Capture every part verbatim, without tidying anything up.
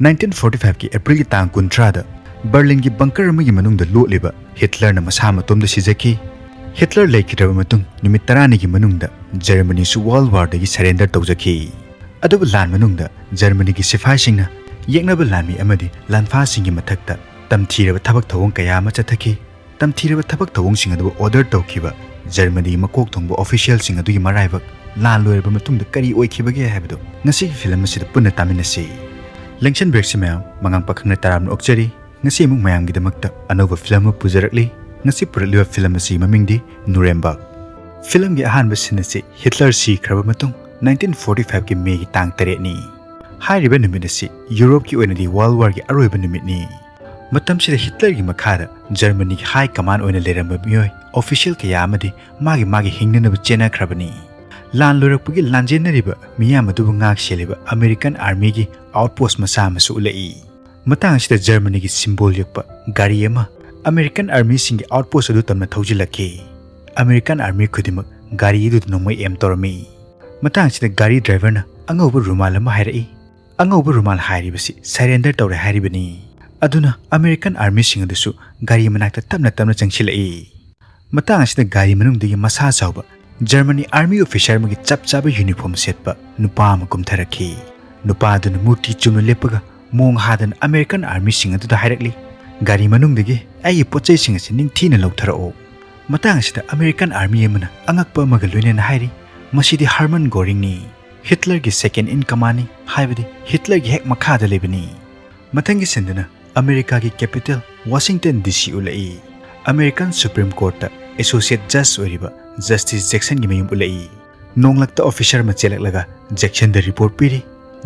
Nineteen forty ꯐꯥꯏꯚꯀꯤ ꯑꯦꯄ꯭ꯔꯤꯜꯒꯤ ꯇꯥꯡ ꯀꯨꯟꯊ꯭ꯔꯥꯗ ꯕꯔꯂꯤꯟꯒꯤ ꯕꯪꯀꯔ ꯑꯃꯒꯤ ꯃꯅꯨꯡꯗ ꯂꯣꯠꯂꯤꯕ ꯍꯤꯠꯂꯔꯅ ꯃꯁꯥ ꯃꯇꯣꯝꯗ ꯁꯤꯖꯈꯤ꯫ ꯍꯤꯠꯂꯔ ꯂꯩꯈꯤꯗ꯭ꯔꯕ ꯃꯇꯨꯡ ꯅꯨꯃꯤꯠ ꯇꯔꯥꯅꯤꯒꯤ ꯃꯅꯨꯡꯗ ꯖꯔꯃꯅꯤꯁꯨ ꯋꯥꯔꯜ ꯋꯥꯔꯗꯒꯤ ꯁꯔꯦꯟꯗꯔ ꯇꯧꯖꯈꯤ꯫ ꯑꯗꯨꯕꯨ ꯂꯥꯟ ꯃꯅꯨꯡꯗ ꯖꯔꯃꯅꯤꯒꯤ ꯁꯤꯐꯥꯏꯁꯤꯡꯅ ꯌꯦꯛꯅꯕ ꯂꯥꯟꯃꯤ ꯑꯃꯗꯤ ꯂꯥꯟꯐꯥꯁꯤꯡꯒꯤ ꯃꯊꯛꯇ ꯇꯝꯊꯤꯔꯕ ꯊꯕꯛ ꯊꯧꯑꯣꯡ ꯀꯌꯥ ꯑꯃ ꯆꯠꯊꯈꯤ꯫ ꯇꯝꯊꯤꯔꯕ ꯊꯕꯛ ꯊꯧꯑꯣꯡꯁꯤꯡ ꯑꯗꯨꯕꯨ ꯑꯣꯔꯗꯔ ꯇꯧꯈꯤꯕ ꯖꯔꯃꯅꯤꯒꯤ ꯃꯀꯣꯛ ꯊꯣꯡꯕ ꯑꯣꯐꯤꯁꯤꯌꯦꯜꯁꯤꯡ ꯑꯗꯨꯒꯤ ꯃꯔꯥꯏꯕꯛ ꯂꯥꯟ ꯂꯣꯏꯔꯕ ꯃꯇꯨꯡꯗ ꯀꯔꯤ ꯑꯣꯏꯈꯤꯕꯒꯦ ꯍꯥꯏꯕꯗꯨ ꯉꯁꯤꯒꯤ ꯐꯤꯂꯝ ꯑꯁꯤꯗ ꯄꯨꯟꯅ ꯇꯥꯃꯤꯟꯅꯁꯤ꯫ ꯂꯦꯡꯁꯟ ꯕ꯭ꯔꯦꯛꯁꯤ ꯃꯌꯥꯝ ꯃꯉꯥꯡ ꯄꯥꯈꯪꯅ ꯇꯔꯥꯝꯅ ꯑꯣꯛꯆꯔꯤ꯫ ꯉꯁꯤ ꯑꯃꯨꯛ ꯃꯌꯥꯝꯒꯤꯗꯃꯛꯇ ꯑꯅꯧꯕ ꯐꯤꯂꯝ ꯑꯃ ꯄꯨꯖꯔꯛꯂꯤ꯫ ꯉꯁꯤ ꯄꯨꯔꯛꯂꯤꯕ ꯐꯤꯂꯝ ꯑꯁꯤꯒꯤ ꯃꯃꯤꯡꯗꯤ ꯅꯨꯔꯦꯝꯕꯥꯔꯒ꯫ ꯐꯤꯂꯝꯒꯤ ꯑꯍꯥꯟꯕ ꯁꯤꯟ ꯑꯁꯤ ꯍꯤꯠꯂꯔ ꯁꯤꯈ꯭ꯔꯕ ꯃꯇꯨꯡ ꯅꯥꯏꯟꯇꯤꯟ ꯐꯣꯔꯇꯤ ꯐꯥꯏꯚꯀꯤ ꯃꯦꯒꯤ ꯇꯥꯡ ꯇꯔꯦꯠꯅꯤ꯫ ꯍꯥꯏꯔꯤꯕ ꯅꯨꯃꯤꯠ ꯑꯁꯤ ꯌꯨꯔꯣꯞꯀꯤ ꯑꯣꯏꯅꯗꯤ ꯋꯥꯔꯜ ꯋꯥꯔꯒꯤ ꯑꯔꯣꯏꯕ ꯅꯨꯃꯤꯠꯅꯤ꯫ ꯃꯇꯝꯁꯤꯗ ꯍꯤꯠꯂꯔꯒꯤ ꯃꯈꯥꯗ ꯖꯔꯃꯅꯤꯒꯤ ꯍꯥꯏ ꯀꯃꯥꯟ ꯑꯣꯏꯅ ꯂꯩꯔꯝꯕ ꯃꯤꯑꯣꯏ ꯑꯣꯐꯤꯁꯤꯌꯦꯜ ꯀꯌꯥ ꯑꯃꯗꯤ ꯃꯥꯒꯤ ꯃꯥꯒꯤ ꯍꯤꯡꯅꯅꯕ ꯆꯦꯟꯅꯈ꯭ꯔꯕꯅꯤ꯫ ꯂꯥꯟ ꯂꯣꯏꯔꯛꯄꯒꯤ ꯂꯥꯟꯖꯦꯟꯅꯔꯤꯕ ꯃꯤꯌꯥꯝ ꯑꯗꯨꯕꯨ ꯉꯥꯛ ꯁꯦꯜꯂꯤꯕ ꯑꯃꯦꯔꯤꯀꯟ ꯑꯥꯔꯃꯤꯒꯤ ꯑꯥꯎꯠꯄꯣꯁ ꯃꯆꯥ ꯑꯃꯁꯨ ꯎꯠꯂꯛꯏ꯫ ꯃꯇꯥꯡ ꯑꯁꯤꯗ ꯖꯔꯃꯅꯤꯒꯤ ꯁꯤꯝꯕꯣꯜ ꯌꯦꯛꯄ ꯒꯥꯔꯤ ꯑꯃ ꯑꯃꯦꯔꯤꯀꯟ ꯑꯥꯔꯃꯤꯁꯤꯡꯒꯤ ꯑꯥꯎꯠꯄꯣꯁ ꯑꯗꯨ ꯇꯝꯅ ꯊꯧꯖꯤꯜꯂꯛꯈꯤ꯫ ꯑꯃꯦꯔꯤꯀꯟ ꯑꯥꯔꯃꯤ ꯈꯨꯗꯤꯡꯃꯛ ꯒꯥꯔꯤ ꯑꯗꯨꯗ ꯅꯣꯡꯃꯩ ꯑꯦꯝ ꯇꯧꯔꯝꯃꯤ꯫ ꯃꯇꯥꯡ ꯑꯁꯤꯗ ꯒꯥꯔꯤ ꯗ꯭ꯔꯥꯏꯚꯔꯅ ꯑꯉꯧꯕ ꯔꯨꯃꯥꯜ ꯑꯃ ꯍꯥꯏꯔꯛꯏ꯫ ꯑꯉꯧꯕ ꯔꯨꯃꯥꯜ ꯍꯥꯏꯔꯤꯕꯁꯤ ꯁꯔꯦꯟꯗꯔ ꯇꯧꯔꯦ ꯍꯥꯏꯔꯤꯕꯅꯤ꯫ ꯑꯗꯨꯅ ꯑꯃꯦꯔꯤꯀꯟ ꯑꯥꯔꯃꯤꯁꯤꯡ ꯑꯗꯨꯁꯨ ꯒꯥꯔꯤ ꯃꯅꯥꯛꯇ ꯇꯞꯅ ꯇꯞꯅ ꯆꯪꯁꯤꯜꯂꯛꯏ꯫ ꯃꯇꯥꯡ ꯑꯁꯤꯗ ꯒꯥꯔꯤ ꯃꯅꯨꯡꯗꯒꯤ ꯃꯁꯥ ꯆꯥꯎꯕ ꯖꯔꯃꯅꯤ ꯑꯥꯔꯃꯤ ꯑꯣꯐꯤꯁꯥꯔ ꯑꯃꯒꯤ ꯆꯞ ꯆꯥꯕ ꯌꯨꯅꯤꯐꯣꯔꯝ ꯁꯦꯠꯄ ꯅꯨꯄꯥ ꯑꯃ ꯀꯨꯝꯊꯔꯛꯈꯤ꯫ ꯅꯨꯄꯥ ꯑꯗꯨꯅ ꯃꯨꯔꯇꯤ ꯆꯨꯝꯅ ꯂꯦꯞꯄꯒ ꯃꯣꯡ ꯍꯥꯗꯅ ꯑꯃꯦꯔꯤꯀꯟ ꯑꯥꯔꯃꯤꯁꯤꯡ ꯑꯗꯨꯗ ꯍꯥꯏꯔꯛꯂꯤ, "ꯒꯥꯔꯤ ꯃꯅꯨꯡꯗꯒꯤ ꯑꯩꯒꯤ ꯄꯣꯠ ꯆꯩꯁꯤꯡ ꯑꯁꯤ ꯅꯤꯡꯊꯤꯅ ꯂꯧꯊꯔꯛꯑꯣ꯫" ꯃꯇꯥꯡ ꯑꯁꯤꯗ ꯑꯃꯦꯔꯤꯀꯟ ꯑꯥꯔꯃꯤ ꯑꯃꯅ ꯑꯉꯛꯄ ꯑꯃꯒ ꯂꯣꯏꯅꯅ ꯍꯥꯏꯔꯤ, "ꯃꯁꯤꯗꯤ ꯍꯔꯃꯟ ꯒꯣꯔꯤꯡꯅꯤ, ꯍꯤꯠꯂꯔꯒꯤ ꯁꯦꯀꯦꯟ ꯏꯟ ꯀꯃꯥꯟꯅꯤ, ꯍꯥꯏꯕꯗꯤ ꯍꯤꯠꯂꯔꯒꯤ ꯍꯦꯛ ꯃꯈꯥꯗ ꯂꯩꯕꯅꯤ꯫" ꯃꯊꯪꯒꯤ ꯁꯤꯟꯗꯨꯅ ꯑꯃꯦꯔꯤꯀꯥꯒꯤ ꯀꯦꯄꯤꯇꯦꯜ ꯋꯥꯁꯤꯡꯇꯟ ꯗꯤ ꯁꯤ ꯎꯠꯂꯛꯏ꯫ ꯑꯃꯦꯔꯤꯀꯟ ꯁꯨꯄ꯭ꯔꯤꯝ ꯀꯣꯔꯠꯇ ꯑꯦꯁꯣꯁꯤꯌꯦꯠ ꯖꯖ ꯑꯣꯏꯔꯤꯕ ꯖꯁꯇꯤꯁ ꯖꯦꯛꯁꯟꯒꯤ ꯃꯌꯨꯝ ꯎꯠꯂꯛꯏ꯫ ꯅꯣꯡꯂꯛꯇ ꯑꯣꯐꯤꯁꯥꯔ ꯑꯃ ꯆꯦꯜꯂꯛꯂꯒ ꯖꯦꯛꯁꯟꯗ ꯔꯤꯄꯣꯔꯠ ꯄꯤꯔꯤ,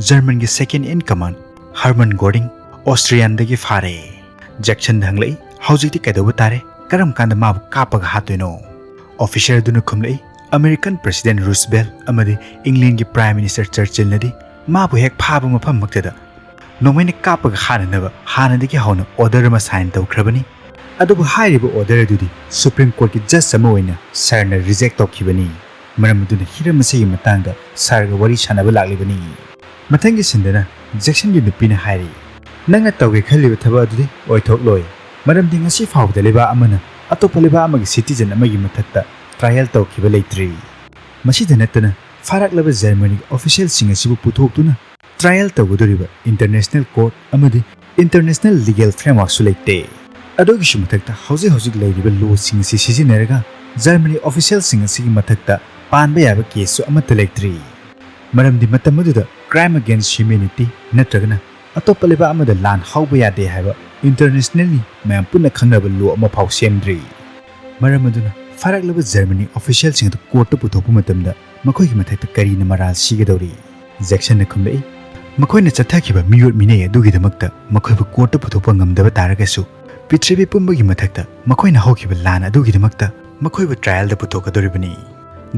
"ꯖꯔꯃꯟꯒꯤ ꯁꯦꯀꯦꯟ ꯏꯟ ꯀꯃꯥꯟ ꯍꯔꯃꯟ ꯒꯣꯔꯤꯡ ꯑꯣꯁꯇ꯭ꯔꯤꯌꯥꯟꯗꯒꯤ ꯐꯥꯔꯦ꯫" ꯖꯦꯛꯁꯟꯗ ꯍꯪꯂꯛꯏ, "ꯍꯧꯖꯤꯛꯇꯤ ꯀꯩꯗꯧꯕ ꯇꯥꯔꯦ? ꯀꯔꯝ ꯀꯥꯟꯗ ꯃꯥꯕꯨ ꯀꯥꯞꯄꯒ ꯍꯥꯠꯇꯣꯏꯅꯣ?" ꯑꯣꯐꯤꯁꯥꯔ ꯑꯗꯨꯅ ꯈꯨꯝꯂꯛꯏ, "ꯑꯃꯦꯔꯤꯀꯟ ꯄ꯭ꯔꯦꯁꯤꯗꯦꯟ ꯔꯨꯁꯕꯦꯜ ꯑꯃꯗꯤ ꯏꯪꯂꯦꯟꯒꯤ ꯄ꯭ꯔꯥꯏꯝ ꯃꯤꯅꯤꯁꯇꯔ ꯆꯔꯆꯤꯜꯅꯗꯤ ꯃꯥꯕꯨ ꯍꯦꯛ ꯐꯥꯕ ꯃꯐꯝꯃꯛꯇꯗ ꯅꯣꯡꯃꯩꯅ ꯀꯥꯞꯄꯒ ꯍꯥꯠꯅꯅꯕ ꯍꯥꯟꯅꯗꯒꯤ ꯍꯧꯅ ꯑꯣꯔꯗꯔ ꯑꯃ ꯁꯥꯏꯟ ꯇꯧꯈ꯭ꯔꯕꯅꯤ꯫ ꯑꯗꯨꯕꯨ ꯍꯥꯏꯔꯤꯕ ꯑꯣꯔꯗꯔ ꯑꯗꯨꯗꯤ ꯁꯨꯄ꯭ꯔꯤꯝ ꯀꯣꯔꯠꯀꯤ ꯖꯖ ꯑꯃ ꯑꯣꯏꯅ ꯁꯥꯔꯅ ꯔꯤꯖꯦꯛ ꯇꯧꯈꯤꯕꯅꯤ꯫ ꯃꯔꯝ ꯑꯗꯨꯅ ꯍꯤꯔꯝ ꯑꯁꯤꯒꯤ ꯃꯇꯥꯡꯗ ꯁꯥꯔꯒ ꯋꯥꯔꯤ ꯁꯥꯟꯅꯕ ꯂꯥꯛꯂꯤꯕꯅꯤ꯫" ꯃꯊꯪꯒꯤ ꯁꯤꯟꯗꯅ ꯖꯦꯛꯁꯟꯒꯤ ꯅꯨꯄꯤꯅ ꯍꯥꯏꯔꯤ, "ꯅꯪꯅ ꯇꯧꯒꯦ ꯈꯜꯂꯤꯕ ꯊꯕꯛ ꯑꯗꯨꯗꯤ ꯑꯣꯏꯊꯣꯛꯂꯣꯏ, ꯃꯔꯝꯗꯤ ꯉꯁꯤ ꯐꯥꯎꯕꯗ ꯂꯩꯕꯥꯛ ꯑꯃꯅ ꯑꯇꯣꯞꯄ ꯂꯩꯕꯥꯛ ꯑꯃꯒꯤ ꯁꯤꯇꯤꯖꯟ ꯑꯃꯒꯤ ꯃꯊꯛꯇ ꯇ꯭ꯔꯥꯏꯌꯦꯜ ꯇꯧꯈꯤꯕ ꯂꯩꯇ꯭ꯔꯤ꯫ ꯃꯁꯤꯗ ꯅꯠꯇꯅ ꯐꯥꯔꯛꯂꯕ ꯖꯔꯃꯅꯤꯒꯤ ꯑꯣꯐꯤꯁꯤꯌꯦꯜꯁꯤꯡ ꯑꯁꯤꯕꯨ ꯄꯨꯊꯣꯛꯇꯨꯅ ꯇ꯭ꯔꯥꯏꯌꯦꯜ ꯇꯧꯒꯗꯧꯔꯤꯕ ꯏꯟꯇꯔꯅꯦꯁꯅꯦꯜ ꯀꯣꯔꯠ ꯑꯃꯗꯤ ꯏꯟꯇꯔꯅꯦꯁꯅꯦꯜ ꯂꯤꯒꯦꯜ ꯐ꯭ꯔꯦꯝꯋꯥꯔꯛꯁꯨ ꯂꯩꯇꯦ꯫ ꯑꯗꯨꯒꯤꯁꯨ ꯃꯊꯛꯇ ꯍꯧꯖꯤꯛ ꯍꯧꯖꯤꯛ ꯂꯩꯔꯤꯕ ꯂꯣꯁꯤꯡ ꯑꯁꯤ ꯁꯤꯖꯤꯟꯅꯔꯒ ꯖꯔꯃꯅꯤ ꯑꯣꯐꯤꯁꯤꯌꯦꯜꯁꯤꯡ ꯑꯁꯤꯒꯤ ꯃꯊꯛꯇ ꯄꯥꯟꯕ ꯌꯥꯕ ꯀꯦꯁꯁꯨ ꯑꯃꯠꯇ ꯂꯩꯇ꯭ꯔꯤ꯫ ꯃꯔꯝꯗꯤ ꯃꯇꯝ ꯑꯗꯨꯗ crime against humanity ꯅꯠꯇ꯭ꯔꯒꯅ ꯑꯇꯣꯞꯄ ꯂꯩꯕꯥꯛ ꯑꯃꯗ ꯂꯥꯟ ꯍꯧꯕ ꯌꯥꯗꯦ ꯍꯥꯏꯕ ꯏꯟꯇꯔꯅꯦꯁꯅꯦꯜꯂꯤ ꯃꯌꯥꯝ ꯄꯨꯟꯅ ꯈꯪꯅꯕ ꯂꯣ ꯑꯃ ꯐꯥꯎ ꯁꯦꯝꯗ꯭ꯔꯤ꯫ ꯃꯔꯝ ꯑꯗꯨꯅ ꯐꯥꯔꯛꯂꯕ ꯖꯔꯃꯅꯤ ꯑꯣꯐꯤꯁꯤꯌꯦꯜꯁꯤꯡ ꯑꯗꯨ ꯀꯣꯔꯠꯇ ꯄꯨꯊꯣꯛꯄ ꯃꯇꯝꯗ ꯃꯈꯣꯏꯒꯤ ꯃꯊꯛꯇ ꯀꯔꯤꯅ ꯃꯔꯥꯜ ꯁꯤꯒꯗꯧꯔꯤ?" ꯖꯦꯛꯁꯟꯅ ꯈꯨꯝꯂꯛꯏ, "ꯃꯈꯣꯏꯅ ꯆꯠꯊꯈꯤꯕ ꯃꯤꯑꯣꯠ ꯃꯤꯅꯩ ꯑꯗꯨꯒꯤꯗꯃꯛꯇ ꯃꯈꯣꯏꯕꯨ ꯀꯣꯔꯠꯇ ꯄꯨꯊꯣꯛꯄ ꯉꯝꯗꯕ ꯇꯥꯔꯒꯁꯨ, ꯄ꯭ꯔꯤꯊꯤꯕꯤ ꯄꯨꯝꯕꯒꯤ ꯃꯊꯛꯇ ꯃꯈꯣꯏꯅ ꯍꯧꯈꯤꯕ ꯂꯥꯟ ꯑꯗꯨꯒꯤꯗꯃꯛꯇ ꯃꯈꯣꯏꯕꯨ ꯇ꯭ꯔꯥꯏꯌꯦꯜꯗ ꯄꯨꯊꯣꯛꯀꯗꯧꯔꯤꯕꯅꯤ꯫"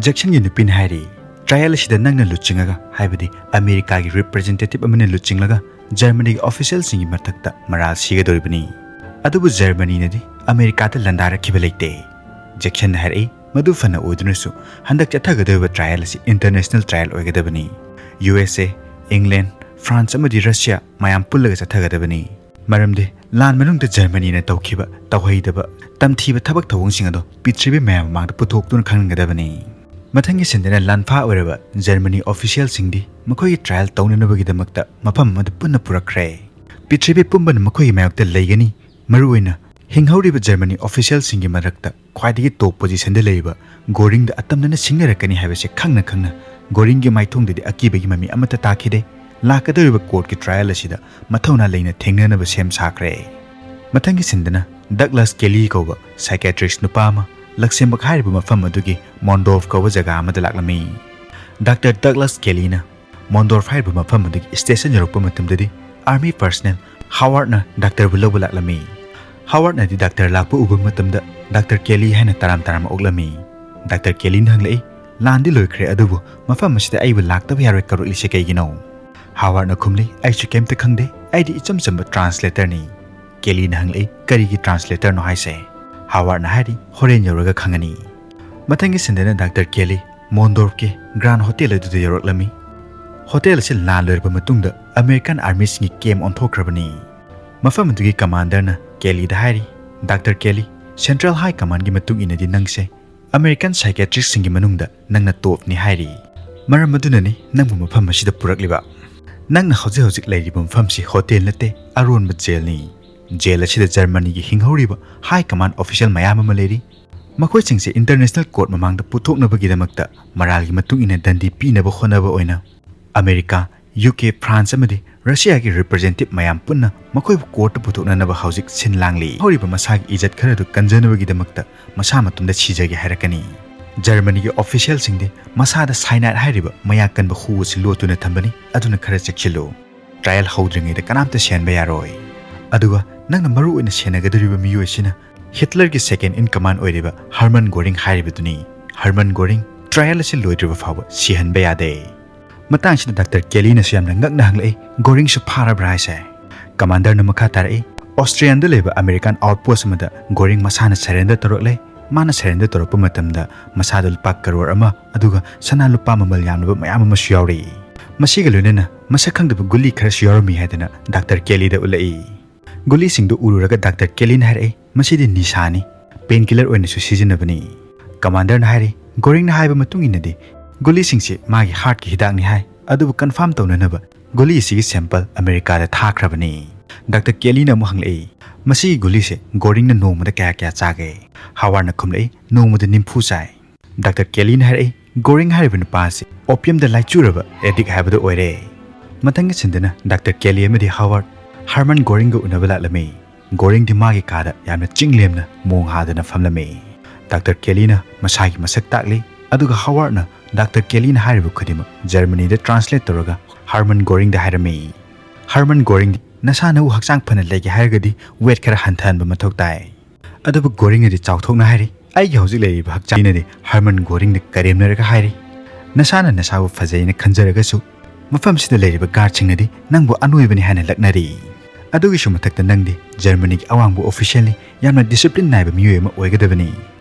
ꯖꯦꯛꯁꯟꯒꯤ ꯅꯨꯄꯤꯅ ꯍꯥꯏꯔꯤ, "ꯇ꯭ꯔꯥꯏꯌꯦꯜ ꯑꯁꯤꯗ ꯅꯪꯅ ꯂꯨꯆꯤꯡꯉꯒ, ꯍꯥꯏꯕꯗꯤ ꯑꯃꯦꯔꯤꯀꯥꯒꯤ ꯔꯤꯄ꯭ꯔꯖꯦꯟꯇꯦꯇꯤꯚ ꯑꯃꯅ ꯂꯨꯆꯤꯡꯂꯒ ꯖꯔꯃꯅꯤꯒꯤ ꯑꯣꯐꯤꯁꯤꯌꯦꯜꯁꯤꯡꯒꯤ ꯃꯊꯛꯇ ꯃꯔꯥꯜ ꯁꯤꯒꯗꯧꯔꯤꯕꯅꯤ꯫ ꯑꯗꯨꯕꯨ ꯖꯔꯃꯅꯤꯅꯗꯤ ꯑꯃꯦꯔꯤꯀꯥꯗ ꯂꯥꯟꯗꯥꯔꯛꯈꯤꯕ ꯂꯩꯇꯦ꯫" ꯖꯦꯛꯁꯟꯅ ꯍꯥꯏꯔꯛꯏ, "ꯃꯗꯨ ꯐꯅ ꯑꯣꯏꯗꯨꯅꯁꯨ, ꯍꯟꯗꯛ ꯆꯠꯊꯒꯗꯧꯔꯤꯕ ꯇ꯭ꯔꯥꯏꯌꯦꯜ ꯑꯁꯤ ꯏꯟꯇꯔꯅꯦꯁꯅꯦꯜ ꯇ꯭ꯔꯥꯏꯌꯦꯜ ꯑꯣꯏꯒꯗꯕꯅꯤ꯫ ꯌꯨ ꯑꯦꯁ ꯑꯦ, ꯏꯪꯂꯦꯟ, ꯐ꯭ꯔꯥꯟꯁ ꯑꯃꯗꯤ ꯔꯁꯤꯌꯥ ꯃꯌꯥꯝ ꯄꯨꯜꯂꯒ ꯆꯠꯊꯒꯗꯕꯅꯤ꯫ ꯃꯔꯝꯗꯤ ꯂꯥꯟ ꯃꯅꯨꯡꯗ ꯖꯔꯃꯅꯤꯅ ꯇꯧꯈꯤꯕ ꯇꯧꯍꯩꯗꯕ, ꯇꯝꯊꯤꯕ ꯊꯕꯛ ꯊꯧꯑꯣꯡꯁꯤꯡ ꯑꯗꯣ ꯄ꯭ꯔꯤꯊꯤꯕꯤ ꯃꯌꯥꯝ ꯃꯃꯥꯡꯗ ꯄꯨꯊꯣꯛꯇꯨꯅ ꯈꯪꯍꯟꯒꯗꯕꯅꯤ꯫" ꯃꯊꯪꯒꯤ ꯁꯤꯟꯗꯅ ꯂꯥꯟꯐꯥ ꯑꯣꯏꯔꯕ ꯖꯔꯃꯅꯤ ꯑꯣꯐꯤꯁꯤꯌꯦꯜꯁꯤꯡꯗꯤ ꯃꯈꯣꯏꯒꯤ ꯇ꯭ꯔꯥꯏꯌꯦꯜ ꯇꯧꯅꯅꯕꯒꯤꯗꯃꯛꯇ ꯃꯐꯝ ꯑꯃꯗ ꯄꯨꯟꯅ ꯄꯨꯔꯛꯈ꯭ꯔꯦ꯫ ꯄ꯭ꯔꯤꯊꯤꯕꯤ ꯄꯨꯝꯕꯅ ꯃꯈꯣꯏꯒꯤ ꯃꯥꯌꯣꯛꯇ ꯂꯩꯒꯅꯤ꯫ ꯃꯔꯨꯑꯣꯏꯅ ꯍꯤꯡꯍꯧꯔꯤꯕ ꯖꯔꯃꯅꯤ ꯑꯣꯐꯤꯁꯤꯌꯦꯜꯁꯤꯡꯒꯤ ꯃꯔꯛꯇ ꯈ꯭ꯋꯥꯏꯗꯒꯤ ꯇꯣꯞ ꯄꯣꯖꯤꯁꯟꯗ ꯂꯩꯔꯤꯕ ꯒꯣꯔꯤꯡꯗ ꯑꯇꯝꯅꯅ ꯁꯤꯡꯅꯔꯛꯀꯅꯤ ꯍꯥꯏꯕꯁꯦ ꯈꯪꯅ ꯈꯪꯅ ꯒꯣꯔꯤꯡꯒꯤ ꯃꯥꯏꯊꯣꯡꯗꯗꯤ ꯑꯀꯤꯕꯒꯤ ꯃꯃꯤ ꯑꯃꯠꯇ ꯇꯥꯈꯤꯗꯦ꯫ ꯂꯥꯛꯀꯗꯧꯔꯤꯕ ꯀꯣꯔꯠꯀꯤ ꯇ꯭ꯔꯥꯏꯌꯦꯜ ꯑꯁꯤꯗ ꯃꯊꯧꯅꯥ ꯂꯩꯅ ꯊꯦꯡꯅꯅꯕ ꯁꯦꯝ ꯁꯥꯈ꯭ꯔꯦ꯫ ꯃꯊꯪꯒꯤ ꯁꯤꯟꯗꯅ ꯗꯒꯂꯁ ꯀꯦꯂꯤ ꯀꯧꯕ ꯁꯥꯏꯀꯦꯇ꯭ꯔꯤꯁ ꯅꯨꯄꯥ ꯑꯃ ꯂꯛꯁꯦꯝꯕꯔꯒ ꯍꯥꯏꯔꯤꯕ ꯃꯐꯝ ꯑꯗꯨꯒꯤ ꯃꯣꯟꯗꯣꯔꯐ ꯀꯧꯕ ꯖꯒꯥ ꯑꯃꯗ ꯂꯥꯛꯂꯝꯃꯤ꯫ ꯗꯥꯛꯇꯔ ꯗꯒꯂꯁ ꯀꯦꯂꯤꯅ ꯃꯣꯟꯗꯣꯔꯐ ꯍꯥꯏꯔꯤꯕ ꯃꯐꯝ ꯑꯗꯨꯒꯤ ꯁ꯭ꯇꯦꯁꯟ ꯌꯧꯔꯛꯄ ꯃꯇꯝꯗꯗꯤ ꯑꯥꯔꯃꯤ ꯄꯔꯁꯅꯦꯜ ꯍꯥꯋꯥꯔꯗꯅ ꯗꯥꯛꯇꯔꯕꯨ ꯂꯧꯕ ꯂꯥꯛꯂꯝꯃꯤ꯫ ꯍꯥꯋꯥꯔꯗꯅꯗꯤ ꯗꯥꯛꯇꯔ ꯂꯥꯛꯄ ꯎꯕ ꯃꯇꯝꯗ ꯗꯥꯛꯇꯔ ꯀꯦꯂꯤ ꯍꯥꯏꯅ ꯇꯔꯥꯝ ꯇꯔꯥꯝ ꯑꯣꯛꯂꯝꯃꯤ꯫ ꯗꯥꯛꯇꯔ ꯀꯦꯂꯤꯅ ꯍꯪꯂꯛꯏ, "ꯂꯥꯟꯗꯤ ꯂꯣꯏꯈ꯭ꯔꯦ, ꯑꯗꯨꯕꯨ ꯃꯐꯝ ꯑꯁꯤꯗ ꯑꯩꯕꯨ ꯂꯥꯛꯇꯕ ꯌꯥꯔꯣꯏ ꯀꯧꯔꯛꯂꯤꯁꯦ ꯀꯩꯒꯤꯅꯣ?" ꯍꯥꯋꯥꯔꯗꯅ ꯈꯨꯝꯂꯤ, "ꯑꯩꯁꯨ ꯀꯩꯝꯇ ꯈꯪꯗꯦ, ꯑꯩꯗꯤ ꯏꯆꯝ ꯆꯝꯕ ꯇ꯭ꯔꯥꯟꯁꯂꯦꯇꯔꯅꯤ꯫" ꯀꯦꯂꯤꯅ ꯍꯪꯂꯛꯏ, "ꯀꯔꯤꯒꯤ ꯇ꯭ꯔꯥꯟꯁꯂꯦꯇꯔꯅꯣ ꯍꯥꯏꯁꯦ?" ꯍꯥꯋꯥꯔꯗꯅ ꯍꯥꯏꯔꯤ, "ꯍꯣꯔꯦꯟ ꯌꯧꯔꯒ ꯈꯪꯒꯅꯤ꯫" ꯃꯊꯪꯒꯤ ꯁꯤꯟꯗꯅ ꯗꯥꯛꯇꯔ ꯀꯦꯂꯤ ꯃꯣꯟꯗꯣꯔꯐꯀꯤ ꯒ꯭ꯔꯥꯟ ꯍꯣꯇꯦꯜ ꯑꯗꯨꯗ ꯌꯧꯔꯛꯂꯝꯃꯤ꯫ ꯍꯣꯇꯦꯜ ꯑꯁꯤ ꯂꯥꯟ ꯂꯣꯏꯔꯕ ꯃꯇꯨꯡꯗ ꯑꯃꯦꯔꯤꯀꯥꯟ ꯑꯥꯔꯃꯤꯁꯤꯡꯒꯤ ꯀꯦꯝ ꯑꯣꯟꯊꯣꯛꯈ꯭ꯔꯕꯅꯤ꯫ ꯃꯐꯝ ꯑꯗꯨꯒꯤ ꯀꯃꯥꯟꯗꯔꯅ ꯀꯦꯂꯤꯗ ꯍꯥꯏꯔꯤ, "ꯗꯥꯛꯇꯔ ꯀꯦꯂꯤ, ꯁꯦꯟꯇ꯭ꯔꯦꯜ ꯍꯥꯏ ꯀꯃꯥꯟꯒꯤ ꯃꯇꯨꯡ ꯏꯟꯅꯗꯤ ꯅꯪꯁꯦ ꯑꯃꯦꯔꯤꯀꯥꯟ ꯁꯥꯏꯀꯦꯇ꯭ꯔꯤꯁꯁꯤꯡꯒꯤ ꯃꯅꯨꯡꯗ ꯅꯪꯅ ꯇꯣꯞꯅꯤ ꯍꯥꯏꯔꯤ꯫ ꯃꯔꯝ ꯑꯗꯨꯅꯅꯤ ꯅꯪꯕꯨ ꯃꯐꯝ ꯑꯁꯤꯗ ꯄꯨꯔꯛꯂꯤꯕ꯫ ꯅꯪꯅ ꯍꯧꯖꯤꯛ ꯍꯧꯖꯤꯛ ꯂꯩꯔꯤꯕ ꯃꯐꯝꯁꯤ ꯍꯣꯇꯦꯜ ꯅꯠꯇꯦ, ꯑꯔꯣꯟꯕ ꯖꯦꯜꯅꯤ꯫ ꯖꯦꯜ ꯑꯁꯤꯗ ꯖꯔꯃꯅꯤꯒꯤ ꯍꯤꯡꯍꯧꯔꯤꯕ ꯍꯥꯏ ꯀꯃꯥꯟ ꯑꯣꯐꯤꯁꯤꯌꯦꯜ ꯃꯌꯥꯝ ꯑꯃ ꯂꯩꯔꯤ꯫ ꯃꯈꯣꯏꯁꯤꯡꯁꯦ ꯏꯟꯇꯔꯅꯦꯁꯅꯦꯜ ꯀꯣꯔꯠ ꯃꯃꯥꯡꯗ ꯄꯨꯊꯣꯛꯅꯕꯒꯤꯗꯃꯛꯇ ꯃꯔꯥꯜꯒꯤ ꯃꯇꯨꯡ ꯏꯟꯅ ꯗꯟꯗꯤ ꯄꯤꯅꯕ ꯍꯣꯠꯅꯕ ꯑꯣꯏꯅ ꯑꯃꯦꯔꯤꯀꯥ, ꯌꯨ ꯀꯦ, ꯐ꯭ꯔꯥꯟꯁ ꯑꯃꯗꯤ ꯔꯁꯤꯌꯥꯒꯤ ꯔꯤꯄ꯭ꯔꯖꯦꯟꯇꯦꯇꯤꯚ ꯃꯌꯥꯝ ꯄꯨꯟꯅ ꯃꯈꯣꯏꯕꯨ ꯀꯣꯔꯠꯇ ꯄꯨꯊꯣꯛꯅꯅꯕ ꯍꯧꯖꯤꯛ ꯁꯤꯟ ꯂꯥꯡꯂꯤ꯫ ꯍꯧꯔꯤꯕ ꯃꯁꯥꯒꯤ ꯏꯖꯠ ꯈꯔ ꯑꯗꯨ ꯀꯟꯖꯅꯕꯒꯤꯗꯃꯛꯇ ꯃꯁꯥ ꯃꯇꯣꯝꯗ ꯁꯤꯖꯒꯦ ꯍꯥꯏꯔꯛꯀꯅꯤ꯫ ꯖꯔꯃꯅꯤꯒꯤ ꯑꯣꯐꯤꯁꯤꯌꯦꯜꯁꯤꯡꯗꯤ ꯃꯁꯥꯗ ꯁꯥꯏꯅꯥꯏꯗ ꯍꯥꯏꯔꯤꯕ ꯃꯌꯥ ꯀꯟꯕ ꯍꯨ ꯑꯁꯤ ꯂꯣꯠꯇꯨꯅ ꯊꯝꯕꯅꯤ, ꯑꯗꯨꯅ ꯈꯔ ꯆꯦꯛꯁꯤꯜꯂꯨ꯫ ꯇ꯭ꯔꯥꯌꯦꯜ ꯍꯧꯗ꯭ꯔꯤꯉꯩꯗ ꯀꯅꯥꯝꯇ ꯁꯤꯍꯟꯕ ꯌꯥꯔꯣꯏ꯫ ꯑꯗꯨꯒ ꯅꯪꯅ ꯃꯔꯨ ꯑꯣꯏꯅ ꯁꯦꯟꯅꯒꯗꯧꯔꯤꯕ ꯃꯤꯑꯣꯏꯁꯤꯅ ꯍꯤꯠꯂꯔꯒꯤ ꯁꯦꯀꯦꯟ ꯏꯟ ꯀꯃꯥꯟ ꯑꯣꯏꯔꯤꯕ ꯍꯔꯃꯟ ꯒꯣꯔꯤꯡ ꯍꯥꯏꯔꯤꯕꯗꯨꯅꯤ꯫ ꯍꯔꯃꯟ ꯒꯣꯔꯤꯡ ꯇ꯭ꯔꯥꯌꯦꯜ ꯑꯁꯤ ꯂꯣꯏꯗ꯭ꯔꯤꯕ ꯐꯥꯎꯕ ꯁꯤꯍꯟꯕ ꯌꯥꯗꯦ꯫ ꯃꯇꯥꯡꯁꯤꯗ ꯗꯥꯛꯇꯔ ꯀꯦꯂꯤꯅꯁꯨ ꯌꯥꯝꯅ ꯉꯛꯅ ꯍꯪꯂꯛꯏ, "ꯒꯣꯔꯤꯡꯁꯨ ꯐꯥꯔꯕ꯭ꯔꯥ ꯍꯥꯏꯁꯦ?" ꯀꯃꯥꯟꯗꯔꯅ ꯃꯈꯥ ꯇꯥꯔꯛꯏ, "ꯑꯣꯁꯇ꯭ꯔꯤꯌꯥꯟꯗ ꯂꯩꯕ ꯑꯃꯦꯔꯤꯀꯥꯟ ꯑꯥꯎꯠꯄꯣꯁꯠ ꯑꯃꯗ ꯒꯣꯔꯤꯡ ꯃꯁꯥꯅ ꯁꯔꯦꯟꯗꯔ ꯇꯧꯔꯛꯂꯦ꯫ ꯃꯥꯅ ꯁꯔꯦꯟꯗꯔ ꯇꯧꯔꯛꯄ ꯃꯇꯝꯗ ꯃꯁꯥꯗ ꯂꯨꯄꯥ ꯀꯔꯣꯔ ꯑꯃ, ꯑꯗꯨꯒ ꯁꯅꯥ ꯂꯨꯄꯥ ꯃꯃꯜ ꯌꯥꯝꯂꯕ ꯃꯌꯥꯝ ꯑꯃꯁꯨ ꯌꯥꯎꯔꯤ꯫ ꯃꯁꯤꯒ ꯂꯣꯏꯅꯅ ꯃꯁꯛ ꯈꯪꯗꯕ ꯒꯨꯂꯤ ꯈꯔꯁꯨ ꯌꯥꯎꯔꯝꯃꯤ" ꯍꯥꯏꯗꯅ ꯗꯥꯛꯇꯔ ꯀꯦꯂꯤꯗ ꯎꯠꯂꯛꯏ꯫ ꯒꯨꯂꯤꯁꯤꯡꯗꯨ ꯎꯔꯨꯔꯒ ꯗꯥꯛꯇꯔ ꯀꯦꯂꯤꯅ ꯍꯥꯏꯔꯛꯏ, "ꯃꯁꯤꯗꯤ ꯅꯤꯁꯥꯅꯤ, ꯄꯦꯟ ꯀꯤꯂꯔ ꯑꯣꯏꯅꯁꯨ ꯁꯤꯖꯤꯟꯅꯕꯅꯤ꯫" ꯀꯃꯥꯟꯗꯔꯅ ꯍꯥꯏꯔꯤ, "ꯒꯣꯔꯤꯡꯅ ꯍꯥꯏꯕ ꯃꯇꯨꯡ ꯏꯟꯅꯗꯤ ꯒꯨꯂꯤꯁꯤꯡꯁꯤ ꯃꯥꯒꯤ ꯍꯥꯔꯠꯀꯤ ꯍꯤꯗꯥꯛꯅꯤ ꯍꯥꯏ, ꯑꯗꯨꯕꯨ ꯀꯟꯐꯥꯔꯝ ꯇꯧꯅꯅꯕ ꯒꯨꯂꯤ ꯑꯁꯤꯒꯤ ꯁꯦꯝꯄꯜ ꯑꯃꯦꯔꯤꯀꯥꯗ ꯊꯥꯈ꯭ꯔꯕꯅꯤ꯫" ꯗꯥꯛꯇꯔ ꯀꯦꯂꯤꯅ ꯑꯃꯨꯛ ꯍꯪꯂꯛꯏ, "ꯃꯁꯤꯒꯤ ꯒꯨꯂꯤꯁꯦ ꯒꯣꯔꯤꯡꯅ ꯅꯣꯡꯃꯗ ꯀꯌꯥ ꯀꯌꯥ ꯆꯥꯒꯦ?" ꯍꯥꯋꯥꯔꯅ ꯈꯨꯝꯂꯛꯏ, "ꯅꯣꯡꯃꯗ ꯅꯤꯐꯨ ꯆꯥꯏ꯫" ꯗꯥꯛꯇꯔ ꯀꯦꯂꯤꯅ ꯍꯥꯏꯔꯛꯏ, "ꯒꯣꯔꯤꯡ ꯍꯥꯏꯔꯤꯕ ꯅꯨꯄꯥ ꯑꯁꯤ ꯑꯣꯄꯤꯌꯝꯗ ꯂꯥꯏꯆꯨꯔꯕ ꯑꯦꯗꯤꯛ ꯍꯥꯏꯕꯗꯨ ꯑꯣꯏꯔꯦ꯫" ꯃꯊꯪꯒꯤ ꯁꯤꯟꯗꯅ ꯗꯥꯛꯇꯔ ꯀꯦꯂꯤ ꯑꯃꯗꯤ ꯍꯥꯋꯥꯔꯗ ꯍꯔꯃꯟ ꯒꯣꯔꯤꯡꯒ ꯎꯅꯕ ꯂꯥꯛꯂꯝꯃꯤ꯫ ꯒꯣꯔꯤꯡꯗꯤ ꯃꯥꯒꯤ ꯀꯥꯗ ꯌꯥꯝꯅ ꯆꯤꯡꯂꯦꯝꯅ ꯃꯣꯡ ꯍꯥꯗꯅ ꯐꯝꯂꯝꯃꯤ꯫ ꯗꯥꯛꯇꯔ ꯀꯦꯂꯤꯅ ꯃꯁꯥꯒꯤ ꯃꯁꯛ ꯇꯥꯛꯂꯤ, ꯑꯗꯨꯒ ꯍꯥꯋꯥꯔꯗꯅ ꯗꯥꯛꯇꯔ ꯀꯦꯂꯤꯅ ꯍꯥꯏꯔꯤꯕ ꯈꯨꯗꯤꯡꯃꯛ ꯖꯔꯃꯅꯤꯗ ꯇ꯭ꯔꯥꯟꯁꯂꯦꯠ ꯇꯧꯔꯒ ꯍꯔꯃꯟ ꯒꯣꯔꯤꯡꯗ ꯍꯥꯏꯔꯝꯃꯤ꯫ ꯍꯔꯃꯟ ꯒꯣꯔꯤꯡꯗꯤ, "ꯅꯁꯥ ꯅꯎ ꯍꯛꯆꯥꯡ ꯐꯅ ꯂꯩꯒꯦ ꯍꯥꯏꯔꯒꯗꯤ ꯋꯦꯠ ꯈꯔ ꯍꯟꯊꯍꯟꯕ ꯃꯊꯧ ꯇꯥꯏ꯫" ꯑꯗꯨꯕꯨ ꯒꯣꯔꯤꯡꯅꯗꯤ ꯆꯥꯎꯊꯣꯛꯅ ꯍꯥꯏꯔꯤ, "ꯑꯩꯒꯤ ꯍꯧꯖꯤꯛ ꯂꯩꯔꯤꯕ ꯍꯛꯆꯥꯡꯅꯗꯤ ꯍꯔꯃꯟ ꯒꯣꯔꯤꯡꯗ ꯀꯔꯦꯝꯅꯔꯒ ꯍꯥꯏꯔꯤ, ꯅꯁꯥꯅ ꯅꯁꯥꯕꯨ ꯐꯖꯩꯅ ꯈꯟꯖꯔꯒꯁꯨ ꯃꯐꯝꯁꯤꯗ ꯂꯩꯔꯤꯕ ꯒꯥꯔꯗꯁꯤꯡꯅꯗꯤ ꯅꯪꯕꯨ ꯑꯅꯣꯏꯕꯅꯤ ꯍꯥꯏꯅ ꯂꯛꯅꯔꯤ꯫ ꯑꯗꯨꯒꯤꯁꯨ ꯃꯊꯛꯇ ꯅꯪꯗꯤ ꯖꯔꯃꯅꯤꯒꯤ ꯑꯋꯥꯡꯕ ꯑꯣꯐꯤꯁꯤꯌꯦꯜꯅꯤ, ꯌꯥꯝꯅ ꯗꯤꯁꯤꯄ꯭ꯂꯤꯟ ꯅꯥꯏꯕ ꯃꯤꯑꯣꯏ ꯑꯃ ꯑꯣꯏꯒꯗꯕꯅꯤ꯫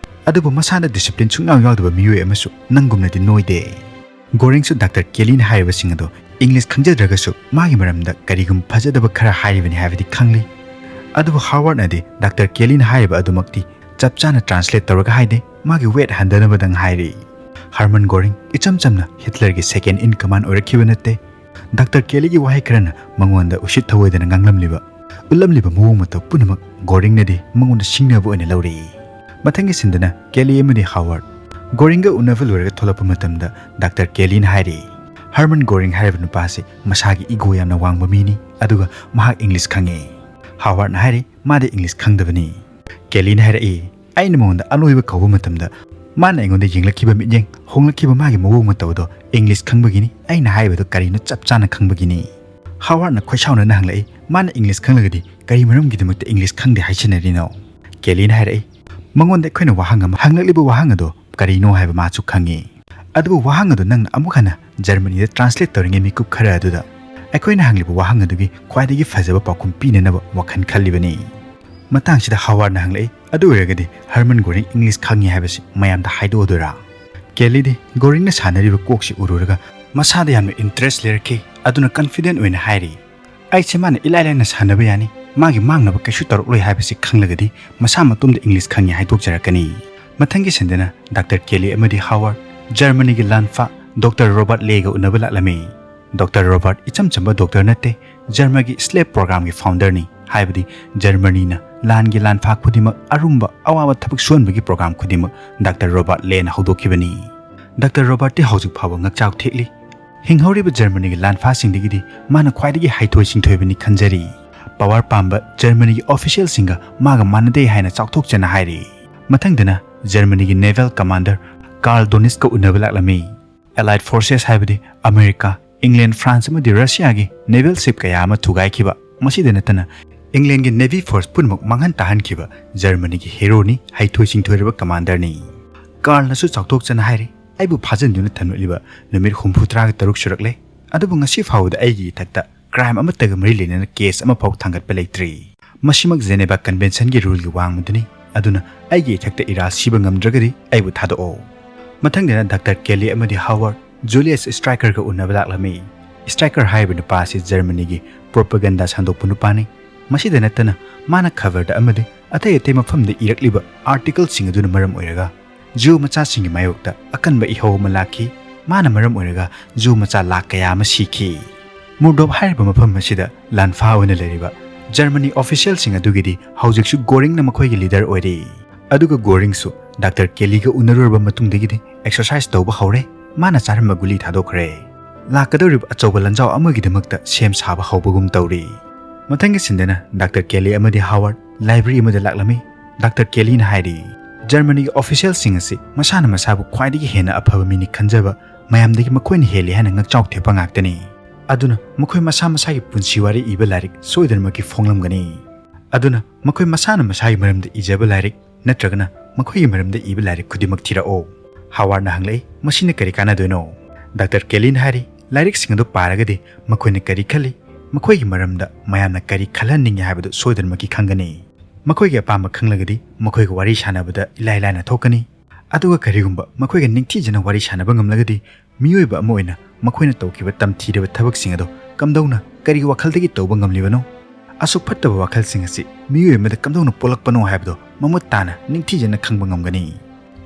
ꯑꯗꯨꯕꯨ ꯃꯁꯥꯗ ꯗꯤꯁꯤꯄ꯭ꯂꯤꯟ ꯁꯨꯡꯌꯥꯎ ꯌꯥꯎꯗꯕ ꯃꯤꯑꯣꯏ ꯑꯃꯁꯨ ꯅꯪꯒꯨꯝꯅꯗꯤ ꯅꯣꯏꯗꯦ꯫" ꯒꯣꯔꯤꯡꯁꯨ ꯗꯥꯛꯇꯔ ꯀꯦꯂꯤꯅ ꯍꯥꯏꯔꯤꯕꯁꯤꯡ ꯑꯗꯣ ꯏꯪꯂꯤꯁ ꯈꯪꯖꯗ꯭ꯔꯒꯁꯨ ꯃꯥꯒꯤ ꯃꯔꯝꯗ ꯀꯔꯤꯒꯨꯝꯕ ꯐꯖꯗꯕ ꯈꯔ ꯍꯥꯏꯔꯤꯕꯅꯤ ꯍꯥꯏꯕꯗꯤ ꯈꯪꯂꯤ꯫ ꯑꯗꯨꯕꯨ ꯍꯥꯋꯥꯔꯗꯅꯗꯤ ꯗꯥꯛꯇꯔ ꯀꯦꯂꯤꯅ ꯍꯥꯏꯔꯤꯕ ꯑꯗꯨꯃꯛꯇꯤ ꯆꯞ ꯆꯥꯅ ꯇ꯭ꯔꯥꯟꯁꯂꯦꯠ ꯇꯧꯔꯒ ꯍꯥꯏꯗꯦ, ꯃꯥꯒꯤ ꯋꯦꯠ ꯍꯟꯊꯅꯕꯗꯪ ꯍꯥꯏꯔꯤ꯫ ꯍꯔꯃꯟ ꯒꯣꯔꯤꯡ ꯏꯆꯝ ꯆꯝꯅ ꯍꯤꯠꯂꯔꯒꯤ ꯁꯦꯀꯦꯟ ꯏꯟ ꯀꯃꯥꯟ ꯑꯣꯏꯔꯛꯈꯤꯕ ꯅꯠꯇꯦ꯫ ꯗꯥꯛꯇꯔ ꯀꯦꯂꯤꯒꯤ ꯋꯥꯍꯩ ꯈꯔꯅ ꯃꯉꯣꯟꯗ ꯎꯁꯤꯠ ꯊꯑꯣꯏꯗꯅ ꯉꯥꯡꯂꯝꯂꯤꯕ, ꯎꯠꯂꯝꯂꯤꯕ ꯃꯑꯣꯡ ꯃꯇꯧ ꯄꯨꯝꯅꯃꯛ ꯒꯣꯔꯤꯡꯅꯗꯤ ꯃꯉꯣꯟꯗ ꯁꯤꯡꯅꯕ ꯑꯣꯏꯅ ꯂꯧꯔꯛꯏ꯫ ꯃꯊꯪꯒꯤ ꯁꯤꯟꯗꯅ ꯀꯦꯂꯤ ꯑꯃꯗꯤ ꯍꯥꯋꯥꯔꯗ ꯒꯣꯔꯤꯡꯒ ꯎꯅꯕ ꯂꯣꯏꯔꯒ ꯊꯣꯛꯂꯛꯄ ꯃꯇꯝꯗ ꯗꯥꯛꯇꯔ ꯀꯦꯂꯤꯅ ꯍꯥꯏꯔꯤ, "ꯍꯔꯃꯟ ꯒꯣꯔꯤꯡ ꯍꯥꯏꯔꯤꯕ ꯅꯨꯄꯥꯁꯤ ꯃꯁꯥꯒꯤ ꯏꯒꯣ ꯌꯥꯝꯅ ꯋꯥꯡꯕ ꯃꯤꯅꯤ, ꯑꯗꯨꯒ ꯃꯍꯥꯛ ꯏꯪꯂꯤꯁ ꯈꯪꯉꯤ꯫" ꯍꯥꯋꯥꯔꯗꯅ ꯍꯥꯏꯔꯤ, "ꯃꯥꯗꯤ ꯏꯪꯂꯤꯁ ꯈꯪꯗꯕꯅꯤ꯫" ꯀꯦꯂꯤꯅ ꯍꯥꯏꯔꯛꯏ, "ꯑꯩꯅ ꯃꯉꯣꯟꯗ ꯑꯅꯣꯏꯕ ꯀꯧꯕ ꯃꯇꯝꯗ ꯃꯥꯅ ꯑꯩꯉꯣꯟꯗ ꯌꯦꯡꯂꯛꯈꯤꯕ ꯃꯤꯠꯌꯦꯡ, ꯍꯣꯡꯂꯛꯈꯤꯕ ꯃꯥꯒꯤ ꯃꯑꯣꯡ ꯃꯇꯧ ꯑꯗꯣ ꯏꯪꯂꯤꯁ ꯈꯪꯕꯒꯤꯅꯤ, ꯑꯩꯅ ꯍꯥꯏꯔꯤꯕꯗꯣ ꯀꯔꯤꯅꯣ ꯆꯞ ꯆꯥꯅ ꯈꯪꯕꯒꯤꯅꯤ꯫" ꯍꯥꯋꯥꯔꯗꯅ ꯈꯣꯏꯁꯥꯎꯅꯅ ꯍꯪꯂꯛꯏ, "ꯃꯥꯅ ꯏꯪꯂꯤꯁ ꯈꯪꯂꯒꯗꯤ ꯀꯔꯤ ꯃꯔꯝꯒꯤꯗꯃꯛꯇ ꯏꯪꯂꯤꯁ ꯈꯪꯗꯦ ꯍꯥꯏꯁꯤꯟꯅꯔꯤꯅꯣ?" ꯀꯦꯂꯤꯅ ꯍꯥꯏꯔꯛꯏ, "ꯃꯉꯣꯟꯗ ꯑꯩꯈꯣꯏꯅ ꯋꯥꯍꯪ ꯑꯃ ꯍꯪꯂꯛꯂꯤꯕ ꯋꯥꯍꯪ ꯑꯗꯣ ꯀꯔꯤꯅꯣ ꯍꯥꯏꯕ ꯃꯥꯁꯨ ꯈꯪꯉꯤ꯫ ꯑꯗꯨꯕꯨ ꯋꯥꯍꯪ ꯑꯗꯨ ꯅꯪꯅ ꯑꯃꯨꯛ ꯍꯟꯅ ꯖꯔꯃꯅꯤꯗ ꯇ꯭ꯔꯥꯟꯁꯂꯦꯠ ꯇꯧꯔꯤꯉꯩ ꯃꯤꯀꯨꯞ ꯈꯔ ꯑꯗꯨꯗ ꯑꯩꯈꯣꯏꯅ ꯍꯪꯂꯤꯕ ꯋꯥꯍꯪ ꯑꯗꯨꯒꯤ ꯈ꯭ꯋꯥꯏꯗꯒꯤ ꯐꯖꯕ ꯄꯥꯎꯈꯨꯝ ꯄꯤꯅꯅꯕ ꯋꯥꯈꯜ ꯈꯜꯂꯤꯕꯅꯤ꯫" ꯃꯇꯥꯡꯁꯤꯗ ꯍꯥꯋꯥꯔꯗꯅ ꯍꯪꯂꯛꯏ, "ꯑꯗꯨ ꯑꯣꯏꯔꯒꯗꯤ ꯍꯔꯃꯟ ꯒꯣꯔꯤꯡ ꯏꯪꯂꯤꯁ ꯈꯪꯉꯤ ꯍꯥꯏꯕꯁꯤ ꯃꯌꯥꯝꯗ ꯍꯥꯏꯗꯣꯛꯑꯗꯣꯏꯔꯥ?" ꯀꯦꯂꯤꯗꯤ ꯒꯣꯔꯤꯡꯅ ꯁꯥꯟꯅꯔꯤꯕ ꯀꯣꯛꯁꯤ ꯎꯔꯨꯔꯒ ꯃꯁꯥꯗ ꯌꯥꯝꯅ ꯏꯟꯇꯔꯦꯁ ꯂꯩꯔꯛꯈꯤ꯫ ꯑꯗꯨꯅ ꯀꯟꯐꯤꯗꯦꯟ ꯑꯣꯏꯅ ꯍꯥꯏꯔꯤ, "ꯑꯩꯁꯦ ꯃꯥꯅ ꯏꯂꯥꯏ ꯂꯥꯏꯅ ꯁꯥꯟꯅꯕ ꯌꯥꯅꯤ, ꯃꯥꯒꯤ ꯃꯥꯡꯅꯕ ꯀꯩꯁꯨ ꯇꯧꯔꯛꯂꯣꯏ ꯍꯥꯏꯕꯁꯤ ꯈꯪꯂꯒꯗꯤ ꯃꯁꯥ ꯃꯇꯣꯝꯗ ꯏꯪꯂꯤꯁ ꯈꯪꯉꯤ ꯍꯥꯏꯗꯣꯛꯆꯔꯛꯀꯅꯤ꯫" ꯃꯊꯪꯒꯤ ꯁꯤꯟꯗꯅ ꯗꯥꯛꯇꯔ ꯀꯦꯂꯤ ꯑꯃꯗꯤ ꯍꯥꯋꯥꯔꯗ ꯖꯔꯃꯅꯤꯒꯤ ꯂꯥꯟꯐꯥ ꯗꯣꯛꯇꯔ ꯔꯣꯕꯥꯔꯠ ꯂꯦꯒ ꯎꯅꯕ ꯂꯥꯛꯂꯝꯃꯤ꯫ ꯗꯣꯛꯇꯔ ꯔꯣꯕꯥꯔꯠ ꯏꯆꯝ ꯆꯝꯕ ꯗꯣꯛꯇꯔ ꯅꯠꯇꯦ, ꯖꯔꯃꯒꯤ ꯁ꯭ꯂꯦꯕ ꯄ꯭ꯔꯣꯒ꯭ꯔꯥꯝꯒꯤ ꯐꯥꯎꯟꯗꯔꯅꯤ, ꯍꯥꯏꯕꯗꯤ ꯖꯔꯃꯅꯤꯅ ꯂꯥꯟꯒꯤ ꯂꯥꯟꯐꯥ ꯈꯨꯗꯤꯡꯃꯛ ꯑꯔꯨꯝꯕ ꯑꯋꯥꯕ ꯊꯕꯛ ꯁꯨꯍꯟꯕꯒꯤ ꯄ꯭ꯔꯣꯒ꯭ꯔꯥꯝ ꯈꯨꯗꯤꯡꯃꯛ ꯗꯥꯛꯇꯔ ꯔꯣꯕꯥꯔꯠ ꯂꯦꯅ ꯍꯧꯗꯣꯛꯈꯤꯕꯅꯤ꯫ ꯗꯥꯛꯇꯔ ꯔꯣꯕꯥꯔꯠꯇꯤ ꯍꯧꯖꯤꯛ ꯐꯥꯎꯕ ꯉꯛꯆꯥꯎ ꯊꯦꯛꯂꯤ꯫ ꯍꯤꯡꯍꯧꯔꯤꯕ ꯖꯔꯃꯅꯤꯒꯤ ꯂꯥꯟꯐꯥꯁꯤꯡꯗꯒꯤꯗꯤ ꯃꯥꯅ ꯈ꯭ꯋꯥꯏꯗꯒꯤ ꯍꯩꯊꯣꯏ ꯁꯤꯡꯊꯣꯏꯕꯅꯤ ꯈꯟꯖꯔꯤ꯫ ꯄꯋꯥꯔ ꯄꯥꯝꯕ ꯖꯔꯃꯅꯤꯒꯤ ꯑꯣꯐꯤꯁꯤꯌꯦꯜꯁꯤꯡꯒ ꯃꯥꯒ ꯃꯥꯟꯅꯗꯦ ꯍꯥꯏꯅ ꯆꯥꯎꯊꯣꯛꯆꯅ ꯍꯥꯏꯔꯤ꯫ ꯃꯊꯪꯗꯅ ꯖꯔꯃꯅꯤꯒꯤ ꯅꯦꯚꯦꯜ ꯀꯃꯥꯟꯗꯔ ꯀꯥꯔꯜ ꯗꯣꯅꯤꯁꯀ ꯎꯅꯕ ꯂꯥꯛꯂꯝꯃꯤ꯫ ꯑꯦꯂꯥꯏꯠ ꯐꯣꯔꯁꯦꯁ ꯍꯥꯏꯕꯗꯤ ꯑꯃꯦꯔꯤꯀꯥ, ꯏꯪꯂꯦꯟ, ꯐ꯭ꯔꯥꯟꯁ ꯑꯃꯗꯤ ꯔꯁꯤꯌꯥꯒꯤ ꯅꯦꯚꯦꯜ ꯁꯤꯞ ꯀꯌꯥ ꯑꯃ ꯊꯨꯒꯥꯏꯈꯤꯕ, ꯃꯁꯤꯗ ꯅꯠꯇꯅ ꯏꯪꯂꯦꯟꯒꯤ ꯅꯦꯚꯤ ꯐꯣꯔꯁ ꯄꯨꯝꯅꯃꯛ ꯃꯥꯡꯍꯟ ꯇꯥꯍꯟꯈꯤꯕ ꯖꯔꯃꯅꯤꯒꯤ ꯍꯦꯔꯣꯅꯤ, ꯍꯩꯊꯣꯏ ꯁꯤꯡꯊꯣꯏꯔꯕ ꯀꯃꯥꯟꯗꯔꯅꯤ꯫ ꯀꯥꯔꯜꯅꯁꯨ ꯆꯥꯎꯊꯣꯛꯆꯅ ꯍꯥꯏꯔꯤ, "ꯑꯩꯕꯨ ꯐꯥꯖꯤꯟꯗꯨꯅ ꯊꯝꯂꯛꯂꯤꯕ ꯅꯨꯃꯤꯠ ꯍꯨꯝꯐꯨ ꯇꯔꯥꯒ ꯇꯔꯨꯛ ꯁꯨꯔꯛꯂꯦ, ꯑꯗꯨꯕꯨ ꯉꯁꯤ ꯐꯥꯎꯕꯗ ꯑꯩꯒꯤ ꯏꯊꯛꯇ ꯀ꯭ꯔꯥꯏꯝ ꯑꯃꯠꯇꯒ ꯃꯔꯤ ꯂꯩꯅꯅ ꯀꯦꯁ ꯑꯃꯐꯥꯎ ꯊꯥꯡꯒꯠꯄ ꯂꯩꯇ꯭ꯔꯤ꯫ ꯃꯁꯤꯃꯛ ꯖꯦꯅꯦꯚꯥ ꯀꯟꯚꯦꯟꯁꯟꯒꯤ ꯔꯨꯜꯒꯤ ꯋꯥꯡꯃꯗꯨꯅꯤ꯫ ꯑꯗꯨꯅ ꯑꯩꯒꯤ ꯏꯊꯛꯇ ꯏꯔꯥꯜ ꯁꯤꯕ ꯉꯝꯗ꯭ꯔꯒꯗꯤ ꯑꯩꯕꯨ ꯊꯥꯗꯣꯛꯑꯣ꯫" ꯃꯊꯪꯗꯅ ꯗꯥꯛꯇꯔ ꯀꯦꯂꯤ ꯑꯃꯗꯤ ꯍꯥꯋꯥꯔꯗ ꯖꯨꯂꯤꯌꯁ ꯁ꯭ꯇ꯭ꯔꯥꯏꯀꯔꯒ ꯎꯅꯕ ꯂꯥꯛꯂꯝꯃꯤ꯫ ꯁ꯭ꯇ꯭ꯔꯥꯏꯀꯔ ꯍꯥꯏꯔꯤꯕ ꯅꯨꯄꯥ ꯑꯁꯤ ꯖꯔꯃꯅꯤꯒꯤ ꯄ꯭ꯔꯣꯄꯒꯦꯟꯗꯥ ꯁꯟꯗꯣꯛꯄ ꯅꯨꯄꯥꯅꯤ꯫ ꯃꯁꯤꯗ ꯅꯠꯇꯅ ꯃꯥꯅ ꯈꯕꯔꯗ ꯑꯃꯗꯤ ꯑꯇꯩ ꯑꯇꯩ ꯃꯐꯝꯗ ꯏꯔꯛꯂꯤꯕ ꯑꯥꯔꯇꯤꯀꯜꯁꯤꯡ ꯑꯗꯨꯅ ꯃꯔꯝ ꯑꯣꯏꯔꯒ ꯖ꯭ꯌꯨ ꯃꯆꯥꯁꯤꯡꯒꯤ ꯃꯥꯌꯣꯛꯇ ꯑꯀꯟꯕ ꯏꯍꯧ ꯑꯃ ꯂꯥꯛꯈꯤ꯫ ꯃꯥꯅ ꯃꯔꯝ ꯑꯣꯏꯔꯒ ꯖ꯭ꯌꯨ ꯃꯆꯥ ꯂꯥꯈ ꯀꯌꯥ ꯑꯃ ꯁꯤꯈꯤ꯫ ꯃꯨꯔꯗꯣꯞ ꯍꯥꯏꯔꯤꯕ ꯃꯐꯝ ꯑꯁꯤꯗ ꯂꯥꯟꯐꯥ ꯑꯣꯏꯅ ꯂꯩꯔꯤꯕ ꯖꯔꯃꯅꯤ ꯑꯣꯐꯤꯁꯤꯌꯦꯜꯁꯤꯡ ꯑꯗꯨꯒꯤꯗꯤ ꯍꯧꯖꯤꯛꯁꯨ ꯒꯣꯔꯤꯡꯅ ꯃꯈꯣꯏꯒꯤ ꯂꯤꯗꯔ ꯑꯣꯏꯔꯤ꯫ ꯑꯗꯨꯒ ꯒꯣꯔꯤꯡꯁꯨ ꯗꯥꯛꯇꯔ ꯀꯦꯂꯤꯒ ꯎꯅꯔꯨꯔꯕ ꯃꯇꯨꯡꯗꯒꯤꯗꯤ ꯑꯦꯛꯁꯔꯁꯥꯏꯁ ꯇꯧꯕ ꯍꯧꯔꯦ꯫ ꯃꯥꯅ ꯆꯥꯔꯝꯕ ꯒꯨꯂꯤ ꯊꯥꯗꯣꯛꯈ꯭ꯔꯦ꯫ ꯂꯥꯛꯀꯗꯧꯔꯤꯕ ꯑꯆꯧꯕ ꯂꯥꯟꯖꯥꯎ ꯑꯃꯒꯤꯗꯃꯛꯇ ꯁꯦꯝ ꯁꯥꯕ ꯍꯧꯕꯒꯨꯝ ꯇꯧꯔꯤ꯫ ꯃꯊꯪꯒꯤ ꯁꯤꯟꯗꯅ ꯗꯥꯛꯇꯔ ꯀꯦꯂꯤ ꯑꯃꯗꯤ ꯍꯥꯋꯥꯔꯗ ꯂꯥꯏꯕ꯭ꯔꯦꯔꯤ ꯑꯃꯗ ꯂꯥꯛꯂꯝꯃꯤ꯫ ꯗꯥꯛꯇꯔ ꯀꯦꯂꯤꯅ ꯍꯥꯏꯔꯤ, ꯖꯔꯃꯅꯤꯒꯤ ꯑꯣꯐꯤꯁꯤꯌꯦꯜꯁꯤꯡ ꯑꯁꯤ ꯃꯁꯥꯅ ꯃꯁꯥꯕꯨ ꯈ꯭ꯋꯥꯏꯗꯒꯤ ꯍꯦꯟꯅ ꯑꯐꯕ ꯃꯤꯅꯤ ꯈꯟꯖꯕ, ꯃꯌꯥꯝꯗꯒꯤ ꯃꯈꯣꯏꯅ ꯍꯦꯜꯂꯤ ꯍꯥꯏꯅ ꯉꯛꯆꯥꯎ ꯊꯦꯛꯄ ꯉꯥꯛꯇꯅꯤ꯫ ꯑꯗꯨꯅ ꯃꯈꯣꯏ ꯃꯁꯥ ꯃꯁꯥꯒꯤ ꯄꯨꯟꯁꯤ ꯋꯥꯔꯤ ꯏꯕ ꯂꯥꯏꯔꯤꯛ ꯁꯣꯏꯗꯅꯃꯛꯀꯤ ꯐꯣꯡꯂꯝꯒꯅꯤ꯫ ꯑꯗꯨꯅ ꯃꯈꯣꯏ ꯃꯁꯥꯅ ꯃꯁꯥꯒꯤ ꯃꯔꯝꯗ ꯏꯖꯕ ꯂꯥꯏꯔꯤꯛ ꯅꯠꯇ꯭ꯔꯒꯅ ꯃꯈꯣꯏꯒꯤ ꯃꯔꯝꯗ ꯏꯕ ꯂꯥꯏꯔꯤꯛ ꯈꯨꯗꯤꯡꯃꯛ ꯊꯤꯔꯛꯑꯣ꯫ ꯍꯥꯋꯥꯔꯗꯅ ꯍꯪꯂꯛꯏ, "ꯃꯁꯤꯅ ꯀꯔꯤ ꯀꯥꯟꯅꯗꯣꯏꯅꯣ?" ꯗꯥꯛꯇꯔ ꯀꯦꯂꯤꯅ ꯍꯥꯏꯔꯤ, "ꯂꯥꯏꯔꯤꯛꯁꯤꯡ ꯑꯗꯨ ꯄꯥꯔꯒꯗꯤ ꯃꯈꯣꯏꯅ ꯀꯔꯤ ꯈꯜꯂꯤ, ꯃꯈꯣꯏꯒꯤ ꯃꯔꯝꯗ ꯃꯌꯥꯝꯅ ꯀꯔꯤ ꯈꯜꯍꯟꯅꯤꯡꯏ ꯍꯥꯏꯕꯗꯨ ꯁꯣꯏꯗꯅꯃꯛꯀꯤ ꯈꯪꯒꯅꯤ꯫ ꯃꯈꯣꯏꯒꯤ ꯑꯄꯥꯝꯕ ꯈꯪꯂꯒꯗꯤ ꯃꯈꯣꯏꯒ ꯋꯥꯔꯤ ꯁꯥꯟꯅꯕꯗ ꯏꯂꯥꯏ ꯂꯥꯏꯅ ꯊꯣꯛꯀꯅꯤ꯫ ꯑꯗꯨꯒ ꯀꯔꯤꯒꯨꯝꯕ ꯃꯈꯣꯏꯒ ꯅꯤꯡꯊꯤꯖꯅ ꯋꯥꯔꯤ ꯁꯥꯟꯅꯕ ꯉꯝꯂꯒꯗꯤ ꯃꯤꯑꯣꯏꯕ ꯑꯃ ꯑꯣꯏꯅ ꯃꯈꯣꯏꯅ ꯇꯧꯈꯤꯕ ꯇꯝꯊꯤꯔꯕ ꯊꯕꯛꯁꯤꯡ ꯑꯗꯨ ꯀꯝꯗꯧꯅ ꯀꯔꯤ ꯋꯥꯈꯜꯗꯒꯤ ꯇꯧꯕ ꯉꯝꯂꯤꯕꯅꯣ? ꯑꯁꯨꯛ ꯐꯠꯇꯕ ꯋꯥꯈꯜꯁꯤꯡ ꯑꯁꯤ ꯃꯤꯑꯣꯏ ꯑꯃꯗ ꯀꯝꯗꯧꯅ ꯄꯣꯛꯂꯛꯄꯅꯣ ꯍꯥꯏꯕꯗꯨ ꯃꯃꯨꯠ ꯇꯥꯅ ꯅꯤꯡꯊꯤꯖꯅ ꯈꯪꯕ ꯉꯝꯒꯅꯤ꯫"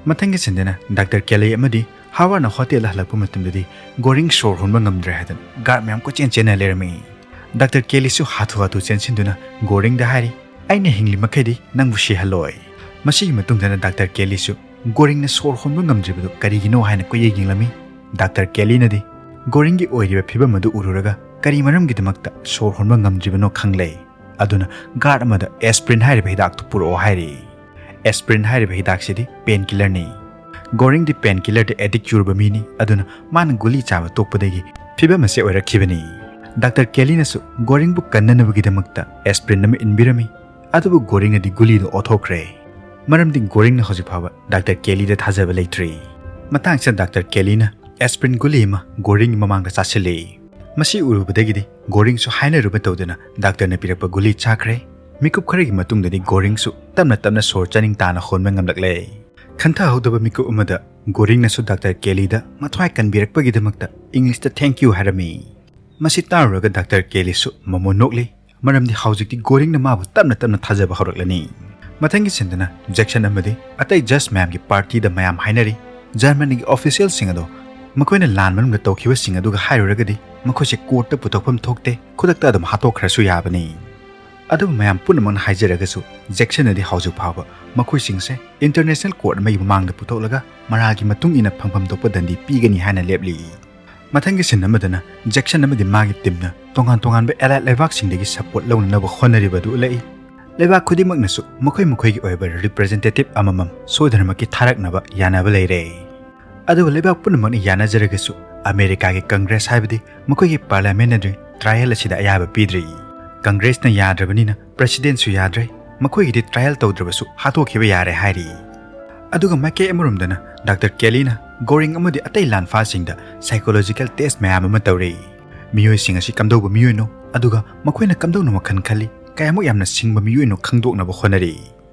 ꯃꯊꯪꯒꯤ ꯁꯤꯟꯗꯅ ꯗꯥꯛꯇꯔ ꯀꯦꯂꯤ ꯑꯃꯗꯤ ꯍꯥꯋꯥꯔꯗꯅ ꯍꯣꯇꯦꯜꯗ ꯍꯜꯂꯛꯄ ꯃꯇꯝꯗꯗꯤ ꯒꯣꯔꯤꯡ ꯁꯣꯔ ꯍꯣꯟꯕ ꯉꯝꯗ꯭ꯔꯦ ꯍꯥꯏꯗꯨꯅ ꯒꯥꯔꯗ ꯃꯌꯥꯝ ꯀꯣꯏꯆꯦꯟ ꯆꯦꯟꯅ ꯂꯩꯔꯝꯃꯤ꯫ ꯗꯥꯛꯇꯔ ꯀꯦꯂꯤꯁꯨ ꯍꯥꯊꯨ ꯍꯥꯊꯨ ꯆꯦꯟꯁꯤꯟꯗꯨꯅ ꯒꯣꯔꯤꯡꯗ ꯍꯥꯏꯔꯤ, "ꯑꯩꯅ ꯍꯤꯡꯂꯤ ꯃꯈꯩꯗꯤ ꯅꯪꯕꯨ ꯁꯤꯍꯜꯂꯣꯏ꯫" ꯃꯁꯤꯒꯤ ꯃꯇꯨꯡꯗꯅ ꯗꯥꯛꯇꯔ ꯀꯦꯂꯤꯁꯨ ꯒꯣꯔꯤꯡꯅ ꯁꯣꯔ ꯍꯣꯟꯕ ꯉꯝꯗ꯭ꯔꯤꯕꯗꯨ ꯀꯔꯤꯒꯤꯅꯣ ꯍꯥꯏꯅ ꯀꯣꯏꯌꯦꯡ ꯌꯦꯡꯂꯝꯃꯤ꯫ ꯗꯥꯛꯇꯔ ꯀꯦꯂꯤꯅꯗꯤ ꯒꯣꯔꯤꯡꯒꯤ ꯑꯣꯏꯔꯤꯕ ꯐꯤꯕꯝ ꯑꯗꯨ ꯎꯔꯨꯔꯒ ꯀꯔꯤ ꯃꯔꯝꯒꯤꯗꯃꯛꯇ ꯁꯣꯔ ꯍꯣꯟꯕ ꯉꯝꯗ꯭ꯔꯤꯕꯅꯣ ꯈꯪꯂꯦ꯫ ꯑꯗꯨꯅ ꯒꯥꯔꯗ ꯑꯃꯗ ꯑꯦꯁꯄ꯭ꯔꯤꯟ ꯍꯥꯏꯔꯤꯕ ꯍꯤꯗꯥꯛꯇꯨ ꯄꯨꯔꯛꯑꯣ ꯍꯥꯏꯔꯤ꯫ ꯑꯦꯁꯄ꯭ꯔꯤꯟ ꯍꯥꯏꯔꯤꯕ ꯍꯤꯗꯥꯛꯁꯤꯗꯤ ꯄꯦꯟ ꯀꯤꯂꯔꯅꯤ꯫ ꯒꯣꯔꯤꯡꯗꯤ ꯄꯦꯟ ꯀꯤꯂꯔꯗ ꯑꯦꯗꯤꯛ ꯆꯨꯔꯕ ꯃꯤꯅꯤ, ꯑꯗꯨꯅ ꯃꯥꯅ ꯒꯨꯂꯤ ꯆꯥꯕ ꯇꯣꯛꯄꯗꯒꯤ ꯐꯤꯕꯝ ꯑꯁꯤ ꯑꯣꯏꯔꯛꯈꯤꯕꯅꯤ꯫ ꯗꯥꯛꯇꯔ ꯀꯦꯂꯤꯅꯁꯨ ꯒꯣꯔꯤꯡꯕꯨ ꯀꯟꯅꯅꯕꯒꯤꯗꯃꯛꯇ ꯑꯦꯁꯄ꯭ꯔꯤꯟ ꯑꯃ ꯏꯟꯕꯤꯔꯝꯃꯤ, ꯑꯗꯨꯕꯨ ꯒꯣꯔꯤꯡꯅꯗꯤ ꯒꯨꯂꯤꯗꯨ ꯑꯣꯊꯣꯛꯈ꯭ꯔꯦ꯫ ꯃꯔꯝꯗꯤ ꯒꯣꯔꯤꯡꯅ ꯍꯧꯖꯤꯛ ꯐꯥꯎꯕ ꯗꯥꯛꯇꯔ ꯀꯦꯂꯤꯗ ꯊꯥꯖꯕ ꯂꯩꯇ꯭ꯔꯤ꯫ ꯃꯇꯥꯡꯁꯤꯗ ꯗꯥꯛꯇꯔ ꯀꯦꯂꯤꯅ ꯑꯦꯁꯄ꯭ꯔꯤꯟ ꯒꯨꯂꯤ ꯑꯃ ꯒꯣꯔꯤꯡꯒꯤ ꯃꯃꯥꯡꯗ ꯆꯥꯁꯤꯜꯂꯤ꯫ ꯃꯁꯤ ꯎꯔꯨꯕꯗꯒꯤꯗꯤ ꯒꯣꯔꯤꯡꯁꯨ ꯍꯥꯏꯅꯔꯨꯕ ꯇꯧꯗꯅ ꯗꯥꯛꯇꯔꯅ ꯄꯤꯔꯛꯄ ꯒꯨꯂꯤ ꯆꯥꯈ꯭ꯔꯦ꯫ ꯃꯤꯀꯨꯞ ꯈꯔꯒꯤ ꯃꯇꯨꯡꯗꯗꯤ ꯒꯣꯔꯤꯡꯁꯨ ꯇꯞꯅ ꯇꯞꯅ ꯁꯣꯔ ꯆꯥꯅꯤꯡ ꯇꯥꯅ ꯍꯣꯟꯕ ꯉꯝꯂꯛꯂꯦ꯫ ꯈꯟꯊꯍꯧꯗꯕ ꯃꯤꯀꯨꯞ ꯑꯃꯗ ꯒꯣꯔꯤꯡꯅꯁꯨ ꯗꯥꯛꯇꯔ ꯀꯦꯂꯤꯗ ꯃꯊ꯭ꯋꯥꯏ ꯀꯟꯕꯤꯔꯛꯄꯒꯤꯗꯃꯛꯇ ꯏꯪꯂꯤꯁꯇ "Thank you" ꯍꯥꯏꯔꯝꯃꯤ꯫ ꯃꯁꯤ ꯇꯥꯔꯨꯔꯒ ꯗꯥꯛꯇꯔ ꯀꯦꯂꯤꯁꯨ ꯃꯃꯣꯟ ꯅꯣꯛꯂꯤ, ꯃꯔꯝꯗꯤ ꯍꯧꯖꯤꯛꯇꯤ ꯒꯣꯔꯤꯡꯅ ꯃꯥꯕꯨ ꯇꯞꯅ ꯇꯞꯅ ꯊꯥꯖꯕ ꯍꯧꯔꯛꯂꯅꯤ꯫ ꯃꯊꯪꯒꯤ ꯁꯤꯟꯗꯅ ꯖꯦꯛꯁꯟ ꯑꯃꯗꯤ ꯑꯇꯩ ꯖꯖ ꯃꯌꯥꯝꯒꯤ ꯄꯥꯔꯇꯤꯗ ꯃꯌꯥꯝ ꯍꯥꯏꯅꯔꯤ꯫ ꯖꯔꯃꯅꯤꯒꯤ ꯑꯣꯐꯤꯁꯤꯌꯦꯜꯁꯤꯡ ꯑꯗꯣ ꯃꯈꯣꯏꯅ ꯂꯥꯟ ꯃꯅꯨꯡꯗ ꯇꯧꯈꯤꯕꯁꯤꯡ ꯑꯗꯨꯒ ꯍꯥꯏꯔꯨꯔꯒꯗꯤ ꯃꯈꯣꯏꯁꯦ ꯀꯣꯔꯠꯇ ꯄꯨꯊꯣꯛꯐꯝ ꯊꯣꯛꯇꯦ, ꯈꯨꯗꯛꯇ ꯑꯗꯨꯝ ꯍꯥꯠꯇꯣꯛꯈ꯭ꯔꯁꯨ ꯌꯥꯕꯅꯤ꯫ ꯑꯗꯨꯕꯨ ꯃꯌꯥꯝ ꯄꯨꯝꯅꯃꯛꯅ ꯍꯥꯏꯖꯔꯒꯁꯨ ꯖꯦꯛꯁꯟꯅꯗꯤ ꯍꯧꯖꯤꯛ ꯐꯥꯎꯕ ꯃꯈꯣꯏꯁꯤꯡꯁꯦ ꯏꯟꯇꯔꯅꯦꯁꯅꯦꯜ ꯀꯣꯔꯠ ꯑꯃꯒꯤ ꯃꯃꯥꯡꯗ ꯄꯨꯊꯣꯛꯂꯒ ꯃꯔꯥꯜꯒꯤ ꯃꯇꯨꯡ ꯏꯟꯅ ꯐꯪꯐꯝ ꯊꯣꯛꯄ ꯗꯟꯗꯤ ꯄꯤꯒꯅꯤ ꯍꯥꯏꯅ ꯂꯦꯞꯂꯤ꯫ ꯃꯊꯪꯒꯤ ꯁꯤꯟ ꯑꯃꯗꯅ ꯖꯦꯛꯁꯟ ꯑꯃꯗꯤ ꯃꯥꯒꯤ ꯇꯤꯝꯅ ꯇꯣꯉꯥꯟ ꯇꯣꯉꯥꯟꯕ ꯑꯦꯂꯥꯏꯠ ꯂꯩꯕꯥꯛꯁꯤꯡꯗꯒꯤ ꯁꯄꯣꯔꯠ ꯂꯧꯅꯅꯕ ꯍꯣꯠꯅꯔꯤꯕ ꯑꯗꯨ ꯎꯠꯂꯛꯏ꯫ ꯂꯩꯕꯥꯛ ꯈꯨꯗꯤꯡꯃꯛꯅꯁꯨ ꯃꯈꯣꯏ ꯃꯈꯣꯏꯒꯤ ꯑꯣꯏꯕ ꯔꯤꯄ꯭ꯔꯖꯦꯟꯇꯦꯇꯤꯚ ꯑꯃꯃꯝ ꯁꯣꯏꯗꯅꯃꯛꯀꯤ ꯊꯥꯔꯛꯅꯕ ꯌꯥꯅꯕ ꯂꯩꯔꯦ꯫ ꯑꯗꯨꯕꯨ ꯂꯩꯕꯥꯛ ꯄꯨꯝꯅꯃꯛꯅ ꯌꯥꯅꯖꯔꯒꯁꯨ ꯑꯃꯦꯔꯤꯀꯥꯒꯤ ꯀꯪꯒ꯭ꯔꯦꯁ ꯍꯥꯏꯕꯗꯤ ꯃꯈꯣꯏꯒꯤ ꯄꯥꯔꯂꯤꯌꯥꯃꯦꯟ ꯑꯗꯨ ꯇ꯭ꯔꯥꯏꯌꯦꯜ ꯑꯁꯤꯗ ꯑꯌꯥꯕ ꯄꯤꯗ꯭ꯔꯤ꯫ ꯀꯪꯒ꯭ꯔꯦꯁꯅ ꯌꯥꯗ꯭ꯔꯕꯅꯤꯅ ꯄ꯭ꯔꯦꯁꯤꯗꯦꯟꯠꯁꯨ ꯌꯥꯗ꯭ꯔꯦ, ꯃꯈꯣꯏꯒꯤꯗꯤ ꯇ꯭ꯔꯥꯏꯌꯦꯜ ꯇꯧꯗ꯭ꯔꯕꯁꯨ ꯍꯥꯠꯇꯣꯛꯈꯤꯕ ꯌꯥꯔꯦ ꯍꯥꯏꯔꯤ꯫ ꯑꯗꯨꯒ ꯃꯥꯏꯀꯩ ꯑꯃꯔꯣꯝꯗꯅ ꯗꯥꯛꯇꯔ ꯀꯦꯂꯤꯅ ꯒꯣꯔꯤꯡ ꯑꯃꯗꯤ ꯑꯇꯩ ꯂꯥꯟꯐꯥꯁꯤꯡꯗ ꯁꯥꯏꯀꯣꯂꯣꯖꯤꯀꯦꯜ ꯇꯦꯁ ꯃꯌꯥꯝ ꯑꯃ ꯇꯧꯔꯤ꯫ ꯃꯤꯑꯣꯏꯁꯤꯡ ꯑꯁꯤ ꯀꯝꯗꯧꯕ ꯃꯤꯑꯣꯏꯅꯣ, ꯑꯗꯨꯒ ꯃꯈꯣꯏꯅ ꯀꯝꯗꯧꯅ ꯋꯥꯈꯜ ꯈꯜꯂꯤ, ꯀꯌꯥꯃꯨꯛ ꯌꯥꯝꯅ ꯁꯤꯡꯕ ꯃꯤꯑꯣꯏꯅꯣ ꯈꯪꯗꯣꯛꯅꯕ ꯍꯣꯠꯅꯔꯤ꯫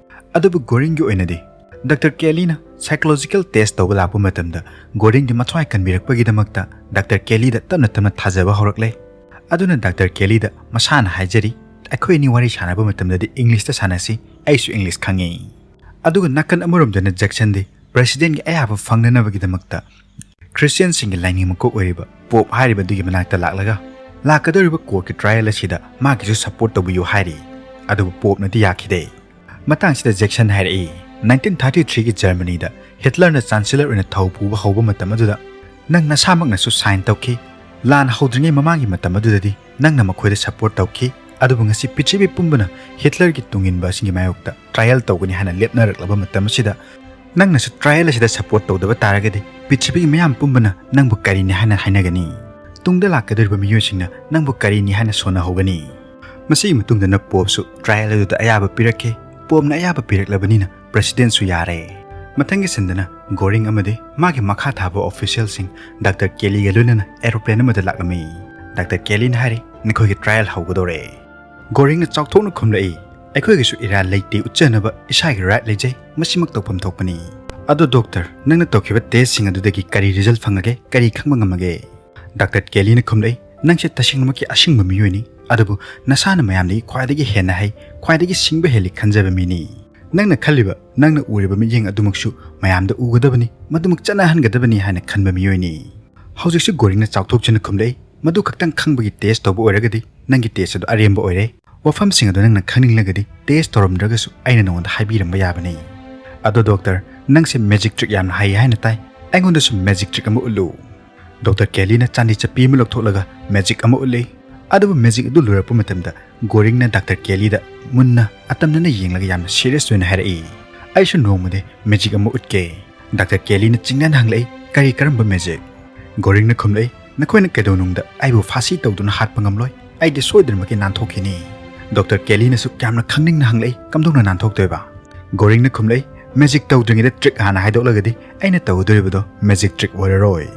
ꯑꯗꯨꯕꯨ ꯒꯣꯔꯤꯡꯒꯤ ꯑꯣꯏꯅꯗꯤ ꯗꯥꯛꯇꯔ ꯀꯦꯂꯤꯅ ꯁꯥꯏꯀꯣꯂꯣꯖꯤꯀꯦꯜ ꯇꯦꯁ ꯇꯧꯕ ꯂꯥꯛꯄ ꯃꯇꯝꯗ ꯒꯣꯔꯤꯡꯒꯤ ꯃꯊ꯭ꯋꯥꯏ ꯀꯟꯕꯤꯔꯛꯄꯒꯤꯗꯃꯛꯇ ꯗꯥꯛꯇꯔ ꯀꯦꯂꯤꯗ ꯇꯞꯅ ꯇꯞꯅ ꯊꯥꯖꯕ ꯍꯧꯔꯛꯂꯦ꯫ ꯑꯗꯨꯅ ꯗꯥꯛꯇꯔ ꯀꯦꯂꯤꯗ ꯃꯁꯥꯅ ꯍꯥꯏꯖꯔꯤ, "ꯑꯩꯈꯣꯏ ꯑꯅꯤ ꯋꯥꯔꯤ ꯁꯥꯟꯅꯕ ꯃꯇꯝꯗꯗꯤ ꯏꯪꯂꯤꯁꯇ ꯁꯥꯟꯅꯁꯤ, ꯑꯩꯁꯨ ꯏꯪꯂꯤꯁ ꯈꯪꯉꯤ"꯫ ꯑꯗꯨꯒ ꯅꯥꯀꯟ ꯑꯃꯔꯣꯝꯗꯅ ꯖꯦꯛꯁꯟꯗꯤ ꯄ꯭ꯔꯦꯁꯤꯗꯦꯟꯒꯤ ꯑꯌꯥꯕ ꯐꯪꯅꯅꯕꯒꯤꯗꯃꯛꯇ ꯈ꯭ꯔꯤꯁꯇꯤꯌꯟꯁꯤꯡꯒꯤ ꯂꯥꯏꯅꯤꯡ ꯃꯀꯣꯛ ꯑꯣꯏꯔꯤꯕ ꯄꯣꯞ ꯍꯥꯏꯔꯤꯕ ꯑꯗꯨꯒꯤ ꯃꯅꯥꯛꯇ ꯂꯥꯛꯂꯒ ꯂꯥꯛꯀꯗꯧꯔꯤꯕ ꯀꯣꯔꯠꯀꯤ ꯇ꯭ꯔꯥꯏꯌꯦꯜ ꯑꯁꯤꯗ ꯃꯥꯒꯤꯁꯨ ꯁꯄꯣꯔꯠ ꯇꯧꯕꯤꯌꯨ ꯍꯥꯏꯔꯤ꯫ ꯑꯗꯨꯕꯨ ꯄꯣꯞꯅꯗꯤ ꯌꯥꯈꯤꯗꯦ꯫ ꯃꯇꯥꯡꯁꯤꯗ ꯖꯦꯛꯁꯟ ꯍꯥꯏꯔꯛꯏ, "ꯅꯥꯏꯟꯇꯤꯟ ꯊꯥꯔꯇꯤ ꯊ꯭ꯔꯤꯒꯤ ꯖꯔꯃꯅꯤꯗ ꯍꯤꯠꯂꯔꯅ ꯆꯥꯟꯁꯦꯂꯔ ꯑꯣꯏꯅ ꯊꯧ ꯄꯨꯕ ꯍꯧꯕ ꯃꯇꯝ ꯑꯗꯨꯗ ꯅꯪ ꯅꯁꯥꯃꯛꯅꯁꯨ ꯁꯥꯏꯟ ꯇꯧꯈꯤ꯫ ꯂꯥꯟ ꯍꯧꯗ꯭ꯔꯤꯉꯩ ꯃꯃꯥꯡꯒꯤ ꯃꯇꯝ ꯑꯗꯨꯗꯗꯤ ꯅꯪꯅ ꯃꯈꯣꯏꯗ ꯁꯄꯣꯔꯠ ꯇꯧꯈꯤ꯫ ꯑꯗꯨꯕꯨ ꯉꯁꯤ ꯄ꯭ꯔꯤꯊꯤꯕꯤ ꯄꯨꯝꯕꯅ ꯍꯤꯠꯂꯔꯒꯤ ꯇꯨꯡꯏꯟꯕ ꯑꯁꯤꯒꯤ ꯃꯥꯌꯣꯛꯇ ꯇ꯭ꯔꯥꯏꯌꯦꯜ ꯇꯧꯒꯅꯤ ꯍꯥꯏꯅ ꯂꯦꯞꯅꯔꯛꯂꯕ ꯃꯇꯝ ꯑꯁꯤꯗ ꯅꯪꯅꯁꯨ ꯇ꯭ꯔꯥꯏꯌꯦꯜ ꯑꯁꯤꯗ ꯁꯄꯣꯔꯠ ꯇꯧꯗꯕ ꯇꯥꯔꯒꯗꯤ ꯄ꯭ꯔꯤꯊꯤꯕꯤꯒꯤ ꯃꯤꯌꯥꯝ ꯄꯨꯝꯕꯅ ꯅꯪꯕꯨ ꯀꯔꯤꯅꯤ ꯍꯥꯏꯅ ꯍꯥꯏꯅꯒꯅꯤ? ꯇꯨꯡꯗ ꯂꯥꯛꯀꯗꯧꯔꯤꯕ ꯃꯤꯑꯣꯏꯁꯤꯡꯅ ꯅꯪꯕꯨ ꯀꯔꯤꯅꯤ ꯍꯥꯏꯅ ꯁꯣꯟꯅꯍꯧꯒꯅꯤ?" ꯃꯁꯤꯒꯤ ꯃꯇꯨꯡꯗꯅ ꯄꯣꯞꯁꯨ ꯇ꯭ꯔꯥꯏꯌꯦꯜ ꯑꯗꯨꯗ ꯑꯌꯥꯕ ꯄꯤꯔꯛꯈꯤ꯫ ꯄꯣꯞꯅ ꯑꯌꯥꯕ ꯄꯤꯔꯛꯂꯕꯅꯤꯅ ꯄ꯭ꯔꯦꯁꯤꯗꯦꯟꯠꯁꯨ ꯌꯥꯔꯦ꯫ ꯃꯊꯪꯒꯤ ꯁꯤꯟꯗꯅ ꯒꯣꯔꯤꯡ ꯑꯃꯗꯤ ꯃꯥꯒꯤ ꯃꯈꯥ ꯊꯥꯕ ꯑꯣꯐꯤꯁꯤꯌꯦꯜꯁꯤꯡ ꯗꯥꯛꯇꯔ ꯀꯦꯂꯤꯒ ꯂꯣꯏꯅꯅ ꯑꯦꯔꯣꯄ꯭ꯂꯦꯟ ꯑꯃꯗ ꯂꯥꯛꯂꯝꯃꯤ꯫ ꯗꯥꯛꯇꯔ ꯀꯦꯂꯤꯅ ꯍꯥꯏꯔꯤ, "ꯅꯈꯣꯏꯒꯤ ꯇ꯭ꯔꯥꯏꯌꯦꯜ ꯍꯧꯒꯗꯧꯔꯦ"꯫ ꯒꯣꯔꯤꯡꯅ ꯆꯥꯎꯊꯣꯛꯅ ꯈꯨꯝꯂꯛꯏ, "ꯑꯩꯈꯣꯏꯒꯤꯁꯨ ꯏꯔꯥꯜ ꯂꯩꯇꯦ, ꯎꯠꯆꯅꯕ ꯏꯁꯥꯒꯤ ꯔꯥꯏꯠ ꯂꯩꯖꯩ, ꯃꯁꯤꯃꯛ ꯇꯧꯐꯝ ꯊꯣꯛꯄꯅꯤ"꯫ "ꯑꯗꯣ ꯗꯣꯛꯇꯔ, ꯅꯪꯅ ꯇꯧꯈꯤꯕ ꯇꯦꯁꯁꯤꯡ ꯑꯗꯨꯗꯒꯤ ꯀꯔꯤ ꯔꯤꯖꯜ ꯐꯪꯉꯒꯦ? ꯀꯔꯤ ꯈꯪꯕ ꯉꯝꯃꯒꯦ?" ꯗꯥꯛꯇꯔ ꯀꯦꯂꯤꯅ ꯈꯨꯝꯂꯛꯏ, "ꯅꯪꯁꯦ ꯇꯁꯦꯡꯅꯃꯛꯀꯤ ꯑꯁꯤꯡꯕ ꯃꯤꯑꯣꯏꯅꯤ, ꯑꯗꯨꯕꯨ ꯅꯁꯥꯅ ꯃꯌꯥꯝꯗꯒꯤ ꯈ꯭ꯋꯥꯏꯗꯒꯤ ꯍꯦꯟꯅ ꯍꯩ, ꯈ꯭ꯋꯥꯏꯗꯒꯤ ꯁꯤꯡꯕ ꯍꯦꯜꯂꯤ ꯈꯟꯖꯕ ꯃꯤꯅꯤ꯫ ꯅꯪꯅ ꯈꯜꯂꯤꯕ, ꯅꯪꯅ ꯎꯔꯤꯕ ꯃꯤꯠꯌꯦꯡ ꯑꯗꯨꯃꯛꯁꯨ ꯃꯌꯥꯝꯗ ꯎꯒꯗꯕꯅꯤ, ꯃꯗꯨꯃꯛ ꯆꯠꯅꯍꯟꯒꯗꯕꯅꯤ ꯍꯥꯏꯅ ꯈꯟꯕ ꯃꯤꯑꯣꯏꯅꯤ꯫" ꯍꯧꯖꯤꯛꯁꯨ ꯒꯣꯔꯤꯡꯅ ꯆꯥꯎꯊꯣꯛꯆꯅ ꯈꯨꯝꯂꯛꯏ, "ꯃꯗꯨ ꯈꯛꯇꯪ ꯈꯪꯕꯒꯤ ꯇꯦꯁ ꯇꯧꯕ ꯑꯣꯏꯔꯒꯗꯤ ꯅꯪꯒꯤ ꯇꯦꯁ ꯑꯗꯨ ꯑꯔꯦꯝꯕ ꯑꯣꯏꯔꯦ꯫ ꯋꯥꯐꯝꯁꯤꯡ ꯑꯗꯨ ꯅꯪꯅ ꯈꯪꯅꯤꯡꯂꯒꯗꯤ ꯇꯦꯁ ꯇꯧꯔꯝꯗ꯭ꯔꯒꯁꯨ ꯑꯩꯅ ꯅꯉꯣꯟꯗ ꯍꯥꯏꯕꯤꯔꯝꯕ ꯌꯥꯕꯅꯤ꯫ ꯑꯗꯣ ꯗꯣꯛꯇꯔ, ꯅꯪꯁꯦ ꯃꯦꯖꯤꯛ ꯇ꯭ꯔꯤꯛ ꯌꯥꯝꯅ ꯍꯩ ꯍꯥꯏꯅ ꯇꯥꯏ꯫ ꯑꯩꯉꯣꯟꯗꯁꯨ ꯃꯦꯖꯤꯛ ꯇ꯭ꯔꯤꯛ ꯑꯃ ꯎꯠꯂꯨ꯫" ꯗꯣꯛꯇꯔ ꯀꯦꯂꯤꯅ ꯆꯥꯟꯗꯤ ꯆꯠꯄꯤ ꯑꯃ ꯂꯧꯊꯣꯛꯂꯒ ꯃꯦꯖꯤꯛ ꯑꯃ ꯎꯠꯂꯤ꯫ ꯑꯗꯨꯕꯨ ꯃꯦꯖꯤꯛ ꯑꯗꯨ ꯂꯣꯏꯔꯛꯄ ꯃꯇꯝꯗ ꯒꯣꯔꯤꯡꯅ ꯗꯥꯛꯇꯔ ꯀꯦꯂꯤꯗ ꯃꯨꯟꯅ ꯑꯇꯝꯅꯅ ꯌꯦꯡꯂꯒ ꯌꯥꯝꯅ ꯁꯤꯔꯤꯌꯁ ꯑꯣꯏꯅ ꯍꯥꯏꯔꯛꯏ, "ꯑꯩꯁꯨ ꯅꯣꯡꯃꯗꯤ ꯃꯦꯖꯤꯛ ꯑꯃ ꯎꯠꯀꯦ꯫" ꯗꯥꯛꯇꯔ ꯀꯦꯂꯤꯅ ꯆꯤꯡꯅꯅ ꯍꯪꯂꯛꯏ, "ꯀꯔꯤ, ꯀꯔꯝꯕ ꯃꯦꯖꯤꯛ?" ꯒꯣꯔꯤꯡꯅ ꯈꯨꯝꯂꯛꯏ, "ꯅꯈꯣꯏꯅ ꯀꯩꯗꯧꯅꯨꯡꯗ ꯑꯩꯕꯨ ꯐꯥꯁꯤ ꯇꯧꯗꯨꯅ ꯍꯥꯠꯄ ꯉꯝꯂꯣꯏ꯫ ꯑꯩꯗꯤ ꯁꯣꯏꯗꯅꯃꯛꯀꯤ ꯅꯥꯟꯊꯣꯛꯈꯤꯅꯤ꯫" ꯗꯣꯛꯇꯔ ꯀꯦꯂꯤꯅꯁꯨ ꯌꯥꯝꯅ ꯈꯪꯅꯤꯡꯅ ꯍꯪꯂꯛꯏ, "ꯀꯝꯗꯧꯅ ꯅꯥꯟꯊꯣꯛꯇꯣꯏꯕ?" ꯒꯣꯔꯤꯡꯅ ꯈꯨꯝꯂꯛꯏ, "ꯃꯦꯖꯤꯛ ꯇꯧꯗ꯭ꯔꯤꯉꯩꯗ ꯇ꯭ꯔꯤꯛ ꯍꯥꯟꯅ ꯍꯥꯏꯗꯣꯛꯂꯒꯗꯤ ꯑꯩꯅ ꯇꯧꯒꯗꯧꯔꯤꯕꯗꯣ ꯃꯦꯖꯤꯛ ꯇ꯭ꯔꯤꯛ ꯑꯣꯏꯔꯔꯣꯏ꯫"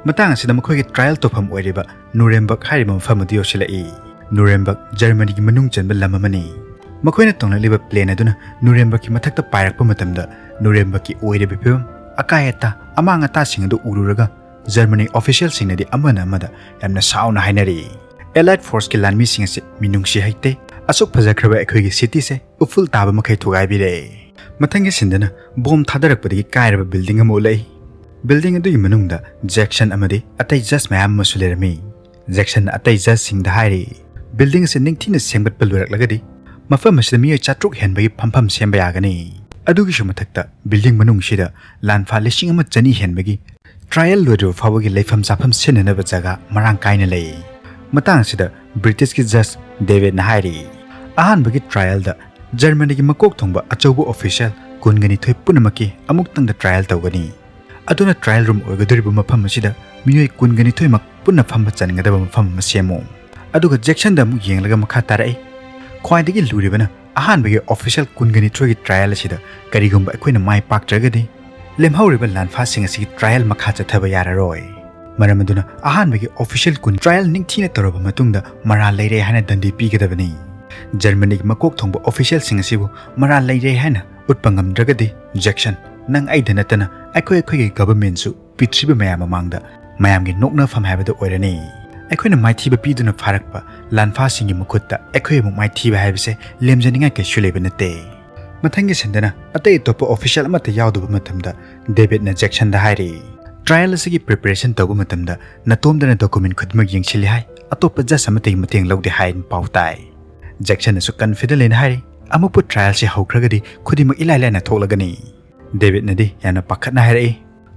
ꯃꯇꯥꯡ ꯑꯁꯤꯗ ꯃꯈꯣꯏꯒꯤ ꯇ꯭ꯔꯥꯌꯦꯜ ꯇꯧꯐꯝ ꯑꯣꯏꯔꯤꯕ ꯅꯨꯔꯦꯝꯕꯔꯒ ꯍꯥꯏꯔꯤꯕ ꯃꯐꯝ ꯑꯗꯨ ꯌꯧꯁꯤꯜꯂꯛꯏ꯫ ꯅꯨꯔꯦꯝꯕꯔꯒ ꯖꯔꯃꯅꯤꯒꯤ ꯃꯅꯨꯡ ꯆꯟꯕ ꯂꯝ ꯑꯃꯅꯤ꯫ ꯃꯈꯣꯏꯅ ꯇꯣꯡꯂꯛꯂꯤꯕ ꯄ꯭ꯂꯦꯟ ꯑꯗꯨꯅ ꯅꯨꯔꯦꯝꯕꯔꯒꯀꯤ ꯃꯊꯛꯇ ꯄꯥꯏꯔꯛꯄ ꯃꯇꯝꯗ ꯅꯨꯔꯦꯝꯕꯔꯒꯀꯤ ꯑꯣꯏꯔꯤꯕ ꯐꯤꯕꯝ, ꯑꯀꯥꯏ ꯑꯇꯥ, ꯑꯃꯥꯡ ꯑꯇꯥꯁꯤꯡ ꯑꯗꯨ ꯎꯔꯨꯔꯒ ꯖꯔꯃꯅꯤ ꯑꯣꯐꯤꯁꯤꯌꯦꯜꯁꯤꯡꯅꯗꯤ ꯑꯃꯅ ꯑꯃꯗ ꯌꯥꯝꯅ ꯁꯥꯎꯅ ꯍꯥꯏꯅꯔꯤ, "ꯑꯦꯂꯥꯏꯠ ꯐꯣꯔꯁꯀꯤ ꯂꯥꯟꯃꯤꯁꯤꯡ ꯑꯁꯤ ꯃꯤꯅꯨꯡꯁꯤ ꯍꯩꯇꯦ꯫ ꯑꯁꯨꯛ ꯐꯖꯈ꯭ꯔꯕ ꯑꯩꯈꯣꯏꯒꯤ ꯁꯤꯇꯤꯁꯦ ꯎꯐꯨꯜ ꯇꯥꯕ ꯃꯈꯩ ꯊꯨꯒꯥꯏꯕꯤꯔꯦ꯫" ꯃꯊꯪꯒꯤ ꯁꯤꯟꯗꯅ ꯕꯣꯝ ꯊꯥꯗꯔꯛꯄꯗꯒꯤ ꯀꯥꯏꯔꯕ ꯕꯤꯜꯗꯤꯡ ꯑꯃ ꯎꯠꯂꯛꯏ꯫ ꯕꯤꯜꯗꯤꯡ ꯑꯗꯨꯒꯤ ꯃꯅꯨꯡꯗ ꯖꯦꯛꯁꯟ ꯑꯃꯗꯤ ꯑꯇꯩ ꯖꯖ ꯃꯌꯥꯝ ꯑꯃꯁꯨ ꯂꯩꯔꯝꯃꯤ꯫ ꯖꯦꯛꯁꯟꯅ ꯑꯇꯩ ꯖꯖꯁꯤꯡꯗ ꯍꯥꯏꯔꯤ, "ꯕꯤꯜꯗꯤꯡ ꯑꯁꯤ ꯅꯤꯡꯊꯤꯅ ꯁꯦꯝꯒꯠꯄ ꯂꯣꯏꯔꯛꯂꯒꯗꯤ ꯃꯐꯝ ꯑꯁꯤꯗ ꯃꯤꯑꯣꯏ ꯆꯥꯇ꯭ꯔꯨꯛ ꯍꯦꯟꯕꯒꯤ ꯐꯝꯐꯝ ꯁꯦꯝꯕ ꯌꯥꯒꯅꯤ꯫ ꯑꯗꯨꯒꯤꯁꯨ ꯃꯊꯛꯇ ꯕꯤꯜꯗꯤꯡ ꯃꯅꯨꯡꯁꯤꯗ ꯂꯥꯟꯐꯥ ꯂꯤꯁꯤꯡ ꯑꯃ ꯆꯅꯤ ꯍꯦꯟꯕꯒꯤ ꯇ꯭ꯔꯥꯌꯦꯜ ꯂꯣꯏꯗ꯭ꯔꯤꯕ ꯐꯥꯎꯕꯒꯤ ꯂꯩꯐꯝ ꯆꯥꯐꯝ ꯁꯤꯖꯤꯟꯅꯅꯕ ꯖꯒꯥ ꯃꯔꯥꯡ ꯀꯥꯏꯅ ꯂꯩ꯫" ꯃꯇꯥꯡ ꯑꯁꯤꯗ ꯕ꯭ꯔꯤꯇꯤꯁꯀꯤ ꯖꯖ ꯗꯦꯕꯤꯗꯅ ꯍꯥꯏꯔꯤ, "ꯑꯍꯥꯟꯕꯒꯤ ꯇ꯭ꯔꯥꯌꯦꯜꯗ ꯖꯔꯃꯅꯤꯒꯤ ꯃꯀꯣꯛ ꯊꯣꯡꯕ ꯑꯆꯧꯕ ꯑꯣꯐꯤꯁꯤꯌꯦꯜ ꯀꯨꯟꯒ ꯅꯤꯊꯣꯏ ꯄꯨꯝꯅꯃꯛꯀꯤ ꯑꯃꯨꯛꯇꯪꯗ ꯇ꯭ꯔꯥꯌꯦꯜ ꯇꯧꯒꯅꯤ꯫ ꯑꯗꯨꯅ ꯇ꯭ꯔꯥꯌꯦꯜ ꯔꯨꯝ ꯑꯣꯏꯒꯗꯧꯔꯤꯕ ꯃꯐꯝ ꯑꯁꯤꯗ ꯃꯤꯑꯣꯏ ꯀꯨꯟꯒ ꯅꯤꯊꯣꯏꯃꯛ ꯄꯨꯟꯅ ꯐꯝꯕ ꯆꯟꯒꯗꯕ ꯃꯐꯝ ꯑꯃ ꯁꯦꯝꯃꯨ꯫" ꯑꯗꯨꯒ ꯖꯦꯛꯁꯟꯗ ꯑꯃꯨꯛ ꯌꯦꯡꯂꯒ ꯃꯈꯥ ꯇꯥꯔꯛꯏ, "ꯈ꯭ꯋꯥꯏꯗꯒꯤ ꯂꯨꯔꯤꯕꯅ ꯑꯍꯥꯟꯕꯒꯤ ꯑꯣꯐꯤꯁꯤꯌꯦꯜ ꯀꯨꯟꯒ ꯅꯤꯊꯣꯏꯒꯤ ꯇ꯭ꯔꯥꯌꯦꯜ ꯑꯁꯤꯗ ꯀꯔꯤꯒꯨꯝꯕ ꯑꯩꯈꯣꯏꯅ ꯃꯥꯏ ꯄꯥꯛꯇ꯭ꯔꯒꯗꯤ ꯂꯦꯝꯍꯧꯔꯤꯕ ꯂꯥꯟꯐꯥꯁꯤꯡ ꯑꯁꯤꯒꯤ ꯇ꯭ꯔꯥꯌꯦꯜ ꯃꯈꯥ ꯆꯠꯊꯕ ꯌꯥꯔꯔꯣꯏ꯫ ꯃꯔꯝ ꯑꯗꯨꯅ ꯑꯍꯥꯟꯕꯒꯤ ꯑꯣꯐꯤꯁꯤꯌꯦꯜ ꯀꯨꯟ ꯇ꯭ꯔꯥꯌꯦꯜ ꯅꯤꯡꯊꯤꯅ ꯇꯧꯔꯕ ꯃꯇꯨꯡꯗ ꯃꯔꯥꯜ ꯂꯩꯔꯦ ꯍꯥꯏꯅ ꯗꯟꯗꯤ ꯄꯤꯒꯗꯕꯅꯤ꯫ ꯖꯔꯃꯅꯤꯒꯤ ꯃꯀꯣꯛ ꯊꯣꯡꯕ ꯑꯣꯐꯤꯁꯤꯌꯦꯜꯁꯤꯡ ꯑꯁꯤꯕꯨ ꯃꯔꯥꯜ ꯂꯩꯔꯦ ꯍꯥꯏꯅ ꯎꯠꯄ ꯉꯝꯗ꯭ꯔꯒꯗꯤ ꯖꯦꯛꯁꯟ ꯅꯪ ꯑꯩꯗ ꯅꯠꯇꯅ ꯑꯩꯈꯣꯏ ꯑꯩꯈꯣꯏꯒꯤ ꯒꯚꯔꯟꯃꯦꯟꯁꯨ ꯄꯤꯊ꯭ꯔꯤꯕ ꯃꯌꯥꯝ ꯃꯃꯥꯡꯗ ꯃꯌꯥꯝꯒꯤ ꯅꯣꯛꯅꯐꯝ ꯍꯥꯏꯕꯗꯨ ꯑꯣꯏꯔꯅꯤ꯫ ꯑꯩꯈꯣꯏꯅ ꯃꯥꯏꯊꯤꯕ ꯄꯤꯗꯨꯅ ꯐꯥꯔꯛꯄ ꯂꯥꯟꯐꯥꯁꯤꯡꯒꯤ ꯃꯈꯨꯠꯇ ꯑꯩꯈꯣꯏ ꯑꯃꯨꯛ ꯃꯥꯏꯊꯤꯕ ꯍꯥꯏꯕꯁꯦ ꯂꯦꯝꯖꯅꯤꯡꯉꯥꯏ ꯀꯩꯁꯨ ꯂꯩꯕ ꯅꯠꯇꯦ꯫ ꯃꯊꯪꯒꯤ ꯁꯤꯟꯗꯅ ꯑꯇꯩ ꯑꯇꯣꯞꯄ ꯑꯣꯐꯤꯁꯤꯌꯦꯜ ꯑꯃꯠꯇ ꯌꯥꯎꯗꯕ ꯃꯇꯝꯗ ꯗꯦꯕꯤꯠꯅ ꯖꯦꯛꯁꯟꯗ ꯍꯥꯏꯔꯤ, "ꯇ꯭ꯔꯥꯌꯦꯜ ꯑꯁꯤꯒꯤ ꯄ꯭ꯔꯤꯄꯦꯔꯦꯁꯟ ꯇꯧꯕ ꯃꯇꯝꯗ ꯅꯇꯣꯝꯗꯅ ꯗꯣꯀꯨꯃꯦꯟ ꯈꯨꯗꯤꯡꯃꯛ ꯌꯦꯡꯁꯤꯜꯂꯤ ꯍꯥꯏ, ꯑꯇꯣꯞꯄ ꯖꯖ ꯑꯃꯠꯇꯒꯤ ꯃꯇꯦꯡ ꯂꯧꯗꯦ" ꯍꯥꯏꯅ ꯄꯥꯎ ꯇꯥꯏ꯫ ꯖꯦꯛꯁꯟꯅꯁꯨ ꯀꯟꯐꯤꯗꯦꯟ ꯂꯩꯅ ꯍꯥꯏꯔꯤ, "ꯑꯃꯨꯛꯄꯨ ꯇ꯭ꯔꯥꯌꯦꯜꯁꯤ ꯍꯧꯈ꯭ꯔꯒꯗꯤ ꯈꯨꯗꯤꯡꯃꯛ ꯏꯂꯥꯏ ꯂꯥꯏꯅ ꯊꯣꯛꯂꯒꯅꯤ"꯫ ꯗꯦꯕꯤꯠꯅꯗꯤ ꯌꯥꯝꯅ ꯄꯥꯈꯠꯅ ꯍꯥꯏꯔꯛꯏ,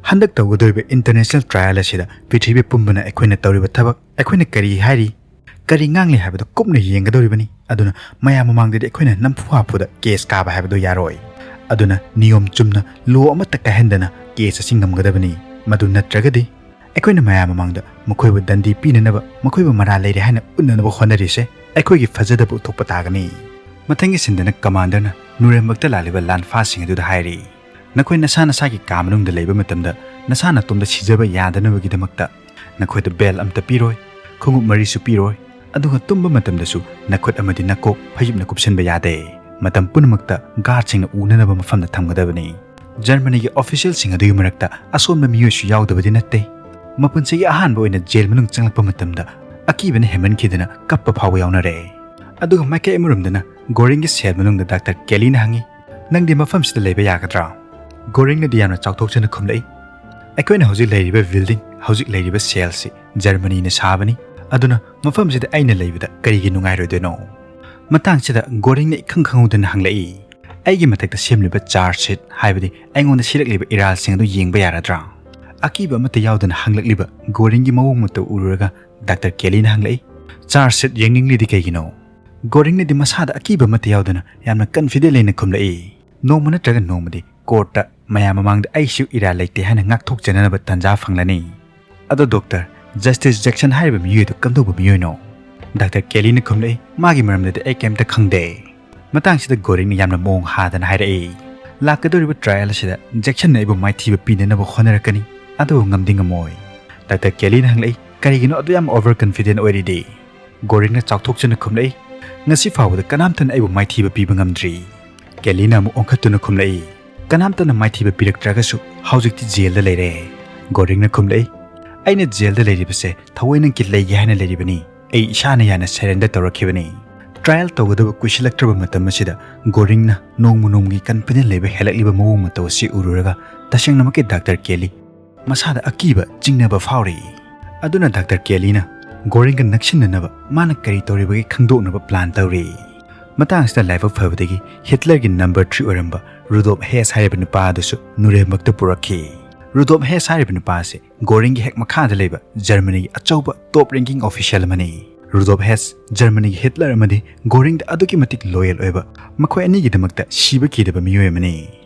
"ꯍꯟꯗꯛ ꯇꯧꯒꯗꯧꯔꯤꯕ ꯏꯟꯇꯔꯅꯦꯁꯅꯦꯜ ꯇ꯭ꯔꯥꯌꯦꯜ ꯑꯁꯤꯗ ꯄ꯭ꯔꯤꯊꯤꯕꯤ ꯄꯨꯝꯕꯅ ꯑꯩꯈꯣꯏꯅ ꯇꯧꯔꯤꯕ ꯊꯕꯛ, ꯑꯩꯈꯣꯏꯅ ꯀꯔꯤ ꯍꯥꯏꯔꯤ, ꯀꯔꯤ ꯉꯥꯡꯂꯤ ꯍꯥꯏꯕꯗꯨ ꯀꯨꯞꯅ ꯌꯦꯡꯒꯗꯧꯔꯤꯕꯅꯤ꯫ ꯑꯗꯨꯅ ꯃꯌꯥꯝ ꯃꯃꯥꯡꯗꯗꯤ ꯑꯩꯈꯣꯏꯅ ꯅꯝꯐꯨ ꯍꯥꯐꯨꯗ ꯀꯦꯁ ꯀꯥꯕ ꯍꯥꯏꯕꯗꯨ ꯌꯥꯔꯣꯏ꯫ ꯑꯗꯨꯅ ꯅꯤꯌꯣꯝ ꯆꯨꯝꯅ ꯂꯣ ꯑꯃꯠꯇ ꯀꯥꯏꯍꯟꯗꯅ ꯀꯦꯁ ꯑꯁꯤ ꯉꯝꯒꯗꯕꯅꯤ꯫ ꯃꯗꯨ ꯅꯠꯇ꯭ꯔꯒꯗꯤ ꯑꯩꯈꯣꯏꯅ ꯃꯌꯥꯝ ꯃꯃꯥꯡꯗ ꯃꯈꯣꯏꯕꯨ ꯗꯟꯗꯤ ꯄꯤꯅꯅꯕ, ꯃꯈꯣꯏꯕꯨ ꯃꯔꯥꯜ ꯂꯩꯔꯦ ꯍꯥꯏꯅ ꯎꯠꯅꯅꯕ ꯍꯣꯠꯅꯔꯤꯁꯦ ꯑꯩꯈꯣꯏꯒꯤ ꯐꯖꯗꯕ ꯎꯠꯊꯣꯛꯄ ꯇꯥꯒꯅꯤ"꯫ ꯃꯊꯪꯒꯤ ꯁꯤꯟꯗꯅ ꯀꯃꯥꯟꯗꯔꯅ ꯅꯨꯔꯦꯝꯕꯛꯇ ꯂꯥꯛꯂꯤꯕ ꯂꯥꯟꯐꯥꯁꯤꯡ ꯑꯗꯨꯗ ꯍꯥꯏꯔꯤ, "ꯅꯈꯣꯏ ꯅꯁꯥ ꯅꯁꯥꯒꯤ ꯀꯥ ꯃꯅꯨꯡꯗ ꯂꯩꯕ ꯃꯇꯝꯗ ꯅꯁꯥ ꯅꯇꯣꯝꯗ ꯁꯤꯖꯕ ꯌꯥꯗꯅꯕꯒꯤꯗꯃꯛꯇ ꯅꯈꯣꯏꯗ ꯕꯦꯜ ꯑꯝꯇ ꯄꯤꯔꯣꯏ, ꯈꯣꯡꯎꯞ ꯃꯔꯤꯁꯨ ꯄꯤꯔꯣꯏ, ꯑꯗꯨꯒ ꯇꯨꯝꯕ ꯃꯇꯝꯗꯁꯨ ꯅꯈꯨꯠ ꯑꯃꯗꯤ ꯅꯀꯣꯛ ꯐꯩꯖꯨꯞꯅ ꯀꯨꯞꯁꯤꯟꯕ ꯌꯥꯗꯦ꯫ ꯃꯇꯝ ꯄꯨꯝꯅꯃꯛꯇ ꯒꯥꯔꯗꯁꯤꯡꯅ ꯎꯅꯅꯕ ꯃꯐꯝꯗ ꯊꯝꯒꯗꯕꯅꯤ꯫ ꯖꯔꯃꯅꯤꯒꯤ ꯑꯣꯐꯤꯁꯤꯌꯦꯜꯁꯤꯡ ꯑꯗꯨꯒꯤ ꯃꯔꯛꯇ ꯑꯁꯣꯟꯕ ꯃꯤꯑꯣꯏꯁꯨ ꯌꯥꯎꯗꯕꯗꯤ ꯅꯠꯇꯦ꯫ ꯃꯄꯨꯟꯁꯤꯒꯤ ꯑꯍꯥꯟꯕ ꯑꯣꯏꯅ ꯖꯦꯜ ꯃꯅꯨꯡ ꯆꯪꯂꯛꯄ ꯃꯇꯝꯗ ꯑꯀꯤꯕꯅ ꯍꯦꯟꯃꯟꯈꯤꯗꯅ ꯀꯞꯄ ꯐꯥꯎꯕ ꯌꯥꯎꯅꯔꯦ"꯫ ꯑꯗꯨꯒ ꯃꯥꯏꯀꯩ ꯑꯃꯔꯣꯝꯗꯅ ꯒꯣꯔꯤꯡꯒꯤ ꯁꯦꯜ ꯃꯅꯨꯡꯗ ꯗꯥꯛꯇꯔ ꯀꯦꯂꯤꯅ ꯍꯪꯉꯤ, "ꯅꯪꯗꯤ ꯃꯐꯝꯁꯤꯗ ꯂꯩꯕ ꯌꯥꯒꯗ꯭ꯔꯥ?" ꯒꯣꯔꯤꯡꯅꯗꯤ ꯌꯥꯝꯅ ꯆꯥꯎꯊꯣꯛꯆꯅ ꯈꯨꯝꯂꯛꯏ, "ꯑꯩꯈꯣꯏꯅ ꯍꯧꯖꯤꯛ ꯂꯩꯔꯤꯕ ꯕꯤꯜꯗꯤꯡ, ꯍꯧꯖꯤꯛ ꯂꯩꯔꯤꯕ ꯁꯦꯜꯁꯤ ꯖꯔꯃꯅꯤꯅ ꯁꯥꯕꯅꯤ꯫ ꯑꯗꯨꯅ ꯃꯐꯝꯁꯤꯗ ꯑꯩꯅ ꯂꯩꯕꯗ ꯀꯔꯤꯒꯤ ꯅꯨꯡꯉꯥꯏꯔꯣꯏꯗꯣꯏꯅꯣ?" ꯃꯇꯥꯡꯁꯤꯗ ꯒꯣꯔꯤꯡꯅ ꯏꯈꯪ ꯈꯪꯍꯧꯗꯅ ꯍꯪꯂꯛꯏ, "ꯑꯩꯒꯤ ꯃꯊꯛꯇ ꯁꯦꯝꯂꯤꯕ ꯆꯥꯔꯖ ꯁꯤꯠ, ꯍꯥꯏꯕꯗꯤ ꯑꯩꯉꯣꯟꯗ ꯁꯤꯔꯛꯂꯤꯕ ꯏꯔꯥꯜꯁꯤꯡ ꯑꯗꯨ ꯌꯦꯡꯕ ꯌꯥꯔꯗ꯭ꯔꯥ?" ꯑꯀꯤꯕ ꯑꯃꯠꯇ ꯌꯥꯎꯗꯅ ꯍꯪꯂꯛꯂꯤꯕ ꯒꯣꯔꯤꯡꯒꯤ ꯃꯑꯣꯡ ꯃꯇꯧ ꯎꯔꯨꯔꯒ ꯗꯥꯛꯇꯔ ꯀꯦꯂꯤꯅ ꯍꯪꯂꯛꯏ, "ꯆꯥꯔꯖ ꯁꯤꯠ ꯌꯦꯡꯅꯤꯡꯂꯤꯗꯤ ꯀꯩꯒꯤꯅꯣ?" ꯒꯣꯔꯤꯡꯅꯗꯤ ꯃꯁꯥꯗ ꯑꯀꯤꯕ ꯑꯃꯠꯇ ꯌꯥꯎꯗꯅ ꯌꯥꯝꯅ ꯀꯟꯐꯤꯗꯦꯟ ꯂꯩꯅ ꯈꯨꯝꯂꯛꯏ, "ꯅꯣꯡꯃ ꯅꯠꯇ꯭ꯔꯒ ꯅꯣꯡꯃꯗꯤ ꯀꯣꯔꯠꯇ ꯃꯌꯥꯝ ꯃꯃꯥꯡꯗ ꯑꯩꯁꯨ ꯏꯔꯥꯜ ꯂꯩꯇꯦ ꯍꯥꯏꯅ ꯉꯥꯛꯊꯣꯛꯆꯅꯅꯕ ꯇꯥꯟꯖꯥ ꯐꯪꯂꯅꯤ"꯫ "ꯑꯗꯣ ꯗꯣꯛꯇꯔ, ꯖꯁꯇꯤꯁ ꯖꯦꯛꯁꯟ ꯍꯥꯏꯔꯤꯕ ꯃꯤꯑꯣꯏ ꯑꯗꯨ ꯀꯝꯗꯧꯕ ꯃꯤꯑꯣꯏꯅꯣ?" ꯗꯥꯛꯇꯔ ꯀꯦꯂꯤꯅ ꯈꯨꯝꯂꯛꯏ, "ꯃꯥꯒꯤ ꯃꯔꯝꯗꯗꯤ ꯑꯩ ꯀꯩꯝꯇ ꯈꯪꯗꯦ"꯫ ꯃꯇꯥꯡꯁꯤꯗ ꯒꯣꯔꯤꯡꯅ ꯌꯥꯝꯅ ꯃꯑꯣꯡ ꯍꯥꯗꯅ ꯍꯥꯏꯔꯛꯏ, "ꯂꯥꯛꯀꯗꯧꯔꯤꯕ ꯇ꯭ꯔꯥꯌꯦꯜ ꯑꯁꯤꯗ ꯖꯦꯛꯁꯟꯅ ꯑꯩꯕꯨ ꯃꯥꯏꯊꯤꯕ ꯄꯤꯅꯅꯕ ꯍꯣꯠꯅꯔꯛꯀꯅꯤ, ꯑꯗꯨꯕꯨ ꯉꯝꯗꯤ ꯉꯝꯃꯣꯏ"꯫ ꯗꯥꯛꯇꯔ ꯀꯦꯂꯤꯅ ꯍꯪꯂꯛꯏ, "ꯀꯔꯤꯒꯤꯅꯣ ꯑꯗꯨ ꯌꯥꯝ ꯑꯣꯚꯔ ꯀꯟꯐꯤꯗꯦꯟ ꯑꯣꯏꯔꯤꯗꯤ?" ꯒꯣꯔꯤꯡꯅ ꯆꯥꯎꯊꯣꯛꯆꯅ ꯈꯨꯝꯂꯛꯏ, "ꯉꯁꯤ ꯐꯥꯎꯕꯗ ꯀꯅꯥꯝꯇꯅ ꯑꯩꯕꯨ ꯃꯥꯏꯊꯤꯕ ꯄꯤꯕ ꯉꯝꯗ꯭ꯔꯤ"꯫ ꯀꯦꯂꯤꯅ ꯑꯃꯨꯛ ꯑꯣꯟꯈꯠꯇꯨꯅ ꯈꯨꯝꯂꯛꯏ, ꯀꯅꯥꯝꯇꯅ ꯃꯥꯏꯊꯤꯕ ꯄꯤꯔꯛꯇ꯭ꯔꯒꯁꯨ ꯍꯧꯖꯤꯛꯇꯤ ꯖꯦꯜꯗ ꯂꯩꯔꯦ꯫ ꯒꯣꯔꯤꯡꯅ ꯈꯨꯝꯂꯛꯏ, "ꯑꯩꯅ ꯖꯦꯜꯗ ꯂꯩꯔꯤꯕꯁꯦ ꯊꯑꯣꯏꯅ ꯀꯤꯠ ꯂꯩꯒꯦ ꯍꯥꯏꯅ ꯂꯩꯔꯤꯕꯅꯤ꯫ ꯑꯩ ꯏꯁꯥꯅ ꯌꯥꯅ ꯁꯔꯦꯟꯗꯔ ꯇꯧꯔꯛꯈꯤꯕꯅꯤ"꯫ ꯇ꯭ꯔꯥꯏꯌꯦꯜ ꯇꯧꯒꯗꯕ ꯀꯨꯏꯁꯤꯜꯂꯛꯇ꯭ꯔꯕ ꯃꯇꯝ ꯑꯁꯤꯗ ꯒꯣꯔꯤꯡꯅ ꯅꯣꯡꯃ ꯅꯣꯡꯃꯒꯤ ꯀꯟꯐꯤꯗꯦꯟ ꯂꯩꯕ ꯍꯦꯜꯂꯛꯂꯤꯕ ꯃꯑꯣꯡ ꯃꯇꯧ ꯑꯁꯤ ꯎꯔꯨꯔꯒ ꯇꯁꯦꯡꯅꯃꯛꯀꯤ ꯗꯥꯛꯇꯔ ꯀꯦꯂꯤ ꯃꯁꯥꯗ ꯑꯀꯤꯕ ꯆꯤꯡꯅꯕ ꯐꯥꯎꯔꯤ꯫ ꯑꯗꯨꯅ ꯗꯥꯛꯇꯔ ꯀꯦꯂꯤꯅ ꯒꯣꯔꯤꯡꯒ ꯅꯛꯁꯤꯟꯅꯅꯕ ꯃꯥꯅ ꯀꯔꯤ ꯇꯧꯔꯤꯕꯒꯦ ꯈꯪꯗꯣꯛꯅꯕ ꯄ꯭ꯂꯥꯟ ꯇꯧꯔꯤ꯫ ꯃꯇꯥꯡ ꯑꯁꯤꯗ ꯂꯥꯏꯕꯛ ꯐꯕꯗꯒꯤ ꯍꯤꯠꯂꯔꯒꯤ ꯅꯝꯕꯔ ꯊ꯭ꯔꯤ ꯑꯣꯏꯔꯝꯕ ꯔꯨꯗꯣꯞ ꯍꯦꯁ ꯍꯥꯏꯔꯤꯕ ꯅꯨꯄꯥ ꯑꯗꯨꯁꯨ ꯅꯨꯔꯦꯝꯕꯛꯇ ꯄꯨꯔꯛꯈꯤ꯫ ꯔꯨꯗꯣꯞ ꯍꯦꯁ ꯍꯥꯏꯔꯤꯕ ꯅꯨꯄꯥ ꯑꯁꯤ ꯒꯣꯔꯤꯡꯒꯤ ꯍꯦꯛ ꯃꯈꯥꯗ ꯂꯩꯕ ꯖꯔꯃꯅꯤꯒꯤ ꯑꯆꯧꯕ ꯇꯣꯞ ꯔꯦꯡꯀꯤꯡ ꯑꯣꯐꯤꯁꯤꯌꯦꯜ ꯑꯃꯅꯤ꯫ ꯔꯨꯗꯣꯞ ꯍꯦꯁ ꯖꯔꯃꯅꯤꯒꯤ ꯍꯤꯠꯂꯔ ꯑꯃꯗꯤ ꯒꯣꯔꯤꯡꯗ ꯑꯗꯨꯛꯀꯤ ꯃꯇꯤꯛ ꯂꯣꯌꯦꯜ ꯑꯣꯏꯕ, ꯃꯈꯣꯏ ꯑꯅꯤꯒꯤꯗꯃꯛꯇ ꯁꯤꯕ ꯀꯤꯗꯕ ꯃꯤꯑꯣꯏ ꯑꯃꯅꯤ꯫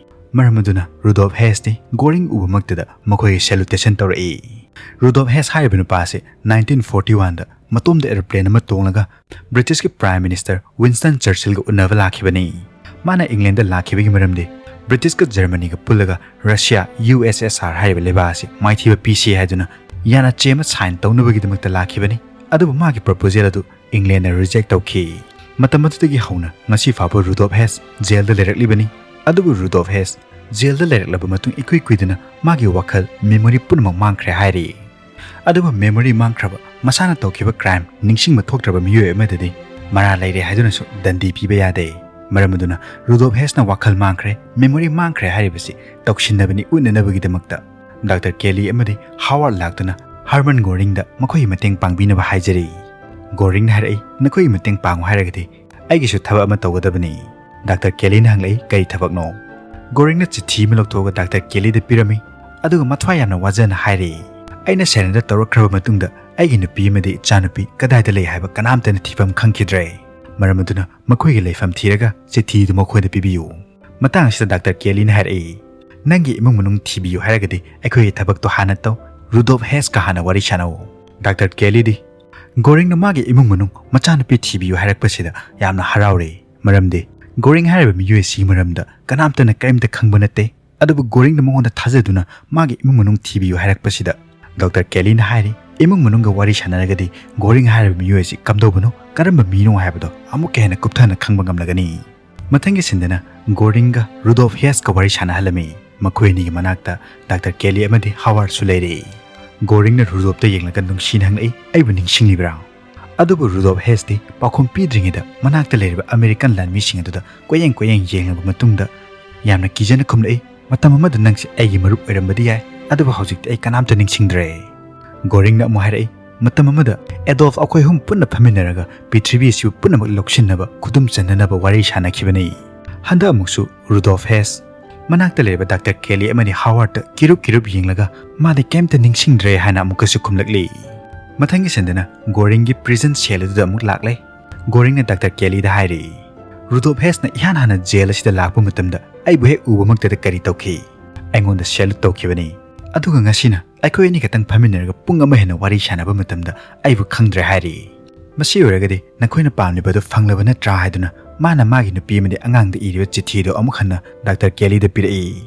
ꯃꯔꯝ ꯑꯗꯨꯅ ꯔꯨꯗꯣꯞ ꯍꯦꯁꯇꯤ ꯒꯣꯔꯤꯡ ꯎꯕꯃꯛꯇꯗ ꯃꯈꯣꯏꯒꯤ ꯁꯦꯂꯨꯇꯦꯁꯟ ꯇꯧꯔꯛꯏ꯫ ꯔꯨꯗꯣꯞ ꯍꯦꯁ ꯍꯥꯏꯔꯤꯕ ꯅꯨꯄꯥ ꯑꯁꯤ ꯅꯥꯏꯟꯇꯤꯟ ꯐꯣꯔꯇꯤ ꯋꯥꯟꯗ ꯃꯇꯣꯝꯗ ꯑꯦꯔꯣꯄ꯭ꯂꯦꯟ ꯑꯃ ꯇꯣꯡꯂꯒ ꯕ꯭ꯔꯤꯇꯤꯁꯀꯤ ꯄ꯭ꯔꯥꯏꯝ ꯃꯤꯅꯤꯁꯇꯔ ꯋꯤꯟꯁꯇꯟ ꯆꯔꯆꯤꯜꯒ ꯎꯅꯕ ꯂꯥꯛꯈꯤꯕꯅꯤ꯫ ꯃꯥꯅ ꯏꯪꯂꯦꯟꯗ ꯂꯥꯛꯈꯤꯕꯒꯤ ꯃꯔꯝꯗꯤ ꯕ꯭ꯔꯤꯇꯤꯁꯀ ꯖꯔꯃꯅꯤꯒ ꯄꯨꯜꯂꯒ ꯔꯁꯤꯌꯥ, ꯌꯨ ꯑꯦꯁ ꯑꯦꯁ ꯑꯥꯔ ꯍꯥꯏꯔꯤꯕ ꯂꯩꯕꯥꯛ ꯑꯁꯤ ꯃꯥꯏꯊꯤꯕ ꯄꯤꯁꯤ ꯍꯥꯏꯗꯨꯅ ꯌꯥꯅꯆꯦ ꯑꯃ ꯁꯥꯏꯟ ꯇꯧꯅꯕꯒꯤꯗꯃꯛꯇ ꯂꯥꯛꯈꯤꯕꯅꯤ꯫ ꯑꯗꯨꯕꯨ ꯃꯥꯒꯤ ꯄ꯭ꯔꯣꯄꯣꯖꯦꯜ ꯑꯗꯨ ꯏꯪꯂꯦꯟꯅ ꯔꯤꯖꯦꯛ ꯇꯧꯈꯤ꯫ ꯃꯇꯝ ꯑꯗꯨꯗꯒꯤ ꯍꯧꯅ ꯉꯁꯤ ꯐꯥꯎꯕ ꯔꯨꯗꯣꯞ ꯍꯦꯁ ꯖꯦꯜꯗ ꯂꯩꯔꯛꯂꯤꯕꯅꯤ꯫ ꯑꯗꯨꯕꯨ ꯔꯨꯗꯣꯞ ꯍꯦꯁ ꯖꯦꯜꯗ ꯂꯩꯔꯛꯂꯕ ꯃꯇꯨꯡ ꯏꯀꯨꯏ ꯀꯨꯏꯗꯅ ꯃꯥꯒꯤ ꯋꯥꯈꯜ, ꯃꯦꯃꯣꯔꯤ ꯄꯨꯝꯅꯃꯛ ꯃꯥꯡꯈ꯭ꯔꯦ ꯍꯥꯏꯔꯤ꯫ ꯑꯗꯨꯕꯨ ꯃꯦꯃꯣꯔꯤ ꯃꯥꯡꯈ꯭ꯔꯕ, ꯃꯁꯥꯅ ꯇꯧꯈꯤꯕ ꯀ꯭ꯔꯥꯏꯝ ꯅꯤꯡꯁꯤꯡꯕ ꯊꯣꯛꯇ꯭ꯔꯕ ꯃꯤꯑꯣꯏ ꯑꯃꯗꯗꯤ ꯃꯔꯥꯜ ꯂꯩꯔꯦ ꯍꯥꯏꯗꯨꯅꯁꯨ ꯗꯟꯗꯤ ꯄꯤꯕ ꯌꯥꯗꯦ꯫ ꯃꯔꯝ ꯑꯗꯨꯅ ꯔꯨꯗꯣꯞ ꯍꯦꯁꯅ ꯋꯥꯈꯜ ꯃꯥꯡꯈ꯭ꯔꯦ, ꯃꯦꯃꯣꯔꯤ ꯃꯥꯡꯈ꯭ꯔꯦ ꯍꯥꯏꯔꯤꯕꯁꯤ ꯇꯧꯁꯤꯟꯅꯕꯅꯤ ꯎꯠꯅꯅꯕꯒꯤꯗꯃꯛꯇ ꯗꯥꯛꯇꯔ ꯀꯦꯂꯤ ꯑꯃꯗꯤ ꯍꯥꯋꯥꯔꯗ ꯂꯥꯛꯇꯨꯅ ꯍꯔꯃꯟ ꯒꯣꯔꯤꯡꯗ ꯃꯈꯣꯏꯒꯤ ꯃꯇꯦꯡ ꯄꯥꯡꯕꯤꯅꯕ ꯍꯥꯏꯖꯔꯤ꯫ ꯒꯣꯔꯤꯡꯅ ꯍꯥꯏꯔꯛꯏ, "ꯅꯈꯣꯏꯒꯤ ꯃꯇꯦꯡ ꯄꯥꯡꯉꯨ ꯍꯥꯏꯔꯒꯗꯤ ꯑꯩꯒꯤꯁꯨ ꯊꯕꯛ ꯑꯃ ꯇꯧꯒꯗꯕꯅꯤ"꯫ ꯗꯥꯛꯇꯔ ꯀꯦꯂꯤꯅ ꯍꯪꯂꯛꯏ, "ꯀꯔꯤ ꯊꯕꯛꯅꯣ?" ꯒꯣꯔꯤꯡꯅ ꯆꯤꯊꯤ ꯑꯃ ꯂꯧꯊꯣꯛꯑꯒ ꯗꯥꯛꯇꯔ ꯀꯦꯂꯤꯗ ꯄꯤꯔꯝꯃꯤ꯫ ꯑꯗꯨꯒ ꯃꯊ꯭ꯋꯥꯏ ꯌꯥꯝꯅ ꯋꯥꯖꯅ ꯍꯥꯏꯔꯤ, "ꯑꯩꯅ ꯁꯔꯦꯟꯗꯔ ꯇꯧꯔꯛꯈ꯭ꯔꯕ ꯃꯇꯨꯡꯗ ꯑꯩꯒꯤ ꯅꯨꯄꯤ ꯑꯃꯗꯤ ꯏꯆꯥꯅꯨꯄꯤ ꯀꯗꯥꯏꯗ ꯂꯩ ꯍꯥꯏꯕ ꯀꯅꯥꯝꯇꯅ ꯊꯤꯐꯝ ꯈꯪꯈꯤꯗ꯭ꯔꯦ꯫ ꯃꯔꯝ ꯑꯗꯨꯅ ꯃꯈꯣꯏꯒꯤ ꯂꯩꯐꯝ ꯊꯤꯔꯒ ꯆꯤꯊꯤꯗꯨ ꯃꯈꯣꯏꯗ ꯄꯤꯕꯤꯌꯨ"꯫ ꯃꯇꯥꯡ ꯑꯁꯤꯗ ꯗꯥꯛꯇꯔ ꯀꯦꯂꯤꯅ ꯍꯥꯏꯔꯛꯏ, "ꯅꯪꯒꯤ ꯏꯃꯨꯡ ꯃꯅꯨꯡ ꯊꯤꯕꯤꯌꯨ ꯍꯥꯏꯔꯒꯗꯤ ꯑꯩꯈꯣꯏꯒꯤ ꯊꯕꯛꯇꯣ ꯍꯥꯟꯅ ꯇꯧ, ꯔꯨꯗꯣꯞ ꯍꯦꯁꯀ ꯍꯥꯟꯅ ꯋꯥꯔꯤ ꯁꯥꯟꯅꯧ"꯫ ꯗꯥꯛꯇꯔ ꯀꯦꯂꯤꯗꯤ ꯒꯣꯔꯤꯡꯅ ꯃꯥꯒꯤ ꯏꯃꯨꯡ ꯃꯅꯨꯡ ꯃꯆꯥꯅꯨꯄꯤ ꯊꯤꯕꯤꯌꯨ ꯍꯥꯏꯔꯛꯄꯁꯤꯗ ꯌꯥꯝꯅ ꯍꯔꯥꯎꯔꯦ꯫ ꯃꯔꯝꯗꯤ ꯒꯣꯔꯤꯡ ꯍꯥꯏꯔꯤꯕ ꯃꯤꯑꯣꯏ ꯑꯁꯤꯒꯤ ꯃꯔꯝꯗ ꯀꯅꯥꯝꯇꯅ ꯀꯔꯤꯝꯇ ꯈꯪꯕ ꯅꯠꯇꯦ꯫ ꯑꯗꯨꯕꯨ ꯒꯣꯔꯤꯡꯅ ꯃꯉꯣꯟꯗ ꯊꯥꯖꯗꯨꯅ ꯃꯥꯒꯤ ꯏꯃꯨꯡ ꯃꯅꯨꯡ ꯊꯤꯕꯤꯌꯨ ꯍꯥꯏꯔꯛꯄꯁꯤꯗ ꯗꯥꯛꯇꯔ ꯀꯦꯂꯤꯅ ꯍꯥꯏꯔꯤ, "ꯏꯃꯨꯡ ꯃꯅꯨꯡꯒ ꯋꯥꯔꯤ ꯁꯥꯟꯅꯔꯒꯗꯤ ꯒꯣꯔꯤꯡ ꯍꯥꯏꯔꯤꯕ ꯃꯤꯑꯣꯏ ꯑꯁꯤ ꯀꯝꯗꯧꯕꯅꯣ, ꯀꯔꯝꯕ ꯃꯤꯅꯣ ꯍꯥꯏꯕꯗꯣ ꯑꯃꯨꯛꯀ ꯍꯦꯟꯅ ꯀꯨꯞꯊꯅ ꯈꯪꯕ ꯉꯝꯂꯒꯅꯤ"꯫ ꯃꯊꯪꯒꯤ ꯁꯤꯟꯗꯅ ꯒꯣꯔꯤꯡꯒ ꯔꯨꯗꯣꯜꯐ ꯍꯦꯁꯀ ꯋꯥꯔꯤ ꯁꯥꯟꯅꯍꯜꯂꯝꯃꯤ꯫ ꯃꯈꯣꯏ ꯑꯅꯤꯒꯤ ꯃꯅꯥꯛꯇ ꯗꯥꯛꯇꯔ ꯀꯦꯂꯤ ꯑꯃꯗꯤ ꯍꯥꯋꯥꯔꯗꯁꯨ ꯂꯩꯔꯤ꯫ ꯒꯣꯔꯤꯡꯅ ꯔꯨꯗꯣꯜꯐꯇ ꯌꯦꯡꯂꯒ ꯅꯨꯡꯁꯤꯅ ꯍꯪꯂꯛꯏ, "ꯑꯩꯕꯨ ꯅꯤꯡꯁꯤꯡꯂꯤꯕ꯭ꯔꯥ?" ꯑꯗꯨꯕꯨ ꯔꯨꯗꯣꯜꯐ ꯍꯦꯁꯇꯤ ꯄꯥꯎꯈꯨꯝ ꯄꯤꯗ꯭ꯔꯤꯉꯩꯗ ꯃꯅꯥꯛꯇ ꯂꯩꯔꯤꯕ ꯑꯃꯦꯔꯤꯀꯥꯟ ꯂꯥꯟꯃꯤꯁꯤꯡ ꯑꯗꯨꯗ ꯀꯣꯏꯌꯦꯡ ꯀꯣꯏꯌꯦꯡ ꯌꯦꯡꯂꯕ ꯃꯇꯨꯡꯗ ꯌꯥꯝꯅ ꯀꯤꯖꯅ ꯈꯨꯝꯂꯛꯏ, "ꯃꯇꯝ ꯑꯃꯗ ꯅꯪꯁꯦ ꯑꯩꯒꯤ ꯃꯔꯨꯞ ꯑꯣꯏꯔꯝꯕꯗꯤ ꯌꯥꯏ, ꯑꯗꯨꯕꯨ ꯍꯧꯖꯤꯛꯇꯤ ꯑꯩ ꯀꯅꯥꯝꯇ ꯅꯤꯡꯁꯤꯡꯗ꯭ꯔꯦ"꯫ ꯒꯣꯔꯤꯡꯅ ꯑꯃꯨꯛ ꯍꯥꯏꯔꯛꯏ, "ꯃꯇꯝ ꯑꯃꯗ ꯑꯦꯗꯣꯜꯐ ꯑꯩꯈꯣꯏ ꯑꯍꯨꯝ ꯄꯨꯟꯅ ꯐꯝꯃꯤꯟꯅꯔꯒ ꯄ꯭ꯔꯤꯊꯤꯕꯤ ꯑꯁꯤꯕꯨ ꯄꯨꯝꯅꯃꯛ ꯂꯧꯁꯤꯟꯅꯕ, ꯈꯨꯗꯨꯝ ꯆꯟꯅꯅꯕ ꯋꯥꯔꯤ ꯁꯥꯟꯅꯈꯤꯕꯅꯤ"꯫ ꯍꯟꯗꯛ ꯑꯃꯨꯛꯁꯨ ꯔꯨꯗꯣꯜꯐ ꯍꯦꯁ ꯃꯅꯥꯛꯇ ꯂꯩꯔꯤꯕ ꯗꯥꯛꯇꯔ ꯀꯦꯂꯤ ꯑꯃꯗꯤ ꯍꯥꯋꯥꯔꯗꯇ ꯀꯤꯔꯨꯞ ꯀꯤꯔꯨꯞ ꯌꯦꯡꯂꯒ ꯃꯥꯗꯤ ꯀꯩꯝꯇ ꯅꯤꯡꯁꯤꯡꯗ꯭ꯔꯦ ꯍꯥꯏꯅ ꯑꯃꯨꯛꯀꯁꯨ ꯈꯨꯝꯂꯛꯂꯤ꯫ ꯃꯊꯪꯒꯤ ꯁꯤꯟꯗꯅ ꯒꯣꯔꯤꯡꯒꯤ ꯄ꯭ꯔꯤꯖꯟ ꯁꯦꯜ ꯑꯗꯨꯗ ꯑꯃꯨꯛ ꯂꯥꯛꯂꯦ꯫ ꯒꯣꯔꯤꯡꯅ ꯗꯥꯛꯇꯔ ꯀꯦꯂꯤꯗ ꯍꯥꯏꯔꯤ, "ꯔꯨꯗꯣꯜꯐ ꯍꯦꯁꯅ ꯏꯍꯥꯟ ꯍꯥꯟꯅ ꯖꯦꯜ ꯑꯁꯤꯗ ꯂꯥꯛꯄ ꯃꯇꯝꯗ ꯑꯩꯕꯨ ꯍꯦꯛ ꯎꯕꯃꯛꯇꯗ ꯀꯔꯤ ꯇꯧꯈꯤ? ꯑꯩꯉꯣꯟꯗ ꯁꯦꯂꯨꯠ ꯇꯧꯈꯤꯕꯅꯤ꯫ ꯑꯗꯨꯒ ꯉꯁꯤꯅ ꯑꯩꯈꯣꯏ ꯑꯅꯤ ꯈꯛꯇꯪ ꯐꯝꯃꯤꯟꯅꯔꯒ ꯄꯨꯡ ꯑꯃ ꯍꯦꯟꯅ ꯋꯥꯔꯤ ꯁꯥꯟꯅꯕ ꯃꯇꯝꯗ ꯑꯩꯕꯨ ꯈꯪꯗ꯭ꯔꯦ ꯍꯥꯏꯔꯤ꯫ ꯃꯁꯤ ꯑꯣꯏꯔꯒꯗꯤ ꯅꯈꯣꯏꯅ ꯄꯥꯝꯂꯤꯕꯗꯨ ꯐꯪꯂꯕ ꯅꯠꯇ꯭ꯔꯥ?" ꯍꯥꯏꯗꯨꯅ ꯃꯥꯅ ꯃꯥꯒꯤ ꯅꯨꯄꯤ ꯑꯃꯗꯤ ꯑꯉꯥꯡꯗ ꯏꯔꯤꯕ ꯆꯤꯊꯤꯗꯨ ꯑꯃꯨꯛ ꯍꯟꯅ ꯗꯥꯛꯇꯔ ꯀꯦꯂꯤꯗ ꯄꯤꯔꯛꯏ꯫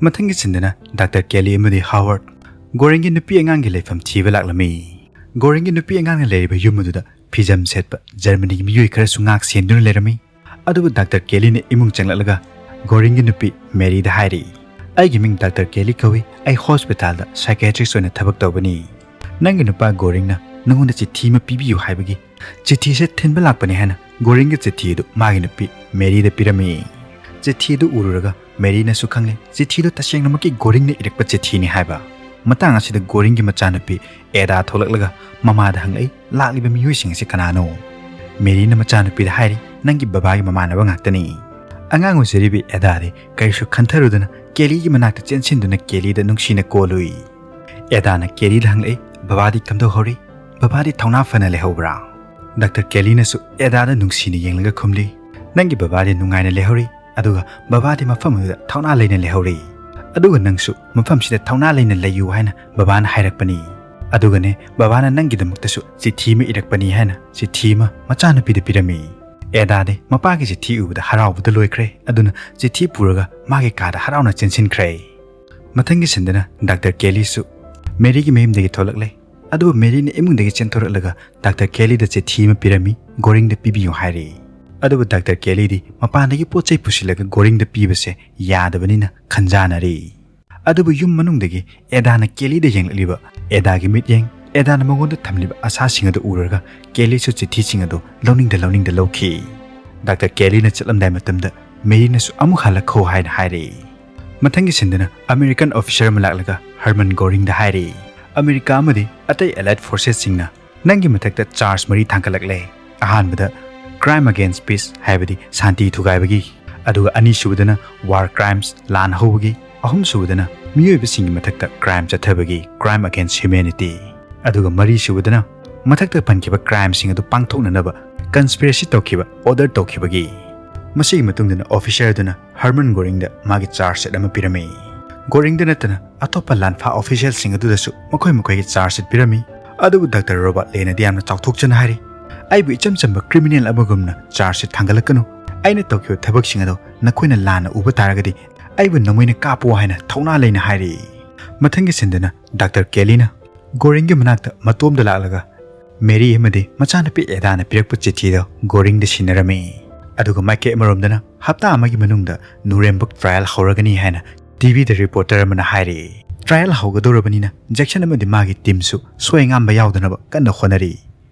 ꯃꯊꯪꯒꯤ ꯁꯤꯟꯗꯅ ꯗꯥꯛꯇꯔ ꯀꯦꯂꯤ ꯑꯃꯗꯤ ꯍꯥꯋꯥꯔꯗ ꯒꯣꯔꯤꯡꯒꯤ ꯅꯨꯄꯤ ꯑꯉꯥꯡꯒꯤ ꯂꯩꯐꯝ ꯊꯤꯕ ꯂꯥꯛꯂꯝꯃꯤ꯫ ꯒꯣꯔꯤꯡꯒꯤ ꯅꯨꯄꯤ ꯑꯉꯥꯡꯅ ꯂꯩꯔꯤꯕ ꯌꯨꯝ ꯑꯗꯨꯗ ꯐꯤꯖꯝ ꯁꯦꯠꯄ ꯖꯔꯃꯅꯤꯒꯤ ꯃꯤꯑꯣꯏ ꯈꯔꯁꯨ ꯉꯥꯛ ꯁꯦꯟꯗꯨꯅ ꯂꯩꯔꯝꯃꯤ꯫ ꯑꯗꯨꯕꯨ ꯗꯥꯛꯇꯔ ꯀꯦꯂꯤꯅ ꯏꯃꯨꯡ ꯆꯪꯂꯛꯂꯒ ꯒꯣꯔꯤꯡꯒꯤ ꯅꯨꯄꯤ ꯃꯦꯔꯤꯗ ꯍꯥꯏꯔꯤ, "ꯑꯩꯒꯤ ꯃꯤꯡ ꯗꯥꯛꯇꯔ ꯀꯦꯂꯤ ꯀꯧꯏ꯫ ꯑꯩ ꯍꯣꯁꯄꯤꯇꯥꯜꯗ ꯁꯥꯏꯀꯤꯌꯥꯇ꯭ꯔꯤꯁ ꯑꯣꯏꯅ ꯊꯕꯛ ꯇꯧꯕꯅꯤ꯫ ꯅꯪꯒꯤ ꯅꯨꯄꯥ ꯒꯣꯔꯤꯡꯅ ꯅꯉꯣꯟꯗ ꯆꯤꯊꯤ ꯑꯃ ꯄꯤꯕꯤꯌꯨ ꯍꯥꯏꯕꯒꯤ ꯆꯤꯊꯤꯁꯦ ꯊꯤꯟꯕ ꯂꯥꯛꯄꯅꯤ" ꯍꯥꯏꯅ ꯒꯣꯔꯤꯡꯒꯤ ꯆꯤꯊꯤ ꯑꯗꯨ ꯃꯥꯒꯤ ꯅꯨꯄꯤ ꯃꯦꯔꯤꯗ ꯄꯤꯔꯝꯃꯤ꯫ ꯆꯤꯊꯤ ꯑꯗꯨ ꯎꯔꯨꯔꯒ ꯃꯦꯔꯤꯅꯁꯨ ꯈꯪꯂꯦ ꯆꯤꯊꯤꯗꯨ ꯇꯁꯦꯡꯅꯃꯛꯀꯤ ꯒꯣꯔꯤꯡꯅ ꯏꯔꯛꯄ ꯆꯤꯊꯤꯅꯤ ꯍꯥꯏꯕ꯫ ꯃꯇꯥꯡ ꯑꯁꯤꯗ ꯒꯣꯔꯤꯡꯒꯤ ꯃꯆꯥꯅꯨꯄꯤ ꯑꯦꯗꯥ ꯊꯣꯛꯂꯛꯂꯒ ꯃꯃꯥꯗ ꯍꯪꯂꯛꯏ, "ꯂꯥꯛꯂꯤꯕ ꯃꯤꯑꯣꯏꯁꯤꯡ ꯑꯁꯤ ꯀꯅꯥꯅꯣ?" ꯃꯦꯔꯤꯅ ꯃꯆꯥꯅꯨꯄꯤꯗ ꯍꯥꯏꯔꯤ, "ꯅꯪꯒꯤ ꯕꯕꯥꯒꯤ ꯃꯃꯥꯟꯅꯕ ꯉꯥꯛꯇꯅꯤ"꯫ ꯑꯉꯥꯡ ꯑꯣꯏꯖꯔꯤꯕꯤ ꯑꯦꯗꯥꯗꯤ ꯀꯔꯤꯁꯨ ꯈꯟꯊꯔꯨꯗꯅ ꯀꯦꯂꯤꯒꯤ ꯃꯅꯥꯛꯇ ꯆꯦꯟꯁꯤꯟꯗꯨꯅ ꯀꯦꯂꯤꯗ ꯅꯨꯡꯁꯤꯅ ꯀꯣꯜꯂꯨꯏ꯫ ꯑꯦꯗꯥꯅ ꯀꯦꯂꯤꯗ ꯍꯪꯂꯛꯏ, "ꯕꯕꯥꯗꯤ ꯀꯝꯗꯧꯍꯧꯔꯤ? ꯕꯕꯥꯗꯤ ꯊꯧꯅꯥ ꯐꯅ ꯂꯩꯍꯧꯕ꯭ꯔꯥ?" ꯗꯥꯛꯇꯔ ꯀꯦꯂꯤꯅꯁꯨ ꯑꯦꯗꯥꯗ ꯅꯨꯡꯁꯤꯅ ꯌꯦꯡꯂꯒ ꯈꯨꯝꯂꯤ, "ꯅꯪꯒꯤ ꯕꯕꯥꯗꯤ ꯅꯨꯡꯉꯥꯏꯅ ꯂꯩꯍꯧꯔꯤ, ꯑꯗꯨꯒ ꯕꯕꯥꯗꯤ ꯃꯐꯝ ꯑꯗꯨꯗ ꯊꯧꯅꯥ ꯂꯩꯅ ꯂꯩꯍꯧꯔꯤ꯫ ꯑꯗꯨꯒ ꯅꯪꯁꯨ ꯃꯐꯝꯁꯤꯗ ꯊꯧꯅꯥ ꯂꯩꯅ ꯂꯩꯌꯨ ꯍꯥꯏꯅ ꯕꯕꯥꯅ ꯍꯥꯏꯔꯛꯄꯅꯤ꯫ ꯑꯗꯨꯒꯅꯦ, ꯕꯕꯥꯅ ꯅꯪꯒꯤꯗꯃꯛꯇꯁꯨ ꯆꯤꯊꯤ ꯑꯃ ꯏꯔꯛꯄꯅꯤ" ꯍꯥꯏꯅ ꯆꯤꯊꯤ ꯑꯃ ꯃꯆꯥꯅꯨꯄꯤꯗ ꯄꯤꯔꯝꯃꯤ꯫ ꯑꯦꯗꯥꯗꯤ ꯃꯄꯥꯒꯤ ꯆꯤꯊꯤ ꯎꯕꯗ ꯍꯔꯥꯎꯕꯗ ꯂꯣꯏꯈ꯭ꯔꯦ꯫ ꯑꯗꯨꯅ ꯆꯤꯊꯤ ꯄꯨꯔꯒ ꯃꯥꯒꯤ ꯀꯥꯗ ꯍꯔꯥꯎꯅ ꯆꯦꯟꯁꯤꯟꯈ꯭ꯔꯦ꯫ ꯃꯊꯪꯒꯤ ꯁꯤꯟꯗꯅ ꯗꯥꯛꯇꯔ ꯀꯦꯂꯤꯁꯨ ꯃꯦꯔꯤꯒꯤ ꯃꯌꯨꯝꯗꯒꯤ ꯊꯣꯛꯂꯛꯂꯦ꯫ ꯑꯗꯨꯕꯨ ꯃꯦꯔꯤꯅ ꯏꯃꯨꯡꯗꯒꯤ ꯆꯦꯟꯊꯣꯔꯛꯂꯒ ꯗꯥꯛꯇꯔ ꯀꯦꯂꯤꯗ ꯆꯤꯊꯤ ꯑꯃ ꯄꯤꯔꯝꯃꯤ, "ꯒꯣꯔꯤꯡꯗ ꯄꯤꯕꯤꯌꯨ" ꯍꯥꯏꯔꯤ꯫ ꯑꯗꯨꯕꯨ ꯗꯥꯛꯇꯔ ꯀꯦꯂꯤꯗꯤ ꯃꯄꯥꯟꯗꯒꯤ ꯄꯣꯠ ꯆꯩ ꯄꯨꯁꯤꯜꯂꯒ ꯒꯣꯔꯤꯡꯗ ꯄꯤꯕꯁꯦ ꯌꯥꯗꯕꯅꯤꯅ ꯈꯟꯖꯥꯅꯔꯤ꯫ ꯑꯗꯨꯕꯨ ꯌꯨꯝ ꯃꯅꯨꯡꯗꯒꯤ ꯑꯦꯗꯥꯅ ꯀꯦꯂꯤꯗ ꯌꯦꯡꯂꯛꯂꯤꯕ, ꯑꯦꯗꯥꯒꯤ ꯃꯤꯠꯌꯦꯡ, ꯑꯦꯗꯥꯅ ꯃꯉꯣꯟꯗ ꯊꯝꯂꯤꯕ ꯑꯁꯥꯁꯤꯡ ꯑꯗꯨ ꯎꯔꯒ ꯀꯦꯂꯤꯁꯨ ꯆꯤꯊꯤꯁꯤꯡ ꯑꯗꯨ ꯂꯧꯅꯤꯡꯗ ꯂꯧꯅꯤꯡꯗ ꯂꯧꯈꯤ꯫ ꯗꯥꯛꯇꯔ ꯀꯦꯂꯤꯅ ꯆꯠꯂꯝꯗꯥꯏ ꯃꯇꯝꯗ ꯃꯦꯔꯤꯅꯁꯨ "ꯑꯃꯨꯛ ꯍꯜꯂꯛꯈꯣ" ꯍꯥꯏꯅ ꯍꯥꯏꯔꯛꯏ꯫ ꯃꯊꯪꯒꯤ ꯁꯤꯟꯗꯅ ꯑꯃꯦꯔꯤꯀꯥꯟ ꯑꯣꯐꯤꯁꯥꯔ ꯑꯃ ꯂꯥꯛꯂꯒ ꯍꯔꯃꯟ ꯒꯣꯔꯤꯡꯗ ꯍꯥꯏꯔꯛꯏ, "ꯑꯃꯦꯔꯤꯀꯥ ꯑꯃꯗꯤ ꯑꯇꯩ ꯑꯦꯂꯥꯏꯠ ꯐꯣꯔꯁꯦꯁꯁꯤꯡꯅ ꯅꯪꯒꯤ ꯃꯊꯛꯇ ꯆꯥꯔꯖ ꯃꯔꯤ ꯊꯥꯡꯒꯠꯂꯛꯂꯦ꯫ ꯑꯍꯥꯟꯕꯗ crime against peace, ꯍꯥꯏꯕꯗꯤ ꯁꯥꯟꯇꯤ ꯊꯨꯒꯥꯏꯕꯒꯤ, ꯑꯗꯨꯒ ꯑꯅꯤꯁꯨꯕꯗꯅ war crimes, ꯂꯥꯟ ꯍꯧꯕꯒꯤ, ꯑꯍꯨꯝꯁꯨꯕꯗꯅ ꯃꯤꯑꯣꯏꯕꯁꯤꯡꯒꯤ ꯃꯊꯛꯇ ꯀ꯭ꯔꯥꯏꯝ ꯆꯠꯊꯕꯒꯤ, crime against humanity, ꯑꯗꯨꯒ ꯃꯔꯤꯁꯨꯕꯗꯅ ꯃꯊꯛꯇ ꯄꯟꯈꯤꯕ ꯀ꯭ꯔꯥꯏꯝꯁꯤꯡ ꯑꯗꯨ ꯄꯥꯡꯊꯣꯛꯅꯅꯕ ꯀꯟꯁꯄꯤꯔꯦꯁꯤ ꯇꯧꯈꯤꯕ, ꯑꯣꯔꯗꯔ ꯇꯧꯈꯤꯕꯒꯤ"꯫ ꯃꯁꯤꯒꯤ ꯃꯇꯨꯡꯗꯅ ꯑꯣꯐꯤꯁꯥꯔ ꯑꯗꯨꯅ ꯍꯔꯃꯟ ꯒꯣꯔꯤꯡꯗ ꯃꯥꯒꯤ ꯆꯥꯔꯖ ꯁꯤꯠ ꯑꯃ ꯄꯤꯔꯝꯃꯤ꯫ ꯒꯣꯔꯤꯡꯗ ꯅꯠꯇꯅ ꯑꯇꯣꯞꯄ ꯂꯥꯟꯐꯥ ꯑꯣꯐꯤꯁꯤꯌꯦꯜꯁꯤꯡ ꯑꯗꯨꯗꯁꯨ ꯃꯈꯣꯏ ꯃꯈꯣꯏꯒꯤ ꯆꯥꯔꯖ ꯁꯤꯠ ꯄꯤꯔꯝꯃꯤ꯫ ꯑꯗꯨꯕꯨ ꯗꯥꯛꯇꯔ ꯔꯣꯕꯥꯔꯠ ꯂꯦꯅꯗꯤ ꯌꯥꯝꯅ ꯆꯥꯎꯊꯣꯛꯆꯅ ꯍꯥꯏꯔꯤ, "ꯑꯩꯕꯨ ꯏꯆꯝ ꯆꯝꯕ ꯀ꯭ꯔꯤꯃꯤꯅꯦꯜ ꯑꯃꯒꯨꯝꯅ ꯆꯥꯔꯖ ꯁꯤꯠ ꯊꯥꯡꯒꯠꯂꯛꯀꯅꯨ꯫ ꯑꯩꯅ ꯇꯧꯈꯤꯕ ꯊꯕꯛꯁꯤꯡ ꯑꯗꯣ ꯅꯈꯣꯏꯅ ꯂꯥꯟꯅ ꯎꯕ ꯇꯥꯔꯒꯗꯤ ꯑꯩꯕꯨ ꯅꯣꯡꯃꯩꯅ ꯀꯥꯞꯄꯣ" ꯍꯥꯏꯅ ꯊꯧꯅꯥ ꯂꯩꯅ ꯍꯥꯏꯔꯤ꯫ ꯃꯊꯪꯒꯤ ꯁꯤꯟꯗꯅ ꯗꯥꯛꯇꯔ ꯀꯦꯂꯤꯅ ꯒꯣꯔꯤꯡꯒꯤ ꯃꯅꯥꯛꯇ ꯃꯇꯣꯝꯗ ꯂꯥꯛꯂꯒ ꯃꯦꯔꯤ ꯑꯃꯗꯤ ꯃꯆꯥꯅꯨꯄꯤ ꯑꯦꯗꯥꯅ ꯄꯤꯔꯛꯄ ꯆꯤꯊꯤꯗꯣ ꯒꯣꯔꯤꯡꯗ ꯁꯤꯟꯅꯔꯝꯃꯤ꯫ ꯑꯗꯨꯒ ꯃꯥꯏꯀꯩ ꯑꯃꯔꯣꯝꯗꯅ ꯍꯞꯇꯥ ꯑꯃꯒꯤ ꯃꯅꯨꯡꯗ ꯅꯨꯔꯦꯝꯕꯔꯒ ꯇ꯭ꯔꯥꯌꯦꯜ ꯍꯧꯔꯒꯅꯤ ꯍꯥꯏꯅ ꯇꯤꯚꯤꯗ ꯔꯤꯄꯣꯔꯇꯔ ꯑꯃꯅ ꯍꯥꯏꯔꯛꯏ꯫ ꯇ꯭ꯔꯥꯌꯦꯜ ꯍꯧꯒꯗꯧꯔꯕꯅꯤꯅ ꯖꯦꯛꯁꯟ ꯑꯃꯗꯤ ꯃꯥꯒꯤ ꯇꯤꯝꯁꯨ ꯁꯣꯏ ꯉꯥꯝꯕ ꯌꯥꯎꯗꯅꯕ ꯀꯟꯅ ꯍꯣꯠꯅꯔꯤ꯫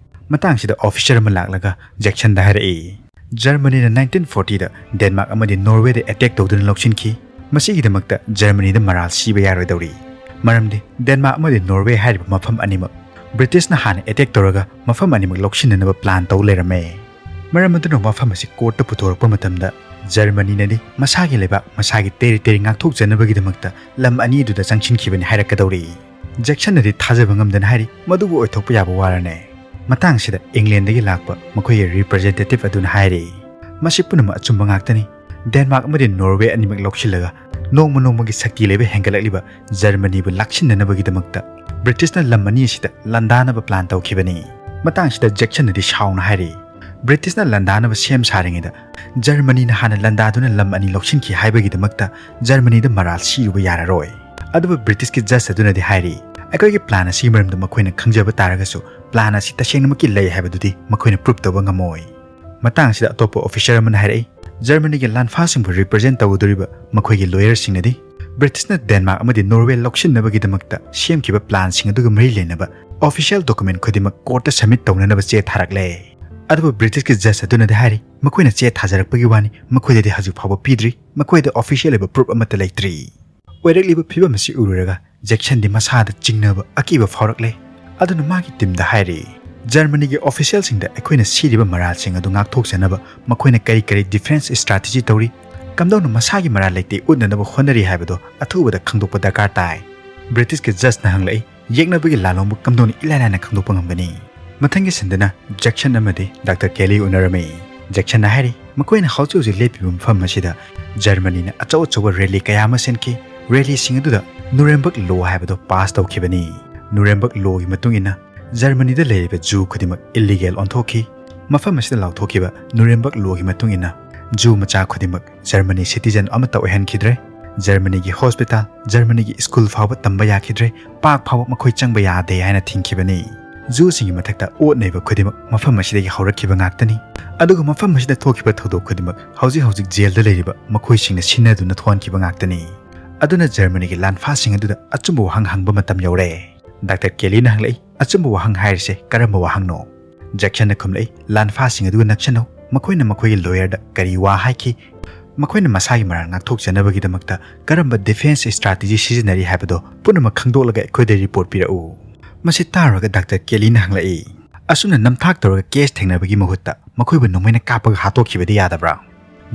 ꯃꯇꯥꯡꯁꯤꯗ ꯑꯣꯐꯤꯁꯥꯔ ꯑꯃ ꯂꯥꯛꯂꯒ ꯖꯦꯛꯁꯟꯗ ꯍꯥꯏꯔꯛꯏ, "ꯖꯔꯃꯅꯤꯅ ꯅꯥꯏꯟꯇꯤꯟ ꯐꯣꯔꯇꯤꯗ ꯗꯦꯟꯃꯥꯔꯛ ꯑꯃꯗꯤ ꯅꯣꯔꯋꯦꯗ ꯑꯦꯇꯦꯛ ꯇꯧꯗꯨꯅ ꯂꯧꯁꯤꯟꯈꯤ꯫ ꯃꯁꯤꯒꯤꯗꯃꯛꯇ ꯖꯔꯃꯅꯤꯗ ꯃꯔꯥꯜ ꯁꯤꯕ ꯌꯥꯔꯣꯏꯗꯧꯔꯤ, ꯃꯔꯝꯗꯤ ꯗꯦꯟꯃꯥꯔꯛ ꯑꯃꯗꯤ ꯅꯣꯔꯋꯦ ꯍꯥꯏꯔꯤꯕ ꯃꯐꯝ ꯑꯅꯤꯃꯛ ꯕ꯭ꯔꯤꯇꯤꯁꯅ ꯍꯥꯟꯅ ꯑꯦꯇꯦꯛ ꯇꯧꯔꯒ ꯃꯐꯝ ꯑꯅꯤꯃꯛ ꯂꯧꯁꯤꯟꯅꯅꯕ ꯄ꯭ꯂꯥꯟ ꯇꯧ ꯂꯩꯔꯝꯃꯦ꯫ ꯃꯔꯝ ꯑꯗꯨꯅ ꯋꯥꯐꯝ ꯑꯁꯤ ꯀꯣꯔꯠꯇ ꯄꯨꯊꯣꯔꯛꯄ ꯃꯇꯝꯗ ꯖꯔꯃꯅꯤꯅꯗꯤ ꯃꯁꯥꯒꯤ ꯂꯩꯕꯥꯛ, ꯃꯁꯥꯒꯤ ꯇꯦꯔꯤꯇꯣꯔꯤ ꯉꯥꯛꯊꯣꯛꯆꯅꯕꯒꯤꯗꯃꯛꯇ ꯂꯝ ꯑꯅꯤ ꯑꯗꯨꯗ ꯆꯪꯁꯤꯟꯈꯤꯕꯅꯤ ꯍꯥꯏꯔꯛꯀꯗꯧꯔꯤ"꯫ ꯖꯦꯛꯁꯟꯅꯗꯤ ꯊꯥꯖꯕ ꯉꯝꯗꯅ ꯍꯥꯏꯔꯤ, "ꯃꯗꯨꯕꯨ ꯑꯣꯏꯊꯣꯛꯄ ꯌꯥꯕ ꯋꯥꯔꯅꯦ"꯫ ꯃꯇꯥꯡꯁꯤꯗ ꯏꯪꯂꯦꯟꯗꯒꯤ ꯂꯥꯛꯄ ꯃꯈꯣꯏꯒꯤ ꯔꯤꯄ꯭ꯔꯖꯦꯟꯇꯦꯇꯤꯚ ꯑꯗꯨꯅ ꯍꯥꯏꯔꯤ, "ꯃꯁꯤ ꯄꯨꯝꯅꯃꯛ ꯑꯆꯨꯝꯕ ꯉꯥꯛꯇꯅꯤ꯫ ꯗꯦꯟꯃꯥꯔꯛ ꯑꯃꯗꯤ ꯅꯣꯔꯋꯦ ꯑꯅꯤꯃꯛ ꯂꯧꯁꯤꯜꯂꯒ ꯅꯣꯡꯃ ꯅꯣꯡꯃꯒꯤ ꯁꯛꯇꯤ ꯂꯩꯕ ꯍꯦꯟꯒꯠꯂꯛꯂꯤꯕ ꯖꯔꯃꯅꯤꯕꯨ ꯂꯥꯛꯁꯤꯟꯅꯅꯕꯒꯤꯗꯃꯛꯇ ꯕ꯭ꯔꯤꯇꯤꯁꯅ ꯂꯝ ꯑꯅꯤ ꯑꯁꯤꯗ ꯂꯥꯟꯗꯥꯅꯕ ꯄ꯭ꯂꯥꯟ ꯇꯧꯈꯤꯕꯅꯤ"꯫ ꯃꯇꯥꯡꯁꯤꯗ ꯖꯦꯛꯁꯟꯅꯗꯤ ꯁꯥꯎꯅ ꯍꯥꯏꯔꯤ, "ꯕ꯭ꯔꯤꯇꯤꯁꯅ ꯂꯥꯟꯗꯥꯅꯕ ꯁꯦꯝ ꯁꯥꯔꯤꯉꯩꯗ ꯖꯔꯃꯅꯤꯅ ꯍꯥꯟꯅ ꯂꯥꯟꯗꯥꯗꯨꯅ ꯂꯝ ꯑꯅꯤ ꯂꯧꯁꯤꯟꯈꯤ ꯍꯥꯏꯕꯒꯤꯗꯃꯛꯇ ꯖꯔꯃꯅꯤꯗ ꯃꯔꯥꯜ ꯁꯤꯔꯨꯕ ꯌꯥꯔꯔꯣꯏ"꯫ ꯑꯗꯨꯕꯨ ꯕ꯭ꯔꯤꯇꯤꯁꯀꯤ ꯖꯖ ꯑꯗꯨꯅꯗꯤ ꯍꯥꯏꯔꯤ, "ꯑꯩꯈꯣꯏꯒꯤ ꯄ꯭ꯂꯥꯟ ꯑꯁꯤꯒꯤ ꯃꯔꯝꯗ ꯃꯈꯣꯏꯅ ꯈꯪꯖꯕ ꯇꯥꯔꯒꯁꯨ ꯄ꯭ꯂꯥꯟ ꯑꯁꯤ ꯇꯁꯦꯡꯅꯃꯛꯀꯤ ꯂꯩ ꯍꯥꯏꯕꯗꯨꯗꯤ ꯃꯈꯣꯏꯅ ꯄ꯭ꯔꯨꯞ ꯇꯧꯕ ꯉꯝꯃꯣꯏ"꯫ ꯃꯇꯥꯡ ꯑꯁꯤꯗ ꯑꯇꯣꯞꯄ ꯑꯣꯐꯤꯁꯔ ꯑꯃꯅ ꯍꯥꯏꯔꯛꯏ, ꯖꯔꯃꯅꯤꯒꯤ ꯂꯥꯟꯐꯥꯁꯤꯡꯕꯨ ꯔꯤꯄ꯭ꯔꯖꯦꯟ ꯇꯧꯒꯗꯧꯔꯤꯕ ꯃꯈꯣꯏꯒꯤ ꯂꯣꯌꯔꯁꯤꯡꯅꯗꯤ ꯕ꯭ꯔꯤꯇꯤꯁꯅ ꯗꯦꯟꯃꯥꯔꯛ ꯑꯃꯗꯤ ꯅꯣꯔꯋꯦ ꯂꯧꯁꯤꯟꯅꯕꯒꯤꯗꯃꯛꯇ ꯁꯦꯝꯈꯤꯕ ꯄ꯭ꯂꯥꯟꯁꯤꯡ ꯑꯗꯨꯒ ꯃꯔꯤ ꯂꯩꯅꯕ ꯑꯣꯐꯤꯁꯤꯌꯦꯜ ꯗꯣꯀꯨꯃꯦꯟ ꯈꯨꯗꯤꯡꯃꯛ ꯀꯣꯔꯠꯇ ꯁꯕꯃꯤꯠ ꯇꯧꯅꯅꯕ ꯆꯦ ꯊꯥꯔꯛꯂꯦ꯫ ꯑꯗꯨꯕꯨ ꯕ꯭ꯔꯤꯇꯤꯁꯀꯤ ꯖꯖ ꯑꯗꯨꯅꯗꯤ ꯍꯥꯏꯔꯤ, ꯃꯈꯣꯏꯅ ꯆꯦ ꯊꯥꯖꯔꯛꯄꯒꯤ ꯋꯥꯅꯤ, ꯃꯈꯣꯏꯗꯗꯤ ꯍꯧꯖꯤꯛ ꯐꯥꯎꯕ ꯄꯤꯗ꯭ꯔꯤ, ꯃꯈꯣꯏꯗ ꯑꯣꯐꯤꯁꯤꯌꯦꯜ ꯑꯣꯏꯕ ꯄ꯭ꯔꯨꯐ ꯑꯃꯠꯇ ꯂꯩꯇ꯭ꯔꯤ꯫ ꯑꯣꯏꯔꯛꯂꯤꯕ ꯐꯤꯕꯝ ꯑꯁꯤ ꯎꯔꯨꯔꯒ ꯖꯦꯛꯁꯟꯗꯤ ꯃꯁꯥꯗ ꯆꯤꯡꯅꯕ ꯑꯀꯤꯕ ꯐꯥꯎꯔꯛꯂꯦ꯫ ꯑꯗꯨꯅ ꯃꯥꯒꯤ ꯇꯤꯝꯗ ꯍꯥꯏꯔꯤ, ꯖꯔꯃꯅꯤꯒꯤ ꯑꯣꯐꯤꯁꯤꯌꯦꯜꯁꯤꯡꯗ ꯑꯩꯈꯣꯏꯅ ꯁꯤꯔꯤꯕ ꯃꯔꯥꯜꯁꯤꯡ ꯑꯗꯨ ꯉꯥꯛꯊꯣꯛꯆꯅꯕ ꯃꯈꯣꯏꯅ ꯀꯔꯤ ꯀꯔꯤ ꯗꯤꯐꯦꯟꯁ ꯁ꯭ꯇ꯭ꯔꯥꯇꯦꯖꯤ ꯇꯧꯔꯤ, ꯀꯝꯗꯧꯅ ꯃꯁꯥꯒꯤ ꯃꯔꯥꯜ ꯂꯩꯇꯦꯡ ꯎꯠꯅꯅꯕ ꯍꯣꯠꯅꯔꯤ ꯍꯥꯏꯕꯗꯨ ꯑꯊꯨꯕꯗ ꯈꯪꯗꯣꯛꯄ ꯗꯔꯀꯥꯔ ꯇꯥꯏ꯫ ꯕ꯭ꯔꯤꯇꯤꯁꯀꯤ ꯖꯖꯅ ꯍꯪꯂꯛꯏ, ꯌꯦꯛꯅꯕꯒꯤ ꯂꯥꯜꯍꯧꯕ ꯀꯝꯗꯧꯅ ꯏꯂꯥꯏ ꯂꯥꯏꯅ ꯈꯪꯗꯣꯛꯄ ꯉꯝꯒꯅꯤ? ꯃꯊꯪꯒꯤ ꯁꯟꯗꯅ ꯖꯦꯛꯁꯟ ꯑꯃꯗꯤ ꯗꯥꯛꯇꯔ ꯀꯦꯂꯤ ꯎꯅꯔꯝꯃꯤ꯫ ꯖꯦꯛꯁꯟꯅ ꯍꯥꯏꯔꯤ, ꯃꯈꯣꯏꯅ ꯍꯧꯖꯤꯛ ꯍꯧꯖꯤꯛ ꯂꯦꯞꯄꯤꯕ ꯃꯐꯝ ꯑꯁꯤꯗ ꯖꯔꯃꯅꯤꯅ ꯑꯆꯧ ꯑꯆꯧꯕ ꯔꯦꯂꯤ ꯀꯌꯥ ꯑꯃ ꯁꯤꯟꯈꯤ꯫ ꯔꯦꯂꯤꯁꯤꯡ ꯑꯗꯨꯗ ꯅꯨꯔꯦꯝꯕꯔꯒ ꯂꯣ ꯍꯥꯏꯕꯗꯨ ꯄꯥꯁ ꯇꯧꯈꯤꯕꯅꯤ꯫ ꯅꯨꯔꯦꯝꯕꯔꯒ ꯂꯣꯒꯤ ꯃꯇꯨꯡ ꯏꯟꯅ ꯖꯔꯃꯅꯤꯗ ꯂꯩꯔꯤꯕ ꯖꯨ ꯈꯨꯗꯤꯡꯃꯛ ꯏꯜꯂꯤꯒꯦꯜ ꯑꯣꯟꯊꯣꯛꯈꯤ꯫ ꯃꯐꯝ ꯑꯁꯤꯗ ꯂꯥꯎꯊꯣꯛꯈꯤꯕ ꯅꯨꯔꯦꯝꯕꯔꯒ ꯂꯣꯒꯤ ꯃꯇꯨꯡ ꯏꯟꯅ ꯖꯨ ꯃꯆꯥ ꯈꯨꯗꯤꯡꯃꯛ ꯖꯔꯃꯅꯤ ꯁꯤꯇꯤꯖꯟ ꯑꯃꯠꯇ ꯑꯣꯏꯍꯟꯈꯤꯗ꯭ꯔꯦ꯫ ꯖꯔꯃꯅꯤꯒꯤ ꯍꯣꯁꯄꯤꯇꯥꯜ, ꯖꯔꯃꯅꯤꯒꯤ ꯁ꯭ꯀꯨꯜ ꯐꯥꯎꯕ ꯇꯝꯕ ꯌꯥꯈꯤꯗ꯭ꯔꯦ, ꯄꯥꯔꯛ ꯐꯥꯎꯕ ꯃꯈꯣꯏ ꯆꯪꯕ ꯌꯥꯗꯦ ꯍꯥꯏꯅ ꯊꯤꯡꯈꯤꯕꯅꯤ꯫ ꯖꯨꯁꯤꯡꯒꯤ ꯃꯊꯛꯇ ꯑꯣꯠ ꯅꯩꯕ ꯈꯨꯗꯤꯡꯃꯛ ꯃꯐꯝ ꯑꯁꯤꯗꯒꯤ ꯍꯧꯔꯛꯈꯤꯕ ꯉꯥꯛꯇꯅꯤ꯫ ꯑꯗꯨꯒ ꯃꯐꯝ ꯑꯁꯤꯗ ꯊꯣꯛꯈꯤꯕ ꯊꯧꯗꯣꯛ ꯈꯨꯗꯤꯡꯃꯛ ꯍꯧꯖꯤꯛ ꯍꯧꯖꯤꯛ ꯖꯦꯜꯗ ꯂꯩꯔꯤꯕ ꯃꯈꯣꯏꯁꯤꯡꯅ ꯁꯤꯟꯅꯗꯨꯅ ꯊꯣꯛꯍꯟꯈꯤꯕ ꯉꯥꯛꯇꯅꯤ꯫ ꯑꯗꯨꯅ ꯖꯔꯃꯅꯤꯒꯤ ꯂꯥꯟꯐꯥꯁꯤꯡ ꯑꯗꯨꯗ ꯑꯆꯨꯝꯕ ꯋꯥꯍꯪ ꯍꯪꯕ ꯃꯇꯝ ꯌꯧꯔꯦ꯫ ꯗꯥꯛꯇꯔ ꯀꯦꯂꯤꯅ ꯍꯪꯂꯛꯏ, "ꯑꯆꯨꯝꯕ ꯋꯥꯍꯪ ꯍꯥꯏꯔꯤꯁꯦ ꯀꯔꯝꯕ ꯋꯥꯍꯪꯅꯣ?" ꯖꯦꯛꯁꯟꯅ ꯈꯨꯝꯂꯛꯏ, "ꯂꯥꯟꯐꯥꯁꯤꯡ ꯑꯗꯨꯒ ꯅꯛꯁꯟꯅꯧ꯫ ꯃꯈꯣꯏꯅ ꯃꯈꯣꯏꯒꯤ ꯂꯣꯌꯔꯗ ꯀꯔꯤ ꯋꯥ ꯍꯥꯏꯈꯤ? ꯃꯈꯣꯏꯅ ꯃꯁꯥꯒꯤ ꯃꯔꯥꯜ ꯉꯥꯛꯊꯣꯛꯆꯅꯕꯒꯤꯗꯃꯛꯇ ꯀꯔꯝꯕ ꯗꯤꯐꯦꯟꯁ ꯁ꯭ꯇ꯭ꯔꯥꯇꯦꯖꯤ ꯁꯤꯖꯤꯟꯅꯔꯤ ꯍꯥꯏꯕꯗꯣ ꯄꯨꯝꯅꯃꯛ ꯈꯪꯗꯣꯛꯂꯒ ꯑꯩꯈꯣꯏꯗ ꯔꯤꯄꯣꯔꯠ ꯄꯤꯔꯛꯎ꯫" ꯃꯁꯤ ꯇꯥꯔꯨꯔꯒ ꯗꯥꯛꯇꯔ ꯀꯦꯂꯤꯅ ꯍꯪꯂꯛꯏ, "ꯑꯁꯨꯝꯅ ꯅꯝꯊꯥꯛ ꯇꯧꯔꯒ ꯀꯦꯁ ꯊꯦꯡꯅꯕꯒꯤ ꯃꯍꯨꯠꯇ ꯃꯈꯣꯏꯕꯨ ꯅꯣꯡꯃꯩꯅ ꯀꯥꯞꯄꯒ ꯍꯥꯠꯇꯣꯛꯈꯤꯕꯗꯤ ꯌꯥꯗꯕ꯭ꯔꯥ?"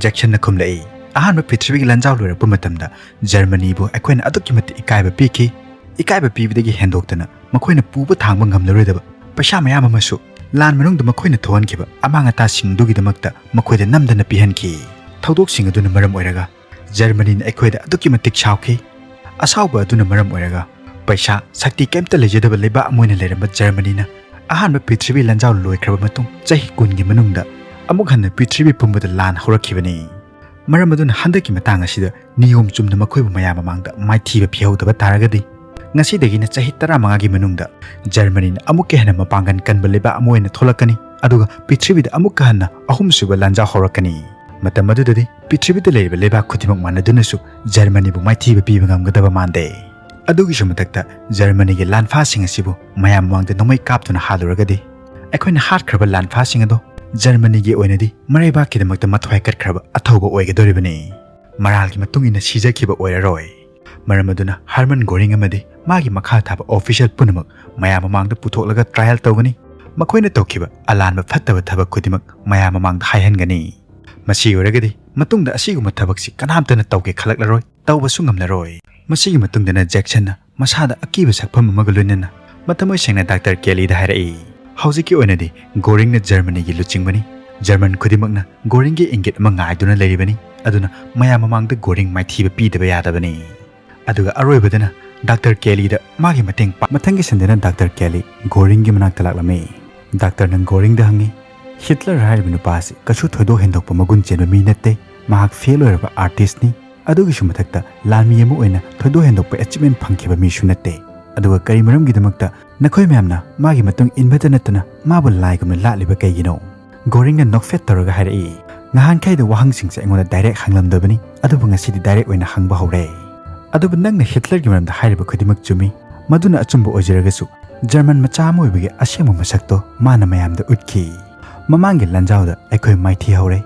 ꯖꯦꯛꯁꯟꯅ ꯈꯨꯝꯂꯛꯏ, "ꯑꯍꯥꯟꯕ ꯄ꯭ꯔꯤꯊꯤꯕꯤꯒꯤ ꯂꯥꯟꯖꯥꯎ ꯂꯣꯏꯔꯛꯄ ꯃꯇꯝꯗ ꯖꯔꯃꯅꯤꯕꯨ ꯑꯩꯈꯣꯏꯅ ꯑꯗꯨꯛꯀꯤ ꯃꯇꯤꯛ ꯏꯀꯥꯏꯕ ꯄꯤꯈꯤ꯫ ꯏꯀꯥꯏꯕ ꯄꯤꯕꯗꯒꯤ ꯍꯦꯟꯗꯣꯛꯇꯅ ꯃꯈꯣꯏꯅ ꯄꯨꯕ ꯊꯥꯡꯕ ꯉꯝꯂꯔꯣꯏꯗꯕ ꯄꯩꯁꯥ ꯃꯌꯥꯝ ꯑꯃꯁꯨ ꯂꯥꯟ ꯃꯅꯨꯡꯗ ꯃꯈꯣꯏꯅ ꯊꯣꯛꯍꯟꯈꯤꯕ ꯑꯃꯥꯡ ꯑꯇꯥꯁꯤꯡꯗꯨꯒꯤꯗꯃꯛꯇ ꯃꯈꯣꯏꯗ ꯅꯝꯗꯅ ꯄꯤꯍꯟꯈꯤ꯫ ꯊꯧꯗꯣꯛꯁꯤꯡ ꯑꯗꯨꯅ ꯃꯔꯝ ꯑꯣꯏꯔꯒ ꯖꯔꯃꯅꯤꯅ ꯑꯩꯈꯣꯏꯗ ꯑꯗꯨꯛꯀꯤ ꯃꯇꯤꯛ ꯁꯥꯎꯈꯤ꯫ ꯑꯁꯥꯎꯕ ꯑꯗꯨꯅ ꯃꯔꯝ ꯑꯣꯏꯔꯒ ꯄꯩꯁꯥ, ꯁꯛꯇꯤ ꯀꯩꯝꯇ ꯂꯩꯖꯗꯕ ꯂꯩꯕꯥꯛ ꯑꯃ ꯑꯣꯏꯅ ꯂꯩꯔꯝꯕ ꯖꯔꯃꯅꯤꯅ ꯑꯍꯥꯟꯕ ꯄ꯭ꯔꯤꯊꯤꯕꯤ ꯂꯥꯟꯖꯥꯎ ꯂꯣꯏꯈ꯭ꯔꯕ ꯃꯇꯨꯡ ꯆꯍꯤ ꯀꯨꯟꯒꯤ ꯃꯅꯨꯡꯗ ꯑꯃꯨꯛ ꯍꯟꯅ ꯄ꯭ꯔꯤꯊꯤꯕꯤ ꯄꯨꯝꯕꯗ ꯂꯥꯟ ꯍꯧꯔꯛꯈꯤꯕꯅꯤ꯫ ꯃꯔꯝ ꯑꯗꯨꯅ ꯍꯟꯗꯛꯀꯤ ꯃꯇꯥꯡ ꯑꯁꯤꯗ ꯅꯤꯌꯣꯝ ꯆꯨꯝꯅ ꯃꯈꯣꯏꯕꯨ ꯃꯌꯥꯝ ꯃꯃꯥꯡꯗ ꯃꯥꯏꯊꯤꯕ ꯄꯤꯍꯧꯗꯕ ꯇꯥꯔꯒꯗꯤ, ꯉꯁꯤꯗꯒꯤꯅ ꯆꯍꯤ ꯇꯔꯥꯃꯉꯥꯒꯤ ꯃꯅꯨꯡꯗ ꯖꯔꯃꯅꯤꯅ ꯑꯃꯨꯛꯀ ꯍꯦꯟꯅ ꯃꯄꯥꯡꯒꯜ ꯀꯟꯕ ꯂꯩꯕꯥꯛ ꯑꯃ ꯑꯣꯏꯅ ꯊꯣꯛꯂꯛꯀꯅꯤ꯫ ꯑꯗꯨꯒ ꯄ꯭ꯔꯤꯊꯤꯕꯤꯗ ꯑꯃꯨꯛꯀ ꯍꯟꯅ ꯑꯍꯨꯝꯁꯨꯕ ꯂꯥꯟꯖꯥꯎ ꯍꯧꯔꯛꯀꯅꯤ꯫ ꯃꯇꯝ ꯑꯗꯨꯗꯗꯤ ꯄ꯭ꯔꯤꯊꯤꯕꯤꯗ ꯂꯩꯔꯤꯕ ꯂꯩꯕꯥꯛ ꯈꯨꯗꯤꯡꯃꯛ ꯃꯥꯟꯅꯗꯨꯅꯁꯨ ꯖꯔꯃꯅꯤꯕꯨ ꯃꯥꯏꯊꯤꯕ ꯄꯤꯕ ꯉꯝꯒꯗꯕ ꯃꯥꯟꯗꯦ꯫ ꯑꯗꯨꯒꯤꯁꯨ ꯃꯊꯛꯇ, ꯖꯔꯃꯅꯤꯒꯤ ꯂꯥꯟꯐꯥꯁꯤꯡ ꯑꯁꯤꯕꯨ ꯃꯌꯥꯝ ꯃꯃꯥꯡꯗ ꯅꯣꯡꯃꯩ ꯀꯥꯞꯇꯨꯅ ꯍꯥꯠꯂꯨꯔꯒꯗꯤ, ꯑꯩꯈꯣꯏꯅ ꯍꯥꯠꯈ꯭ꯔꯕ ꯂꯥꯟꯐꯥꯁꯤꯡ ꯑꯗꯣ ꯖꯔꯃꯅꯤꯒꯤ ꯑꯣꯏꯅꯗꯤ ꯃꯔꯩꯕꯥꯛꯀꯤꯗꯃꯛꯇ ꯃꯊ꯭ꯋꯥꯏ ꯀꯠꯈ꯭ꯔꯕ ꯑꯊꯧꯕ ꯑꯣꯏꯒꯗꯧꯔꯤꯕꯅꯤ꯫ ꯃꯔꯥꯜꯒꯤ ꯃꯇꯨꯡ ꯏꯟꯅ ꯁꯤꯖꯈꯤꯕ ꯑꯣꯏꯔꯔꯣꯏ꯫ ꯃꯔꯝ ꯑꯗꯨꯅ ꯍꯔꯃꯟ ꯒꯣꯔꯤꯡ ꯑꯃꯗꯤ ꯃꯥꯒꯤ ꯃꯈꯥ ꯊꯥꯕ ꯑꯣꯐꯤꯁꯤꯌꯦꯜ ꯄꯨꯝꯅꯃꯛ ꯃꯌꯥꯝ ꯃꯃꯥꯡꯗ ꯄꯨꯊꯣꯛꯂꯒ ꯇ꯭ꯔꯥꯏꯌꯦꯜ ꯇꯧꯒꯅꯤ꯫ ꯃꯈꯣꯏꯅ ꯇꯧꯈꯤꯕ ꯑꯂꯥꯟꯕ ꯐꯠꯇꯕ ꯊꯕꯛ ꯈꯨꯗꯤꯡꯃꯛ ꯃꯌꯥꯝ ꯃꯃꯥꯡꯗ ꯍꯥꯏꯍꯟꯒꯅꯤ꯫ ꯃꯁꯤ ꯑꯣꯏꯔꯒꯗꯤ ꯃꯇꯨꯡꯗ ꯑꯁꯤꯒꯨꯝꯕ ꯊꯕꯛꯁꯤ ꯀꯅꯥꯝꯇꯅ ꯇꯧꯒꯦ ꯈꯜꯂꯛꯂꯔꯣꯏ, ꯇꯧꯕꯁꯨ ꯉꯝꯂꯔꯣꯏ꯫ ꯃꯁꯤꯒꯤ ꯃꯇꯨꯡꯗꯅ ꯖꯦꯛꯁꯟꯅ ꯃꯁꯥꯗ ꯑꯀꯤꯕ ꯁꯛꯐꯝ ꯑꯃꯒ ꯂꯣꯏꯅꯅ ꯃꯇꯝ ꯑꯣꯏꯁꯦꯡꯅ ꯗꯥꯛꯇꯔ ꯀꯦꯂꯤꯗ ꯍꯥꯏꯔꯛꯏ, "ꯍꯧꯖꯤꯛꯀꯤ ꯑꯣꯏꯅꯗꯤ ꯒꯣꯔꯤꯡꯅ ꯖꯔꯃꯅꯤꯒꯤ ꯂꯨꯆꯤꯡꯕꯅꯤ꯫ ꯖꯔꯃꯟ ꯈꯨꯗꯤꯡꯃꯛꯅ ꯒꯣꯔꯤꯡꯒꯤ ꯏꯪꯒꯤꯠ ꯑꯃ ꯉꯥꯏꯗꯨꯅ ꯂꯩꯔꯤꯕꯅꯤ꯫ ꯑꯗꯨꯅ ꯃꯌꯥꯝ ꯃꯃꯥꯡꯗ ꯒꯣꯔꯤꯡ ꯃꯥꯏꯊꯤꯕ ꯄꯤꯗꯕ ꯌꯥꯗꯕꯅꯤ"꯫ ꯑꯗꯨꯒ ꯑꯔꯣꯏꯕꯗ ꯗꯥꯛꯇꯔ ꯀꯦꯂꯤꯗ ꯃꯥꯒꯤ ꯃꯇꯦꯡ ꯄꯥꯡ-, ꯃꯊꯪꯒꯤ ꯁꯟꯗꯦꯅ ꯗꯥꯛꯇꯔ ꯀꯦꯂꯤ ꯒꯣꯔꯤꯡꯒꯤ ꯃꯅꯥꯛꯇ ꯂꯥꯛꯂꯝꯃꯤ꯫ ꯗꯥꯛꯇꯔꯅ ꯒꯣꯔꯤꯡꯗ ꯍꯪꯉꯤ, "ꯍꯤꯠꯂꯔ ꯍꯥꯏꯔꯤꯕ ꯅꯨꯄꯥ ꯑꯁꯤ ꯀꯩꯁꯨ ꯊꯣꯏꯗꯣꯛ ꯍꯦꯟꯗꯣꯛꯄ ꯃꯒꯨꯟ ꯆꯦꯟꯕ ꯃꯤ ꯅꯠꯇꯦ꯫ ꯃꯍꯥꯛ ꯐꯦꯜ ꯑꯣꯏꯔꯕ ꯑꯥꯔꯇꯤꯁꯅꯤ꯫ ꯑꯗꯨꯒꯤꯁꯨ ꯃꯊꯛꯇ ꯂꯥꯟꯃꯤ ꯑꯃ ꯑꯣꯏꯅ ꯊꯣꯏꯗꯣꯛ ꯍꯦꯟꯗꯣꯛꯄ ꯑꯦꯆꯤꯞꯃꯦꯟ ꯐꯪꯈꯤꯕ ꯃꯤꯁꯨ ꯅꯠꯇꯦ꯫ ꯑꯗꯨꯒ ꯀꯔꯤ ꯃꯔꯝꯒꯤꯗꯃꯛꯇ ꯅꯈꯣꯏ ꯃꯌꯥꯝꯅ ꯃꯥꯒꯤ ꯃꯇꯨꯡ ꯏꯟꯕꯇ ꯅꯠꯇꯅ ꯃꯥꯕꯨ ꯂꯥꯏꯒꯨꯝꯅ ꯂꯥꯠꯂꯤꯕ ꯀꯩꯒꯤꯅꯣ?" ꯒꯣꯔꯤꯡꯅ ꯅꯣꯛꯐꯦꯠ ꯇꯧꯔꯒ ꯍꯥꯏꯔꯛꯏ, "ꯉꯍꯥꯟꯈꯩꯗ ꯋꯥꯍꯪꯁꯤꯡꯁꯦ ꯑꯩꯉꯣꯟꯗ ꯗꯥꯏꯔꯦꯛ ꯍꯪꯂꯝꯗꯕꯅꯤ, ꯑꯗꯨꯕꯨ ꯉꯁꯤꯗꯤ ꯗꯥꯏꯔꯦꯛ ꯑꯣꯏꯅ ꯍꯪꯕ ꯍꯧꯔꯦ꯫ ꯑꯗꯨꯕꯨ ꯅꯪꯅ ꯍꯤꯠꯂꯔꯒꯤ ꯃꯔꯝꯗ ꯍꯥꯏꯔꯤꯕ ꯈꯨꯗꯤꯡꯃꯛ ꯆꯨꯝꯃꯤ꯫ ꯃꯗꯨꯅ ꯑꯆꯨꯝꯕ ꯑꯣꯏꯖꯔꯒꯁꯨ, ꯖꯔꯃꯟ ꯃꯆꯥ ꯑꯃ ꯑꯣꯏꯕꯒꯤ ꯑꯁꯦꯡꯕ ꯃꯁꯛꯇꯣ ꯃꯥꯅ ꯃꯌꯥꯝꯗ ꯎꯠꯈꯤ꯫ ꯃꯃꯥꯡꯒꯤ ꯂꯥꯟꯖꯥꯎꯗ ꯑꯩꯈꯣꯏ ꯃꯥꯏꯊꯤꯍꯧꯔꯦ꯫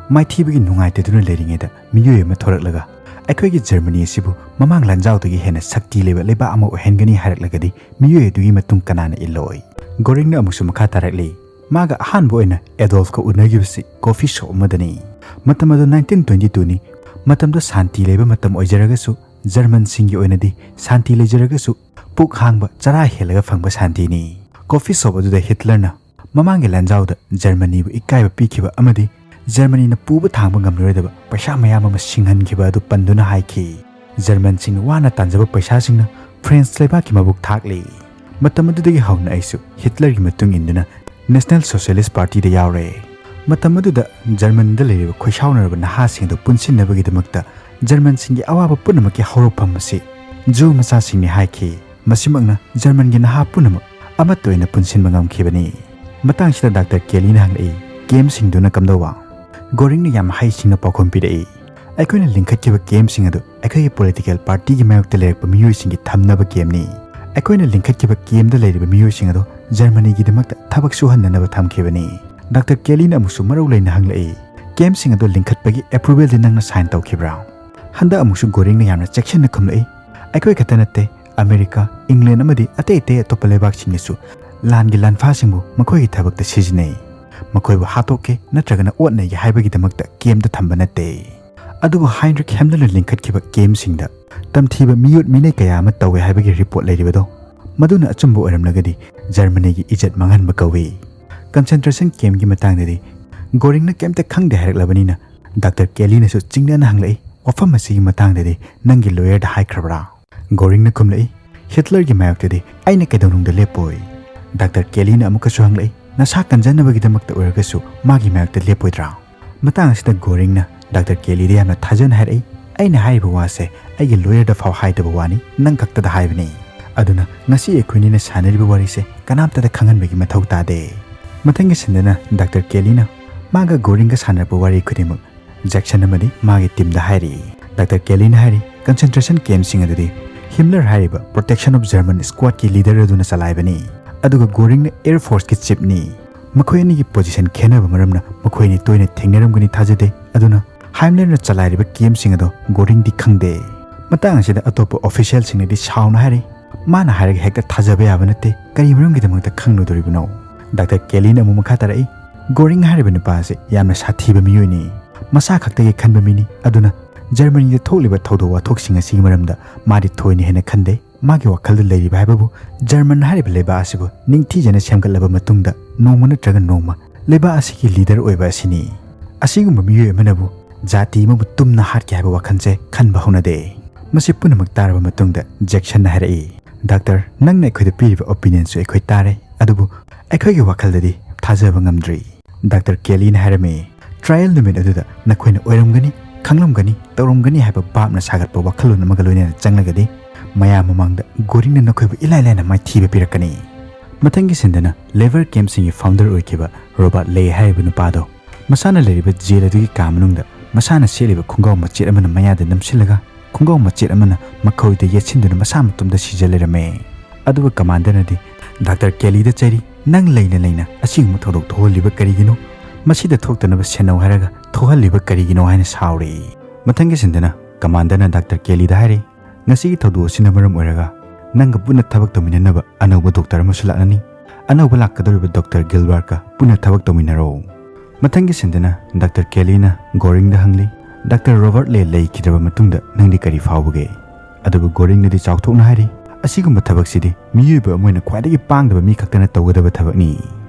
ꯃꯥꯏꯊꯤꯕꯒꯤ ꯅꯨꯡꯉꯥꯏꯇꯗꯨꯅ ꯂꯩꯔꯤꯉꯩꯗ ꯃꯤꯑꯣꯏ ꯑꯃ ꯊꯣꯔꯛꯂꯒ ꯑꯩꯈꯣꯏꯒꯤ ꯖꯔꯃꯅꯤ ꯑꯁꯤꯕꯨ ꯃꯃꯥꯡ ꯂꯥꯟꯖꯥꯎꯗꯒꯤ ꯍꯦꯟꯅ ꯁꯛꯇꯤ ꯂꯩꯕ ꯂꯩꯕꯥꯛ ꯑꯃ ꯑꯣꯏꯍꯟꯒꯅꯤ ꯍꯥꯏꯔꯛꯂꯒꯗꯤ ꯃꯤꯑꯣꯏ ꯑꯗꯨꯒꯤ ꯃꯇꯨꯡ ꯀꯅꯥꯅ ꯏꯜꯂꯣꯏ?" ꯒꯣꯔꯤꯡꯅ ꯑꯃꯨꯛꯁꯨ ꯃꯈꯥ ꯇꯥꯔꯛꯂꯤ, "ꯃꯥꯒ ꯑꯍꯥꯟꯕ ꯑꯣꯏꯅ ꯑꯦꯗꯣꯜꯐꯀ ꯎꯅꯈꯤꯕꯁꯤ ꯀꯣꯐꯤ ꯁꯣꯞ ꯑꯃꯗꯅꯤ꯫ ꯃꯇꯝ ꯑꯗꯨ ꯅꯥꯏꯟꯇꯤꯟ ꯇ꯭ꯋꯦꯟꯇꯤ ꯇꯨꯅꯤ꯫ ꯃꯇꯝꯗꯨ ꯁꯥꯟꯇꯤ ꯂꯩꯕ ꯃꯇꯝ ꯑꯣꯏꯖꯔꯒꯁꯨ, ꯖꯔꯃꯟꯁꯤꯡꯒꯤ ꯑꯣꯏꯅꯗꯤ ꯁꯥꯟꯇꯤ ꯂꯩꯖꯔꯒꯁꯨ, ꯄꯨꯛ ꯍꯥꯡꯕ ꯆꯔꯥ ꯍꯦꯜꯂꯒ ꯐꯪꯕ ꯁꯥꯟꯇꯤꯅꯤ꯫ ꯀꯣꯐꯤ ꯁꯣꯞ ꯑꯗꯨꯗ ꯍꯤꯠꯂꯔꯅ ꯃꯃꯥꯡꯒꯤ ꯂꯥꯟꯖꯥꯎꯗ ꯖꯔꯃꯅꯤꯕꯨ ꯏꯀꯥꯏꯕ ꯄꯤꯈꯤꯕ ꯑꯃꯗꯤ ꯖꯔꯃꯅꯤꯅ ꯄꯨꯕ ꯊꯥꯡꯕ ꯉꯝꯂꯔꯣꯏꯗꯕ ꯄꯩꯁꯥ ꯃꯌꯥꯝ ꯑꯃ ꯁꯤꯡꯍꯟꯈꯤꯕ ꯑꯗꯨ ꯄꯟꯗꯨꯅ ꯍꯥꯏꯈꯤ꯫ ꯖꯔꯃꯟꯁꯤꯡꯅ ꯋꯥꯅ ꯇꯥꯟꯖꯕ ꯄꯩꯁꯥꯁꯤꯡꯅ ꯐ꯭ꯔꯦꯟꯁ ꯂꯩꯕꯥꯛꯀꯤ ꯃꯕꯨꯛ ꯊꯥꯛꯂꯤ꯫ ꯃꯇꯝ ꯑꯗꯨꯗꯒꯤ ꯍꯧꯅ ꯑꯩꯁꯨ ꯍꯤꯠꯂꯔꯒꯤ ꯃꯇꯨꯡ ꯏꯟꯗꯨꯅ ꯅꯦꯁꯅꯦꯜ ꯁꯣꯁꯤꯌꯦꯂꯤꯁ ꯄꯥꯔꯇꯤꯗ ꯌꯥꯎꯔꯦ꯫ ꯃꯇꯝ ꯑꯗꯨꯗ ꯖꯔꯃꯅꯤꯗ ꯂꯩꯔꯤꯕ ꯈꯣꯏꯁꯥꯎꯅꯔꯕ ꯅꯍꯥꯁꯤꯡ ꯑꯗꯨ ꯄꯨꯟꯁꯤꯟꯅꯕꯒꯤꯗꯃꯛꯇ ꯖꯔꯃꯟꯁꯤꯡꯒꯤ ꯑꯋꯥꯕ ꯄꯨꯝꯅꯃꯛꯀꯤ ꯍꯧꯔꯛꯐꯝ ꯑꯁꯤ ꯖꯨ ꯃꯆꯥꯁꯤꯡꯅꯤ ꯍꯥꯏꯈꯤ꯫ ꯃꯁꯤꯃꯛꯅ ꯖꯔꯃꯟꯒꯤ ꯅꯍꯥ ꯄꯨꯝꯅꯃꯛ ꯑꯃꯠꯇ ꯑꯣꯏꯅ ꯄꯨꯟꯁꯤꯟꯕ ꯉꯝꯈꯤꯕꯅꯤ꯫ ꯃꯇꯥꯡꯁꯤꯗ ꯗꯥꯛꯇꯔ ꯀꯦꯂꯤꯅ ꯍꯪꯂꯛꯏ, "ꯀꯦꯝꯁꯤꯡꯗꯨꯅ ꯀꯝꯗꯧꯕ?" ꯒꯣꯔꯤꯡꯅ ꯌꯥꯝ ꯍꯩꯁꯤꯡꯅ ꯄꯥꯎꯈꯨꯝ ꯄꯤꯔꯛꯏ, "ꯑꯩꯈꯣꯏꯅ ꯂꯤꯡꯈꯠꯈꯤꯕ ꯀꯦꯝꯁꯤꯡ ꯑꯗꯨ ꯑꯩꯈꯣꯏꯒꯤ ꯄꯣꯂꯤꯇꯤꯀꯦꯜ ꯄꯥꯔꯇꯤꯒꯤ ꯃꯥꯌꯣꯛꯇ ꯂꯩꯔꯛꯄ ꯃꯤꯑꯣꯏꯁꯤꯡꯒꯤ ꯊꯝꯅꯕ ꯀꯦꯝꯅꯤ꯫ ꯑꯩꯈꯣꯏꯅ ꯂꯤꯡꯈꯠꯈꯤꯕ ꯀꯦꯝꯗ ꯂꯩꯔꯤꯕ ꯃꯤꯑꯣꯏꯁꯤꯡ ꯑꯗꯨ ꯖꯔꯃꯅꯤꯒꯤꯗꯃꯛꯇ ꯊꯕꯛ ꯁꯨꯍꯟꯅꯅꯕ ꯊꯝꯈꯤꯕꯅꯤ꯫" ꯗꯥꯛꯇꯔ ꯀꯦꯂꯤꯅ ꯑꯃꯨꯛꯁꯨ ꯃꯔꯧ ꯂꯩꯅ ꯍꯪꯂꯛꯏ, "ꯀꯦꯝꯁꯤꯡ ꯑꯗꯨ ꯂꯤꯡꯈꯠꯄꯒꯤ ꯑꯦꯄ꯭ꯔꯨꯚꯦꯜꯗꯤ ꯅꯪꯅ ꯁꯥꯏꯟ ꯇꯧꯈꯤꯕ꯭ꯔꯥ?" ꯍꯟꯗꯛ ꯑꯃꯨꯛꯁꯨ ꯒꯣꯔꯤꯡꯅ ꯌꯥꯝꯅ ꯆꯦꯛꯁꯤꯟꯅ ꯈꯨꯝꯂꯛꯏ, "ꯑꯩꯈꯣꯏ ꯈꯛꯇ ꯅꯠꯇꯦ, ꯑꯃꯦꯔꯤꯀꯥ, ꯏꯪꯂꯦꯟ ꯑꯃꯗꯤ ꯑꯇꯩ ꯑꯇꯩ ꯑꯇꯣꯞꯄ ꯂꯩꯕꯥꯛꯁꯤꯡꯅꯁꯨ ꯂꯥꯟꯒꯤ ꯂꯥꯟꯐꯥꯁꯤꯡꯕꯨ ꯃꯈꯣꯏꯒꯤ ꯊꯕꯛꯇ ꯁꯤꯖꯤꯟꯅꯩ꯫ ꯃꯈꯣꯏꯕꯨ ꯍꯥꯠꯇꯣꯛꯀꯦ ꯅꯠꯇ꯭ꯔꯒꯅ ꯑꯣꯠ ꯅꯩꯒꯦ ꯍꯥꯏꯕꯒꯤꯗꯃꯛꯇ ꯀꯦꯝꯗ ꯊꯝꯕ ꯅꯠꯇꯦ꯫" ꯑꯗꯨꯕꯨ ꯍꯥꯏꯟꯔꯤꯛ ꯍꯦꯝꯂꯔꯅ ꯂꯤꯡꯈꯠꯈꯤꯕ ꯀꯦꯝꯁꯤꯡꯗ ꯇꯝꯊꯤꯕ ꯃꯤꯑꯣꯠ ꯃꯤꯅꯩ ꯀꯌꯥ ꯑꯃ ꯇꯧꯋꯦ ꯍꯥꯏꯕꯒꯤ ꯔꯤꯄꯣꯔꯠ ꯂꯩꯔꯤꯕꯗꯣ, ꯃꯗꯨꯅ ꯑꯆꯨꯝꯕ ꯑꯣꯏꯔꯝꯂꯒꯗꯤ ꯖꯔꯃꯅꯤꯒꯤ ꯏꯖꯠ ꯃꯥꯡꯍꯟꯕ ꯀꯧꯏ꯫ ꯀꯟꯁꯦꯟꯇ꯭ꯔꯦꯁꯟ ꯀꯦꯝꯒꯤ ꯃꯇꯥꯡꯗꯗꯤ ꯒꯣꯔꯤꯡꯅ ꯀꯩꯝꯇ ꯈꯪꯗꯦ ꯍꯥꯏꯔꯛꯂꯕꯅꯤꯅ, ꯗꯥꯛꯇꯔ ꯀꯦꯂꯤꯅꯁꯨ ꯆꯤꯡꯅꯅ ꯍꯪꯂꯛꯏ, "ꯋꯥꯐꯝ ꯑꯁꯤꯒꯤ ꯃꯇꯥꯡꯗꯗꯤ ꯅꯪꯒꯤ ꯂꯣꯌꯔꯗ ꯍꯥꯏꯈ꯭ꯔꯕ꯭ꯔꯥ?" ꯒꯣꯔꯤꯡꯅ ꯈꯨꯝꯂꯛꯏ, "ꯍꯤꯠꯂꯔꯒꯤ ꯃꯥꯌꯣꯛꯇꯗꯤ ꯑꯩꯅ ꯀꯩꯗꯧꯅꯨꯡꯗ ꯂꯦꯞꯄꯣꯏ꯫" ꯗꯥꯛꯇꯔ ꯀꯦꯂꯤꯅ ꯑꯃꯨꯛꯀꯁꯨ ꯍꯪꯂꯛꯏ, "ꯅꯁꯥ ꯀꯟꯖꯅꯕꯒꯤꯗꯃꯛꯇ ꯑꯣꯏꯔꯒꯁꯨ ꯃꯥꯒꯤ ꯃꯥꯌꯣꯛꯇ ꯂꯦꯞꯄꯣꯏꯗ꯭ꯔꯥ?" ꯃꯇꯥꯡ ꯑꯁꯤꯗ ꯒꯣꯔꯤꯡꯅ ꯗꯥꯛꯇꯔ ꯀꯦꯂꯤꯗ ꯌꯥꯝꯅ ꯊꯥꯖꯅ ꯍꯥꯏꯔꯛꯏ, "ꯑꯩꯅ ꯍꯥꯏꯔꯤꯕ ꯋꯥꯁꯦ ꯑꯩꯒꯤ ꯂꯣꯌꯔꯗ ꯐꯥꯎ ꯍꯥꯏꯗꯕ ꯋꯥꯅꯤ, ꯅꯪ ꯈꯛꯇꯗ ꯍꯥꯏꯕꯅꯤ꯫ ꯑꯗꯨꯅ ꯉꯁꯤ ꯑꯩꯈꯣꯏꯅꯤꯅ ꯁꯥꯟꯅꯔꯤꯕ ꯋꯥꯔꯤꯁꯦ ꯀꯅꯥꯝꯇꯗ ꯈꯪꯍꯟꯕꯒꯤ ꯃꯊꯧ ꯇꯥꯗꯦ꯫" ꯃꯊꯪꯒꯤ ꯁꯤꯟꯗꯅ ꯗꯥꯛꯇꯔ ꯀꯦꯂꯤꯅ ꯃꯥꯒ ꯒꯣꯔꯤꯡꯒ ꯁꯥꯟꯅꯔꯛꯄ ꯋꯥꯔꯤ ꯈꯨꯗꯤꯡꯃꯛ ꯖꯦꯛꯁꯟ ꯑꯃꯗꯤ ꯃꯥꯒꯤ ꯇꯤꯝꯗ ꯍꯥꯏꯔꯤ꯫ ꯗꯥꯛꯇꯔ ꯀꯦꯂꯤꯅ ꯍꯥꯏꯔꯤ, "ꯀꯟꯁꯦꯟꯇ꯭ꯔꯦꯁꯟ ꯀꯦꯝꯁꯤꯡ ꯑꯗꯨꯗꯤ ꯍꯤꯝꯂꯔ ꯍꯥꯏꯔꯤꯕ ꯄ꯭ꯔꯣꯇꯦꯛꯁꯟ ꯑꯣꯐ ꯖꯔꯃꯟ ꯁ꯭ꯀ꯭ꯋꯥꯗꯀꯤ ꯂꯤꯗꯔ ꯑꯗꯨꯅ ꯆꯂꯥꯏꯕꯅꯤ, ꯑꯗꯨꯒ ꯒꯣꯔꯤꯡꯅ ꯑꯦꯌꯔ ꯐꯣꯔꯁꯀꯤ ꯆꯤꯞꯅꯤ꯫ ꯃꯈꯣꯏ ꯑꯅꯤꯒꯤ ꯄꯣꯖꯤꯁꯟ ꯈꯦꯠꯅꯕ ꯃꯔꯝꯅ ꯃꯈꯣꯏ ꯑꯅꯤ ꯇꯣꯏꯅ ꯊꯦꯡꯅꯔꯝꯒꯅꯤ ꯊꯥꯖꯗꯦ꯫ ꯑꯗꯨꯅ ꯍꯥꯏꯝꯂꯔꯅ ꯆꯂꯥꯏꯔꯤꯕ ꯀꯦꯝꯁꯤꯡ ꯑꯗꯨ ꯒꯣꯔꯤꯡꯗꯤ ꯈꯪꯗꯦ꯫" ꯃꯇꯥꯡ ꯑꯁꯤꯗ ꯑꯇꯣꯞꯄ ꯑꯣꯐꯤꯁꯤꯌꯦꯜꯁꯤꯡꯅꯗꯤ ꯁꯥꯎꯅ ꯍꯥꯏꯔꯤ, "ꯃꯥꯅ ꯍꯥꯏꯔꯒ ꯍꯦꯛꯇ ꯊꯥꯖꯕ ꯌꯥꯕ ꯅꯠꯇꯦ, ꯀꯔꯤ ꯃꯔꯝꯒꯤꯗꯃꯛꯇ ꯈꯪꯂꯣꯏꯗꯧꯔꯤꯕꯅꯣ?" ꯗꯥꯛꯇꯔ ꯀꯦꯂꯤꯅ ꯑꯃꯨꯛ ꯃꯈꯥ ꯇꯥꯔꯛꯏ, "ꯒꯣꯔꯤꯡ ꯍꯥꯏꯔꯤꯕ ꯅꯨꯄꯥ ꯑꯁꯤ ꯌꯥꯝꯅ ꯁꯥꯊꯤꯕ ꯃꯤꯑꯣꯏꯅꯤ꯫ ꯃꯁꯥ ꯈꯛꯇꯒꯤ ꯈꯟꯕ ꯃꯤꯅꯤ, ꯑꯗꯨꯅ ꯖꯔꯃꯅꯤꯗ ꯊꯣꯛꯂꯤꯕ ꯊꯧꯗꯣꯛ ꯋꯥꯊꯣꯛꯁꯤꯡ ꯑꯁꯤꯒꯤ ꯃꯔꯝꯗ ꯃꯥꯗꯤ ꯊꯣꯏꯅ ꯍꯦꯟꯅ ꯈꯟꯗꯦ꯫ ꯃꯥꯒꯤ ꯋꯥꯈꯜꯗ ꯂꯩꯔꯤꯕ ꯍꯥꯏꯕꯕꯨ ꯖꯔꯃꯟ ꯍꯥꯏꯔꯤꯕ ꯂꯩꯕꯥꯛ ꯑꯁꯤꯕꯨ ꯅꯤꯡꯊꯤꯖꯅ ꯁꯦꯝꯒꯠꯂꯕ ꯃꯇꯨꯡꯗ ꯅꯣꯡꯃ ꯅꯠꯇ꯭ꯔꯒ ꯅꯣꯡꯃ ꯂꯩꯕꯥꯛ ꯑꯁꯤꯒꯤ ꯂꯤꯗꯔ ꯑꯣꯏꯕ ꯑꯁꯤꯅꯤ꯫ ꯑꯁꯤꯒꯨꯝꯕ ꯃꯤꯑꯣꯏ ꯑꯃꯅꯕꯨ ꯖꯥꯇꯤ ꯑꯃꯕꯨ ꯇꯨꯝꯅ ꯍꯥꯠꯀꯦ ꯍꯥꯏꯕ ꯋꯥꯈꯜꯁꯦ ꯈꯟꯕ ꯍꯧꯅꯗꯦ꯫" ꯃꯁꯤ ꯄꯨꯝꯅꯃꯛ ꯇꯥꯔꯕ ꯃꯇꯨꯡꯗ ꯖꯦꯛꯁꯟꯅ ꯍꯥꯏꯔꯛꯏ, "ꯗꯥꯛꯇꯔ, ꯅꯪꯅ ꯑꯩꯈꯣꯏꯗ ꯄꯤꯔꯤꯕ ꯑꯣꯄꯤꯅꯤꯌꯟꯁꯨ ꯑꯩꯈꯣꯏ ꯇꯥꯔꯦ, ꯑꯗꯨꯕꯨ ꯑꯩꯈꯣꯏꯒꯤ ꯋꯥꯈꯜꯗꯗꯤ ꯊꯥꯖꯕ ꯉꯝꯗ꯭ꯔꯤ꯫" ꯗꯥꯛꯇꯔ ꯀꯦꯂꯤꯅ ꯍꯥꯏꯔꯝꯃꯤ, "ꯇ꯭ꯔꯥꯌꯦꯜ ꯅꯨꯃꯤꯠ ꯑꯗꯨꯗ ꯅꯈꯣꯏꯅ ꯑꯣꯏꯔꯝꯒꯅꯤ, ꯈꯪꯂꯝꯒꯅꯤ, ꯇꯧꯔꯝꯒꯅꯤ ꯍꯥꯏꯕ ꯚꯥꯞꯅ ꯁꯥꯒꯠꯄ ꯋꯥꯈꯜꯂꯣꯟ ꯑꯃꯒ ꯂꯣꯏꯅꯅ ꯆꯪꯂꯒꯗꯤ ꯃꯌꯥꯝ ꯃꯃꯥꯡꯗ ꯒꯣꯔꯤꯡꯅ ꯅꯈꯣꯏꯕꯨ ꯏꯂꯥꯏ ꯂꯥꯏꯅ ꯃꯥꯏꯊꯤꯕ ꯄꯤꯔꯛꯀꯅꯤ꯫ ꯃꯊꯪꯒꯤ ꯁꯤꯟꯗꯅ ꯂꯦꯕꯔ ꯀꯦꯝꯞꯁꯤꯡꯒꯤ ꯐꯥꯎꯟꯗꯔ ꯑꯣꯏꯈꯤꯕ ꯔꯣꯕꯥꯔꯠ ꯂꯦ ꯍꯥꯏꯔꯤꯕ ꯅꯨꯄꯥꯗꯣ ꯃꯁꯥꯅ ꯂꯩꯔꯤꯕ ꯖꯦꯜ ꯑꯗꯨꯒꯤ ꯀꯥ ꯃꯅꯨꯡꯗ ꯃꯁꯥꯅ ꯁꯦꯠꯂꯤꯕ ꯈꯣꯡꯒ꯭ꯔꯥꯎ ꯃꯆꯦꯠ ꯑꯃꯅ ꯃꯌꯥꯗ ꯅꯝꯁꯤꯜꯂꯒ ꯈꯣꯡꯒ꯭ꯔꯥꯎ ꯃꯆꯦꯠ ꯑꯃꯅ ꯃꯈꯧꯔꯤꯗ ꯌꯦꯠꯁꯤꯟꯗꯨꯅ ꯃꯁꯥ ꯃꯇꯣꯝꯇ ꯁꯤꯖ ꯂꯩꯔꯝꯃꯦ꯫ ꯑꯗꯨꯒ ꯀꯃꯥꯟꯗꯔꯅꯗꯤ ꯗꯥꯛꯇꯔ ꯀꯦꯂꯤꯗ ꯆꯩꯔꯤ, "ꯅꯪ ꯂꯩꯅ ꯂꯩꯅ ꯑꯁꯤꯒꯨꯝꯕ ꯊꯧꯗꯣꯛ ꯊꯣꯛꯍꯜꯂꯤꯕ ꯀꯔꯤꯒꯤꯅꯣ? ꯃꯁꯤꯗ ꯊꯣꯛꯇꯅꯕ ꯁꯦꯟꯅꯧ ꯍꯥꯏꯔꯒ ꯊꯣꯛꯍꯜꯂꯤꯕ ꯀꯔꯤꯒꯤꯅꯣ?" ꯍꯥꯏꯅ ꯁꯥꯎꯔꯤ꯫ ꯃꯊꯪꯒꯤ ꯁꯤꯟꯗꯅ ꯀꯃꯥꯟꯗꯔꯅ ꯗꯥꯛꯇꯔ ꯀꯦꯂꯤꯗ ꯍꯥꯏꯔꯤ, "ꯉꯁꯤꯒꯤ ꯊꯧꯗꯣꯛ ꯑꯁꯤꯅ ꯃꯔꯝ ꯑꯣꯏꯔꯒ ꯅꯪꯒ ꯄꯨꯟꯅ ꯊꯕꯛ ꯇꯧꯃꯤꯟꯅꯅꯕ ꯑꯅꯧꯕ ꯗꯣꯛꯇꯔ ꯑꯃꯁꯨ ꯂꯥꯛꯂꯅꯤ꯫ ꯑꯅꯧꯕ ꯂꯥꯛꯀꯗꯧꯔꯤꯕ ꯗꯣꯛꯇꯔ ꯒꯤꯜꯕꯔꯠꯀ ꯄꯨꯟꯅ ꯊꯕꯛ ꯇꯧꯃꯤꯟꯅꯔꯣ꯫" ꯃꯊꯪꯒꯤ ꯁꯤꯟꯗꯅ ꯗꯥꯛꯇꯔ ꯀꯦꯂꯤꯅ ꯒꯣꯔꯤꯡꯗ ꯍꯪꯂꯤ, "ꯗꯥꯛꯇꯔ ꯔꯣꯕꯥꯔꯠ ꯂꯦ ꯂꯩꯈꯤꯗ꯭ꯔꯕ ꯃꯇꯨꯡꯗ ꯅꯪꯗꯤ ꯀꯔꯤ ꯐꯥꯎꯕꯒꯦ?" ꯑꯗꯨꯕꯨ ꯒꯣꯔꯤꯡꯅꯗꯤ ꯆꯥꯎꯊꯣꯛꯅ ꯍꯥꯏꯔꯤ, "ꯑꯁꯤꯒꯨꯝꯕ ꯊꯕꯛꯁꯤꯗꯤ ꯃꯤꯑꯣꯏꯕ ꯑꯃ ꯑꯣꯏꯅ ꯈ꯭ꯋꯥꯏꯗꯒꯤ ꯄꯥꯡꯗꯕ ꯃꯤ ꯈꯛꯇꯅ ꯇꯧꯒꯗꯕ ꯊꯕꯛꯅꯤ꯫"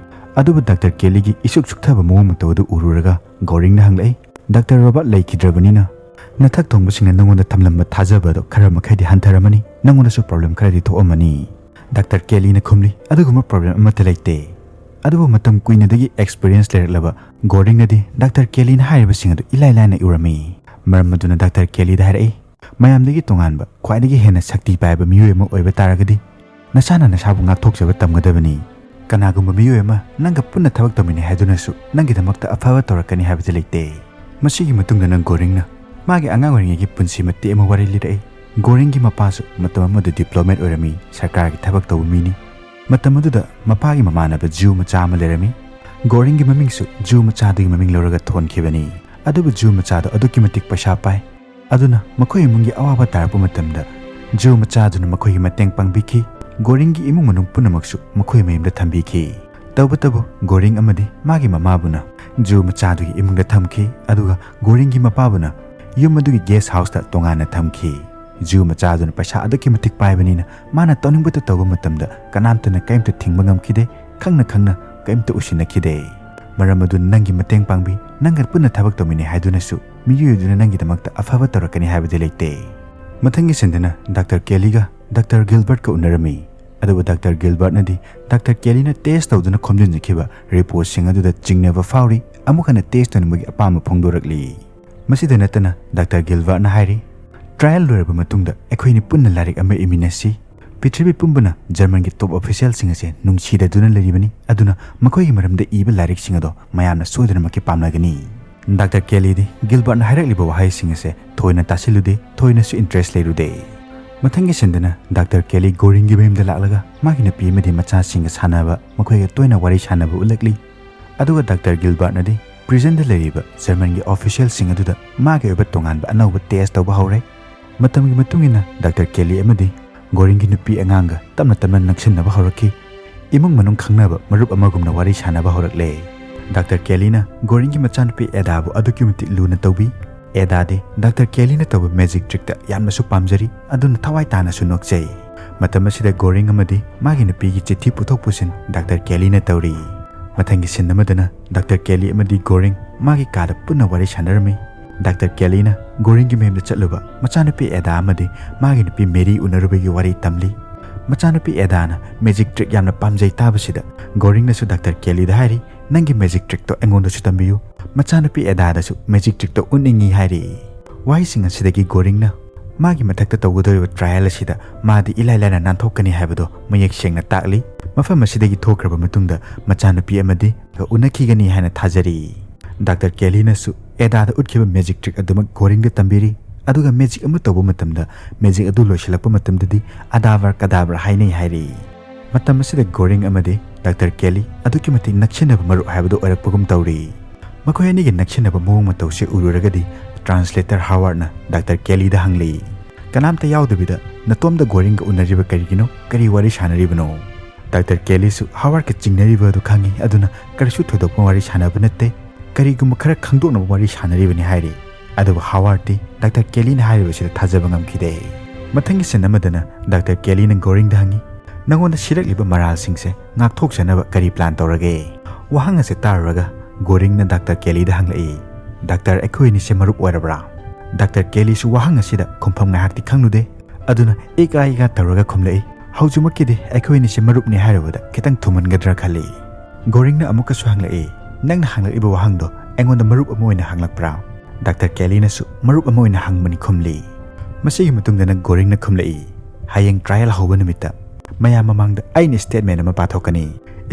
ꯑꯗꯨꯕꯨ ꯗꯥꯛꯇꯔ ꯀꯦꯂꯤꯒꯤ ꯏꯁꯨꯛ ꯁꯨꯛꯊꯕ ꯃꯑꯣꯡ ꯃꯇꯧ ꯑꯗꯨ ꯎꯔꯨꯔꯒ ꯒꯣꯔꯤꯡꯅ ꯍꯪꯂꯛꯏ, "ꯗꯥꯛꯇꯔ ꯔꯣꯕꯥꯔꯠ ꯂꯩꯈꯤꯗ꯭ꯔꯕꯅꯤꯅ ꯅꯊꯛ ꯊꯣꯡꯕꯁꯤꯡꯅ ꯅꯉꯣꯟꯗ ꯊꯝꯂꯝꯕ ꯊꯥꯖꯕ ꯑꯗꯣ ꯈꯔ ꯃꯈꯩꯗꯤ ꯍꯟꯊꯔꯝꯃꯅꯤ, ꯅꯉꯣꯟꯗꯁꯨ ꯄ꯭ꯔꯣꯕ꯭ꯂꯦꯝ ꯈꯔꯗꯤ ꯊꯣꯛꯑꯝꯃꯅꯤ꯫" ꯗꯥꯛꯇꯔ ꯀꯦꯂꯤꯅ ꯈꯨꯝꯂꯤ, "ꯑꯗꯨꯒꯨꯝꯕ ꯄ꯭ꯔꯣꯕ꯭ꯂꯦꯝ ꯑꯃꯠꯇ ꯂꯩꯇꯦ꯫" ꯑꯗꯨꯕꯨ ꯃꯇꯝ ꯀꯨꯏꯅꯗꯒꯤ ꯑꯦꯛꯁꯄꯤꯔꯤꯌꯦꯟꯁ ꯂꯩꯔꯛꯂꯕ ꯒꯣꯔꯤꯡꯅꯗꯤ ꯗꯥꯛꯇꯔ ꯀꯦꯂꯤꯅ ꯍꯥꯏꯔꯤꯕꯁꯤꯡ ꯑꯗꯨ ꯏꯂꯥꯏ ꯂꯥꯏꯅ ꯎꯔꯝꯃꯤ꯫ ꯃꯔꯝ ꯑꯗꯨꯅ ꯗꯥꯛꯇꯔ ꯀꯦꯂꯤꯗ ꯍꯥꯏꯔꯛꯏ, "ꯃꯌꯥꯝꯗꯒꯤ ꯇꯣꯉꯥꯟꯕ, ꯈ꯭ꯋꯥꯏꯗꯒꯤ ꯍꯦꯟꯅ ꯁꯛꯇꯤ ꯄꯥꯏꯕ ꯃꯤꯑꯣꯏ ꯑꯃ ꯑꯣꯏꯕ ꯇꯥꯔꯒꯗꯤ ꯅꯁꯥꯅ ꯅꯁꯥꯕꯨ ꯉꯥꯛꯊꯣꯛꯆꯕ ꯇꯝꯒꯗꯕꯅꯤ꯫ ꯀꯅꯥꯒꯨꯝꯕ ꯃꯤꯑꯣꯏ ꯑꯃ ꯅꯪꯒ ꯄꯨꯟꯅ ꯊꯕꯛ ꯇꯧꯃꯤꯟꯅꯩ ꯍꯥꯏꯗꯨꯅꯁꯨ ꯅꯪꯒꯤꯗꯃꯛꯇ ꯑꯐꯕ ꯇꯧꯔꯛꯀꯅꯤ ꯍꯥꯏꯕꯗꯤ ꯂꯩꯇꯦ꯫" ꯃꯁꯤꯒꯤ ꯃꯇꯨꯡꯗ ꯅꯪ ꯒꯣꯔꯤꯡꯅ ꯃꯥꯒꯤ ꯑꯉꯥꯡ ꯑꯣꯏꯔꯤꯉꯩꯒꯤ ꯄꯨꯟꯁꯤ ꯃꯇꯦꯛ ꯑꯃ ꯋꯥꯔꯤ ꯂꯤꯔꯛꯏ꯫ ꯒꯣꯔꯤꯡꯒꯤ ꯃꯄꯥꯁꯨ ꯃꯇꯝ ꯑꯃꯗ ꯗꯤꯄ꯭ꯂꯣꯃꯦꯠ ꯑꯣꯏꯔꯝꯃꯤ, ꯁꯔꯀꯥꯔꯒꯤ ꯊꯕꯛ ꯇꯧꯕ ꯃꯤꯅꯤ꯫ ꯃꯇꯝ ꯑꯗꯨꯗ ꯃꯄꯥꯒꯤ ꯃꯃꯥꯟꯅꯕ ꯖ꯭ꯌꯨ ꯃꯆꯥ ꯑꯃ ꯂꯩꯔꯝꯃꯤ꯫ ꯒꯣꯔꯤꯡꯒꯤ ꯃꯃꯤꯡꯁꯨ ꯖ꯭ꯌꯨ ꯃꯆꯥꯗꯨꯒꯤ ꯃꯃꯤꯡ ꯂꯧꯔꯒ ꯊꯣꯟꯈꯤꯕꯅꯤ꯫ ꯑꯗꯨꯕꯨ ꯖ꯭ꯌꯨ ꯃꯆꯥꯗꯣ ꯑꯗꯨꯛꯀꯤ ꯃꯇꯤꯛ ꯄꯩꯁꯥ ꯄꯥꯏ꯫ ꯑꯗꯨꯅ ꯃꯈꯣꯏ ꯏꯃꯨꯡꯒꯤ ꯑꯋꯥꯕ ꯇꯥꯔꯛꯄ ꯃꯇꯝꯗ ꯖ꯭ꯌꯨ ꯃꯆꯥꯗꯨꯅ ꯃꯈꯣꯏꯒꯤ ꯃꯇꯦꯡ ꯄꯥꯡꯕꯤꯈꯤ꯫ ꯒꯣꯔꯤꯡꯒꯤ ꯏꯃꯨꯡ ꯃꯅꯨꯡ ꯄꯨꯝꯅꯃꯛꯁꯨ ꯃꯈꯣꯏ ꯃꯌꯨꯝꯗ ꯊꯝꯕꯤꯈꯤ꯫ ꯇꯧꯕꯇꯕꯨ ꯒꯣꯔꯤꯡ ꯑꯃꯗꯤ ꯃꯥꯒꯤ ꯃꯃꯥꯕꯨꯅ ꯖ꯭ꯌꯨ ꯃꯆꯥꯗꯨꯒꯤ ꯏꯃꯨꯡꯗ ꯊꯝꯈꯤ, ꯑꯗꯨꯒ ꯒꯣꯔꯤꯡꯒꯤ ꯃꯄꯥꯕꯨꯅ ꯌꯨꯝ ꯑꯗꯨꯒꯤ ꯒꯦꯁ ꯍꯥꯎꯁꯇ ꯇꯣꯉꯥꯟꯅ ꯊꯝꯈꯤ꯫ ꯖ꯭ꯌꯨ ꯃꯆꯥꯗꯨꯅ ꯄꯩꯁꯥ ꯑꯗꯨꯛꯀꯤ ꯃꯇꯤꯛ ꯄꯥꯏꯕꯅꯤꯅ ꯃꯥꯅ ꯇꯧꯅꯤꯡꯕꯇ ꯇꯧꯕ ꯃꯇꯝꯗ ꯀꯅꯥꯝꯇꯅ ꯀꯔꯤꯝꯇ ꯊꯤꯡꯕ ꯉꯝꯈꯤꯗꯦ, ꯈꯪꯅ ꯈꯪꯅ ꯀꯔꯤꯝꯇ ꯎꯁꯤꯟꯅꯈꯤꯗꯦ꯫ ꯃꯔꯝ ꯑꯗꯨꯅ ꯅꯪꯒꯤ ꯃꯇꯦꯡ ꯄꯥꯡꯕꯤ, ꯅꯪꯒ ꯄꯨꯟꯅ ꯊꯕꯛ ꯇꯧꯃꯤꯟꯅꯩ ꯍꯥꯏꯗꯨꯅꯁꯨ ꯃꯤꯑꯣꯏ ꯑꯗꯨꯅ ꯅꯪꯒꯤꯗꯃꯛꯇ ꯑꯐꯕ ꯇꯧꯔꯛꯀꯅꯤ ꯍꯥꯏꯕꯗꯤ ꯂꯩꯇꯦ꯫ ꯃꯊꯪꯒꯤ ꯁꯤꯟꯗꯅ ꯗꯥꯛꯇꯔ ꯀꯦꯂꯤꯒ ꯗꯥꯛꯇꯔ ꯒꯤꯜꯕꯔꯠꯀ ꯎꯅꯔꯝꯃꯤ꯫ ꯑꯗꯨꯕꯨ ꯗꯥꯛꯇꯔ ꯒꯤꯜꯕꯔꯠꯅꯗꯤ ꯗꯥꯛꯇꯔ ꯀꯦꯂꯤꯅ ꯇꯦꯁ ꯇꯧꯗꯨꯅ ꯈꯣꯝꯖꯤꯟꯖꯈꯤꯕ ꯔꯤꯄꯣꯔꯠꯁꯤꯡ ꯑꯗꯨꯗ ꯆꯤꯡꯅꯕ ꯐꯥꯎꯔꯤ, ꯑꯃꯨꯛ ꯍꯟꯅ ꯇꯦꯁ ꯇꯧꯅꯤꯡꯕꯒꯤ ꯑꯄꯥꯝꯕ ꯐꯣꯡꯗꯣꯔꯛꯂꯤ꯫ ꯃꯁꯤꯗ ꯅꯠꯇꯅ ꯗꯥꯛꯇꯔ ꯒꯤꯜꯕꯔꯠꯅ ꯍꯥꯏꯔꯤ, "ꯇ꯭ꯔꯥꯌꯦꯜ ꯂꯣꯏꯔꯕ ꯃꯇꯨꯡꯗ ꯑꯩꯈꯣꯏꯅꯤ ꯄꯨꯟꯅ ꯂꯥꯏꯔꯤꯛ ꯑꯃ ꯏꯃꯤꯟꯅꯁꯤ꯫ ꯄ꯭ꯔꯤꯊꯤꯕꯤ ꯄꯨꯝꯕꯅ ꯖꯔꯃꯟꯒꯤ ꯇꯣꯞ ꯑꯣꯐꯤꯁꯤꯌꯦꯜꯁꯤꯡ ꯑꯁꯦ ꯅꯨꯡꯁꯤꯗꯗꯨꯅ ꯂꯩꯔꯤꯕꯅꯤ, ꯑꯗꯨꯅ ꯃꯈꯣꯏꯒꯤ ꯃꯔꯝꯗ ꯏꯕ ꯂꯥꯏꯔꯤꯛꯁꯤꯡ ꯑꯗꯣ ꯃꯌꯥꯝꯅ ꯁꯣꯏꯗꯅꯃꯛꯀꯤ ꯄꯥꯝꯅꯒꯅꯤ꯫ ꯗꯥꯛꯇꯔ ꯀꯦꯂꯤꯗꯤ ꯒꯤꯜꯕꯔꯠꯅ ꯍꯥꯏꯔꯛꯂꯤꯕ ꯋꯥꯍꯩꯁꯤꯡ ꯑꯁꯦ ꯊꯣꯏꯅ ꯇꯥꯁꯤꯜꯂꯨꯗꯦ, ꯊꯣꯏꯅꯁꯨ ꯏꯟꯇꯔꯦꯁ ꯂꯩꯔꯨꯗꯦ꯫ ꯃꯊꯪꯒꯤ ꯁꯤꯟꯗꯅ ꯗꯥꯛꯇꯔ ꯀꯦꯂꯤ ꯒꯣꯔꯤꯡꯒꯤ ꯃꯌꯨꯝꯗ ꯂꯥꯛꯂꯒ ꯃꯥꯒꯤ ꯅꯨꯄꯤ ꯑꯃꯗꯤ ꯃꯆꯥꯁꯤꯡꯒ ꯁꯥꯟꯅꯕ, ꯃꯈꯣꯏꯒ ꯇꯣꯏꯅ ꯋꯥꯔꯤ ꯁꯥꯟꯅꯕ ꯎꯠꯂꯛꯂꯤ꯫ ꯑꯗꯨꯒ ꯗꯥꯛꯇꯔ ꯒꯤꯜꯕꯔꯠꯅꯗꯤ ꯄ꯭ꯔꯤꯖꯟꯗ ꯂꯩꯔꯤꯕ ꯖꯔꯃꯟꯒꯤ ꯑꯣꯐꯤꯁꯤꯌꯦꯜꯁꯤꯡ ꯑꯗꯨꯗ ꯃꯥꯒꯤ ꯑꯣꯏꯕ ꯇꯣꯉꯥꯟꯕ ꯑꯅꯧꯕ ꯇꯦꯁ ꯇꯧꯕ ꯍꯧꯔꯦ꯫ ꯃꯇꯝꯒꯤ ꯃꯇꯨꯡ ꯏꯟꯅ ꯗꯥꯛꯇꯔ ꯀꯦꯂꯤ ꯑꯃꯗꯤ ꯒꯣꯔꯤꯡꯒꯤ ꯅꯨꯄꯤ ꯑꯉꯥꯡꯒ ꯇꯞꯅ ꯇꯞꯅ ꯅꯛꯁꯤꯟꯅꯕ ꯍꯧꯔꯛꯈꯤ꯫ ꯏꯃꯨꯡ ꯃꯅꯨꯡ ꯈꯪꯅꯕ ꯃꯔꯨꯞ ꯑꯃꯒꯨꯝꯅ ꯋꯥꯔꯤ ꯁꯥꯟꯅꯕ ꯍꯧꯔꯛꯂꯦ꯫ ꯗꯥꯛꯇꯔ ꯀꯦꯂꯤꯅ ꯒꯣꯔꯤꯡꯒꯤ ꯃꯆꯥꯅꯨꯄꯤ ꯑꯦꯗꯥꯕꯨ ꯑꯗꯨꯛꯀꯤ ꯃꯇꯤꯛ ꯂꯨꯅ ꯇꯧꯕꯤ꯫ ꯑꯦꯗꯥꯗꯤ ꯗꯥꯛꯇꯔ ꯀꯦꯂꯤꯅ ꯇꯧꯕ ꯃꯦꯖꯤꯛ ꯇ꯭ꯔꯤꯛꯇ ꯌꯥꯝꯅꯁꯨ ꯄꯥꯝꯖꯔꯤ, ꯑꯗꯨꯅ ꯊꯋꯥꯏ ꯇꯥꯅꯁꯨ ꯅꯣꯛꯆꯩ꯫ ꯃꯇꯝ ꯑꯁꯤꯗ ꯒꯣꯔꯤꯡ ꯑꯃꯗꯤ ꯃꯥꯒꯤ ꯅꯨꯄꯤꯒꯤ ꯆꯤꯊꯤ ꯄꯨꯊꯣꯛ ꯄꯨꯁꯤꯟ ꯗꯥꯛꯇꯔ ꯀꯦꯂꯤꯅ ꯇꯧꯔꯤ꯫ ꯃꯊꯪꯒꯤ ꯁꯤꯟ ꯑꯃꯗꯅ ꯗꯥꯛꯇꯔ ꯀꯦꯂꯤ ꯑꯃꯗꯤ ꯒꯣꯔꯤꯡ ꯃꯥꯒꯤ ꯀꯥꯗ ꯄꯨꯟꯅ ꯋꯥꯔꯤ ꯁꯥꯟꯅꯔꯝꯃꯤ꯫ ꯗꯥꯛꯇꯔ ꯀꯦꯂꯤꯅ ꯒꯣꯔꯤꯡꯒꯤ ꯃꯌꯨꯝꯗ ꯆꯠꯂꯨꯕ ꯃꯆꯥꯅꯨꯄꯤ ꯑꯦꯗꯥ ꯑꯃꯗꯤ ꯃꯥꯒꯤ ꯅꯨꯄꯤ ꯃꯦꯔꯤ ꯎꯅꯔꯨꯕꯒꯤ ꯋꯥꯔꯤ ꯇꯝꯂꯤ꯫ ꯃꯆꯥꯅꯨꯄꯤ ꯑꯦꯗꯥꯅ ꯃꯦꯖꯤꯛ ꯇ꯭ꯔꯤꯛ ꯌꯥꯝꯅ ꯄꯥꯝꯖꯩ ꯇꯥꯕꯁꯤꯗ ꯒꯣꯔꯤꯡꯅꯁꯨ ꯗꯥꯛꯇꯔ ꯀꯦꯂꯤꯗ ꯍꯥꯏꯔꯤ, "ꯅꯪꯒꯤ ꯃꯦꯖꯤꯛ ꯇ꯭ꯔꯤꯛꯇꯣ ꯑꯩꯉꯣꯟꯗꯁꯨ ꯇꯝꯕꯤꯌꯨ꯫ ꯃꯆꯥꯅꯨꯄꯤ ꯑꯦꯗꯥꯗꯁꯨ ꯃꯦꯖꯤꯛ ꯇ꯭ꯔꯤꯛꯇꯣ ꯎꯠꯅꯤꯡꯏ" ꯍꯥꯏꯔꯤ꯫ ꯋꯥꯍꯩꯁꯤꯡ ꯑꯁꯤꯗꯒꯤ ꯒꯣꯔꯤꯡꯅ ꯃꯥꯒꯤ ꯃꯊꯛꯇ ꯇꯧꯒꯗꯧꯔꯤꯕ ꯇ꯭ꯔꯥꯌꯦꯜ ꯑꯁꯤꯗ ꯃꯥꯗꯤ ꯏꯂꯥꯏ ꯂꯥꯏꯅ ꯅꯥꯟꯊꯣꯛꯀꯅꯤ ꯍꯥꯏꯕꯗꯣ ꯃꯌꯦꯛ ꯁꯦꯡꯅ ꯇꯥꯛꯂꯤ꯫ ꯃꯐꯝ ꯑꯁꯤꯗꯒꯤ ꯊꯣꯛꯈ꯭ꯔꯕ ꯃꯇꯨꯡꯗ ꯃꯆꯥꯅꯨꯄꯤ ꯑꯃꯗꯤ ꯎꯅꯈꯤꯒꯅꯤ ꯍꯥꯏꯅ ꯊꯥꯖꯔꯤ꯫ ꯗꯥꯛꯇꯔ ꯀꯦꯂꯤꯅꯁꯨ ꯑꯦꯗꯥꯗ ꯎꯠꯈꯤꯕ ꯃꯦꯖꯤꯛ ꯇ꯭ꯔꯤꯛ ꯑꯗꯨꯃꯛ ꯒꯣꯔꯤꯡꯗ ꯇꯝꯕꯤꯔꯤ꯫ ꯑꯗꯨꯒ ꯃꯦꯖꯤꯛ ꯑꯃ ꯇꯧꯕ ꯃꯇꯝꯗ ꯃꯦꯖꯤꯛ ꯑꯗꯨ ꯂꯣꯏꯁꯤꯜꯂꯛꯄ ꯃꯇꯝꯗꯗꯤ ꯑꯗꯥꯕꯔ ꯀꯗꯥꯕꯔ ꯍꯥꯏꯅꯩ ꯍꯥꯏꯔꯤ꯫ ꯃꯇꯝ ꯑꯁꯤꯗ ꯒꯣꯔꯤꯡ ꯑꯃꯗꯤ ꯗꯥꯛꯇꯔ ꯀꯦꯂꯤ ꯑꯗꯨꯛꯀꯤ ꯃꯇꯤꯛ ꯅꯛꯁꯤꯟꯅꯕ ꯃꯔꯨꯞ ꯍꯥꯏꯕꯗꯨ ꯑꯣꯏꯔꯛꯄꯒꯨꯝ ꯇꯧꯔꯤ꯫ ꯃꯈꯣꯏ ꯑꯅꯤꯒꯤ ꯅꯛꯁꯤꯟꯅꯕ ꯃꯑꯣꯡ ꯃꯇꯧꯁꯤ ꯎꯔꯨꯔꯒꯗꯤ ꯇ꯭ꯔꯥꯟꯁꯂꯦꯇꯔ ꯍꯥꯋꯥꯔꯗꯅ ꯗꯥꯛꯇꯔ ꯀꯦꯂꯤꯗ ꯍꯪꯂꯤ, "ꯀꯅꯥꯝꯇ ꯌꯥꯎꯗꯕꯤꯗ ꯅꯇꯣꯝꯗ ꯒꯣꯔꯤꯡꯒ ꯎꯅꯔꯤꯕ ꯀꯔꯤꯒꯤꯅꯣ? ꯀꯔꯤ ꯋꯥꯔꯤ ꯁꯥꯟꯅꯔꯤꯕꯅꯣ?" ꯗꯥꯛꯇꯔ ꯀꯦꯂꯤꯁꯨ ꯍꯥꯋꯥꯔꯗꯀ ꯆꯤꯡꯅꯔꯤꯕ ꯑꯗꯨ ꯈꯪꯏ, ꯑꯗꯨꯅ ꯀꯔꯤꯁꯨ ꯊꯣꯏꯗꯣꯛꯄ ꯋꯥꯔꯤ ꯁꯥꯟꯅꯕ ꯅꯠꯇꯦ, ꯀꯔꯤꯒꯨꯝꯕ ꯈꯔ ꯈꯪꯗꯣꯛꯅꯕ ꯋꯥꯔꯤ ꯁꯥꯟꯅꯔꯤꯕꯅꯤ ꯍꯥꯏꯔꯤ꯫ ꯑꯗꯨꯕꯨ ꯍꯥꯋꯥꯔꯗꯇꯤ ꯗꯥꯛꯇꯔ ꯀꯦꯂꯤꯅ ꯍꯥꯏꯔꯤꯕꯁꯤꯗ ꯊꯥꯖꯕ ꯉꯝꯈꯤꯗꯦ꯫ ꯃꯊꯪꯒꯤ ꯁꯤꯟ ꯑꯃꯗꯅ ꯗꯥꯛꯇꯔ ꯀꯦꯂꯤꯅ ꯒꯣꯔꯤꯡꯗ ꯍꯪꯉꯤ, "ꯅꯉꯣꯟꯗ ꯁꯤꯔꯛꯂꯤꯕ ꯃꯔꯥꯜꯁꯤꯡꯁꯦ ꯉꯥꯛꯊꯣꯛꯆꯅꯕ ꯀꯔꯤ ꯄ꯭ꯂꯥꯟ ꯇꯧꯔꯒꯦ?" ꯋꯥꯍꯪ ꯑꯁꯦ ꯇꯥꯔꯨꯔꯒ ꯒꯣꯔꯤꯡꯅ ꯗꯥꯛꯇꯔ ꯀꯦꯂꯤꯗ ꯍꯪꯂꯛꯏ, "ꯗꯥꯛꯇꯔ, ꯑꯩꯈꯣꯏ ꯑꯅꯤꯁꯦ ꯃꯔꯨꯞ ꯑꯣꯏꯔꯕ꯭ꯔꯥ?" ꯗꯥꯛꯇꯔ ꯀꯦꯂꯤꯁꯨ ꯋꯥꯍꯪ ꯑꯁꯤꯗ ꯈꯨꯝꯐꯝ ꯉꯥꯏꯍꯥꯛꯇꯤ ꯈꯪꯂꯨꯗꯦ꯫ ꯑꯗꯨꯅ ꯏꯀꯥ ꯏꯀꯥ ꯇꯧꯔꯒ ꯈꯨꯝꯂꯛꯏ, "ꯍꯧꯖꯤꯛꯃꯛꯀꯤꯗꯤ ꯑꯩꯈꯣꯏ ꯑꯅꯤꯁꯦ ꯃꯔꯨꯞꯅꯤ ꯍꯥꯏꯔꯨꯕꯗ ꯈꯤꯇꯪ ꯊꯨꯃꯟꯒꯗ꯭ꯔꯥ ꯈꯜꯂꯤ꯫" ꯒꯣꯔꯤꯡꯅ ꯑꯃꯨꯛꯀꯁꯨ ꯍꯪꯂꯛꯏ, "ꯅꯪꯅ ꯍꯪꯂꯛꯂꯤꯕ ꯋꯥꯍꯪꯗꯣ ꯑꯩꯉꯣꯟꯗ ꯃꯔꯨꯞ ꯑꯃ ꯑꯣꯏꯅ ꯍꯪꯂꯛꯄ꯭ꯔꯥ?" ꯗꯥꯛꯇꯔ ꯀꯦꯂꯤꯅꯁꯨ ꯃꯔꯨꯞ ꯑꯃ ꯑꯣꯏꯅ ꯍꯪꯕꯅꯤ ꯈꯨꯝꯂꯤ꯫ ꯃꯁꯤꯒꯤ ꯃꯇꯨꯡꯗꯅ ꯒꯣꯔꯤꯡꯅ ꯈꯨꯝꯂꯛꯏ, ꯍꯌꯦꯡ trial ꯍꯧꯕ ꯅꯨꯃꯤꯠꯇ ꯃꯌꯥꯝ ꯃꯃꯥꯡꯗ ꯑꯩꯅ statement ꯑꯃ ꯄꯥꯊꯣꯛꯀꯅꯤ꯫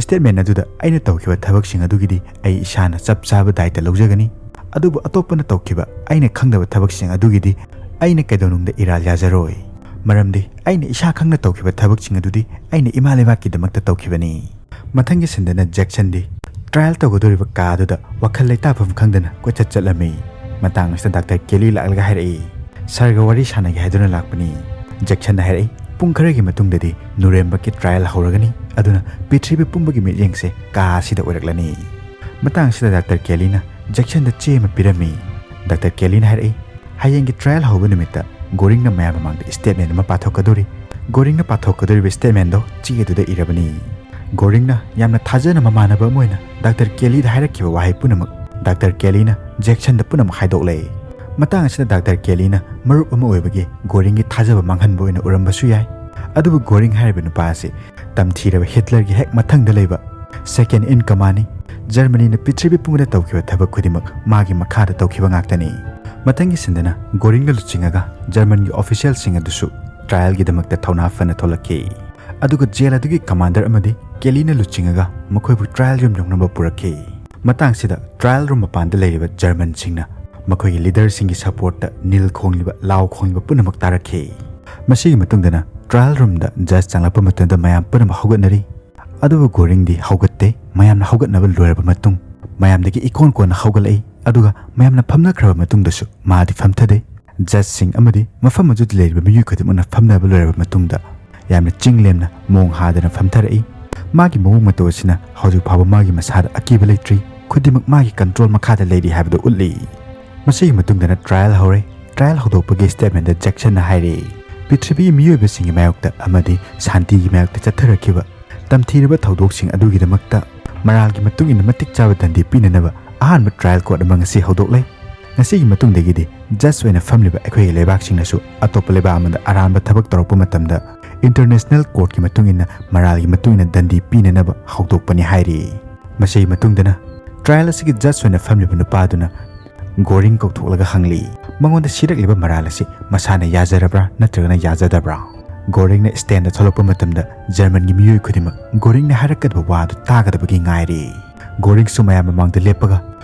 Statement ꯑꯗꯨꯗ ꯑꯩꯅ ꯇꯧꯈꯤꯕ ꯊꯕꯛꯁꯤꯡ ꯑꯗꯨꯒꯤꯗꯤ ꯑꯩ ꯏꯁꯥꯅ ꯆꯞ ꯆꯥꯕ ꯗꯥꯏꯇ ꯂꯧꯖꯒꯅꯤ꯫ ꯑꯗꯨꯕꯨ ꯑꯇꯣꯞꯄꯅ ꯇꯧꯈꯤꯕ ꯑꯩꯅ ꯈꯪꯗꯕ ꯊꯕꯛꯁꯤꯡ ꯑꯗꯨꯒꯤꯗꯤ ꯑꯩꯅ ꯀꯩꯗꯧꯅꯨꯡꯗ ꯏꯔꯥꯜ ꯌꯥꯖꯔꯣꯏ꯫ ꯃꯔꯝꯗꯤ ꯑꯩꯅ ꯏꯁꯥ ꯈꯪꯅ ꯇꯧꯈꯤꯕ ꯊꯕꯛꯁꯤꯡ ꯑꯗꯨꯗꯤ ꯑꯩꯅ ꯏꯃꯥ ꯂꯩꯕꯥꯛꯀꯤꯗꯃꯛꯇ ꯇꯧꯈꯤꯕꯅꯤ꯫ ꯃꯊꯪꯒꯤ ꯁꯤꯟꯗꯅ ꯖꯦꯛꯁꯟꯗꯤ trial ꯇꯧꯒꯗꯧꯔꯤꯕ ꯀꯥ ꯑꯗꯨꯗ ꯋꯥꯈꯜ ꯂꯩꯇꯥꯐꯝ ꯈꯪꯗꯅ ꯀꯣꯏꯆꯠ ꯆꯠꯂꯝꯃꯤ꯫ ꯃꯇꯥꯡ ꯑꯁꯤꯗ ꯗꯥꯛꯇꯔ ꯀꯦꯂꯤ ꯂꯥꯛꯂꯒ ꯍꯥꯏꯔꯛꯏ, "ꯁꯥꯔꯒ ꯋꯥꯔꯤ ꯁꯥꯟꯅꯒꯦ ꯍꯥꯏꯗꯨꯅ ꯂꯥꯛꯄꯅꯤ꯫" ꯖꯦꯛꯁꯟꯅ ꯍꯥꯏꯔꯛꯏ, "ꯄꯨꯡ ꯈꯔꯒꯤ ꯃꯇꯨꯡꯗꯗꯤ ꯅꯨꯔꯦꯝꯕꯔꯒꯤ trial ꯍꯧꯔꯒꯅꯤ, ꯑꯗꯨꯅ ꯄ꯭ꯔꯤꯊꯤꯕꯤ ꯄꯨꯝꯕꯒꯤ ꯃꯤꯠꯌꯦꯡꯁꯦ ꯀꯥ ꯑꯁꯤꯗ ꯑꯣꯏꯔꯛꯂꯅꯤ꯫" ꯃꯇꯥꯡ ꯑꯁꯤꯗ ꯗꯥꯛꯇꯔ ꯀꯦꯂꯤꯅ ꯖꯦꯛꯁꯟꯗ ꯆꯦ ꯑꯃ ꯄꯤꯔꯝꯃꯤ꯫ ꯗꯥꯛꯇꯔ ꯀꯦꯂꯤꯅ ꯍꯥꯏꯔꯛꯏ, "ꯍꯌꯦꯡꯒꯤ trial ꯍꯧꯕ ꯅꯨꯃꯤꯠꯇ ꯒꯣꯔꯤꯡꯅ ꯃꯌꯥꯝ ꯃꯃꯥꯡꯗ statement ꯑꯃ ꯄꯥꯊꯣꯛꯀꯗꯧꯔꯤ꯫ ꯒꯣꯔꯤꯡꯅ ꯄꯥꯊꯣꯛꯀꯗꯧꯔꯤꯕ statement ꯗꯣ ꯆꯦ ꯑꯗꯨꯗ ꯏꯔꯕꯅꯤ꯫" ꯒꯣꯔꯤꯡꯅ ꯌꯥꯝꯅ ꯊꯥꯖꯅ ꯃꯃꯥꯟꯅꯕ ꯑꯃ ꯑꯣꯏꯅ ꯗꯥꯛꯇꯔ ꯀꯦꯂꯤꯗ ꯍꯥꯏꯔꯛꯈꯤꯕ ꯋꯥꯍꯩ ꯄꯨꯝꯅꯃꯛ ꯗꯥꯛꯇꯔ ꯀꯦꯂꯤꯅ ꯖꯦꯛꯁꯟꯗ ꯄꯨꯝꯅꯃꯛ ꯍꯥꯏꯗꯣꯛꯂꯦ꯫ ꯃꯇꯥꯡ ꯑꯁꯤꯗ ꯗꯥꯛꯇꯔ ꯀꯦꯂꯤꯅ ꯃꯔꯨꯞ ꯑꯃ ꯑꯣꯏꯕꯒꯤ ꯒꯣꯔꯤꯡꯒꯤ ꯊꯥꯖꯕ ꯃꯥꯡꯍꯟꯕ ꯑꯣꯏꯅ ꯎꯔꯝꯕꯁꯨ ꯌꯥꯏ꯫ ꯑꯗꯨꯕꯨ ꯒꯣꯔꯤꯡ ꯍꯥꯏꯔꯤꯕ ꯅꯨꯄꯥ ꯑꯁꯤ ꯇꯝꯊꯤꯔꯕ ꯍꯤꯠꯂꯔꯒꯤ ꯍꯦꯛ ꯃꯊꯪꯗ ꯂꯩꯕ second in command ꯅꯤ꯫ ꯖꯔꯃꯅꯤꯅ ꯄ꯭ꯔꯤꯊꯤꯕꯤ ꯄꯨꯝꯕꯗ ꯇꯧꯈꯤꯕ ꯊꯕꯛ ꯈꯨꯗꯤꯡꯃꯛ ꯃꯥꯒꯤ ꯃꯈꯥꯗ ꯇꯧꯈꯤꯕ ꯉꯥꯛꯇꯅꯤ꯫ ꯃꯊꯪꯒꯤ ꯁꯤꯟꯗꯅ ꯒꯣꯔꯤꯡꯒ ꯂꯨꯆꯤꯡꯉꯒ ꯖꯔꯃꯟꯒꯤ official ꯁꯤꯡ ꯑꯗꯨꯁꯨ trial ꯒꯤꯗꯃꯛꯇ ꯊꯧꯅꯥ ꯐꯅ ꯊꯣꯛꯂꯛꯈꯤ꯫ ꯑꯗꯨꯒ jail ꯑꯗꯨꯒꯤ commander ꯑꯃꯗꯤ ꯀꯦꯂꯤꯅ ꯂꯨꯆꯤꯡꯉꯒ ꯃꯈꯣꯏꯕꯨ trial room ꯌꯧꯅꯕ ꯄꯨꯔꯛꯈꯤ꯫ ꯃꯇꯥꯡꯁꯤꯗ trial room ꯃꯄꯥꯟꯗ ꯂꯩꯔꯤꯕ ꯖꯔꯃꯟꯁꯤꯡꯅ ꯃꯈꯣꯏꯒꯤ leader ꯁꯤꯡꯒꯤ support ꯇ ꯅꯤꯜ ꯈꯣꯡꯂꯤꯕ, ꯂꯥꯎ ꯈꯣꯡꯂꯤꯕ ꯄꯨꯝꯅꯃꯛ ꯇꯥꯔꯛꯈꯤ꯫ ꯃꯁꯤꯒꯤ ꯃꯇꯨꯡꯗꯅ trial room ꯗ judge ꯆꯪꯂꯛꯄ ꯃꯇꯝꯗ ꯃꯌꯥꯝ ꯄꯨꯝꯅꯃꯛ ꯍꯧꯒꯠꯅꯔꯤ꯫ ꯑꯗꯨꯕꯨ ꯒꯣꯔꯤꯡꯗꯤ ꯍꯧꯒꯠꯇꯦ꯫ ꯃꯌꯥꯝꯅ ꯍꯧꯒꯠꯅꯕ ꯂꯣꯏꯔꯕ ꯃꯇꯨꯡ ꯃꯌꯥꯝꯗꯒꯤ ꯏꯀꯣꯟ ꯀꯣꯟꯅ ꯍꯧꯒꯠꯂꯛꯏ꯫ ꯑꯗꯨꯒ ꯃꯌꯥꯝꯅ ꯐꯝꯅꯈ꯭ꯔꯕ ꯃꯇꯨꯡꯗꯁꯨ ꯃꯥꯗꯤ ꯐꯝꯊꯗꯦ꯫ Judge ꯁꯤꯡ ꯑꯃꯗꯤ ꯃꯐꯝ ꯑꯗꯨꯗ ꯂꯩꯔꯤꯕ ꯃꯤꯑꯣꯏ ꯈꯨꯗꯤꯡꯃꯛꯅ ꯐꯝꯅꯕ ꯂꯣꯏꯔꯕ ꯃꯇꯨꯡꯗ ꯌꯥꯝꯅ ꯆꯤꯡ ꯂꯦꯝꯅ ꯃꯣꯡ ꯍꯥꯗꯅ ꯐꯝꯊꯔꯛꯏ꯫ ꯃꯥꯒꯤ ꯃꯑꯣꯡ ꯃꯇꯧ ꯑꯁꯤꯅ ꯍꯧꯖꯤꯛ ꯐꯥꯎꯕ ꯃꯥꯒꯤ ꯃꯁꯥꯗ ꯑꯀꯤꯕ ꯂꯩꯇ꯭ꯔꯤ꯫ ꯈꯨꯗꯤꯡꯃꯛ ꯃꯥꯒꯤ control ꯃꯈꯥꯗ ꯂꯩꯔꯤ ꯍꯥꯏꯕꯗꯨ ꯎꯠꯂꯤ꯫ ꯃꯁꯤꯒꯤ ꯃꯇꯨꯡꯗꯅ trial ꯍꯧꯔꯦ꯫ Trial ꯍꯧꯗꯣꯛꯄꯒꯤ statement ꯗ ꯖꯦꯛꯁꯟꯅ ꯍꯥꯏꯔꯤ, "ꯄ꯭ꯔꯤꯊꯤꯕꯤꯒꯤ ꯃꯤꯑꯣꯏꯕꯁꯤꯡꯒꯤ ꯃꯥꯌꯣꯛꯇ ꯑꯃꯗꯤ ꯁꯥꯟꯇꯤꯒꯤ ꯃꯥꯌꯣꯛꯇ ꯆꯠꯊꯔꯛꯈꯤꯕ ꯇꯝꯊꯤꯔꯕ ꯊꯧꯗꯣꯛꯁꯤꯡ ꯑꯗꯨꯒꯤꯗꯃꯛꯇ ꯃꯔꯥꯜꯒꯤ ꯃꯇꯨꯡ ꯏꯟꯅ ꯃꯇꯤꯛ ꯆꯥꯕ ꯗꯟꯗꯤ ꯄꯤꯅꯅꯕ ꯑꯍꯥꯟꯕ trial court ꯑꯃ ꯉꯁꯤ ꯍꯧꯗꯣꯛꯂꯦ꯫ ꯉꯁꯤꯒꯤ ꯃꯇꯨꯡꯗꯒꯤꯗꯤ judge ꯑꯣꯏꯅ ꯐꯝꯂꯤꯕ ꯑꯩꯈꯣꯏꯒꯤ ꯂꯩꯕꯥꯛꯁꯤꯡꯅꯁꯨ ꯑꯇꯣꯞꯄ ꯂꯩꯕꯥꯛ ꯑꯃꯗ ꯑꯔꯥꯟꯕ ꯊꯕꯛ ꯇꯧꯔꯛꯄ ꯃꯇꯝꯗ international court ꯀꯤ ꯃꯇꯨꯡ ꯏꯟꯅ ꯃꯔꯥꯜꯒꯤ ꯃꯇꯨꯡ ꯏꯟꯅ ꯗꯟꯗꯤ ꯄꯤꯅꯅꯕ ꯍꯧꯗꯣꯛꯄꯅꯤ" ꯍꯥꯏꯔꯤ꯫ ꯃꯁꯤꯒꯤ ꯃꯇꯨꯡꯗꯅ trial ꯑꯁꯤꯒꯤ judge ꯑꯣꯏꯅ ꯐꯝꯂꯤꯕ ꯅꯨꯄꯥꯗꯨꯅ ꯒꯣꯔꯤꯡ ꯀꯧꯊꯣꯛꯂꯒ ꯍꯪꯂꯤ, ꯃꯉꯣꯟꯗ ꯁꯤꯔꯛꯂꯤꯕ ꯃꯔꯥꯜ ꯑꯁꯤ ꯃꯁꯥꯅ ꯌꯥꯖꯔꯕ꯭ꯔꯥ ꯅꯠꯇ꯭ꯔꯒꯅ ꯌꯥꯖꯗꯕ꯭ꯔꯥ? ꯒꯣꯔꯤꯡꯅ ꯁ꯭ꯇꯦꯟꯗ ꯊꯣꯛꯂꯛꯄ ꯃꯇꯝꯗ ꯖꯔꯃꯟꯒꯤ ꯃꯤꯑꯣꯏ ꯈꯨꯗꯤꯡꯃꯛ ꯒꯣꯔꯤꯡꯅ ꯍꯥꯏꯔꯛꯀꯗꯕ ꯋꯥ ꯑꯗꯨ ꯇꯥꯒꯗꯕꯒꯤ ꯉꯥꯏꯔꯤ꯫ ꯒꯣꯔꯤꯡꯁꯨ ꯃꯌꯥꯝ ꯃꯃꯥꯡꯗ ꯂꯦꯞꯄꯒ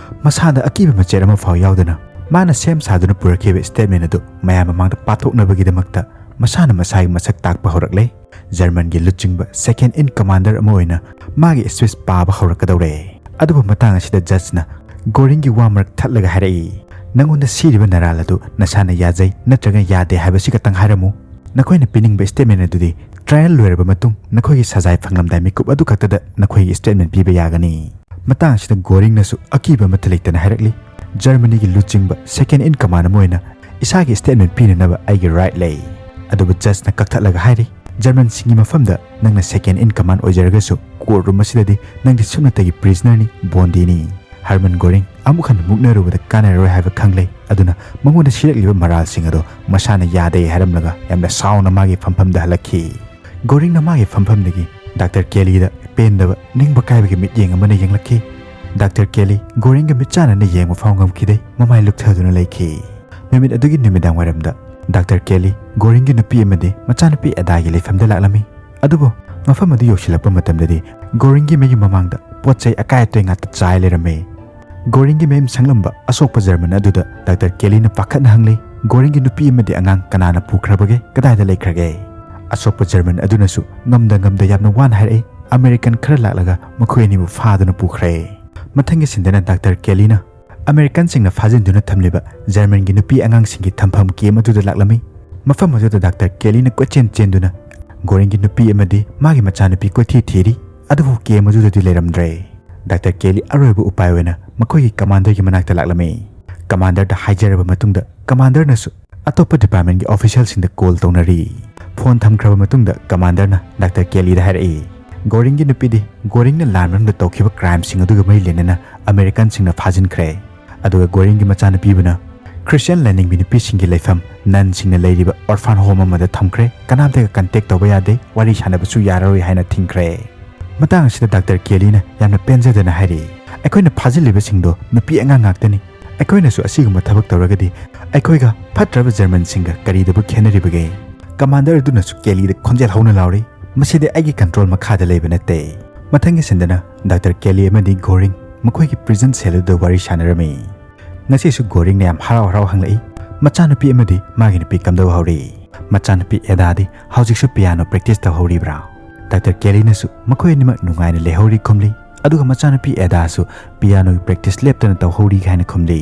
ꯃꯁꯥꯗ ꯑꯀꯤꯕ ꯃꯆꯦꯠ ꯑꯃ ꯐꯥꯎ ꯌꯥꯎꯗꯅ ꯃꯥꯅ ꯁꯦꯝ ꯁꯥꯗꯨꯅ ꯄꯨꯔꯛꯈꯤꯕ ꯁ꯭ꯇꯦꯠꯃꯦꯟ ꯑꯗꯨ ꯃꯌꯥꯝ ꯃꯃꯥꯡꯗ ꯄꯥꯊꯣꯛꯅꯕꯒꯤꯗꯃꯛꯇ ꯃꯁꯥꯅ ꯃꯁꯥꯒꯤ ꯃꯁꯛ ꯇꯥꯛꯄ ꯍꯧꯔꯛꯂꯦ꯫ ꯖꯔꯃꯟꯒꯤ ꯂꯨꯆꯤꯡꯕ second in commander ꯑꯃ ꯑꯣꯏꯅ ꯃꯥꯒꯤ ꯁ꯭ꯄꯤꯆ ꯄꯥꯕ ꯍꯧꯔꯛꯀꯗꯧꯔꯦ꯫ ꯑꯗꯨꯕꯨ ꯃꯇꯥꯡ ꯑꯁꯤꯗ ꯖꯖꯅ ꯒꯣꯔꯤꯡꯒꯤ ꯋꯥ ꯃꯔꯛ ꯊꯠꯂꯒ ꯍꯥꯏꯔꯛꯏ, "ꯅꯉꯣꯟꯗ ꯁꯤꯔꯤꯕ ꯅꯔꯥꯜ ꯑꯗꯨ ꯅꯁꯥꯅ ꯌꯥꯖꯩ ꯅꯠꯇ꯭ꯔꯒ ꯌꯥꯗꯦ ꯍꯥꯏꯕꯁꯤ ꯈꯛꯇꯪ ꯍꯥꯏꯔꯝꯃꯨ꯫ ꯅꯈꯣꯏꯅ ꯄꯤꯅꯤꯡꯕ ꯁ꯭ꯇꯦꯠꯃꯦꯟ ꯑꯗꯨꯗꯤ ꯇ꯭ꯔꯥꯌꯦꯜ ꯂꯣꯏꯔꯕ ꯃꯇꯨꯡ ꯅꯈꯣꯏꯒꯤ ꯁꯖꯥꯏ ꯐꯪꯂꯝꯗꯥꯏ ꯃꯤꯀꯨꯞ ꯑꯗꯨ ꯈꯛꯇꯗ ꯅꯈꯣꯏꯒꯤ ꯁ꯭ꯇꯦꯠꯃꯦꯟ ꯄꯤꯕ ꯌꯥꯒꯅꯤ"꯫ ꯃꯇꯥꯡ ꯑꯁꯤꯗ ꯒꯣꯔꯤꯡꯅꯁꯨ ꯑꯀꯤꯕ ꯑꯃꯠꯇ ꯂꯩꯇꯅ ꯍꯥꯏꯔꯛꯂꯤ, "ꯖꯔꯃꯅꯤꯒꯤ ꯂꯨꯆꯤꯡꯕ second in command ꯑꯃ ꯑꯣꯏꯅ ꯏꯁꯥꯒꯤ ꯁ꯭ꯇꯦꯠꯃꯦꯟ ꯄꯤꯅꯅꯕ ꯑꯩꯒꯤ ꯔꯥꯏꯠ ꯂꯩ"꯫ ꯑꯗꯨꯕꯨ ꯖꯖꯅ ꯀꯛꯊꯠꯂꯒ ꯍꯥꯏꯔꯤ, "ꯖꯔꯃꯟꯁꯤꯡꯒꯤ ꯃꯐꯝꯗ ꯅꯪꯅ second in command ꯑꯣꯏꯖꯔꯒꯁꯨ ꯀꯣꯔꯠ ꯔꯨꯝ ꯑꯁꯤꯗꯗꯤ ꯅꯪꯗꯤ ꯁꯨꯞꯅꯇꯒꯤ ꯄ꯭ꯔꯤꯖꯅꯔꯅꯤ, ꯕꯣꯟꯗꯤꯅꯤ"꯫ ꯍꯔꯃꯟ ꯒꯣꯔꯤꯡ ꯑꯃꯨꯛ ꯍꯟꯅ ꯃꯨꯛꯅꯔꯨꯕꯗ ꯀꯥꯟꯅꯔꯔꯣꯏ ꯍꯥꯏꯕ ꯈꯪꯂꯦ꯫ ꯑꯗꯨꯅ ꯃꯉꯣꯟꯗ ꯁꯤꯔꯛꯂꯤꯕ ꯃꯔꯥꯜꯁꯤꯡ ꯑꯗꯣ ꯃꯁꯥꯅ ꯌꯥꯗꯦ ꯍꯥꯏꯔꯝꯂꯒ ꯌꯥꯝꯅ ꯁꯥꯎꯅ ꯃꯥꯒꯤ ꯐꯝꯐꯝꯗ ꯍꯜꯂꯛꯈꯤ꯫ ꯒꯣꯔꯤꯡꯅ ꯃꯥꯒꯤ ꯐꯝꯐꯝꯗꯒꯤ ꯗꯥꯛꯇꯔ ꯀꯦꯂꯤꯗ ꯄꯦꯟꯗꯕ, ꯅꯤꯡꯕ ꯀꯥꯏꯕꯒꯤ ꯃꯤꯠꯌꯦꯡ ꯑꯃꯅ ꯌꯦꯡꯂꯛꯈꯤ꯫ ꯗꯥꯛꯇꯔ ꯀꯦꯂꯤ ꯒꯣꯔꯤꯡꯒ ꯃꯤꯠꯆꯥꯟꯅꯅ ꯌꯦꯡꯕ ꯐꯥꯎ ꯉꯝꯈꯤꯗꯦ, ꯃꯃꯥꯏ ꯂꯨꯞꯊꯗꯨꯅ ꯂꯩꯈꯤ꯫ ꯅꯨꯃꯤꯠ ꯑꯗꯨꯒꯤ ꯅꯨꯃꯤꯗꯥꯡ ꯋꯥꯏꯔꯝꯗ ꯗꯥꯛꯇꯔ ꯀꯦꯂꯤ ꯒꯣꯔꯤꯡꯒꯤ ꯅꯨꯄꯤ ꯑꯃꯗꯤ ꯃꯆꯥꯅꯨꯄꯤ ꯑꯦꯗꯥꯒꯤ ꯂꯩꯐꯝꯗ ꯂꯥꯛꯂꯝꯃꯤ꯫ ꯑꯗꯨꯕꯨ ꯃꯐꯝ ꯑꯗꯨ ꯌꯧꯁꯤꯜꯂꯛꯄ ꯃꯇꯝꯗꯗꯤ ꯒꯣꯔꯤꯡꯒꯤ ꯃꯌꯨꯝ ꯃꯃꯥꯡꯗ ꯄꯣꯠ ꯆꯩ ꯑꯀꯥꯏ ꯑꯇꯣꯏ ꯉꯥꯛꯇ ꯆꯥꯏ ꯂꯩꯔꯝꯃꯤ꯫ ꯒꯣꯔꯤꯡꯒꯤ ꯃꯌꯨꯝ ꯁꯪꯂꯝꯕ ꯑꯁꯣꯛꯄ ꯖꯔꯃꯟ ꯑꯗꯨꯗ ꯗꯥꯛꯇꯔ ꯀꯦꯂꯤꯅ ꯄꯥꯈꯠꯅ ꯍꯪꯂꯤ, "ꯒꯣꯔꯤꯡꯒꯤ ꯅꯨꯄꯤ ꯑꯃꯗꯤ ꯑꯉꯥꯡ ꯀꯅꯥꯅ ꯄꯨꯈ꯭ꯔꯕꯒꯦ? ꯀꯗꯥꯏꯗ ꯂꯩꯈ꯭ꯔꯒꯦ?" ꯑꯁꯣꯛꯄ ꯖꯔꯃꯟ ꯑꯗꯨꯅꯁꯨ ꯉꯝꯗ ꯉꯝꯗ ꯌꯥꯝꯅ ꯋꯥꯅ ꯍꯥꯏꯔꯛꯏ, "ꯑꯃꯦꯔꯤꯀꯟ ꯈꯔ ꯂꯥꯛꯂꯒ ꯃꯈꯣꯏ ꯑꯅꯤꯕꯨ ꯐꯥꯗꯨꯅ ꯄꯨꯈ꯭ꯔꯦ"꯫ ꯃꯊꯪꯒꯤ ꯁꯤꯟꯗꯅ ꯗꯥꯛꯇꯔ ꯀꯦꯂꯤꯅ ꯑꯃꯦꯔꯤꯀꯟꯁꯤꯡꯅ ꯐꯥꯖꯤꯟꯗꯨꯅ ꯊꯝꯂꯤꯕ ꯖꯔꯃꯟꯒꯤ ꯅꯨꯄꯤ ꯑꯉꯥꯡꯁꯤꯡꯒꯤ ꯊꯝꯐꯝ ꯀꯦꯝ ꯑꯗꯨꯗ ꯂꯥꯛꯂꯝꯃꯤ꯫ ꯃꯐꯝ ꯑꯗꯨꯗ ꯗꯥꯛꯇꯔ ꯀꯦꯂꯤꯅ ꯀꯣꯏꯆꯦꯟ ꯆꯦꯟꯗꯨꯅ ꯒꯣꯔꯤꯡꯒꯤ ꯅꯨꯄꯤ ꯑꯃꯗꯤ ꯃꯥꯒꯤ ꯃꯆꯥꯅꯨꯄꯤ ꯀꯣꯏꯊꯤ ꯊꯤꯔꯤ, ꯑꯗꯨꯕꯨ ꯀꯦꯝ ꯑꯗꯨꯗꯗꯤ ꯂꯩꯔꯝꯗ꯭ꯔꯦ꯫ ꯗꯥꯛꯇꯔ ꯀꯦꯂꯤ ꯑꯔꯣꯏꯕ ꯎꯄꯥꯏ ꯑꯣꯏꯅ ꯃꯈꯣꯏꯒꯤ ꯀꯃꯥꯟꯗꯔꯒꯤ ꯃꯅꯥꯛꯇ ꯂꯥꯛꯂꯝꯃꯤ꯫ ꯀꯃꯥꯟꯗꯔꯗ ꯍꯥꯏꯖꯔꯕ ꯃꯇꯨꯡꯗ ꯀꯃꯥꯟꯗꯔꯅꯁꯨ ꯑꯇꯣꯞꯄ ꯗꯤꯄꯥꯔꯠꯃꯦꯟꯒꯤ ꯑꯣꯐꯤꯁꯤꯌꯦꯜꯁꯤꯡꯗ ꯀꯣꯜ ꯇꯧꯅꯔꯤ꯫ ꯐꯣꯟ ꯊꯝꯈ꯭ꯔꯕ ꯃꯇꯨꯡꯗ ꯀꯃꯥꯟꯗꯔꯅ ꯗꯥꯛꯇꯔ ꯀꯦꯂꯤꯗ ꯍꯥꯏꯔꯛꯏ, "ꯒꯣꯔꯤꯡꯒꯤ ꯅꯨꯄꯤꯗꯤ ꯒꯣꯔꯤꯡꯅ ꯂꯥꯟ ꯃꯅꯨꯡꯗ ꯇꯧꯈꯤꯕ ꯀ꯭ꯔꯥꯏꯝꯁꯤꯡ ꯑꯗꯨꯒ ꯃꯔꯤ ꯂꯩꯅꯅ ꯑꯃꯦꯔꯤꯀꯟꯁꯤꯡꯅ ꯐꯥꯖꯤꯟꯈ꯭ꯔꯦ꯫ ꯑꯗꯨꯒ ꯒꯣꯔꯤꯡꯒꯤ ꯃꯆꯥꯅꯨꯄꯤꯕꯨꯅ ꯈ꯭ꯔꯤꯁꯇꯤꯌꯥꯟ ꯂꯥꯏꯅꯤꯡꯕꯤ ꯅꯨꯄꯤꯁꯤꯡꯒꯤ ꯂꯩꯐꯝ ꯅꯟꯁꯤꯡꯅ ꯂꯩꯔꯤꯕ ꯑꯣꯔꯐꯥꯟ ꯍꯣꯝ ꯑꯃꯗ ꯊꯝꯈ꯭ꯔꯦ꯫ ꯀꯅꯥꯝꯇꯒ ꯀꯟꯇꯦꯛ ꯇꯧꯕ ꯌꯥꯗꯦ, ꯋꯥꯔꯤ ꯁꯥꯟꯅꯕꯁꯨ ꯌꯥꯔꯔꯣꯏ" ꯍꯥꯏꯅ ꯊꯤꯡꯈ꯭ꯔꯦ꯫ ꯃꯇꯥꯡ ꯑꯁꯤꯗ ꯗꯥꯛꯇꯔ ꯀꯦꯂꯤꯅ ꯌꯥꯝꯅ ꯄꯦꯟꯖꯗꯅ ꯍꯥꯏꯔꯛꯏ, "ꯑꯩꯈꯣꯏꯅ ꯐꯥꯖꯤꯜꯂꯤꯕꯁꯤꯡꯗꯣ ꯅꯨꯄꯤ ꯑꯉꯥꯡ ꯉꯥꯛꯇꯅꯤ꯫ ꯑꯩꯈꯣꯏꯅꯁꯨ ꯑꯁꯤꯒꯨꯝꯕ ꯊꯕꯛ ꯇꯧꯔꯒꯗꯤ ꯑꯩꯈꯣꯏꯒ ꯐꯠꯇ꯭ꯔꯕ ꯖꯔꯃꯟꯁꯤꯡꯒ ꯀꯔꯤꯗꯕꯨ ꯈꯦꯠꯅꯔꯤꯕꯒꯦ?" ꯀꯃꯥꯟꯗꯔ ꯑꯗꯨꯅꯁꯨ ꯀꯦꯂꯤꯗ ꯈꯣꯟꯖꯦꯜ ꯍꯧꯅ ꯂꯥꯎꯔꯤ, "ꯃꯁꯤꯗꯤ ꯑꯩꯒꯤ ꯀꯟꯇ꯭ꯔꯣꯜ ꯃꯈꯥꯗ ꯂꯩꯕ ꯅꯠꯇꯦ"꯫ ꯃꯊꯪꯒꯤ ꯁꯤꯟꯗꯅ ꯗꯥꯛꯇꯔ ꯀꯦꯂꯤ ꯑꯃꯗꯤ ꯒꯣꯔꯤꯡ ꯃꯈꯣꯏꯒꯤ ꯄ꯭ꯔꯤꯖꯟ ꯁꯦꯜ ꯑꯗꯨꯗ ꯋꯥꯔꯤ ꯁꯥꯟꯅꯔꯝꯃꯤ꯫ ꯉꯁꯤꯁꯨ ꯒꯣꯔꯤꯡꯅ ꯌꯥꯝ ꯍꯔꯥꯎ ꯍꯔꯥꯎ ꯍꯪꯂꯛꯏ, "ꯃꯆꯥꯅꯨꯄꯤ ꯑꯃꯗꯤ ꯃꯥꯒꯤ ꯅꯨꯄꯤ ꯀꯝꯗꯧꯍꯧꯔꯤ? ꯃꯆꯥꯅꯨꯄꯤ ꯑꯦꯗꯥꯗꯤ ꯍꯧꯖꯤꯛꯁꯨ ꯄꯤꯌꯥꯅꯣ ꯄ꯭ꯔꯦꯛꯇꯤꯁ ꯇꯧꯍꯧꯔꯤꯕ꯭ꯔꯥ?" ꯗꯥꯛꯇꯔ ꯀꯦꯂꯤꯅꯁꯨ ꯃꯈꯣꯏ ꯑꯅꯤꯃꯛ ꯅꯨꯡꯉꯥꯏꯅ ꯂꯩꯍꯧꯔꯤ ꯈꯨꯝꯂꯤ, ꯑꯗꯨꯒ ꯃꯆꯥꯅꯨꯄꯤ ꯑꯦꯗꯥꯁꯨ ꯄꯤꯌꯥꯅꯣꯒꯤ ꯄ꯭ꯔꯦꯛꯇꯤꯁ ꯂꯦꯞꯇꯅ ꯇꯧꯍꯧꯔꯤ ꯍꯥꯏꯅ ꯈꯨꯝꯂꯤ꯫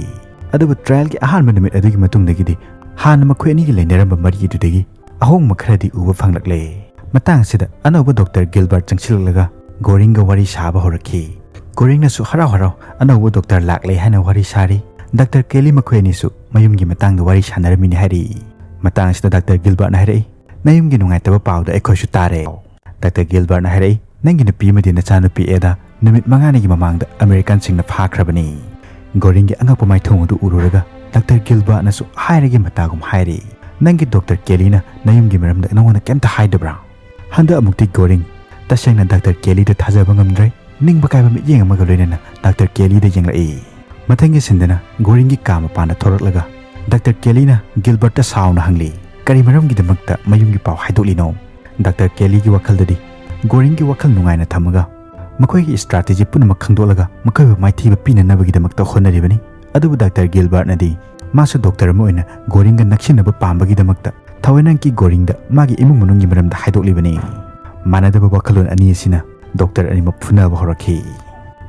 ꯑꯗꯨꯕꯨ ꯇ꯭ꯔꯥꯌꯦꯜꯒꯤ ꯑꯍꯥꯟꯕ ꯅꯨꯃꯤꯠ ꯑꯗꯨꯒꯤ ꯃꯇꯨꯡꯗꯒꯤꯗꯤ ꯍꯥꯟꯅ ꯃꯈꯣꯏ ꯑꯅꯤꯒꯤ ꯂꯩꯅꯔꯝꯕ ꯃꯔꯤ ꯑꯗꯨꯗꯒꯤ ꯑꯍꯣꯡꯕ ꯈꯔꯗꯤ ꯎꯕ ꯐꯪꯂꯛꯂꯦ꯫ ꯃꯇꯥꯡ ꯑꯁꯤꯗ ꯑꯅꯧꯕ ꯗꯣꯛꯇꯔ ꯒꯤꯜꯕꯔꯠ ꯆꯪꯁꯤꯜꯂꯛꯂꯒ ꯒꯣꯔꯤꯡꯒ ꯋꯥꯔꯤ ꯁꯥꯕ ꯍꯧꯔꯛꯈꯤ꯫ ꯒꯣꯔꯤꯡꯅꯁꯨ ꯍꯔꯥꯎ ꯍꯔꯥꯎ ꯑꯅꯧꯕ ꯗꯣꯛꯇꯔ ꯂꯥꯛꯂꯦ ꯍꯥꯏꯅ ꯋꯥꯔꯤ ꯁꯥꯔꯤ꯫ ꯗꯥꯛꯇꯔ ꯀꯦꯂꯤ ꯃꯈꯣꯏ ꯑꯅꯤꯁꯨ ꯃꯌꯨꯝꯒꯤ ꯃꯇꯥꯡꯗ ꯋꯥꯔꯤ ꯁꯥꯟꯅꯔꯝꯃꯤꯅꯤ ꯍꯥꯏꯔꯤ꯫ ꯃꯇꯥꯡ ꯑꯁꯤꯗ ꯗꯥꯛꯇꯔ ꯒꯤꯜꯕꯔꯠꯅ ꯍꯥꯏꯔꯛꯏ, "ꯅꯌꯨꯝꯒꯤ ꯅꯨꯡꯉꯥꯏꯇꯕ ꯄꯥꯎꯗ ꯑꯩꯈꯣꯏꯁꯨ ꯇꯥꯔꯦ"꯫ ꯗꯥꯛꯇꯔ ꯒꯤꯜꯕꯔꯠꯅ ꯍꯥꯏꯔꯛꯏ, "ꯅꯪꯒꯤ ꯅꯨꯄꯤ ꯑꯃꯗꯤ ꯅꯆꯥꯅꯨꯄꯤ ꯑꯦꯗꯥ ꯅꯨꯃꯤꯠ ꯃꯉꯥꯅꯤꯒꯤ ꯃꯃꯥꯡꯗ ꯑꯃꯦꯔꯤꯀꯥꯟꯁꯤꯡꯅ ꯐꯥꯈ꯭ꯔꯕꯅꯤ"꯫ ꯒꯣꯔꯤꯡꯒꯤ ꯑꯉꯛꯄ ꯃꯥꯏꯊꯣꯡ ꯑꯗꯨ ꯎꯔꯨꯔꯒ ꯗꯥꯛꯇꯔ ꯒꯤꯜꯕꯔꯠꯅꯁꯨ ꯍꯥꯏꯔꯒꯦ ꯃꯇꯥꯒꯨꯝ ꯍꯥꯏꯔꯤ, "ꯅꯪꯒꯤ ꯗꯣꯛꯇꯔ ꯀꯦꯂꯤꯅ ꯅꯌꯨꯝꯒꯤ ꯃꯔꯝꯗ ꯅꯉꯣꯟꯗ ꯀꯩꯝꯇ ꯍꯥꯏꯗꯕ꯭ꯔꯥ?" ꯍꯟꯗꯛ ꯑꯃꯨꯛꯇꯤ ꯒꯣꯔꯤꯡ ꯇꯁꯦꯡꯅ ꯗꯥꯛꯇꯔ ꯀꯦꯂꯤꯗ ꯊꯥꯖꯕ ꯉꯝꯗ꯭ꯔꯦ꯫ ꯅꯤꯡꯕ ꯀꯥꯏꯕ ꯃꯤꯠꯌꯦꯡ ꯑꯃꯒ ꯂꯣꯏꯅꯅ ꯗꯥꯛꯇꯔ ꯀꯦꯂꯤꯗ ꯌꯦꯡꯂꯛꯏ꯫ ꯃꯊꯪꯒꯤ ꯁꯤꯟꯗꯅ ꯒꯣꯔꯤꯡꯒꯤ ꯀꯥ ꯃꯄꯥꯟꯗ ꯊꯣꯔꯛꯂꯒ ꯗꯥꯛꯇꯔ ꯀꯦꯂꯤꯅ ꯒꯤꯜꯕꯔꯠꯇ ꯁꯥꯎꯅ ꯍꯪꯂꯤ, "ꯀꯔꯤ ꯃꯔꯝꯒꯤꯗꯃꯛꯇ ꯃꯌꯨꯝꯒꯤ ꯄꯥꯎ ꯍꯥꯏꯗꯣꯛꯂꯤꯅꯣ?" ꯗꯥꯛꯇꯔ ꯀꯦꯂꯤꯒꯤ ꯋꯥꯈꯜꯗꯗꯤ ꯒꯣꯔꯤꯡꯒꯤ ꯋꯥꯈꯜ ꯅꯨꯡꯉꯥꯏꯅ ꯊꯝꯃꯒ ꯃꯈꯣꯏꯒꯤ ꯁ꯭ꯇ꯭ꯔꯥꯇꯦꯖꯤ ꯄꯨꯝꯅꯃꯛ ꯈꯪꯗꯣꯛꯂꯒ ꯃꯈꯣꯏꯕꯨ ꯃꯥꯏꯊꯤꯕ ꯄꯤꯅꯅꯕꯒꯤꯗꯃꯛꯇ ꯍꯣꯠꯅꯔꯤꯕꯅꯤ꯫ ꯑꯗꯨꯕꯨ ꯗꯥꯛꯇꯔ ꯒꯤꯜꯕꯔꯠꯅꯗꯤ ꯃꯥꯁꯨ ꯗꯣꯛꯇꯔ ꯑꯃ ꯑꯣꯏꯅ ꯒꯣꯔꯤꯡꯒ ꯅꯛꯁꯤꯟꯅꯕ ꯄꯥꯝꯕꯒꯤꯗꯃꯛꯇ ꯊꯋꯥꯏꯅꯪꯀꯤ ꯒꯣꯔꯤꯡꯗ ꯃꯥꯒꯤ ꯏꯃꯨꯡ ꯃꯅꯨꯡꯒꯤ ꯃꯔꯝꯗ ꯍꯥꯏꯗꯣꯛꯂꯤꯕꯅꯤ꯫ ꯃꯥꯟꯅꯗꯕ ꯋꯥꯈꯜꯂꯣꯟ ꯑꯅꯤ ꯑꯁꯤꯅ ꯗꯣꯛꯇꯔ ꯑꯅꯤꯃꯛ ꯐꯨꯅꯕ ꯍꯧꯔꯛꯈꯤ꯫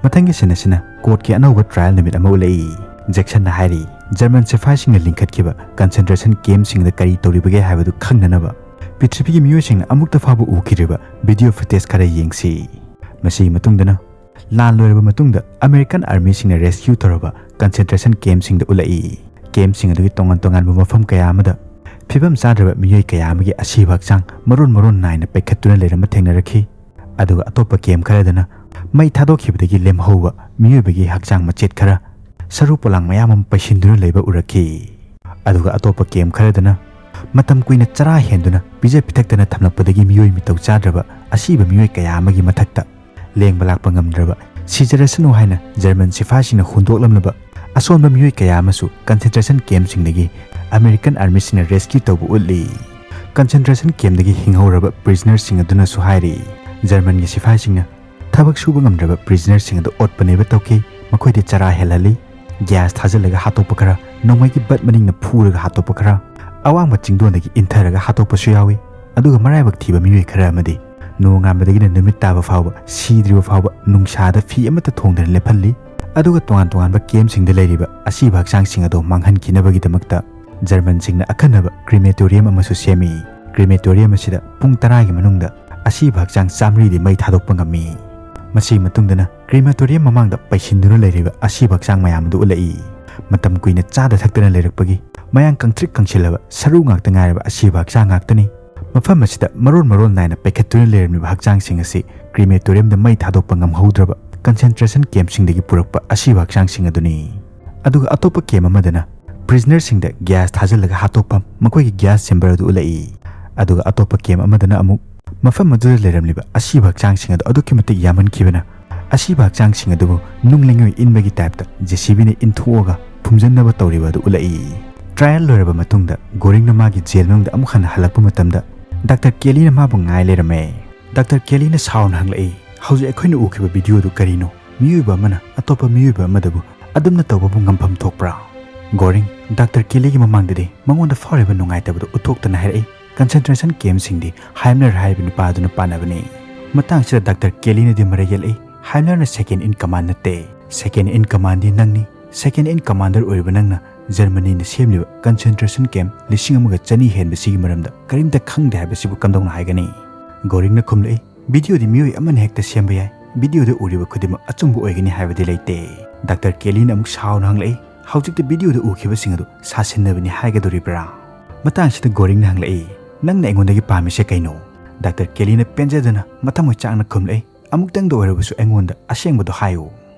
ꯃꯊꯪꯒꯤ ꯁꯤꯟ ꯑꯁꯤꯅ ꯀꯣꯔꯠꯀꯤ ꯑꯅꯧꯕ ꯇ꯭ꯔꯥꯌꯦꯜ ꯅꯨꯃꯤꯠ ꯑꯃ ꯎꯠꯂꯛꯏ꯫ ꯖꯦꯛꯁꯟꯅ ꯍꯥꯏꯔꯤ, "ꯖꯔꯃꯟ ꯁꯤꯐꯥꯏꯁꯤꯡꯅ ꯂꯤꯡꯈꯠꯈꯤꯕ ꯀꯟꯁꯦꯟꯇ꯭ꯔꯦꯁꯟ ꯀꯦꯝꯞꯁꯤꯡꯗ ꯀꯔꯤ ꯇꯧꯔꯤꯕꯒꯦ ꯍꯥꯏꯕꯗꯨ ꯈꯪꯅꯅꯕ ꯄ꯭ꯔꯤꯊꯤꯕꯤꯒꯤ ꯃꯤꯑꯣꯏꯁꯤꯡꯅ ꯑꯃꯨꯛꯇ ꯐꯥꯎꯕ ꯎꯈꯤꯗ꯭ꯔꯤꯕ ꯚꯤꯗꯤꯑꯣ ꯐꯨꯇꯦꯖ ꯈꯔ ꯌꯦꯡꯁꯤ"꯫ ꯃꯁꯤꯒꯤ ꯃꯇꯨꯡꯗꯅ ꯂꯥꯟ ꯂꯣꯏꯔꯕ ꯃꯇꯨꯡꯗ ꯑꯃꯦꯔꯤꯀꯥꯟ ꯑꯥꯔꯃꯤꯁꯤꯡꯅ ꯔꯦꯁꯀ꯭ꯌꯨ ꯇꯧꯔꯕ ꯀꯟꯁꯦꯟꯇ꯭ꯔꯦꯁꯟ ꯀꯦꯝꯞꯁꯤꯡꯗ ꯎꯠꯂꯛꯏ꯫ ꯀꯦꯝꯞꯁꯤꯡ ꯑꯗꯨꯒꯤ ꯇꯣꯉꯥꯟ ꯇꯣꯉꯥꯟꯕ ꯃꯐꯝ ꯀꯌꯥ ꯑꯃꯗ ꯐꯤꯕꯝ ꯆꯥꯗ꯭ꯔꯕ ꯃꯤꯑꯣꯏ ꯀꯌꯥ ꯑꯃꯒꯤ ꯑꯁꯤꯕ ꯍꯛꯆꯥꯡ ꯃꯔꯣꯟ ꯃꯔꯣꯟ ꯅꯥꯏꯅ ꯄꯩꯈꯠꯇꯨꯅ ꯂꯩꯔꯝꯕ ꯊꯦꯡꯅꯔꯛꯈꯤ꯫ ꯑꯗꯨꯒ ꯑꯇꯣꯞꯄ ꯀꯦꯝꯞ ꯈꯔꯗꯅ ꯃꯩ ꯊꯥꯗꯣꯛꯈꯤꯕꯗꯒꯤ ꯂꯦꯝꯍꯧꯕ ꯃꯤꯑꯣꯏꯕꯒꯤ ꯍꯛꯆꯥꯡ ꯃꯆꯦꯠ ꯈꯔ ꯁꯔꯨ ꯄꯣꯂꯥꯡ ꯃꯌꯥꯝ ꯑꯃ ꯄꯩꯁꯤꯟꯗꯨꯅ ꯂꯩꯕ ꯎꯔꯛꯈꯤ꯫ ꯑꯗꯨꯒ ꯑꯇꯣꯞꯄ ꯀꯦꯝꯞ ꯈꯔꯗꯅ ꯃꯇꯝ ꯀꯨꯏꯅ ꯆꯔꯥ ꯍꯦꯟꯗꯨꯅ ꯄꯤꯖ ꯄꯤꯊꯛꯇꯅ ꯊꯝꯂꯛꯄꯗꯒꯤ ꯃꯤꯑꯣꯏ ꯃꯤꯇꯧ ꯆꯥꯗ꯭ꯔꯕ ꯑꯁꯤꯕ ꯃꯤꯑꯣꯏ ꯀꯌꯥ ꯑꯃꯒꯤ ꯃꯊꯛꯇ ꯂꯦꯡꯕ ꯂꯥꯛꯄ ꯉꯝꯗ꯭ꯔꯕ, ꯁꯤꯖꯔꯁꯅꯨ ꯍꯥꯏꯅ ꯖꯔꯃꯟ ꯁꯤꯐꯥꯏꯁꯤꯡꯅ ꯍꯨꯟꯗꯣꯛꯂꯝꯂꯕ ꯑꯁꯣꯟꯕ ꯃꯤꯑꯣꯏ ꯀꯌꯥ ꯑꯃꯁꯨ ꯀꯟꯁꯦꯟꯇ꯭ꯔꯦꯁꯟ ꯀꯦꯝꯞꯁꯤꯡꯗꯒꯤ ꯑꯃꯦꯔꯤꯀꯟ ꯑꯥꯔꯃꯤꯁꯤꯡꯅ ꯔꯦꯁꯀ꯭ꯌꯨ ꯇꯧꯕ ꯎꯠꯂꯤ꯫ ꯀꯟꯁꯦꯟꯇ꯭ꯔꯦꯁꯟ ꯀꯦꯝꯗꯒꯤ ꯍꯤꯡꯍꯧꯔꯕ ꯄ꯭ꯔꯤꯖꯅꯔꯁꯤꯡ ꯑꯗꯨꯅꯁꯨ ꯍꯥꯏꯔꯤ꯫ ꯖꯔꯃꯟꯒꯤ ꯁꯤꯐꯥꯏꯁꯤꯡꯅ ꯊꯕꯛ ꯁꯨꯕ ꯉꯝꯗ꯭ꯔꯕ ꯄ꯭ꯔꯤꯖꯅꯔꯁꯤꯡ ꯑꯗꯨ ꯑꯣꯠꯄ ꯅꯩꯕ ꯇꯧꯈꯤ, ꯃꯈꯣꯏꯗꯤ ꯆꯔꯥ ꯍꯦꯜꯍꯜꯂꯤ, ꯒ꯭ꯌꯥꯁ ꯊꯥꯖꯤꯜꯂꯒ ꯍꯥꯠꯇꯣꯛꯄ ꯈꯔ, ꯅꯣꯡꯃꯩꯒꯤ ꯕꯠ ꯃꯅꯤꯡꯅ ꯐꯨꯔꯒ ꯍꯥꯠꯇꯣꯛꯄ ꯈꯔ, ꯑꯋꯥꯡꯕ ꯆꯤꯡꯗꯣꯟꯗꯒꯤ ꯏꯟꯊꯔꯒ ꯍꯥꯠꯇꯣꯛꯄꯁꯨ ꯌꯥꯎꯏ꯫ ꯑꯗꯨꯒ ꯃꯔꯥꯏꯕꯛ ꯊꯤꯕ ꯃꯤꯑꯣꯏ ꯈꯔ ꯑꯃꯗꯤ ꯅꯣꯡꯉꯥꯟꯕꯗꯒꯤꯅ ꯅꯨꯃꯤꯠ ꯇꯥꯕ ꯐꯥꯎꯕ ꯁꯤꯗ꯭ꯔꯤꯕ ꯐꯥꯎꯕ ꯅꯨꯡꯁꯥꯗ ꯐꯤ ꯑꯃꯠꯇ ꯊꯣꯡꯗꯅ ꯂꯦꯞꯍꯜꯂꯤ꯫ ꯑꯗꯨꯒ ꯇꯣꯉꯥꯟ ꯇꯣꯉꯥꯟꯕ ꯀꯦꯝꯁꯤꯡꯗ ꯂꯩꯔꯤꯕ ꯑꯁꯤꯕ ꯍꯛꯆꯥꯡꯁꯤꯡ ꯑꯗꯨ ꯃꯥꯡꯍꯟꯈꯤꯅꯕꯒꯤꯗꯃꯛꯇ ꯖꯔꯃꯟꯁꯤꯡꯅ ꯑꯈꯟꯅꯕ ꯀ꯭ꯔꯤꯃꯦꯇꯣꯔꯤꯌꯝ ꯑꯃꯁꯨ ꯁꯦꯝꯃꯤ꯫ ꯀ꯭ꯔꯤꯃꯦꯇꯣꯔꯤꯌꯝ ꯑꯁꯤꯗ ꯄꯨꯡ ꯇꯔꯥꯒꯤ ꯃꯅꯨꯡꯗ ꯑꯁꯤꯕ ꯍꯛꯆꯥꯡ ꯆꯥꯃꯔꯤꯗꯤ ꯃꯩ ꯊꯥꯗꯣꯛꯄ ꯉꯝꯃꯤ꯫ ꯃꯁꯤꯒꯤ ꯃꯇꯨꯡꯗꯅ ꯀ꯭ꯔꯤꯃꯦꯇꯣꯔꯤꯌꯝ ꯃꯃꯥꯡꯗ ꯄꯩꯁꯤꯟꯗꯨꯅ ꯂꯩꯔꯤꯕ ꯑꯁꯤꯕ ꯍꯛꯆꯥꯡ ꯃꯌꯥꯝ ꯑꯗꯨ ꯎꯠꯂꯛꯏ꯫ ꯃꯇꯝ ꯀꯨꯏꯅ ꯆꯥꯗ ꯊꯛꯇꯅ ꯂꯩꯔꯛꯄꯒꯤ ꯃꯌꯥꯡ ꯀꯪꯇ꯭ꯔꯤꯛ ꯀꯪꯁꯤꯜꯂꯕ ꯁꯔꯨ ꯉꯥꯛꯇ ꯉꯥꯏꯔꯕ ꯑꯁꯤꯕ ꯍꯛꯆꯥꯡ ꯉꯥꯛꯇꯅꯤ꯫ ꯃꯐꯝ ꯑꯁꯤꯗ ꯃꯔꯣꯜ ꯃꯔꯣꯜ ꯅꯥꯏꯅ ꯄꯩꯈꯠꯇꯨꯅ ꯂꯩꯔꯝꯂꯤꯕ ꯍꯛꯆꯥꯡꯁꯤꯡ ꯑꯁꯤ ꯀ꯭ꯔꯤꯃꯦꯇꯣꯔꯤꯌꯝꯗ ꯃꯩ ꯊꯥꯗꯣꯛꯄ ꯉꯝꯍꯧꯗ꯭ꯔꯕ ꯀꯟꯁꯦꯟꯇ꯭ꯔꯦꯁꯟ ꯀꯦꯝꯁꯤꯡꯗꯒꯤ ꯄꯨꯔꯛꯄ ꯑꯁꯤꯕ ꯍꯛꯆꯥꯡꯁꯤꯡ ꯑꯗꯨꯅꯤ꯫ ꯑꯗꯨꯒ ꯑꯇꯣꯞꯄ ꯀꯦꯝ ꯑꯃꯗꯅ ꯄ꯭ꯔꯤꯖꯅꯔꯁꯤꯡꯗ ꯒ꯭ꯌꯥꯁ ꯊꯥꯖꯤꯜꯂꯒ ꯍꯥꯠꯇꯣꯛꯐꯝ, ꯃꯈꯣꯏꯒꯤ ꯒ꯭ꯌꯥꯁ ꯆꯦꯝꯕꯔ ꯑꯗꯨ ꯎꯠꯂꯛꯏ꯫ ꯑꯗꯨꯒ ꯑꯇꯣꯞꯄ ꯀꯦꯝ ꯑꯃꯗꯅ ꯑꯃꯨꯛ ꯃꯐꯝ ꯑꯗꯨꯗ ꯂꯩꯔꯝꯂꯤꯕ ꯑꯁꯤꯕ ꯍꯛꯆꯥꯡꯁꯤꯡ ꯑꯗꯨ ꯑꯗꯨꯛꯀꯤ ꯃꯇꯤꯛ ꯌꯥꯝꯃꯟꯈꯤꯕꯅ ꯑꯁꯤꯕ ꯍꯛꯆꯥꯡꯁꯤꯡ ꯑꯗꯨꯕꯨ ꯅꯨꯡ ꯂꯩꯉꯣꯏ ꯏꯟꯕꯒꯤ ꯇꯥꯏꯞꯇ ꯖꯦ ꯁꯤ ꯕꯤꯅ ꯏꯟꯊꯣꯛꯑꯒ ꯐꯨꯝꯖꯤꯟꯅꯕ ꯇꯧꯔꯤꯕ ꯑꯗꯨ ꯎꯠꯂꯛꯏ꯫ ꯇ꯭ꯔꯥꯌꯦꯜ ꯂꯣꯏꯔꯕ ꯃꯇꯨꯡꯗ ꯒꯣꯔꯤꯡꯅ ꯃꯥꯒꯤ ꯖꯦꯜ ꯃꯅꯨꯡꯗ ꯑꯃꯨꯛ ꯍꯟꯅ ꯍꯜꯂꯛꯄ ꯃꯇꯝꯗ ꯗꯥꯛꯇꯔ ꯀꯦꯂꯤꯅ ꯃꯥꯕꯨ ꯉꯥꯏ ꯂꯩꯔꯝꯃꯦ꯫ ꯗꯥꯛꯇꯔ ꯀꯦꯂꯤꯅ ꯁꯥꯎꯅ ꯍꯪꯂꯛꯏ, "ꯍꯧꯖꯤꯛ ꯑꯩꯈꯣꯏꯅ ꯎꯈꯤꯕ ꯚꯤꯗꯤꯑꯣꯗꯨ ꯀꯔꯤꯅꯣ? ꯃꯤꯑꯣꯏꯕ ꯑꯃꯅ ꯑꯇꯣꯞꯄ ꯃꯤꯑꯣꯏꯕ ꯑꯃꯗꯕꯨ ꯑꯗꯨꯝꯅ ꯇꯧꯕꯕꯨ ꯉꯝꯐꯝ ꯊꯣꯛꯄ꯭ꯔꯥ?" ꯒꯣꯔꯤꯡ ꯗꯥꯛꯇꯔ ꯀꯦꯂꯤꯒꯤ ꯃꯃꯥꯡꯗꯗꯤ ꯃꯉꯣꯟꯗ ꯐꯥꯎꯔꯤꯕ ꯅꯨꯡꯉꯥꯏꯇꯕꯗꯨ ꯎꯠꯊꯣꯛꯇꯅ ꯍꯥꯏꯔꯛꯏ, "ꯀꯟꯁꯦꯟꯇ꯭ꯔꯦꯁꯟ ꯀꯦꯝꯁꯤꯡꯗꯤ ꯍꯥꯏꯝꯂꯔ ꯍꯥꯏꯔꯤꯕ ꯅꯨꯄꯥ ꯑꯗꯨꯅ ꯄꯥꯟꯅꯕꯅꯤ꯫" ꯃꯇꯥꯡꯁꯤꯗ ꯗꯥꯛꯇꯔ ꯀꯦꯂꯤꯅꯗꯤ ꯃꯔꯩ ꯌꯦꯠꯂꯛꯏ, "ꯍꯥꯏꯝꯂꯔꯅ ꯁꯦꯀꯦꯟ ꯏꯟ ꯀꯃꯥꯟ ꯅꯠꯇꯦ꯫ ꯁꯦꯀꯦꯟ ꯏꯟ ꯀꯃꯥꯟꯗꯤ ꯅꯪꯅꯤ꯫ ꯁꯦꯀꯦꯟ ꯏꯟ ꯀꯃꯥꯟꯗꯔ ꯑꯣꯏꯔꯤꯕ ꯅꯪꯅ ꯖꯔꯃꯅꯤꯅ ꯁꯦꯝꯂꯤꯕ ꯀꯟꯁꯦꯟꯇ꯭ꯔꯦꯁꯟ ꯀꯦꯝ ꯂꯤꯁꯤꯡ ꯑꯃꯒ ꯆꯅꯤ ꯍꯦꯟꯕꯁꯤꯒꯤ ꯃꯔꯝꯗ ꯀꯔꯤꯝꯇ ꯈꯪꯗꯦ ꯍꯥꯏꯕꯁꯤꯕꯨ ꯀꯝꯗꯧꯅ ꯍꯥꯏꯒꯅꯤ?" ꯒꯣꯔꯤꯡꯅ ꯈꯨꯝꯂꯛꯏ, "ꯚꯤꯗꯤꯑꯣꯗꯤ ꯃꯤꯑꯣꯏ ꯑꯃꯅ ꯍꯦꯛꯇ ꯁꯦꯝꯕ ꯌꯥꯏ꯫ ꯚꯤꯗꯤꯑꯣꯗ ꯎꯔꯤꯕ ꯈꯨꯗꯤꯡꯃꯛ ꯑꯆꯨꯝꯕ ꯑꯣꯏꯒꯅꯤ ꯍꯥꯏꯕꯗꯤ ꯂꯩꯇꯦ꯫" ꯗꯥꯛꯇꯔ ꯀꯦꯂꯤꯅ ꯑꯃꯨꯛ ꯁꯥꯎꯅ ꯍꯪꯂꯛꯏ, "ꯍꯧꯖꯤꯛꯇꯤ ꯚꯤꯗꯤꯑꯣꯗ ꯎꯈꯤꯕꯁꯤꯡ ꯑꯗꯨ ꯁꯥꯁꯤꯟꯅꯕꯅꯤ ꯍꯥꯏꯒꯗꯧꯔꯤꯕ꯭ꯔꯥ?" ꯃꯇꯥꯡꯁꯤꯗ ꯒꯣꯔꯤꯡꯅ ꯍꯪꯂꯛꯏ, "ꯅꯪꯅ ꯑꯩꯉꯣꯟꯗꯒꯤ ꯄꯥꯝꯃꯤꯁꯦ ꯀꯩꯅꯣ?" ꯗꯥꯛꯇꯔ ꯀꯦꯂꯤꯅ ꯄꯦꯟꯖꯗꯅ ꯃꯊꯃꯣꯏ ꯆꯥꯛꯅ ꯈꯨꯝꯂꯛꯏ, "ꯑꯃꯨꯛꯇꯪꯗ ꯑꯣꯏꯔꯕꯁꯨ ꯑꯩꯉꯣꯟꯗ ꯑꯁꯦꯡꯕꯗꯣ ꯍꯥꯏꯌꯨ꯫"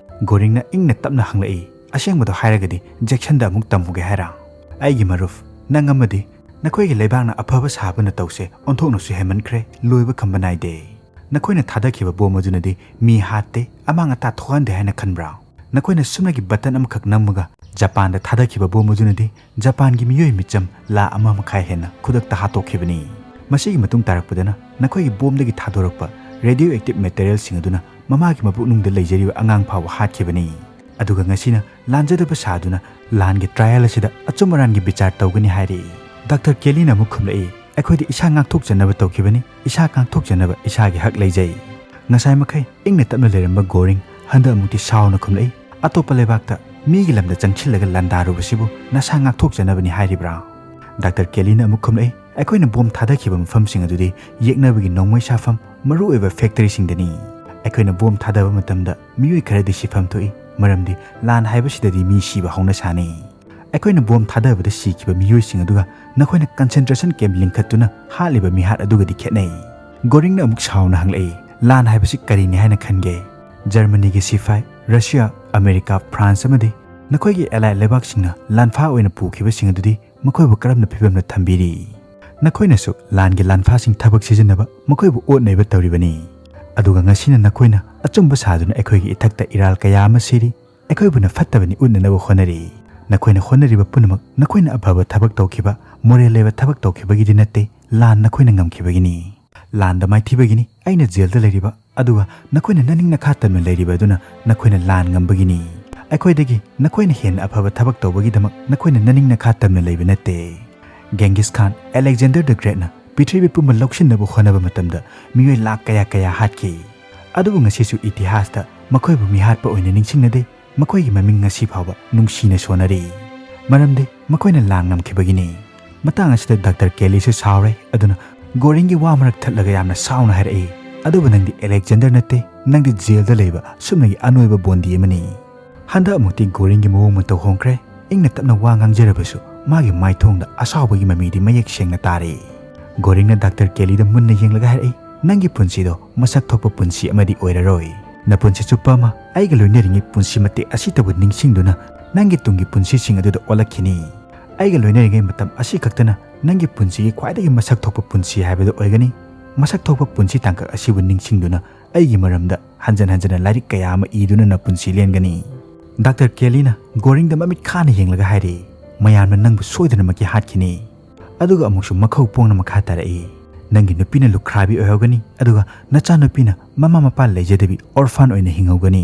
ꯒꯣꯔꯤꯡꯅ ꯏꯪꯅ ꯇꯞꯅ ꯍꯪꯂꯛꯏ, "ꯑꯁꯦꯡꯕꯗꯣ ꯍꯥꯏꯔꯒꯗꯤ ꯖꯦꯛꯁꯟꯗ ꯑꯃꯨꯛ ꯇꯝꯃꯨꯒꯦ ꯍꯥꯏꯔꯥ? ꯑꯩꯒꯤ ꯃꯔꯨꯞ, ꯅꯪ ꯑꯃꯗꯤ ꯅꯈꯣꯏꯒꯤ ꯂꯩꯕꯥꯛꯅ ꯑꯐꯕ ꯁꯥꯕꯅ ꯇꯧꯁꯦ, ꯑꯣꯟꯊꯣꯛꯅꯁꯨ ꯍꯦꯟꯃꯟꯈ꯭ꯔꯦ, ꯂꯣꯏꯕ ꯈꯝꯕ ꯅꯥꯏꯗꯦ꯫ ꯅꯈꯣꯏꯅ ꯊꯥꯗꯈꯤꯕ ꯕꯣꯝ ꯑꯗꯨꯅꯗꯤ ꯃꯤ ꯍꯥꯠꯇꯦ, ꯑꯃꯥꯡ ꯑꯇꯥ ꯊꯣꯛꯍꯟꯗꯦ ꯍꯥꯏꯅ ꯈꯟꯕ꯭ꯔꯥ? ꯅꯈꯣꯏꯅ ꯁꯨꯞꯅꯒꯤ ꯕꯇꯟ ꯑꯃꯈꯛ ꯅꯝꯃꯒ ꯖꯄꯥꯟꯗ ꯊꯥꯗꯈꯤꯕ ꯕꯣꯝ ꯑꯗꯨꯅꯗꯤ ꯖꯄꯥꯟꯒꯤ ꯃꯤꯑꯣꯏ ꯃꯤꯆꯝ ꯂꯥꯈ ꯑꯃ ꯃꯈꯥꯏ ꯍꯦꯟꯅ ꯈꯨꯗꯛꯇ ꯍꯥꯠꯇꯣꯛꯈꯤꯕꯅꯤ꯫ ꯃꯁꯤꯒꯤ ꯃꯇꯨꯡ ꯇꯥꯔꯛꯄꯗꯅ ꯅꯈꯣꯏꯒꯤ ꯕꯣꯝꯗꯒꯤ ꯊꯥꯗꯣꯔꯛꯄ ꯔꯦꯗꯤꯑꯣ ꯑꯦꯛꯇꯤꯚ ꯃꯦꯇꯔꯤꯌꯦꯜꯁꯤꯡ ꯑꯗꯨꯅ ꯃꯃꯥꯒꯤ ꯃꯕꯨꯛꯅꯨꯡꯗ ꯂꯩꯖꯔꯤꯕ ꯑꯉꯥꯡ ꯐꯥꯎꯕ ꯍꯥꯠꯈꯤꯕꯅꯤ꯫ ꯑꯗꯨꯒ ꯉꯁꯤꯅ ꯂꯥꯟꯖꯗꯕ ꯁꯥꯗꯨꯅ ꯂꯥꯟꯒꯤ ꯇ꯭ꯔꯥꯏꯌꯦꯜ ꯑꯁꯤꯗ ꯑꯆꯨꯝ ꯑꯔꯥꯟꯒꯤ ꯕꯤꯆꯥꯔ ꯇꯧꯒꯅꯤ ꯍꯥꯏꯔꯤ꯫ ꯗꯥꯛꯇꯔ ꯀꯦꯂꯤꯅ ꯑꯃꯨꯛ ꯈꯨꯝꯂꯛꯏ, "ꯑꯩꯈꯣꯏꯗꯤ ꯏꯁꯥ ꯉꯥꯛꯊꯣꯛꯆꯅꯕ ꯇꯧꯈꯤꯕꯅꯤ, ꯏꯁꯥ ꯉꯥꯛꯊꯣꯛꯆꯅꯕ ꯏꯁꯥꯒꯤ ꯍꯛ ꯂꯩꯖꯩ"꯫ ꯉꯁꯥꯏ ꯃꯈꯩ ꯏꯪꯅ ꯇꯞꯅ ꯂꯩꯔꯝꯕ ꯒꯣꯔꯤꯡ ꯍꯟꯗꯛ ꯑꯃꯨꯛꯇꯤ ꯁꯥꯎꯅ ꯈꯨꯝꯂꯛꯏ, "ꯑꯇꯣꯞꯄ ꯂꯩꯕꯥꯛꯇ ꯃꯤꯒꯤ ꯂꯝꯗ ꯆꯪꯁꯤꯜꯂꯒ ꯂꯥꯟꯗꯥꯔꯨꯕꯁꯤꯕꯨ ꯅꯁꯥ ꯉꯥꯛꯊꯣꯛꯆꯅꯕꯅꯤ ꯍꯥꯏꯔꯤꯕ꯭ꯔꯥ?" ꯗꯥꯛꯇꯔ ꯀꯦꯂꯤꯅ ꯑꯃꯨꯛ ꯈꯨꯝꯂꯛꯏ, "ꯑꯩꯈꯣꯏꯅ ꯕꯣꯝ ꯊꯥꯗꯈꯤꯕ ꯃꯐꯝꯁꯤꯡ ꯑꯗꯨꯗꯤ ꯌꯦꯛꯅꯕꯒꯤ ꯅꯣꯡꯃꯩ ꯁꯥꯐꯝ, ꯃꯔꯨꯑꯣꯏꯕ ꯐꯦꯛꯇꯔꯤꯁꯤꯡꯗꯅꯤ꯫ ꯑꯩꯈꯣꯏꯅ ꯕꯣꯝ ꯊꯥꯗꯕ ꯃꯇꯝꯗ ꯃꯤꯑꯣꯏ ꯈꯔꯗꯤ ꯁꯤꯐꯝ ꯊꯣꯛꯏ, ꯃꯔꯝꯗꯤ ꯂꯥꯟ ꯍꯥꯏꯕꯁꯤꯗꯗꯤ ꯃꯤ ꯁꯤꯕ ꯍꯧꯅ ꯁꯥꯅꯤ꯫ ꯑꯩꯈꯣꯏꯅ ꯕꯣꯝ ꯊꯥꯗꯕꯗ ꯁꯤꯈꯤꯕ ꯃꯤꯑꯣꯏꯁꯤꯡ ꯑꯗꯨꯒ ꯅꯈꯣꯏꯅ ꯀꯟꯁꯦꯟꯇ꯭ꯔꯦꯁꯟ ꯀꯦꯝꯞ ꯂꯤꯡꯈꯠꯇꯨꯅ ꯍꯥꯠꯂꯤꯕ ꯃꯤꯍꯥꯠ ꯑꯗꯨꯒꯗꯤ ꯈꯦꯠꯅꯩ"꯫ ꯒꯣꯔꯤꯡꯅ ꯑꯃꯨꯛ ꯁꯥꯎꯅ ꯍꯪꯂꯛꯏ, "ꯂꯥꯟ ꯍꯥꯏꯕꯁꯤ ꯀꯔꯤꯅꯤ ꯍꯥꯏꯅ ꯈꯟꯒꯦ? ꯖꯔꯃꯅꯤꯒꯤ ꯁꯤꯐꯥꯏ, ꯔꯁꯤꯌꯥ, ꯑꯃꯦꯔꯤꯀꯥ, ꯐ꯭ꯔꯥꯟꯁ ꯑꯃꯗꯤ ꯅꯈꯣꯏꯒꯤ ꯑꯦꯂꯥꯏ ꯂꯩꯕꯥꯛꯁꯤꯡꯅ ꯂꯥꯟꯐꯥ ꯑꯣꯏꯅ ꯄꯨꯈꯤꯕꯁꯤꯡ ꯑꯗꯨꯗꯤ ꯃꯈꯣꯏꯕꯨ ꯀꯔꯝꯅ ꯐꯤꯕꯝꯗ ꯊꯝꯕꯤꯔꯤ? ꯅꯈꯣꯏꯅꯁꯨ ꯂꯥꯟꯒꯤ ꯂꯥꯟꯐꯥꯁꯤꯡ ꯊꯕꯛ ꯁꯤꯖꯤꯟꯅꯕ, ꯃꯈꯣꯏꯕꯨ ꯑꯣꯠ ꯅꯩꯕ ꯇꯧꯔꯤꯕꯅꯤ꯫ ꯑꯗꯨꯒ ꯉꯁꯤꯅ ꯅꯈꯣꯏꯅ ꯑꯆꯨꯝꯕ ꯁꯥꯗꯨꯅ ꯑꯩꯈꯣꯏꯒꯤ ꯏꯊꯛꯇ ꯏꯔꯥꯜ ꯀꯌꯥ ꯑꯃ ꯁꯤꯔꯤ, ꯑꯩꯈꯣꯏꯕꯨꯅ ꯐꯠꯇꯕꯅꯤ ꯎꯠꯅꯅꯕ ꯍꯣꯠꯅꯔꯤ꯫ ꯅꯈꯣꯏꯅ ꯍꯣꯠꯅꯔꯤꯕ ꯄꯨꯝꯅꯃꯛ ꯅꯈꯣꯏꯅ ꯑꯐꯕ ꯊꯕꯛ ꯇꯧꯈꯤꯕ, ꯃꯣꯔꯦꯜ ꯂꯩꯕ ꯊꯕꯛ ꯇꯧꯈꯤꯕꯒꯤꯗꯤ ꯅꯠꯇꯦ, ꯂꯥꯟ ꯅꯈꯣꯏꯅ ꯉꯝꯈꯤꯕꯒꯤꯅꯤ꯫ ꯂꯥꯟꯗ ꯃꯥꯏꯊꯤꯕꯒꯤꯅꯤ ꯑꯩꯅ ꯖꯦꯜꯗ ꯂꯩꯔꯤꯕ, ꯑꯗꯨꯒ ꯅꯈꯣꯏꯅ ꯅꯅꯤꯡ ꯅꯈꯥ ꯇꯝꯅ ꯂꯩꯔꯤꯕ ꯑꯗꯨꯅ ꯅꯈꯣꯏꯅ ꯂꯥꯟ ꯉꯝꯕꯒꯤꯅꯤ꯫ ꯑꯩꯈꯣꯏꯗꯒꯤ ꯅꯈꯣꯏꯅ ꯍꯦꯟꯅ ꯑꯐꯕ ꯊꯕꯛ ꯇꯧꯕꯒꯤꯗꯃꯛ ꯅꯈꯣꯏꯅ ꯅꯅꯤꯡ ꯅꯈꯥ ꯇꯝꯅ ꯂꯩꯕ ꯅꯠꯇꯦ"꯫ ꯒꯦꯡꯒꯤꯁ ꯈꯥꯟ, ꯑꯂꯦꯛꯖꯦꯟꯗꯔ ꯗ ꯒ꯭ꯔꯦꯠꯅ ꯄ꯭ꯔꯤꯊꯤꯕꯤ ꯄꯨꯝꯕ ꯂꯧꯁꯤꯟꯅꯕ ꯍꯣꯠꯅꯕ ꯃꯇꯝꯗ ꯃꯤꯑꯣꯏ ꯂꯥꯈ ꯀꯌꯥ ꯀꯌꯥ ꯍꯥꯠꯈꯤ꯫ ꯑꯗꯨꯕꯨ ꯉꯁꯤꯁꯨ ꯏꯇꯤꯍꯥꯁꯇ ꯃꯈꯣꯏꯕꯨ ꯃꯤꯍꯥꯠꯄ ꯑꯣꯏꯅ ꯅꯤꯡꯁꯤꯡꯅꯗꯦ꯫ ꯃꯈꯣꯏꯒꯤ ꯃꯃꯤꯡ ꯉꯁꯤ ꯐꯥꯎꯕ ꯅꯨꯡꯁꯤꯅ ꯁꯣꯟꯅꯔꯤ꯫ ꯃꯔꯝꯗꯤ ꯃꯈꯣꯏꯅ ꯂꯥꯟ ꯉꯝꯈꯤꯕꯒꯤꯅꯤ꯫ ꯃꯇꯥꯡ ꯑꯁꯤꯗ ꯗꯥꯛꯇꯔ ꯀꯦꯂꯤꯁꯨ ꯁꯥꯎꯔꯦ, ꯑꯗꯨꯅ ꯒꯣꯔꯤꯡꯒꯤ ꯋꯥ ꯃꯔꯛ ꯊꯠꯂꯒ ꯌꯥꯝꯅ ꯁꯥꯎꯅ ꯍꯥꯏꯔꯛꯏ, "ꯑꯗꯨꯕꯨ ꯅꯪꯗꯤ ꯑꯂꯦꯛꯖꯦꯟꯗꯔ ꯅꯠꯇꯦ, ꯅꯪꯗꯤ ꯖꯦꯜꯗ ꯂꯩꯕ ꯁꯨꯞꯅꯒꯤ ꯑꯅꯣꯏꯕ ꯕꯣꯟꯗꯤ ꯑꯃꯅꯤ"꯫ ꯍꯟꯗꯛ ꯑꯃꯨꯛꯇꯤ ꯒꯣꯔꯤꯡꯒꯤ ꯃꯑꯣꯡ ꯃꯇꯧ ꯍꯣꯡꯈ꯭ꯔꯦ꯫ ꯏꯪꯅ ꯇꯞꯅ ꯋꯥ ꯉꯥꯡꯖꯔꯕꯁꯨ ꯃꯥꯒꯤ ꯃꯥꯏꯊꯣꯡꯗ ꯑꯁꯥꯎꯕꯒꯤ ꯃꯃꯤꯗꯤ ꯃꯌꯦꯛ ꯁꯦꯡꯅ ꯇꯥꯔꯤ꯫ ꯒꯣꯔꯤꯡꯅ ꯗꯥꯛꯇꯔ ꯀꯦꯂꯤꯗ ꯃꯨꯟꯅ ꯌꯦꯡꯂꯒ ꯍꯥꯏꯔꯛꯏ, "ꯅꯪꯒꯤ ꯄꯨꯟꯁꯤꯗꯣ ꯃꯁꯛ ꯊꯣꯛꯄ ꯄꯨꯟꯁꯤ ꯑꯃꯗꯤ ꯑꯣꯏꯔꯔꯣꯏ꯫ ꯅꯄꯨꯟꯁꯤ ꯆꯨꯞꯄ ꯑꯃ ꯑꯩꯒ ꯂꯣꯏꯅꯔꯤꯉꯩ ꯄꯨꯟꯁꯤ ꯃꯇꯦꯛ ꯑꯁꯤꯇꯕꯨ ꯅꯤꯡꯁꯤꯡꯗꯨꯅ ꯅꯪꯒꯤ ꯇꯨꯡꯒꯤ ꯄꯨꯟꯁꯤꯁꯤꯡ ꯑꯗꯨꯗ ꯑꯣꯜꯂꯛꯈꯤꯅꯤ꯫ ꯑꯩꯒ ꯂꯣꯏꯅꯔꯤꯉꯩ ꯃꯇꯝ ꯑꯁꯤ ꯈꯛꯇꯅ ꯅꯪꯒꯤ ꯄꯨꯟꯁꯤꯒꯤ ꯈ꯭ꯋꯥꯏꯗꯒꯤ ꯃꯁꯛ ꯊꯣꯛꯄ ꯄꯨꯟꯁꯤ ꯍꯥꯏꯕꯗꯨ ꯑꯣꯏꯒꯅꯤ꯫ ꯃꯁꯛ ꯊꯣꯛꯄ ꯄꯨꯟꯁꯤ ꯇꯥꯡꯀꯛ ꯑꯁꯤꯕꯨ ꯅꯤꯡꯁꯤꯡꯗꯨꯅ ꯑꯩꯒꯤ ꯃꯔꯝꯗ ꯍꯟꯖꯟ ꯍꯟꯖꯟꯅ ꯂꯥꯏꯔꯤꯛ ꯀꯌꯥ ꯑꯃ ꯏꯗꯨꯅ ꯅꯄꯨꯟꯁꯤ ꯂꯦꯟꯒꯅꯤ"꯫ ꯗꯥꯛꯇꯔ ꯀꯦꯂꯤꯅ ꯒꯣꯔꯤꯡꯗ ꯃꯃꯤꯠ ꯈꯥꯅ ꯌꯦꯡꯂꯒ ꯍꯥꯏꯔꯤ, "ꯃꯌꯥꯝꯅ ꯅꯪꯕꯨ ꯁꯣꯏꯗꯅꯃꯛꯀꯤ ꯍꯥꯠꯈꯤꯅꯤ꯫" ꯑꯗꯨꯒ ꯑꯃꯨꯛꯁꯨ ꯃꯈꯧ ꯄꯣꯡꯅ ꯃꯈꯥ ꯇꯥꯔꯛꯏ, "ꯅꯪꯒꯤ ꯅꯨꯄꯤꯅ ꯂꯨꯈ꯭ꯔꯥꯕꯤ ꯑꯣꯏꯍꯧꯒꯅꯤ, ꯑꯗꯨꯒ ꯅꯆꯥꯅꯨꯄꯤꯅ ꯃꯃꯥ ꯃꯄꯥ ꯂꯩꯖꯗꯕꯤ ꯑꯣꯔꯐꯥꯟ ꯑꯣꯏꯅ ꯍꯤꯡꯍꯧꯒꯅꯤ꯫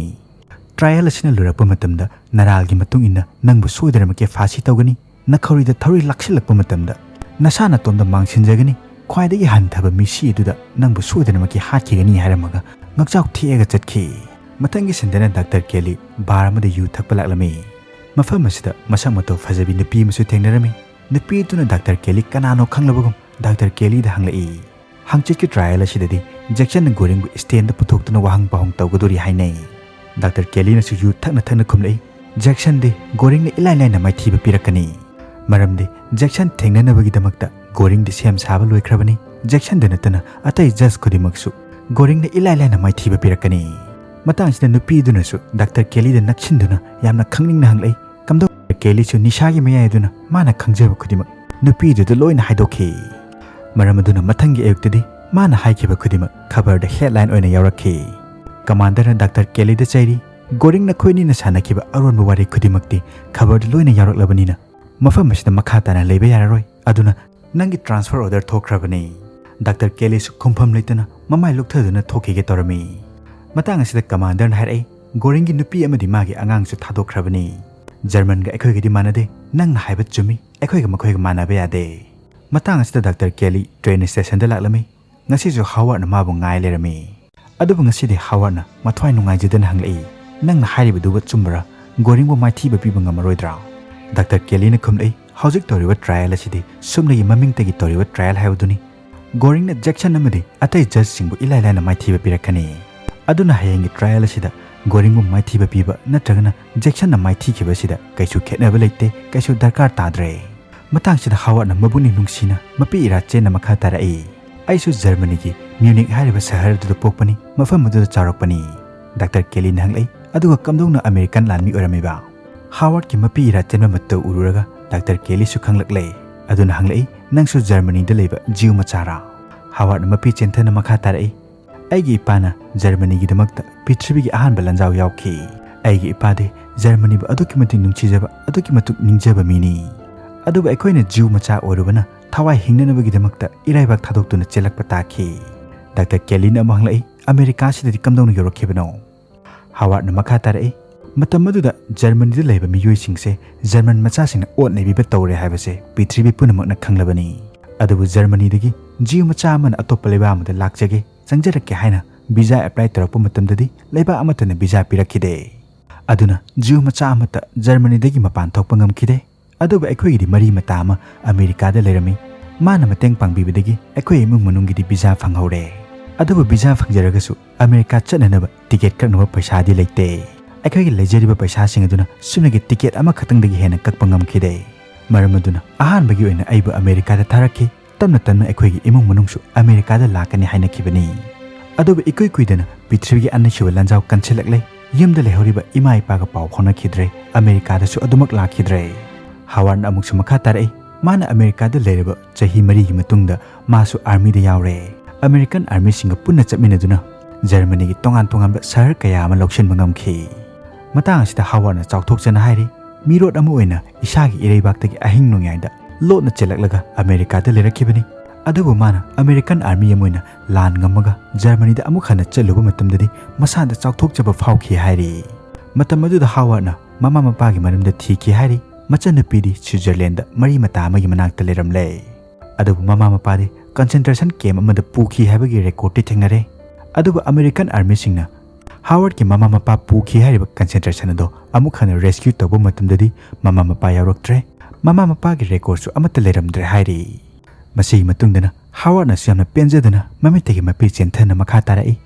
ꯇ꯭ꯔꯥꯏꯌꯦꯜ ꯑꯁꯤꯅ ꯂꯣꯏꯔꯛꯄ ꯃꯇꯝꯗ ꯅꯔꯥꯜꯒꯤ ꯃꯇꯨꯡ ꯏꯟꯅ ꯅꯪꯕꯨ ꯁꯣꯏꯗꯅꯃꯛꯀꯤ ꯐꯥꯁꯤ ꯇꯧꯒꯅꯤ꯫ ꯅꯈꯧꯔꯤꯗ ꯊꯧꯔꯤ ꯂꯥꯛꯁꯤꯜꯂꯛꯄ ꯃꯇꯝꯗ ꯅꯁꯥ ꯅꯇꯣꯝꯗ ꯃꯥꯡꯁꯤꯟꯖꯒꯅꯤ꯫ ꯈ꯭ꯋꯥꯏꯗꯒꯤ ꯍꯟꯊꯕ ꯃꯤꯁꯤ ꯑꯗꯨꯗ ꯅꯪꯕꯨ ꯁꯣꯏꯗꯅꯃꯛꯀꯤ ꯍꯥꯠꯈꯤꯒꯅꯤ" ꯍꯥꯏꯔꯝꯃꯒ ꯉꯛꯆꯥꯎ ꯊꯦꯛꯑꯒ ꯆꯠꯈꯤ꯫ ꯃꯊꯪꯒꯤ ꯁꯤꯟꯗꯅ ꯗꯥꯛꯇꯔ ꯀꯦꯂꯤ ꯕꯥꯔ ꯑꯃꯗ ꯌꯨ ꯊꯛꯄ ꯂꯥꯛꯂꯝꯃꯤ꯫ ꯃꯐꯝ ꯑꯁꯤꯗ ꯃꯁꯛ ꯃꯇꯧ ꯐꯖꯕꯤ ꯅꯨꯄꯤ ꯑꯃꯁꯨ ꯊꯦꯡꯅꯔꯝꯃꯤ꯫ ꯅꯨꯄꯤ ꯑꯗꯨꯅ ꯗꯥꯛꯇꯔ ꯀꯦꯂꯤ ꯀꯅꯥꯅꯣ ꯈꯪꯂꯕꯒꯨꯝ ꯗꯥꯛꯇꯔ ꯀꯦꯂꯤꯗ ꯍꯪꯂꯛꯏ꯫ ꯍꯪꯆꯤꯠꯀꯤ ꯇ꯭ꯔꯥꯏꯌꯦꯜ ꯑꯁꯤꯗꯗꯤ ꯖꯦꯛꯁꯟꯅ ꯒꯣꯔꯤꯡꯕꯨ ꯁ꯭ꯇꯦꯟꯗ ꯄꯨꯊꯣꯛꯇꯨꯅ ꯋꯥꯍꯪ ꯄꯥꯎꯍꯪ ꯇꯧꯒꯗꯣꯔꯤ ꯍꯥꯏꯅꯩ꯫ ꯗꯥꯛꯇꯔ ꯀꯦꯂꯤꯅꯁꯨ ꯌꯨ ꯊꯛꯅ ꯊꯛꯅ ꯈꯨꯝꯂꯛꯏ, "ꯖꯦꯛꯁꯟꯗꯤ ꯒꯣꯔꯤꯡꯅ ꯏꯂꯥꯏ ꯂꯥꯏꯅ ꯃꯥꯏꯊꯤꯕ ꯄꯤꯔꯛꯀꯅꯤ꯫ ꯃꯔꯝꯗꯤ ꯖꯦꯛꯁꯟ ꯊꯦꯡꯅꯅꯕꯒꯤꯗꯃꯛꯇ ꯒꯣꯔꯤꯡꯗꯤ ꯁꯦꯝ ꯁꯥꯕ ꯂꯣꯏꯈ꯭ꯔꯕꯅꯤ꯫ ꯖꯦꯛꯁꯟꯗ ꯅꯠꯇꯅ ꯑꯇꯩ ꯖꯖ ꯈꯨꯗꯤꯡꯃꯛꯁꯨ ꯒꯣꯔꯤꯡꯅ ꯏꯂꯥꯏ ꯂꯥꯏꯅ ꯃꯥꯏꯊꯤꯕ ꯄꯤꯔꯛꯀꯅꯤ꯫" ꯃꯇꯥꯡꯁꯤꯗ ꯅꯨꯄꯤꯗꯨꯅꯁꯨ ꯗꯥꯛꯇꯔ ꯀꯦꯂꯤꯗ ꯅꯛꯁꯤꯟꯗꯨꯅ ꯌꯥꯝꯅ ꯈꯪꯅꯤꯡꯅ ꯍꯪꯂꯛꯏ꯫ ꯀꯝꯗꯧ ꯀꯦꯂꯤꯁꯨ ꯅꯤꯁꯥꯒꯤ ꯃꯌꯥꯏ ꯑꯗꯨꯅ ꯃꯥꯅ ꯈꯪꯖꯕ ꯈꯨꯗꯤꯡꯃꯛ ꯅꯨꯄꯤꯗꯨꯗ ꯂꯣꯏꯅ ꯍꯥꯏꯗꯣꯛꯈꯤ꯫ ꯃꯔꯝ ꯑꯗꯨꯅ ꯃꯊꯪꯒꯤ ꯑꯌꯨꯛꯇꯗꯤ ꯃꯥꯅ ꯍꯥꯏꯈꯤꯕ ꯈꯨꯗꯤꯡꯃꯛ ꯈꯕꯔꯗ ꯍꯦꯗꯂꯥꯏꯟ ꯑꯣꯏꯅ ꯌꯥꯎꯔꯛꯈꯤ꯫ ꯀꯃꯥꯟꯗꯔꯅ ꯗꯥꯛꯇꯔ ꯀꯦꯂꯤꯗ ꯆꯩꯔꯤ, "ꯒꯣꯔꯤꯡ ꯅꯈꯣꯏ ꯑꯅꯤꯅ ꯁꯥꯟꯅꯈꯤꯕ ꯑꯔꯣꯟꯕ ꯋꯥꯔꯤ ꯈꯨꯗꯤꯡꯃꯛꯇꯤ ꯈꯕꯔꯗ ꯂꯣꯏꯅ ꯌꯥꯎꯔꯛꯂꯕꯅꯤꯅ ꯃꯐꯝ ꯑꯁꯤꯗ ꯃꯈꯥ ꯇꯥꯅ ꯂꯩꯕ ꯌꯥꯔꯔꯣꯏ꯫ ꯑꯗꯨꯅ ꯅꯪꯒꯤ ꯇ꯭ꯔꯥꯟꯁꯐꯔ ꯑꯣꯔꯗꯔ ꯊꯣꯛꯈ꯭ꯔꯕꯅꯤ꯫" ꯗꯥꯛꯇꯔ ꯀꯦꯂꯤꯁꯨ ꯈꯨꯝꯐꯝ ꯂꯩꯇꯅ ꯃꯃꯥꯏ ꯂꯨꯛꯊꯗꯨꯅ ꯊꯣꯛꯈꯤꯒꯦ ꯇꯧꯔꯝꯃꯤ꯫ ꯃꯇꯥꯡ ꯑꯁꯤꯗ ꯀꯃꯥꯟꯗꯔꯅ ꯍꯥꯏꯔꯛꯏ, "ꯒꯣꯔꯤꯡꯒꯤ ꯅꯨꯄꯤ ꯑꯃꯗꯤ ꯃꯥꯒꯤ ꯑꯉꯥꯡꯁꯨ ꯊꯥꯗꯣꯛꯈ꯭ꯔꯕꯅꯤ꯫ ꯖꯔꯃꯟꯒ ꯑꯩꯈꯣꯏꯒꯗꯤ ꯃꯥꯟꯅꯗꯦ꯫ ꯅꯪꯅ ꯍꯥꯏꯕ ꯆꯨꯝꯃꯤ꯫ ꯑꯩꯈꯣꯏꯒ ꯃꯈꯣꯏꯒ ꯃꯥꯟꯅꯕ ꯌꯥꯗꯦ꯫" ꯃꯇꯥꯡ ꯑꯁꯤꯗ ꯗꯥꯛꯇꯔ ꯀꯦꯂꯤ ꯇ꯭ꯔꯦꯟ ꯁ꯭ꯇꯦꯁꯟꯗ ꯂꯥꯛꯂꯝꯃꯤ꯫ ꯉꯁꯤꯁꯨ ꯍꯥꯋꯥꯔꯗꯅ ꯃꯥꯕꯨ ꯉꯥꯏ ꯂꯩꯔꯝꯃꯤ꯫ ꯑꯗꯨꯕꯨ ꯉꯁꯤꯗꯤ ꯍꯥꯋꯥꯔꯗꯅ ꯃꯊ꯭ꯋꯥꯏ ꯅꯨꯡꯉꯥꯏꯖꯗꯅ ꯍꯪꯂꯛꯏ, "ꯅꯪꯅ ꯍꯥꯏꯔꯤꯕꯗꯨꯕꯨ ꯑꯆꯨꯝꯕꯔꯥ? ꯒꯣꯔꯤꯡꯕꯨ ꯃꯥꯏꯊꯤꯕ ꯄꯤꯕ ꯉꯝꯃꯔꯣꯏꯗ꯭ꯔꯥ?" ꯗꯥꯛꯇꯔ ꯀꯦꯂꯤꯅ ꯈꯨꯝꯂꯛꯏ, "ꯍꯧꯖꯤꯛ ꯇꯧꯔꯤꯕ ꯇ꯭ꯔꯥꯏꯌꯦꯜ ꯑꯁꯤꯗꯤ ꯁꯨꯞꯅꯒꯤ ꯃꯃꯤꯡꯇꯒꯤ ꯇꯧꯔꯤꯕ ꯇ꯭ꯔꯥꯏꯌꯦꯜ ꯍꯥꯏꯕꯗꯨꯅꯤ꯫ ꯒꯣꯔꯤꯡꯅ ꯖꯦꯛꯁꯟ ꯑꯃꯗꯤ ꯑꯇꯩ ꯖꯖꯁꯤꯡꯕꯨ ꯏꯂꯥꯏ ꯂꯥꯏꯅ ꯃꯥꯏꯊꯤꯕ ꯄꯤꯔꯛꯀꯅꯤ꯫ ꯑꯗꯨꯅ ꯍꯌꯦꯡꯒꯤ ꯇ꯭ꯔꯥꯏꯌꯦꯜ ꯑꯁꯤꯗ ꯒꯣꯔꯤꯡꯕꯨ ꯃꯥꯏꯊꯤꯕ ꯄꯤꯕ ꯅꯠꯇ꯭ꯔꯒꯅ ꯖꯦꯛꯁꯟꯅ ꯃꯥꯏꯊꯤꯈꯤꯕ ꯑꯁꯤꯗ ꯀꯩꯁꯨ ꯈꯦꯠꯅꯕ ꯂꯩꯇꯦ, ꯀꯩꯁꯨ ꯗꯔꯀꯥꯔ ꯇꯥꯗ꯭ꯔꯦ꯫" ꯃꯇꯥꯡꯁꯤꯗ ꯍꯥꯋꯥꯔꯗꯅ ꯃꯕꯨꯛꯅꯤꯡ ꯅꯨꯡꯁꯤꯅ ꯃꯄꯤ ꯏꯔꯥ ꯆꯦꯟꯅ ꯃꯈꯥ ꯇꯥꯔꯛꯏ, "ꯑꯩꯁꯨ ꯖꯔꯃꯅꯤꯒꯤ ꯃ꯭ꯌꯨꯅꯤꯛ ꯍꯥꯏꯔꯤꯕ ꯁꯍꯔ ꯑꯗꯨꯗ ꯄꯣꯛꯄꯅꯤ, ꯃꯐꯝ ꯑꯗꯨꯗ ꯆꯥꯎꯔꯛꯄꯅꯤ꯫" ꯗꯥꯛꯇꯔ ꯀꯦꯂꯤꯅ ꯍꯪꯂꯛꯏ, "ꯑꯗꯨꯒ ꯀꯝꯗꯧꯅ ꯑꯃꯦꯔꯤꯀꯥꯟ ꯂꯥꯟꯃꯤ ꯑꯣꯏꯔꯝꯃꯤꯕ?" ꯍꯥꯋꯥꯔꯗꯀꯤ ꯃꯄꯤ ꯏꯔꯥ ꯆꯦꯟꯕ ꯃꯇꯧ ꯎꯔꯨꯔꯒ ꯗꯥꯛꯇꯔ ꯀꯦꯂꯤꯁꯨ ꯈꯪꯂꯛꯂꯦ꯫ ꯑꯗꯨꯅ ꯍꯪꯂꯛꯏ, "ꯅꯪꯁꯨ ꯖꯔꯃꯅꯤꯗ ꯂꯩꯕ ꯖꯤꯎ ꯃꯆꯥꯔꯥ?" ꯍꯥꯋꯥꯔꯗꯅ ꯃꯄꯤ ꯆꯦꯟꯊꯅ ꯃꯈꯥ ꯇꯥꯔꯛꯏ, "ꯑꯩꯒꯤ ꯏꯄꯥꯅ ꯖꯔꯃꯅꯤꯒꯤꯗꯃꯛꯇ ꯄ꯭ꯔꯤꯊꯤꯕꯤꯒꯤ ꯑꯍꯥꯟꯕ ꯂꯥꯟꯖꯥꯎ ꯌꯥꯎꯈꯤ꯫ ꯑꯩꯒꯤ ꯏꯄꯥꯗꯤ ꯖꯔꯃꯅꯤꯕꯨ ꯑꯗꯨꯛꯀꯤ ꯃꯇꯤꯛ ꯅꯨꯡꯁꯤꯖꯕ, ꯑꯗꯨꯛꯀꯤ ꯃꯇꯤꯛ ꯅꯤꯡꯖꯕ ꯃꯤꯅꯤ꯫ ꯑꯗꯨꯕꯨ ꯑꯩꯈꯣꯏꯅ ꯖ꯭ꯌꯨ ꯃꯆꯥ ꯑꯣꯏꯔꯨꯕꯅ ꯊꯋꯥꯏ ꯍꯤꯡꯅꯅꯕꯒꯤꯗꯃꯛꯇ ꯏꯔꯩꯕꯥꯛ ꯊꯥꯗꯣꯛꯇꯨꯅ ꯆꯦꯜꯂꯛꯄ ꯇꯥꯈꯤ꯫ ꯗꯥꯛꯇꯔ ꯀꯦꯂꯤꯅ ꯑꯃꯨꯛ ꯍꯪꯂꯛꯏ, "ꯑꯃꯦꯔꯤꯀꯥꯁꯤꯗꯗꯤ ꯀꯝꯗꯧꯅ ꯌꯧꯔꯛꯈꯤꯕꯅꯣ?" ꯍꯥꯋꯥꯔꯗꯅ ꯃꯈꯥ ꯇꯥꯔꯛꯏ, "ꯃꯇꯝ ꯑꯗꯨꯗ ꯖꯔꯃꯅꯤꯗ ꯂꯩꯕ ꯃꯤꯑꯣꯏꯁꯤꯡꯁꯦ ꯖꯔꯃꯟ ꯃꯆꯥꯁꯤꯡꯅ ꯑꯣꯠ ꯅꯩꯕꯤꯕ ꯇꯧꯔꯦ ꯍꯥꯏꯕꯁꯦ ꯄ꯭ꯔꯤꯊꯤꯕꯤ ꯄꯨꯝꯅꯃꯛꯅ ꯈꯪꯂꯕꯅꯤ꯫ ꯑꯗꯨꯕꯨ ꯖꯔꯃꯅꯤꯗꯒꯤ ꯖ꯭ꯌꯨ ꯃꯆꯥ ꯑꯃꯅ ꯑꯇꯣꯞꯄ ꯂꯩꯕꯥꯛ ꯑꯃꯗ ꯂꯥꯛꯆꯒꯦ, ꯆꯪꯖꯔꯛꯀꯦ ꯍꯥꯏꯅ ꯚꯤꯖꯥ ꯑꯦꯄ꯭ꯂꯥꯏ ꯇꯧꯔꯛꯄ ꯃꯇꯝꯗꯗꯤ ꯂꯩꯕꯥꯛ ꯑꯃꯠꯇꯅ ꯚꯤꯖꯥ ꯄꯤꯔꯛꯈꯤꯗꯦ꯫ ꯑꯗꯨꯅ ꯖ꯭ꯌꯨ ꯃꯆꯥ ꯑꯃꯠꯇ ꯖꯔꯃꯅꯤꯗꯒꯤ ꯃꯄꯥꯟ ꯊꯣꯛꯄ ꯉꯝꯈꯤꯗꯦ꯫ ꯑꯗꯨꯕꯨ ꯑꯩꯈꯣꯏꯒꯤꯗꯤ ꯃꯔꯤ ꯃꯇꯥ ꯑꯃ ꯑꯃꯦꯔꯤꯀꯥꯗ ꯂꯩꯔꯝꯃꯤ꯫ ꯃꯥꯅ ꯃꯇꯦꯡ ꯄꯥꯡꯕꯤꯕꯗꯒꯤ ꯑꯩꯈꯣꯏ ꯏꯃꯨꯡ ꯃꯅꯨꯡꯒꯤꯗꯤ ꯚꯤꯖꯥ ꯐꯪꯍꯧꯔꯦ꯫ ꯑꯗꯨꯕꯨ ꯚꯤꯖꯥ ꯐꯪꯖꯔꯒꯁꯨ ꯑꯃꯦꯔꯤꯀꯥ ꯆꯠꯅꯅꯕ ꯇꯤꯀꯦꯠ ꯀꯛꯅꯕ ꯄꯩꯁꯥꯗꯤ ꯂꯩꯇꯦ꯫ ꯑꯩꯈꯣꯏꯒꯤ ꯂꯩꯖꯔꯤꯕ ꯄꯩꯁꯥꯁꯤꯡ ꯑꯗꯨꯅ ꯁꯨꯞꯅꯒꯤ ꯇꯤꯀꯦꯠ ꯑꯃꯈꯛꯇꯪꯗꯒꯤ ꯍꯦꯟꯅ ꯀꯛꯄ ꯉꯝꯈꯤꯗꯦ꯫ ꯃꯔꯝ ꯑꯗꯨꯅ ꯑꯍꯥꯟꯕꯒꯤ ꯑꯣꯏꯅ ꯑꯩꯕꯨ ꯑꯃꯦꯔꯤꯀꯥꯗ ꯊꯥꯔꯛꯈꯤ꯫ ꯇꯞꯅ ꯇꯞꯅ ꯑꯩꯈꯣꯏꯒꯤ ꯏꯃꯨꯡ ꯃꯅꯨꯡꯁꯨ ꯑꯃꯦꯔꯤꯀꯥꯗ ꯂꯥꯛꯀꯅꯤ ꯍꯥꯏꯅꯈꯤꯕꯅꯤ꯫ ꯑꯗꯨꯕꯨ ꯏꯀꯨꯏ ꯀꯨꯏꯗꯅ ꯄ꯭ꯔꯤꯊꯤꯕꯤꯒꯤ ꯑꯅꯤꯁꯨꯕ ꯂꯥꯟꯖꯥꯎ ꯀꯟꯁꯤꯜꯂꯛꯂꯦ꯫ ꯌꯨꯝꯗ ꯂꯩꯍꯧꯔꯤꯕ ꯏꯃꯥ ꯏꯄꯥꯒ ꯄꯥꯎ ꯐꯥꯎꯅꯈꯤꯗ꯭ꯔꯦ꯫ ꯑꯃꯦꯔꯤꯀꯥꯗꯁꯨ ꯑꯗꯨꯃꯛ ꯂꯥꯛꯈꯤꯗ꯭ꯔꯦ꯫" ꯍꯥꯋꯥꯔꯗꯅ ꯑꯃꯨꯛꯁꯨ ꯃꯈꯥ ꯇꯥꯔꯛꯏ, ꯃꯥꯅ ꯑꯃꯦꯔꯤꯀꯥꯗ ꯂꯩꯔꯕ ꯆꯍꯤ ꯃꯔꯤꯒꯤ ꯃꯇꯨꯡꯗ ꯃꯥꯁꯨ ꯑꯥꯔꯃꯤꯗ ꯌꯥꯎꯔꯦ꯫ ꯑꯃꯦꯔꯤꯀꯥꯟ ꯑꯥꯔꯃꯤꯁꯤꯡꯒ ꯄꯨꯟꯅ ꯆꯠꯃꯤꯟꯅꯗꯨꯅ ꯖꯔꯃꯅꯤꯒꯤ ꯇꯣꯉꯥꯟ ꯇꯣꯉꯥꯟꯕ ꯁꯍꯔ ꯀꯌꯥ ꯑꯃ ꯂꯧꯁꯤꯟꯕ ꯉꯝꯈꯤ꯫ ꯃꯇꯥꯡ ꯑꯁꯤꯗ ꯍꯥꯋꯥꯔꯗꯅ ꯆꯥꯎꯊꯣꯛꯆꯅ ꯍꯥꯏꯔꯤ, "ꯃꯤꯔꯣꯠ ꯑꯃ ꯑꯣꯏꯅ ꯏꯁꯥꯒꯤ ꯏꯔꯩꯕꯥꯛꯇꯒꯤ ꯑꯍꯤꯡ ꯅꯣꯡꯌꯥꯏꯗ ꯂꯣꯠꯅ ꯆꯦꯜꯂꯛꯂꯒ ꯑꯃꯦꯔꯤꯀꯥꯗ ꯂꯩꯔꯛꯈꯤꯕꯅꯤ꯫ ꯑꯗꯨꯕꯨ ꯃꯥꯅ ꯑꯃꯦꯔꯤꯀꯥꯟ ꯑꯥꯔꯃꯤ ꯑꯃ ꯑꯣꯏꯅ ꯂꯥꯟ ꯉꯝꯃꯒ ꯖꯔꯃꯅꯤꯗ ꯑꯃꯨꯛ ꯍꯟꯅ ꯆꯠꯂꯨꯕ ꯃꯇꯝꯗꯗꯤ ꯃꯁꯥꯗ ꯆꯥꯎꯊꯣꯛꯆꯕ ꯐꯥꯎꯈꯤ" ꯍꯥꯏꯔꯤ꯫ ꯃꯇꯝ ꯑꯗꯨꯗ ꯍꯥꯋꯥꯔꯗꯅ ꯃꯃꯥ ꯃꯄꯥꯒꯤ ꯃꯔꯝꯗ ꯊꯤꯈꯤ ꯍꯥꯏꯔꯤ꯫ ꯃꯆꯟꯅꯨꯄꯤꯗꯤ ꯁ꯭ꯋꯤꯖꯔꯂꯦꯟꯗ ꯃꯔꯤ ꯃꯇꯥ ꯑꯃꯒꯤ ꯃꯅꯥꯛꯇ ꯂꯩꯔꯝꯂꯦ꯫ ꯑꯗꯨꯕꯨ ꯃꯃꯥ ꯃꯄꯥꯗꯤ ꯀꯟꯁꯦꯟꯇ꯭ꯔꯦꯁꯟ ꯀꯦꯝꯞ ꯑꯃꯗ ꯄꯨꯈꯤ ꯍꯥꯏꯕꯒꯤ ꯔꯦꯀꯣꯔꯗꯇꯤ ꯊꯦꯡꯅꯔꯦ꯫ ꯑꯗꯨꯕꯨ ꯑꯃꯦꯔꯤꯀꯥꯟ ꯑꯥꯔꯃꯤꯁꯤꯡꯅ ꯍꯥꯋꯥꯔꯗꯀꯤ ꯃꯃꯥ ꯃꯄꯥ ꯄꯨꯈꯤ ꯍꯥꯏꯔꯤꯕ ꯀꯟꯁꯦꯟꯇ꯭ꯔꯦꯁꯟ ꯑꯗꯣ ꯑꯃꯨꯛ ꯍꯟꯅ ꯔꯦꯁꯀ꯭ꯌꯨ ꯇꯧꯕ ꯃꯇꯝꯗꯗꯤ ꯃꯃꯥ ꯃꯄꯥ ꯌꯥꯎꯔꯛꯇ꯭ꯔꯦ꯫ ꯃꯃꯥ ꯃꯄꯥꯒꯤ ꯔꯦꯀꯣꯔꯗꯁꯨ ꯑꯃꯠꯇ ꯂꯩꯔꯝꯗ꯭ꯔꯦ ꯍꯥꯏꯔꯤ꯫ ꯃꯁꯤꯒꯤ ꯃꯇꯨꯡꯗꯅ ꯍꯥꯋꯥꯔꯗꯅꯁꯨ ꯌꯥꯝꯅ ꯄꯦꯟꯖꯗꯅ ꯃꯃꯤꯠꯇꯒꯤ ꯃꯄꯤ ꯆꯦꯟꯊꯅ ꯃꯈꯥ ꯇꯥꯔꯛꯏ,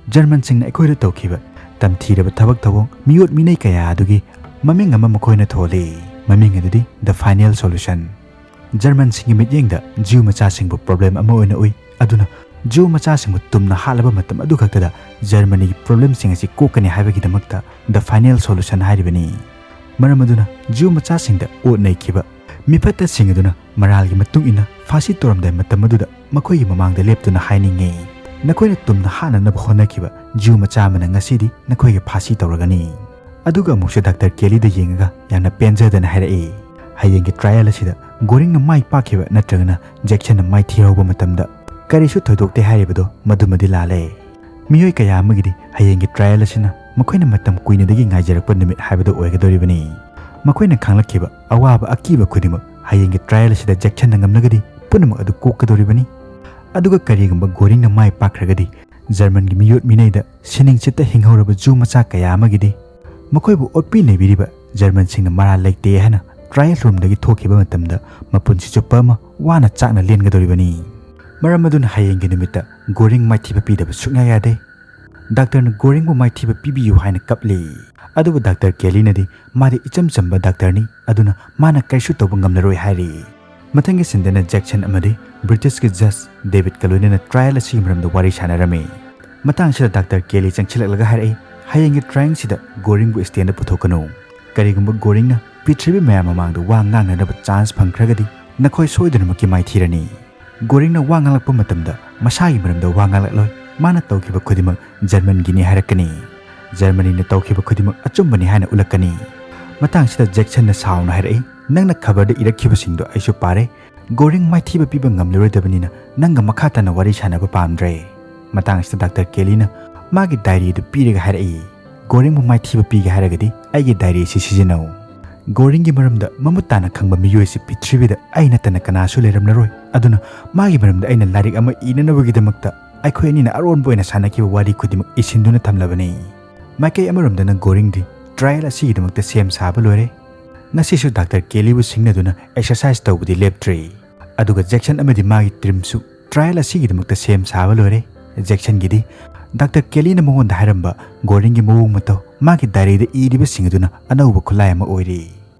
"ꯖꯔꯃꯟꯁꯤꯡꯅ ꯑꯩꯈꯣꯏꯗ ꯇꯧꯈꯤꯕ ꯇꯝꯊꯤꯔꯕ ꯊꯕꯛ ꯊꯧꯑꯣꯡ, ꯃꯤꯑꯣꯠ ꯃꯤꯅꯩ ꯀꯌꯥ ꯑꯗꯨꯒꯤ ꯃꯃꯤꯡ ꯑꯃ ꯃꯈꯣꯏꯅ ꯊꯣꯜꯂꯤ꯫ ꯃꯃꯤꯡ ꯑꯗꯨꯗꯤ The Final Solution꯫ ꯖꯔꯃꯟꯁꯤꯡꯒꯤ ꯃꯤꯠꯌꯦꯡꯗ ꯖ꯭ꯌꯨ ꯃꯆꯥꯁꯤꯡꯕꯨ ꯄ꯭ꯔꯣꯕ꯭ꯂꯦꯝ ꯑꯃ ꯑꯣꯏꯅ ꯎꯏ꯫ ꯑꯗꯨꯅ ꯖ꯭ꯌꯨ ꯃꯆꯥꯁꯤꯡꯕꯨ ꯇꯨꯝꯅ ꯍꯥꯠꯂꯕ ꯃꯇꯝ ꯑꯗꯨ ꯈꯛꯇꯗ ꯖꯔꯃꯅꯤꯒꯤ ꯄ꯭ꯔꯣꯕ꯭ꯂꯦꯝꯁꯤꯡ ꯑꯁꯤ ꯀꯣꯛꯀꯅꯤ ꯍꯥꯏꯕꯒꯤꯗꯃꯛꯇ The Final Solution ꯍꯥꯏꯔꯤꯕꯅꯤ꯫ ꯃꯔꯝ ꯑꯗꯨꯅ ꯖ꯭ꯌꯨ ꯃꯆꯥꯁꯤꯡꯗ ꯑꯣꯠ ꯅꯩꯈꯤꯕ ꯃꯤꯐꯠꯇꯁꯤꯡ ꯑꯗꯨꯅ ꯃꯔꯥꯜꯒꯤ ꯃꯇꯨꯡ ꯏꯟꯅ ꯐꯥꯁꯤ ꯇꯧꯔꯝꯗꯥꯏ ꯃꯇꯝ ꯑꯗꯨꯗ ꯃꯈꯣꯏꯒꯤ ꯃꯃꯥꯡꯗ ꯂꯦꯞꯇꯨꯅ ꯍꯥꯏꯅꯤꯡꯉꯤ, ꯅꯈꯣꯏꯅ ꯇꯨꯝꯅ ꯍꯥꯠꯅꯅꯕ ꯍꯣꯠꯅꯈꯤꯕ ꯖ꯭ꯌꯨ ꯃꯆꯥ ꯑꯃꯅ ꯉꯁꯤꯗꯤ ꯅꯈꯣꯏꯒꯤ ꯐꯥꯁꯤ ꯇꯧꯔꯒꯅꯤ꯫" ꯑꯗꯨꯒ ꯑꯃꯨꯛꯁꯨ ꯗꯥꯛꯇꯔ ꯀꯦꯂꯤꯗ ꯌꯦꯡꯉꯒ ꯌꯥꯝꯅ ꯄꯦꯟꯖꯗꯅ ꯍꯥꯏꯔꯛꯏ, "ꯍꯌꯦꯡꯒꯤ trial ꯑꯁꯤꯗ ꯒꯣꯔꯤꯡꯅ ꯃꯥꯏ ꯄꯥꯛꯈꯤꯕ ꯅꯠꯇ꯭ꯔꯒꯅ ꯖꯦꯛꯁꯟꯅ ꯃꯥꯏꯊꯤꯍꯧꯕ ꯃꯇꯝꯗ ꯀꯔꯤꯁꯨ ꯊꯣꯏꯗꯣꯛꯇꯦ ꯍꯥꯏꯔꯤꯕꯗꯣ ꯃꯗꯨꯃꯗꯤ ꯂꯥꯜꯂꯦ꯫ ꯃꯤꯑꯣꯏ ꯀꯌꯥ ꯑꯃꯒꯤꯗꯤ ꯍꯌꯦꯡꯒꯤ trial ꯑꯁꯤꯅ ꯃꯈꯣꯏꯅ ꯃꯇꯝ ꯀꯨꯏꯅꯗꯒꯤ ꯉꯥꯏꯖꯔꯛꯄ ꯅꯨꯃꯤꯠ ꯍꯥꯏꯕꯗꯨ ꯑꯣꯏꯒꯗꯧꯔꯤꯕꯅꯤ꯫ ꯃꯈꯣꯏꯅ ꯈꯥꯡꯂꯛꯈꯤꯕ ꯑꯋꯥꯕ ꯑꯀꯤꯕ ꯈꯨꯗꯤꯡꯃꯛ ꯍꯌꯦꯡꯒꯤ trial ꯑꯁꯤꯗ ꯖꯦꯛꯁꯟꯅ ꯉꯝꯂꯒꯗꯤ ꯄꯨꯝꯅꯃꯛ ꯑꯗꯨ ꯀꯣꯛꯀꯗꯧꯔꯤꯕꯅꯤ꯫ ꯑꯗꯨꯒ ꯀꯔꯤꯒꯨꯝꯕ ꯒꯣꯔꯤꯡꯅ ꯃꯥꯏ ꯄꯥꯛꯈ꯭ꯔꯒꯗꯤ ꯖꯔꯃꯟꯒꯤ ꯃꯤꯑꯣꯠ ꯃꯤꯅꯩꯗ ꯁꯤꯅꯤꯡꯆꯤꯠꯇ ꯍꯤꯡꯍꯧꯔꯕ ꯖꯨ ꯃꯆꯥ ꯀꯌꯥ ꯑꯃꯒꯤꯗꯤ ꯃꯈꯣꯏꯕꯨ ꯑꯣꯠꯄꯤ ꯅꯩꯕꯤꯔꯤꯕ ꯖꯔꯃꯟꯁꯤꯡꯅ ꯃꯔꯥꯜ ꯂꯩꯇꯦ ꯍꯥꯏꯅ trial roomꯗꯒꯤ ꯊꯣꯛꯈꯤꯕ ꯃꯇꯝꯗ ꯃꯄꯨꯟꯁꯤ ꯆꯨꯞꯄ ꯑꯃ ꯋꯥꯅ ꯆꯥꯛꯅ ꯂꯦꯟꯒꯗꯧꯔꯤꯕꯅꯤ꯫ ꯃꯔꯝ ꯑꯗꯨꯅ ꯍꯌꯦꯡꯒꯤ ꯅꯨꯃꯤꯠꯇ ꯒꯣꯔꯤꯡ ꯃꯥꯏꯊꯤꯕ ꯄꯤꯗꯕ ꯁꯨꯛꯌꯥ ꯌꯥꯗꯦ꯫ ꯗꯥꯛꯇꯔꯅ ꯒꯣꯔꯤꯡꯕꯨ ꯃꯥꯏꯊꯤꯕ ꯄꯤꯕꯤꯌꯨ ꯍꯥꯏꯅ ꯀꯞꯂꯤ꯫ ꯑꯗꯨꯕꯨ ꯗꯥꯛꯇꯔ ꯀꯦꯂꯤꯅꯗꯤ ꯃꯥꯗꯤ ꯏꯆꯝ ꯆꯝꯕ ꯗꯥꯛꯇꯔꯅꯤ, ꯑꯗꯨꯅ ꯃꯥꯅ ꯀꯔꯤꯁꯨ ꯇꯧꯕ ꯉꯝꯂꯔꯣꯏ ꯍꯥꯏꯔꯤ꯫ ꯃꯊꯪꯒꯤ ꯁꯤꯟꯗꯅ ꯖꯦꯛꯁꯟ ꯑꯃꯗꯤ ꯕ꯭ꯔꯤꯇꯤꯁꯀꯤ ꯖꯖ ꯗꯦꯕꯤꯗꯀ ꯂꯣꯏꯅꯅ trial ꯑꯁꯤꯒꯤ ꯃꯔꯝꯗ ꯋꯥꯔꯤ ꯁꯥꯟꯅꯔꯝꯃꯤ꯫ ꯃꯇꯥꯡꯁꯤꯗ ꯗꯥꯛꯇꯔ ꯀꯦꯂꯤ ꯆꯪꯁꯤꯜꯂꯛꯂꯒ ꯍꯥꯏꯔꯛꯏ, "ꯍꯌꯦꯡꯒꯤ trialꯁꯤꯗ ꯒꯣꯔꯤꯡꯕꯨ standꯗ ꯄꯨꯊꯣꯛꯀꯅꯨ꯫ ꯀꯔꯤꯒꯨꯝꯕ ꯒꯣꯔꯤꯡꯅ ꯄ꯭ꯔꯤꯊꯤꯕꯤ ꯃꯌꯥꯝ ꯃꯃꯥꯡꯗ ꯋꯥ ꯉꯥꯡꯅꯅꯕ chance ꯐꯪꯈ꯭ꯔꯒꯗꯤ ꯅꯈꯣꯏ ꯁꯣꯏꯗꯅꯃꯛꯀꯤ ꯃꯥꯏꯊꯤꯔꯅꯤ꯫ ꯒꯣꯔꯤꯡꯅ ꯋꯥ ꯉꯥꯡꯂꯛꯄ ꯃꯇꯝꯗ ꯃꯁꯥꯒꯤ ꯃꯔꯝꯗ ꯋꯥ ꯉꯥꯡꯂꯛꯂꯣꯏ꯫ ꯃꯥꯅ ꯇꯧꯈꯤꯕ ꯈꯨꯗꯤꯡꯃꯛ ꯖꯔꯃꯟꯒꯤꯅꯤ ꯍꯥꯏꯔꯛꯀꯅꯤ꯫ ꯖꯔꯃꯅꯤꯅ ꯇꯧꯈꯤꯕ ꯈꯨꯗꯤꯡꯃꯛ ꯑꯆꯨꯝꯕꯅꯤ ꯍꯥꯏꯅ ꯎꯠꯂꯛꯀꯅꯤ꯫" ꯃꯇꯥꯡꯁꯤꯗ ꯖꯦꯛꯁꯟꯅ ꯁꯥꯎꯅ ꯍꯥꯏꯔꯛꯏ, "ꯅꯪꯅ ꯈꯕꯔꯗ ꯏꯔꯛꯈꯤꯕꯁꯤꯡꯗꯣ ꯑꯩꯁꯨ ꯄꯥꯔꯦ꯫ ꯒꯣꯔꯤꯡ ꯃꯥꯏꯊꯤꯕ ꯄꯤꯕ ꯉꯝꯂꯔꯣꯏꯗꯕꯅꯤꯅ ꯅꯪꯒ ꯃꯈꯥ ꯇꯥꯅ ꯋꯥꯔꯤ ꯁꯥꯟꯅꯕ ꯄꯥꯝꯗ꯭ꯔꯦ꯫" ꯃꯇꯥꯡꯁꯤꯗ ꯗꯥꯛꯇꯔ ꯀꯦꯂꯤꯅ ꯃꯥꯒꯤ diary ꯑꯗꯨ ꯄꯤꯔꯒ ꯍꯥꯏꯔꯛꯏ, "ꯒꯣꯔꯤꯡꯕꯨ ꯃꯥꯏꯊꯤꯕ ꯄꯤꯒꯦ ꯍꯥꯏꯔꯒꯗꯤ ꯑꯩꯒꯤ diary ꯑꯁꯤ ꯁꯤꯖꯤꯟꯅꯧ꯫ ꯒꯣꯔꯤꯡꯒꯤ ꯃꯔꯝꯗ ꯃꯃꯨꯠ ꯇꯥꯅ ꯈꯪꯕ ꯃꯤꯑꯣꯏꯁꯤ ꯄ꯭ꯔꯤꯊꯤꯕꯤꯗ ꯑꯩ ꯅꯠꯇꯅ ꯀꯅꯥꯁꯨ ꯂꯩꯔꯝꯂꯔꯣꯏ꯫ ꯑꯗꯨꯅ ꯃꯥꯒꯤ ꯃꯔꯝꯗ ꯑꯩꯅ ꯂꯥꯏꯔꯤꯛ ꯑꯃ ꯏꯅꯅꯕꯒꯤꯗꯃꯛꯇ ꯑꯩꯈꯣꯏ ꯑꯅꯤꯅ ꯑꯔꯣꯟꯕ ꯑꯣꯏꯅ ꯁꯥꯟꯅꯈꯤꯕ ꯋꯥꯔꯤ ꯈꯨꯗꯤꯡꯃꯛ ꯏꯁꯤꯟꯗꯨꯅ ꯊꯝꯂꯕꯅꯤ꯫" ꯃꯥꯏꯀꯩ ꯑꯃꯔꯣꯝꯗꯅ ꯒꯣꯔꯤꯡꯗꯤ trial ꯑꯁꯤꯒꯤꯗꯃꯛꯇ ꯁꯦꯝ ꯁꯥꯕ ꯂꯣꯏꯔꯦ꯫ ꯉꯁꯤꯁꯨ ꯗꯥꯛꯇꯔ ꯀꯦꯂꯤꯕꯨ ꯁꯤꯡꯅꯗꯨꯅ exercise ꯇꯧꯕꯗꯤ ꯂꯦꯞꯇ꯭ꯔꯤ꯫ ꯑꯗꯨꯒ ꯖꯦꯛꯁꯟ ꯑꯃꯗꯤ ꯃꯥꯒꯤ teamꯁꯨ trial ꯑꯁꯤꯒꯤꯗꯃꯛꯇ ꯁꯦꯝ ꯁꯥꯕ ꯂꯣꯏꯔꯦ꯫ ꯖꯦꯛꯁꯟꯒꯤꯗꯤ ꯗꯥꯛꯇꯔ ꯀꯦꯂꯤꯅ ꯃꯉꯣꯟꯗ ꯍꯥꯏꯔꯝꯕ ꯒꯣꯔꯤꯡꯒꯤ ꯃꯑꯣꯡ ꯃꯇꯧ ꯃꯥꯒꯤ diaryꯗ ꯏꯔꯤꯕꯁꯤꯡ ꯑꯗꯨꯅ ꯑꯅꯧꯕ ꯈꯨꯠꯂꯥꯏ ꯑꯃ ꯑꯣꯏꯔꯤ꯫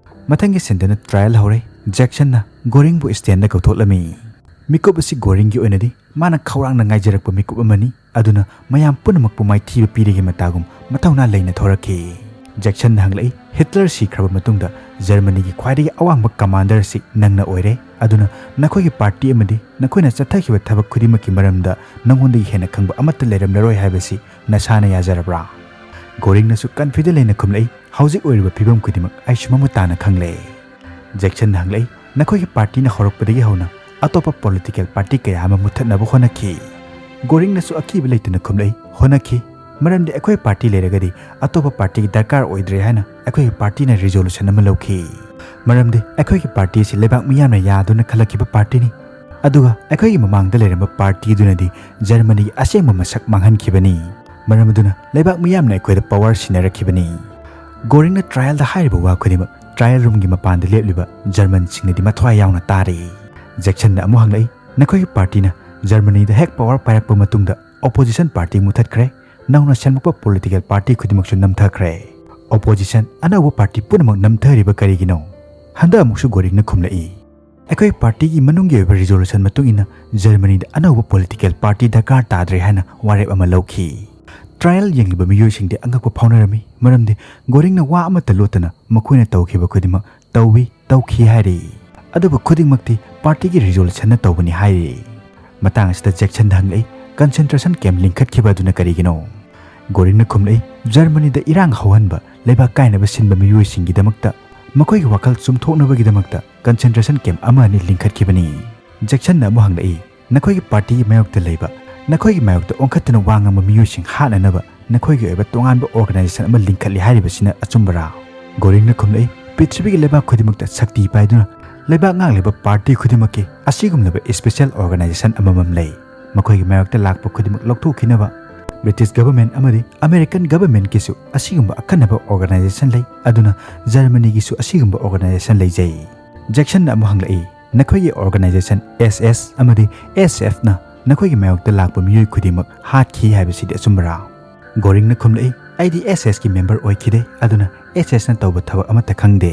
ꯃꯊꯪꯒꯤ ꯁꯤꯟꯗꯅ trial ꯍꯧꯔꯦ꯫ ꯖꯦꯛꯁꯟꯅ ꯒꯣꯔꯤꯡꯕꯨ standꯗ ꯀꯧꯊꯣꯛꯂꯝꯃꯤ꯫ ꯃꯤꯀꯨꯞ ꯑꯁꯤ ꯒꯣꯔꯤꯡꯒꯤ ꯑꯣꯏꯅꯗꯤ ꯃꯥꯅ ꯈꯧꯔꯥꯡꯅ ꯉꯥꯏꯖꯔꯛꯄ ꯃꯤꯀꯨꯞ ꯑꯃꯅꯤ꯫ ꯑꯗꯨꯅ ꯃꯌꯥꯝ ꯄꯨꯝꯅꯃꯛꯄꯨ ꯃꯥꯏꯊꯤꯕ ꯄꯤꯔꯤꯒꯤ ꯃꯇꯥꯒꯨꯝ ꯃꯊꯧꯅꯥ ꯂꯩꯅ ꯊꯣꯔꯛꯈꯤ꯫ ꯖꯦꯛꯁꯟꯅ ꯍꯪꯂꯛꯏ, "ꯍꯤꯠꯂꯔ ꯁꯤꯈ꯭ꯔꯕ ꯃꯇꯨꯡꯗ ꯖꯔꯃꯅꯤꯒꯤ ꯈ꯭ꯋꯥꯏꯗꯒꯤ ꯑꯋꯥꯡꯕ commander ꯑꯁꯤ ꯅꯪꯅ ꯑꯣꯏꯔꯦ꯫ ꯑꯗꯨꯅ ꯅꯈꯣꯏꯒꯤ party ꯑꯃꯗꯤ ꯅꯈꯣꯏꯅ ꯆꯠꯊꯈꯤꯕ ꯊꯕꯛ ꯈꯨꯗꯤꯡꯃꯛꯀꯤ ꯃꯔꯝꯗ ꯅꯉꯣꯟꯗꯒꯤ ꯍꯦꯟꯅ ꯈꯪꯕ ꯑꯃꯠꯇ ꯂꯩꯔꯝꯂꯔꯣꯏ ꯍꯥꯏꯕꯁꯤ ꯅꯁꯥꯅ ꯌꯥꯖꯔꯕ꯭ꯔꯥ?" ꯒꯣꯔꯤꯡꯅꯁꯨ ꯀꯟꯐꯤꯗꯦꯟ ꯂꯩꯅ ꯈꯨꯝꯂꯛꯏ, "ꯍꯧꯖꯤꯛ ꯑꯣꯏꯔꯤꯕ ꯐꯤꯕꯝ ꯈꯨꯗꯤꯡꯃꯛ ꯑꯩꯁꯨ ꯃꯃꯨꯠ ꯇꯥꯅ ꯈꯪꯂꯦ"꯫ ꯖꯦꯛꯁꯟꯅ ꯍꯪꯂꯛꯏ, "ꯅꯈꯣꯏꯒꯤ ꯄꯥꯔꯇꯤꯅ ꯍꯧꯔꯛꯄꯗꯒꯤ ꯍꯧꯅ ꯑꯇꯣꯞꯄ ꯄꯣꯂꯤꯇꯤꯀꯦꯜ ꯄꯥꯔꯇꯤ ꯀꯌꯥ ꯑꯃ ꯃꯨꯠꯊꯠꯅꯕ ꯍꯣꯠꯅꯈꯤ?" ꯒꯣꯔꯤꯡꯅꯁꯨ ꯑꯀꯤꯕ ꯂꯩꯇꯅ ꯈꯨꯝꯂꯛꯏ, "ꯍꯣꯠꯅꯈꯤ, ꯃꯔꯝꯗꯤ ꯑꯩꯈꯣꯏ ꯄꯥꯔꯇꯤ ꯂꯩꯔꯒꯗꯤ ꯑꯇꯣꯞꯄ ꯄꯥꯔꯇꯤꯒꯤ ꯗꯔꯀꯥꯔ ꯑꯣꯏꯗ꯭ꯔꯦ ꯍꯥꯏꯅ ꯑꯩꯈꯣꯏꯒꯤ ꯄꯥꯔꯇꯤꯅ ꯔꯤꯖꯣꯂꯨꯁꯟ ꯑꯃ ꯂꯧꯈꯤ꯫ ꯃꯔꯝꯗꯤ ꯑꯩꯈꯣꯏꯒꯤ ꯄꯥꯔꯇꯤ ꯑꯁꯤ ꯂꯩꯕꯥꯛ ꯃꯤꯌꯥꯝꯅ ꯌꯥꯗꯨꯅ ꯈꯜꯂꯛꯈꯤꯕ ꯄꯥꯔꯇꯤꯅꯤ, ꯑꯗꯨꯒ ꯑꯩꯈꯣꯏꯒꯤ ꯃꯃꯥꯡꯗ ꯂꯩꯔꯝꯕ ꯄꯥꯔꯇꯤꯗꯨꯅꯗꯤ ꯖꯔꯃꯅꯤꯒꯤ ꯑꯁꯦꯡꯕ ꯃꯁꯛ ꯃꯥꯡꯍꯟꯈꯤꯕꯅꯤ꯫ ꯃꯔꯝ ꯑꯗꯨꯅ ꯂꯩꯕꯥꯛ ꯃꯤꯌꯥꯝꯅ ꯑꯩꯈꯣꯏꯗ ꯄꯋꯥꯔ ꯁꯤꯟꯅꯔꯛꯈꯤꯕꯅꯤ"꯫ ꯒꯣꯔꯤꯡꯅ ꯇ꯭ꯔꯥꯌꯦꯜꯗ ꯍꯥꯏꯔꯤꯕ ꯋꯥ ꯈꯨꯗꯤꯡꯃꯛ ꯇ꯭ꯔꯥꯌꯦꯜ ꯔꯨꯝꯒꯤ ꯃꯄꯥꯟꯗ ꯂꯦꯞꯂꯤꯕ ꯖꯔꯃꯟꯁꯤꯡꯅꯗꯤ ꯃꯊ꯭ꯋꯥꯏ ꯌꯥꯎꯅ ꯇꯥꯔꯤ꯫ ꯖꯦꯛꯁꯟꯅ ꯑꯃꯨꯛ ꯍꯪꯂꯛꯏ, "ꯅꯈꯣꯏꯒꯤ ꯄꯥꯔꯇꯤꯅ ꯖꯔꯃꯅꯤꯗ ꯍꯦꯛ ꯄꯋꯥꯔ ꯄꯥꯏꯔꯛꯄ ꯃꯇꯨꯡꯗ ꯑꯣꯄꯣꯖꯤꯁꯟ ꯄꯥꯔꯇꯤ ꯃꯨꯊꯠꯈ꯭ꯔꯦ, ꯅꯧꯅ ꯁꯦꯝꯂꯛꯄ ꯄꯣꯂꯤꯇꯤꯀꯦꯜ ꯄꯥꯔꯇꯤ ꯈꯨꯗꯤꯡꯃꯛꯁꯨ ꯅꯝꯊꯈ꯭ꯔꯦ꯫ ꯑꯣꯄꯣꯖꯤꯁꯟ ꯑꯅꯧꯕ ꯄꯥꯔꯇꯤ ꯄꯨꯝꯅꯃꯛ ꯅꯝꯊꯔꯤꯕ ꯀꯔꯤꯒꯤꯅꯣ? ꯍꯟꯗꯛ ꯑꯃꯨꯛꯁꯨ ꯒꯣꯔꯤꯡꯅ ꯈꯨꯝꯂꯛꯏ, "ꯑꯩꯈꯣꯏ ꯄꯥꯔꯇꯤꯒꯤ ꯃꯅꯨꯡꯒꯤ ꯑꯣꯏꯕ ꯔꯤꯖꯣꯂꯨꯁꯟ ꯃꯇꯨꯡ ꯏꯟꯅ ꯖꯔꯃꯅꯤꯗ ꯑꯅꯧꯕ ꯄꯣꯂꯤꯇꯤꯀꯦꯜ ꯄꯥꯔꯇꯤ ꯗꯔꯀꯥꯔ ꯇꯥꯗ꯭ꯔꯦ ꯍꯥꯏꯅ ꯋꯥꯔꯦꯞ ꯑꯃ ꯂꯧꯈꯤ"꯫ ꯇ꯭ꯔꯥꯌꯦꯜ ꯌꯦꯡꯂꯤꯕ ꯃꯤꯑꯣꯏꯁꯤꯡꯗꯤ ꯑꯉꯛꯄ ꯐꯥꯎꯅꯔꯝꯃꯤ, ꯃꯔꯝꯗꯤ ꯒꯣꯔꯤꯡꯅ ꯋꯥ ꯑꯃꯠꯇ ꯂꯣꯠꯇꯅ ꯃꯈꯣꯏꯅ ꯇꯧꯈꯤꯕ ꯈꯨꯗꯤꯡꯃꯛ ꯇꯧꯏ, ꯇꯧꯈꯤ ꯍꯥꯏꯔꯤ꯫ ꯑꯗꯨꯕꯨ ꯈꯨꯗꯤꯡꯃꯛꯇꯤ ꯄꯥꯔꯇꯤꯒꯤ ꯔꯤꯖꯣꯂꯨꯁꯟꯅ ꯇꯧꯕꯅꯤ ꯍꯥꯏꯔꯤ꯫ ꯃꯇꯥꯡ ꯑꯁꯤꯗ ꯖꯦꯛꯁꯟꯗ ꯍꯪꯂꯛꯏ, "ꯀꯟꯁꯦꯟꯇ꯭ꯔꯦꯁꯟ ꯀꯦꯝꯞ ꯂꯤꯡꯈꯠꯈꯤꯕ ꯑꯗꯨꯅ ꯀꯔꯤꯒꯤꯅꯣ?" ꯒꯣꯔꯤꯡꯅ ꯈꯨꯝꯂꯛꯏ, "ꯖꯔꯃꯅꯤꯗ ꯏꯔꯥꯡ ꯍꯧꯍꯟꯕ, ꯂꯩꯕꯥꯛ ꯀꯥꯏꯅꯕ ꯁꯤꯟꯕ ꯃꯤꯑꯣꯏꯁꯤꯡꯒꯤꯗꯃꯛꯇ, ꯃꯈꯣꯏꯒꯤ ꯋꯥꯈꯜ ꯆꯨꯝꯊꯣꯛꯅꯕꯒꯤꯗꯃꯛꯇ ꯀꯟꯁꯦꯟꯇ꯭ꯔꯦꯁꯟ ꯀꯦꯝꯞ ꯑꯃ ꯑꯅꯤ ꯂꯤꯡꯈꯠꯈꯤꯕꯅꯤ"꯫ ꯖꯦꯛꯁꯟꯅ ꯑꯃꯨꯛ ꯍꯪꯂꯛꯏ, "ꯅꯈꯣꯏꯒꯤ ꯄꯥꯔꯇꯤꯒꯤ ꯃꯥꯌꯣꯛꯇ ꯂꯩꯕ, ꯅꯈꯣꯏꯒꯤ ꯃꯥꯌꯣꯛꯇ ꯑꯣꯟꯈꯠꯇꯨꯅ ꯋꯥ ꯉꯥꯡꯕ ꯃꯤꯑꯣꯏꯁꯤꯡ ꯍꯥꯠꯅꯅꯕ ꯅꯈꯣꯏꯒꯤ ꯑꯣꯏꯕ ꯇꯣꯉꯥꯟꯕ ꯑꯣꯔꯒꯅꯥꯏꯖꯦꯁꯟ ꯑꯃ ꯂꯤꯡꯈꯠꯂꯤ ꯍꯥꯏꯔꯤꯕꯁꯤꯅ ꯑꯆꯨꯝꯕꯔꯥ?" ꯒꯣꯔꯤꯡꯅ ꯈꯨꯝꯂꯛꯏ, "ꯄ꯭ꯔꯤꯊꯤꯕꯤꯒꯤ ꯂꯩꯕꯥꯛ ꯈꯨꯗꯤꯡꯃꯛꯇ ꯁꯛꯇꯤ ꯄꯥꯏꯗꯨꯅ ꯂꯩꯕꯥꯛ ꯉꯥꯛꯂꯤꯕ ꯄꯥꯔꯇꯤ ꯈꯨꯗꯤꯡꯃꯛꯀꯤ ꯑꯁꯤꯒꯨꯝꯂꯕ ꯏꯁꯄꯤꯁꯦꯜ ꯑꯣꯔꯒꯅꯥꯏꯖꯦꯁꯟ ꯑꯃꯃꯝ ꯂꯩ꯫ ꯃꯈꯣꯏꯒꯤ ꯃꯥꯌꯣꯛꯇ ꯂꯥꯛꯄ ꯈꯨꯗꯤꯡꯃꯛ ꯂꯧꯊꯣꯛꯈꯤꯅꯕ ꯕ꯭ꯔꯤꯇꯤꯁ ꯒꯚꯔꯟꯃꯦꯟꯠ ꯑꯃꯗꯤ ꯑꯃꯦꯔꯤꯀꯟ ꯒꯚꯔꯟꯃꯦꯟꯠꯀꯤꯁꯨ ꯑꯁꯤꯒꯨꯝꯕ ꯑꯈꯟꯅꯕ ꯑꯣꯔꯒꯅꯥꯏꯖꯦꯁꯟ ꯂꯩ, ꯑꯗꯨꯅ ꯖꯔꯃꯅꯤꯒꯤꯁꯨ ꯑꯁꯤꯒꯨꯝꯕ ꯑꯣꯔꯒꯅꯥꯏꯖꯦꯁꯟ ꯂꯩꯖꯩ"꯫ ꯖꯦꯛꯁꯟꯅ ꯑꯃꯨꯛ ꯍꯪꯂꯛꯏ, "ꯅꯈꯣꯏꯒꯤ ꯑꯣꯔꯒꯅꯥꯏꯖꯦꯁꯟ ꯑꯦꯁ ꯑꯦꯁ ꯑꯃꯗꯤ ꯑꯦꯁ ꯑꯦꯐꯅ ꯅꯈꯣꯏꯒꯤ ꯃꯥꯌꯣꯛꯇ ꯂꯥꯛꯄ ꯃꯤꯑꯣꯏ ꯈꯨꯗꯤꯡꯃꯛ ꯍꯥꯠꯈꯤ ꯍꯥꯏꯕꯁꯤꯗꯤ ꯑꯆꯨꯝꯕꯔꯥ?" ꯒꯣꯔꯤꯡꯅ ꯈꯨꯝꯂꯛꯏ, "ꯑꯩꯗꯤ ꯑꯦꯁ ꯑꯦꯁꯀꯤ ꯃꯦꯝꯕꯔ ꯑꯣꯏꯈꯤꯗꯦ, ꯑꯗꯨꯅ ꯑꯦꯁ ꯑꯦꯁꯅ ꯇꯧꯕ ꯊꯕꯛ ꯑꯃꯠꯇ ꯈꯪꯗꯦ"꯫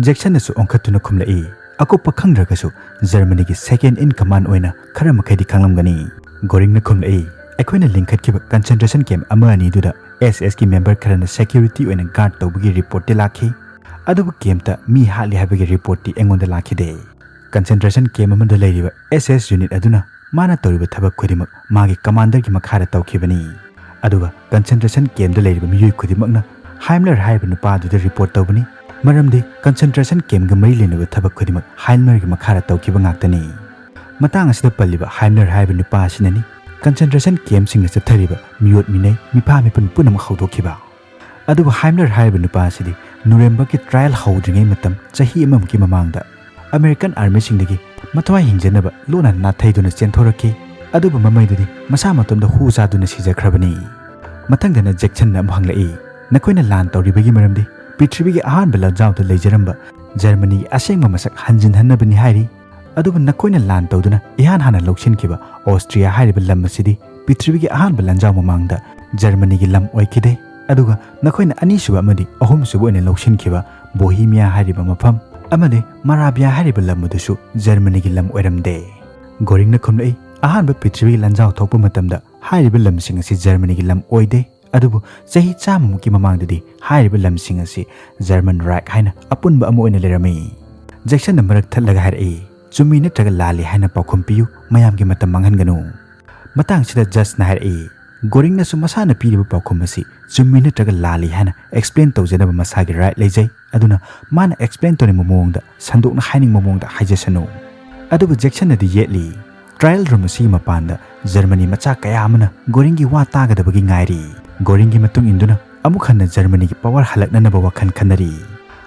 ꯖꯦꯛꯁꯟꯅꯁꯨ ꯑꯣꯟꯈꯠꯇꯨꯅ ꯈꯨꯝꯂꯛꯏ, "ꯑꯀꯨꯞꯄ ꯈꯪꯗ꯭ꯔꯒꯁꯨ ꯖꯔꯃꯅꯤꯒꯤ ꯁꯦꯀꯦꯟ ꯏꯟ ꯀꯃꯥꯟ ꯑꯣꯏꯅ ꯈꯔ ꯃꯈꯩꯗꯤ ꯈꯪꯂꯝꯒꯅꯤ"꯫ ꯒꯣꯔꯤꯡꯅ ꯈꯨꯝꯂꯛꯏ, "ꯑꯩꯈꯣꯏꯅ ꯂꯤꯡꯈꯠꯈꯤꯕ ꯀꯟꯁꯦꯟꯇ꯭ꯔꯦꯁꯟ ꯀꯦꯝꯞ ꯑꯃ ꯑꯅꯤꯗꯨꯗ ꯑꯦꯁ ꯑꯦꯁꯀꯤ ꯃꯦꯝꯕꯔ ꯈꯔꯅ ꯁꯦꯀ꯭ꯌꯨꯔꯤꯇꯤ ꯑꯣꯏꯅ ꯒꯥꯔꯗ ꯇꯧꯕꯒꯤ ꯔꯤꯄꯣꯔꯠꯇꯤ ꯂꯥꯛꯈꯤ, ꯑꯗꯨꯕꯨ ꯀꯦꯝꯞꯇ ꯃꯤ ꯍꯥꯠꯂꯤ ꯍꯥꯏꯕꯒꯤ ꯔꯤꯄꯣꯔꯠꯇꯤ ꯑꯩꯉꯣꯟꯗ ꯂꯥꯛꯈꯤꯗꯦ꯫ ꯀꯟꯁꯦꯟꯇ꯭ꯔꯦꯁꯟ ꯀꯦꯝꯞ ꯑꯃꯗ ꯂꯩꯔꯤꯕ ꯑꯦꯁ ꯑꯦꯁ ꯌꯨꯅꯤꯠ ꯑꯗꯨꯅ ꯃꯥꯅ ꯇꯧꯔꯤꯕ ꯊꯕꯛ ꯈꯨꯗꯤꯡꯃꯛ ꯃꯥꯒꯤ ꯀꯃꯥꯟꯗꯔꯒꯤ ꯃꯈꯥꯗ ꯇꯧꯈꯤꯕꯅꯤ"꯫ ꯑꯗꯨꯒ concentration camp ꯇ ꯂꯩꯔꯤꯕ ꯃꯤꯑꯣꯏ ꯈꯨꯗꯤꯡꯃꯛꯅ ꯍꯥꯏꯝꯂꯔ ꯍꯥꯏꯔꯤꯕ ꯅꯨꯄꯥ ꯑꯗꯨꯗ report ꯇꯧꯕꯅꯤ꯫ ꯃꯔꯝꯗꯤ concentration camp ꯒ ꯃꯔꯤ ꯂꯩꯅꯕ ꯊꯕꯛ ꯈꯨꯗꯤꯡꯃꯛ ꯍꯥꯏꯝꯂꯔꯒꯤ ꯃꯈꯥꯗ ꯇꯧꯈꯤꯕ ꯉꯥꯛꯇꯅꯤ꯫ ꯃꯇꯥꯡ ꯑꯁꯤꯗ ꯄꯜꯂꯤꯕ ꯍꯥꯏꯝꯂꯔ ꯍꯥꯏꯔꯤꯕ ꯅꯨꯄꯥ ꯑꯁꯤꯅꯅꯤ concentration camp ꯁꯤꯡꯗ ꯆꯠꯊꯔꯤꯕ ꯃꯤꯑꯣꯠ ꯃꯤꯅꯩ, ꯃꯤꯐꯥ ꯃꯤꯄꯨꯟ ꯄꯨꯝꯅꯃꯛ ꯍꯧꯗꯣꯛꯈꯤꯕ꯫ ꯑꯗꯨꯕꯨ ꯍꯥꯏꯝꯂꯔ ꯍꯥꯏꯔꯤꯕ ꯅꯨꯄꯥ ꯑꯁꯤꯗꯤ ꯅꯨꯔꯦꯝꯕꯔꯒꯀꯤ trial ꯍꯧꯗ꯭ꯔꯤꯉꯩ ꯃꯇꯝ ꯆꯍꯤ ꯑꯃꯃꯨꯛꯀꯤ ꯃꯃꯥꯡꯗ American army ꯁꯤꯡꯗꯒꯤ ꯃꯊ꯭ꯋꯥꯏ ꯍꯤꯡꯖꯅꯕ ꯂꯣꯟꯅ ꯅꯥꯊꯩꯗꯨꯅ ꯆꯦꯟꯊꯣꯔꯛꯈꯤ꯫ ꯑꯗꯨꯕꯨ ꯃꯃꯩꯗꯨꯗꯤ ꯃꯁꯥ ꯃꯇꯣꯝꯗ ꯍꯨ ꯆꯥꯗꯨꯅ ꯁꯤꯖꯈ꯭ꯔꯕꯅꯤ꯫ ꯃꯊꯪꯗꯅ ꯖꯦꯛꯁꯟꯅ ꯑꯃꯨꯛ ꯍꯪꯂꯛꯏ, "ꯅꯈꯣꯏꯅ ꯂꯥꯟ ꯇꯧꯔꯤꯕꯒꯤ ꯃꯔꯝꯗꯤ ꯄ꯭ꯔꯤꯊꯤꯕꯤꯒꯤ ꯑꯍꯥꯟꯕ ꯂꯥꯟꯖꯥꯎꯗ ꯂꯩꯖꯔꯝꯕ ꯖꯔꯃꯅꯤꯒꯤ ꯑꯁꯦꯡꯕ ꯃꯁꯛ ꯍꯟꯖꯤꯟꯍꯟꯅꯕꯅꯤ ꯍꯥꯏꯔꯤ꯫ ꯑꯗꯨꯕꯨ ꯅꯈꯣꯏꯅ ꯂꯥꯟ ꯇꯧꯗꯨꯅ ꯏꯍꯥꯟ ꯍꯥꯟꯅ ꯂꯧꯁꯤꯟꯈꯤꯕ ꯑꯣꯁꯇ꯭ꯔꯤꯌꯥ ꯍꯥꯏꯔꯤꯕ ꯂꯝ ꯑꯁꯤꯗꯤ ꯄ꯭ꯔꯤꯊꯤꯕꯤꯒꯤ ꯑꯍꯥꯟꯕ ꯂꯥꯟꯖꯥꯎ ꯃꯃꯥꯡꯗ ꯖꯔꯃꯅꯤꯒꯤ ꯂꯝ ꯑꯣꯏꯈꯤꯗꯦ꯫ ꯑꯗꯨꯒ ꯅꯈꯣꯏꯅ ꯑꯅꯤꯁꯨꯕ ꯑꯃꯗꯤ ꯑꯍꯨꯝꯁꯨꯕ ꯑꯣꯏꯅ ꯂꯧꯁꯤꯟꯈꯤꯕ ꯕꯣꯍꯤꯃꯤꯌꯥ ꯍꯥꯏꯔꯤꯕ ꯃꯐꯝ ꯑꯃꯗꯤ ꯃꯔꯥꯕꯤꯌꯥ ꯍꯥꯏꯔꯤꯕ ꯂꯝ ꯑꯗꯨꯁꯨ ꯖꯔꯃꯅꯤꯒꯤ ꯂꯝ ꯑꯣꯏꯔꯝꯗꯦ꯫" ꯒꯣꯔꯤꯡꯅ ꯈꯨꯝꯂꯛꯏ, "ꯑꯍꯥꯟꯕ ꯄ꯭ꯔꯤꯊꯤꯕꯤꯒꯤ ꯂꯥꯟꯖꯥꯎ ꯊꯣꯛꯄ ꯃꯇꯝꯗ ꯍꯥꯏꯔꯤꯕ ꯂꯝꯁꯤꯡ ꯑꯁꯤ ꯖꯔꯃꯅꯤꯒꯤ ꯂꯝ ꯑꯣꯏꯗꯦ꯫ ꯑꯗꯨꯕꯨ ꯆꯍꯤ ꯆꯥꯝꯃꯃꯨꯛꯀꯤ ꯃꯃꯥꯡꯗꯗꯤ ꯍꯥꯏꯔꯤꯕ ꯂꯝꯁꯤꯡ ꯑꯁꯤ German Reich ꯍꯥꯏꯅ ꯑꯄꯨꯟꯕ ꯑꯃ ꯑꯣꯏꯅ ꯂꯩꯔꯝꯃꯤ꯫" ꯖꯦꯛꯁꯟꯅ ꯃꯔꯛ ꯊꯠꯂꯒ ꯍꯥꯏꯔꯛꯏ, "ꯆꯨꯝꯃꯤ ꯅꯠꯇ꯭ꯔꯒ ꯂꯥꯜꯂꯤ ꯍꯥꯏꯅ ꯄꯥꯎꯈꯨꯝ ꯄꯤꯌꯨ, ꯃꯌꯥꯝꯒꯤ ꯃꯇꯝ ꯃꯥꯡꯍꯟꯒꯅꯨ꯫" ꯃꯇꯥꯡꯁꯤꯗ ꯖꯖꯅ ꯍꯥꯏꯔꯛꯏ, "ꯒꯣꯔꯤꯡꯅꯁꯨ ꯃꯁꯥꯅ ꯄꯤꯔꯤꯕ ꯄꯥꯎꯈꯨꯝ ꯑꯁꯤ ꯆꯨꯝꯃꯤ ꯅꯠꯇ꯭ꯔꯒ ꯂꯥꯜꯂꯤ ꯍꯥꯏꯅ explain ꯇꯧꯖꯅꯕ ꯃꯁꯥꯒꯤ right ꯂꯩꯖꯩ꯫ ꯑꯗꯨꯅ ꯃꯥꯅ explain ꯇꯧꯅꯤꯡꯕ ꯃꯑꯣꯡꯗ, ꯁꯟꯗꯣꯛꯅ ꯍꯥꯏꯅꯤꯡꯕ ꯃꯑꯣꯡꯗ ꯍꯥꯏꯖꯁꯅꯨ꯫" ꯑꯗꯨꯕꯨ ꯖꯦꯛꯁꯟꯅꯗꯤ ꯌꯦꯠꯂꯤ꯫ Trial room ꯑꯁꯤꯒꯤ ꯃꯄꯥꯟꯗ ꯖꯔꯃꯅꯤ ꯃꯆꯥ ꯀꯌꯥ ꯑꯃꯅ ꯒꯣꯔꯤꯡꯒꯤ ꯋꯥ ꯇꯥꯒꯗꯕꯒꯤ ꯉꯥꯏꯔꯤ꯫ ꯒꯣꯔꯤꯡꯒꯤ ꯃꯇꯨꯡ ꯏꯟꯗꯨꯅ ꯑꯃꯨꯛ ꯍꯟꯅ ꯖꯔꯃꯅꯤꯒꯤ power ꯍꯜꯂꯛꯅꯅꯕ ꯋꯥꯈꯜ ꯈꯟꯅꯔꯤ꯫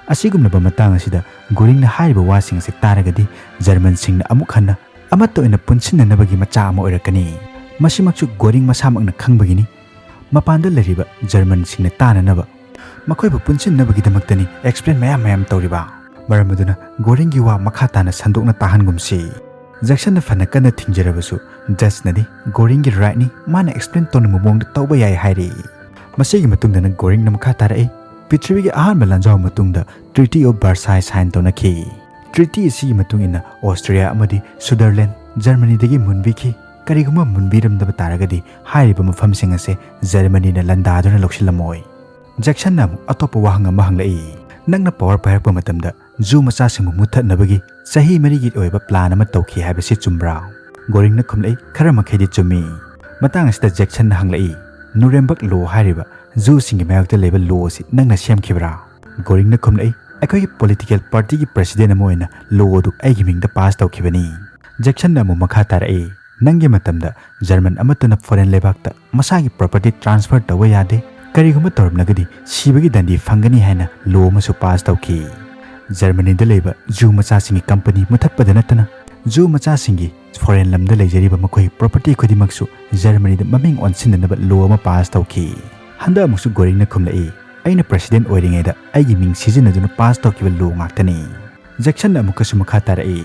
ꯑꯁꯤꯒꯨꯝꯂꯕ ꯃꯇꯥꯡ ꯑꯁꯤꯗ ꯒꯣꯔꯤꯡꯅ ꯍꯥꯏꯔꯤꯕ ꯋꯥꯁꯤꯡ ꯑꯁꯤ ꯇꯥꯔꯒꯗꯤ ꯖꯔꯃꯟꯁꯤꯡꯅ ꯑꯃꯨꯛ ꯍꯟꯅ ꯑꯃꯠꯇ ꯑꯣꯏꯅ ꯄꯨꯟꯁꯤꯟꯅꯅꯕꯒꯤ ꯃꯆꯥꯛ ꯑꯃ ꯑꯣꯏꯔꯛꯀꯅꯤ꯫ ꯃꯁꯤꯃꯛꯁꯨ ꯒꯣꯔꯤꯡ ꯃꯁꯥꯃꯛꯅ ꯈꯪꯕꯒꯤꯅꯤ꯫ ꯃꯄꯥꯟꯗ ꯂꯩꯔꯤꯕ ꯖꯔꯃꯟꯁꯤꯡꯅ ꯇꯥꯅꯅꯕ ꯃꯈꯣꯏꯕꯨ ꯄꯨꯟꯁꯤꯟꯅꯕꯒꯤꯗꯃꯛꯇꯅꯤ explain ꯃꯌꯥꯝ ꯃꯌꯥꯝ ꯇꯧꯔꯤꯕ꯫ ꯃꯔꯝ ꯑꯗꯨꯅ ꯒꯣꯔꯤꯡꯒꯤ ꯋꯥ ꯃꯈꯥ ꯇꯥꯅ ꯁꯟꯗꯣꯛꯅ ꯇꯥꯍꯟꯒꯨꯝꯁꯤ꯫ ꯖꯦꯛꯁꯟꯅ ꯐꯅ ꯀꯟꯅ ꯊꯤꯡꯖꯔꯕꯁꯨ ꯖꯖꯅꯗꯤ ꯒꯣꯔꯤꯡꯒꯤ rightꯅꯤ, ꯃꯥꯅ explain ꯇꯧꯅꯤꯡꯕ ꯃꯑꯣꯡꯗ ꯇꯧꯕ ꯌꯥꯏ ꯍꯥꯏꯔꯤ꯫ ꯃꯁꯤꯒꯤ ꯃꯇꯨꯡꯗꯅ ꯒꯣꯔꯤꯡꯅ ꯃꯈꯥ ꯇꯥꯔꯛꯏ, ꯄ꯭ꯔꯤꯊꯤꯕꯤꯒꯤ ꯑꯍꯥꯟꯕ ꯂꯥꯟꯖꯥꯎ ꯃꯇꯨꯡꯗ Treaty of Versailles sign ꯇꯧꯅꯈꯤ꯫ Treaty ꯑꯁꯤꯒꯤ ꯃꯇꯨꯡ ꯏꯟꯅ ꯑꯣꯁꯇ꯭ꯔꯤꯌꯥ ꯑꯃꯗꯤ ꯁꯨꯗꯔꯂꯦꯟ ꯖꯔꯃꯅꯤꯗꯒꯤ ꯃꯨꯟꯕꯤꯈꯤ꯫ ꯀꯔꯤꯒꯨꯝꯕ ꯃꯨꯟꯕꯤꯔꯝꯗꯕ ꯇꯥꯔꯒꯗꯤ ꯍꯥꯏꯔꯤꯕ ꯃꯐꯝꯁꯤꯡ ꯑꯁꯦ ꯖꯔꯃꯅꯤꯅ ꯂꯥꯟꯗꯥꯗꯨꯅ ꯂꯧꯁꯤꯜꯂꯝꯃꯣꯏ꯫ ꯖꯦꯛꯁꯟꯅ ꯑꯃꯨꯛ ꯑꯇꯣꯞꯄ ꯋꯥꯍꯪ ꯑꯃ ꯍꯪꯂꯛꯏ, "ꯅꯪꯅ power ꯄꯥꯏꯔꯛꯄ ꯃꯇꯝꯗ ꯖꯨ ꯃꯆꯥꯁꯤꯡꯕꯨ ꯃꯨꯠꯊꯠꯅꯕꯒꯤ ꯆꯍꯤ ꯃꯔꯤꯒꯤ ꯑꯣꯏꯕ plan ꯑꯃ ꯇꯧꯈꯤ ꯍꯥꯏꯕꯁꯤ ꯆꯨꯝꯕ꯭ꯔꯥ?" ꯒꯣꯔꯤꯡꯅ ꯈꯨꯝꯂꯛꯏ, "ꯈꯔ ꯃꯈꯩꯗꯤ ꯆꯨꯝꯃꯤ꯫" ꯃꯇꯥꯡ ꯑꯁꯤꯗ ꯖꯦꯛꯁꯟꯅ ꯍꯪꯂꯛꯏ, "ꯅꯨꯔꯦꯝꯕꯔꯒ ꯂꯣ ꯍꯥꯏꯔꯤꯕ ꯖꯨꯁꯤꯡꯒꯤ ꯃꯥꯌꯣꯛꯇ ꯂꯩꯕ ꯂꯣ ꯑꯁꯤ ꯅꯪꯅ ꯁꯦꯝꯈꯤꯕ꯭ꯔꯥ?" ꯒꯣꯔꯤꯡꯅ ꯈꯨꯝꯂꯛꯏ, "ꯑꯩꯈꯣꯏꯒꯤ ꯄꯣꯂꯤꯇꯤꯀꯦꯜ ꯄꯥꯔꯇꯤꯒꯤ ꯄ꯭ꯔꯦꯁꯤꯗꯦꯟꯠ ꯑꯃ ꯑꯣꯏꯅ ꯂꯣ ꯑꯗꯨ ꯑꯩꯒꯤ ꯃꯤꯡꯗ ꯄꯥꯁ ꯇꯧꯈꯤꯕꯅꯤ꯫" ꯖꯦꯛꯁꯟꯅ ꯑꯃꯨꯛ ꯃꯈꯥ ꯇꯥꯔꯛꯏ, "ꯅꯪꯒꯤ ꯃꯇꯝꯗ ꯖꯔꯃꯟ ꯑꯃꯠꯇꯅ ꯐꯣꯔꯦꯟ ꯂꯩꯕꯥꯛꯇ ꯃꯁꯥꯒꯤ ꯄ꯭ꯔꯣꯄꯔꯇꯤ ꯇ꯭ꯔꯥꯟꯁꯐꯔ ꯇꯧꯕ ꯌꯥꯗꯦ꯫ ꯀꯔꯤꯒꯨꯝꯕ ꯇꯧꯔꯝꯂꯒꯗꯤ ꯁꯤꯕꯒꯤ ꯗꯟꯗꯤ ꯐꯪꯒꯅꯤ ꯍꯥꯏꯅ ꯂꯣ ꯑꯃꯁꯨ ꯄꯥꯁ ꯇꯧꯈꯤ꯫ ꯖꯔꯃꯅꯤꯗ ꯂꯩꯕ ꯖꯨ ꯃꯆꯥꯁꯤꯡꯒꯤ ꯀꯝꯄꯅꯤ ꯃꯨꯊꯠꯄꯗ ꯅꯠꯇꯅ ꯖꯨ ꯃꯆꯥꯁꯤꯡꯒꯤ ꯐꯣꯔꯦꯟ ꯂꯝꯗ ꯂꯩꯖꯔꯤꯕ ꯃꯈꯣꯏ ꯄ꯭ꯔꯣꯄꯔꯇꯤ ꯈꯨꯗꯤꯡꯃꯛꯁꯨ ꯖꯔꯃꯅꯤꯗ ꯃꯃꯤꯡ ꯑꯣꯟꯁꯤꯟꯅꯅꯕ ꯂꯣ ꯑꯃ ꯄꯥꯁ ꯇꯧꯈꯤ꯫ ꯍꯟꯗꯛ ꯑꯃꯨꯛꯁꯨ ꯒꯣꯔꯤꯡꯅ ꯈꯨꯝꯂꯛꯏ, "ꯑꯩꯅ ꯄ꯭ꯔꯦꯁꯤꯗꯦꯟꯠ ꯑꯣꯏꯔꯤꯉꯩꯗ ꯑꯩꯒꯤ ꯃꯤꯡ ꯁꯤꯖꯤꯟꯅꯗꯨꯅ ꯄꯥꯁ ꯇꯧꯈꯤꯕ ꯂꯣ ꯉꯥꯛꯇꯅꯤ꯫" ꯖꯦꯛꯁꯟꯅ ꯑꯃꯨꯛꯀꯁꯨ ꯃꯈꯥ ꯇꯥꯔꯛꯏ,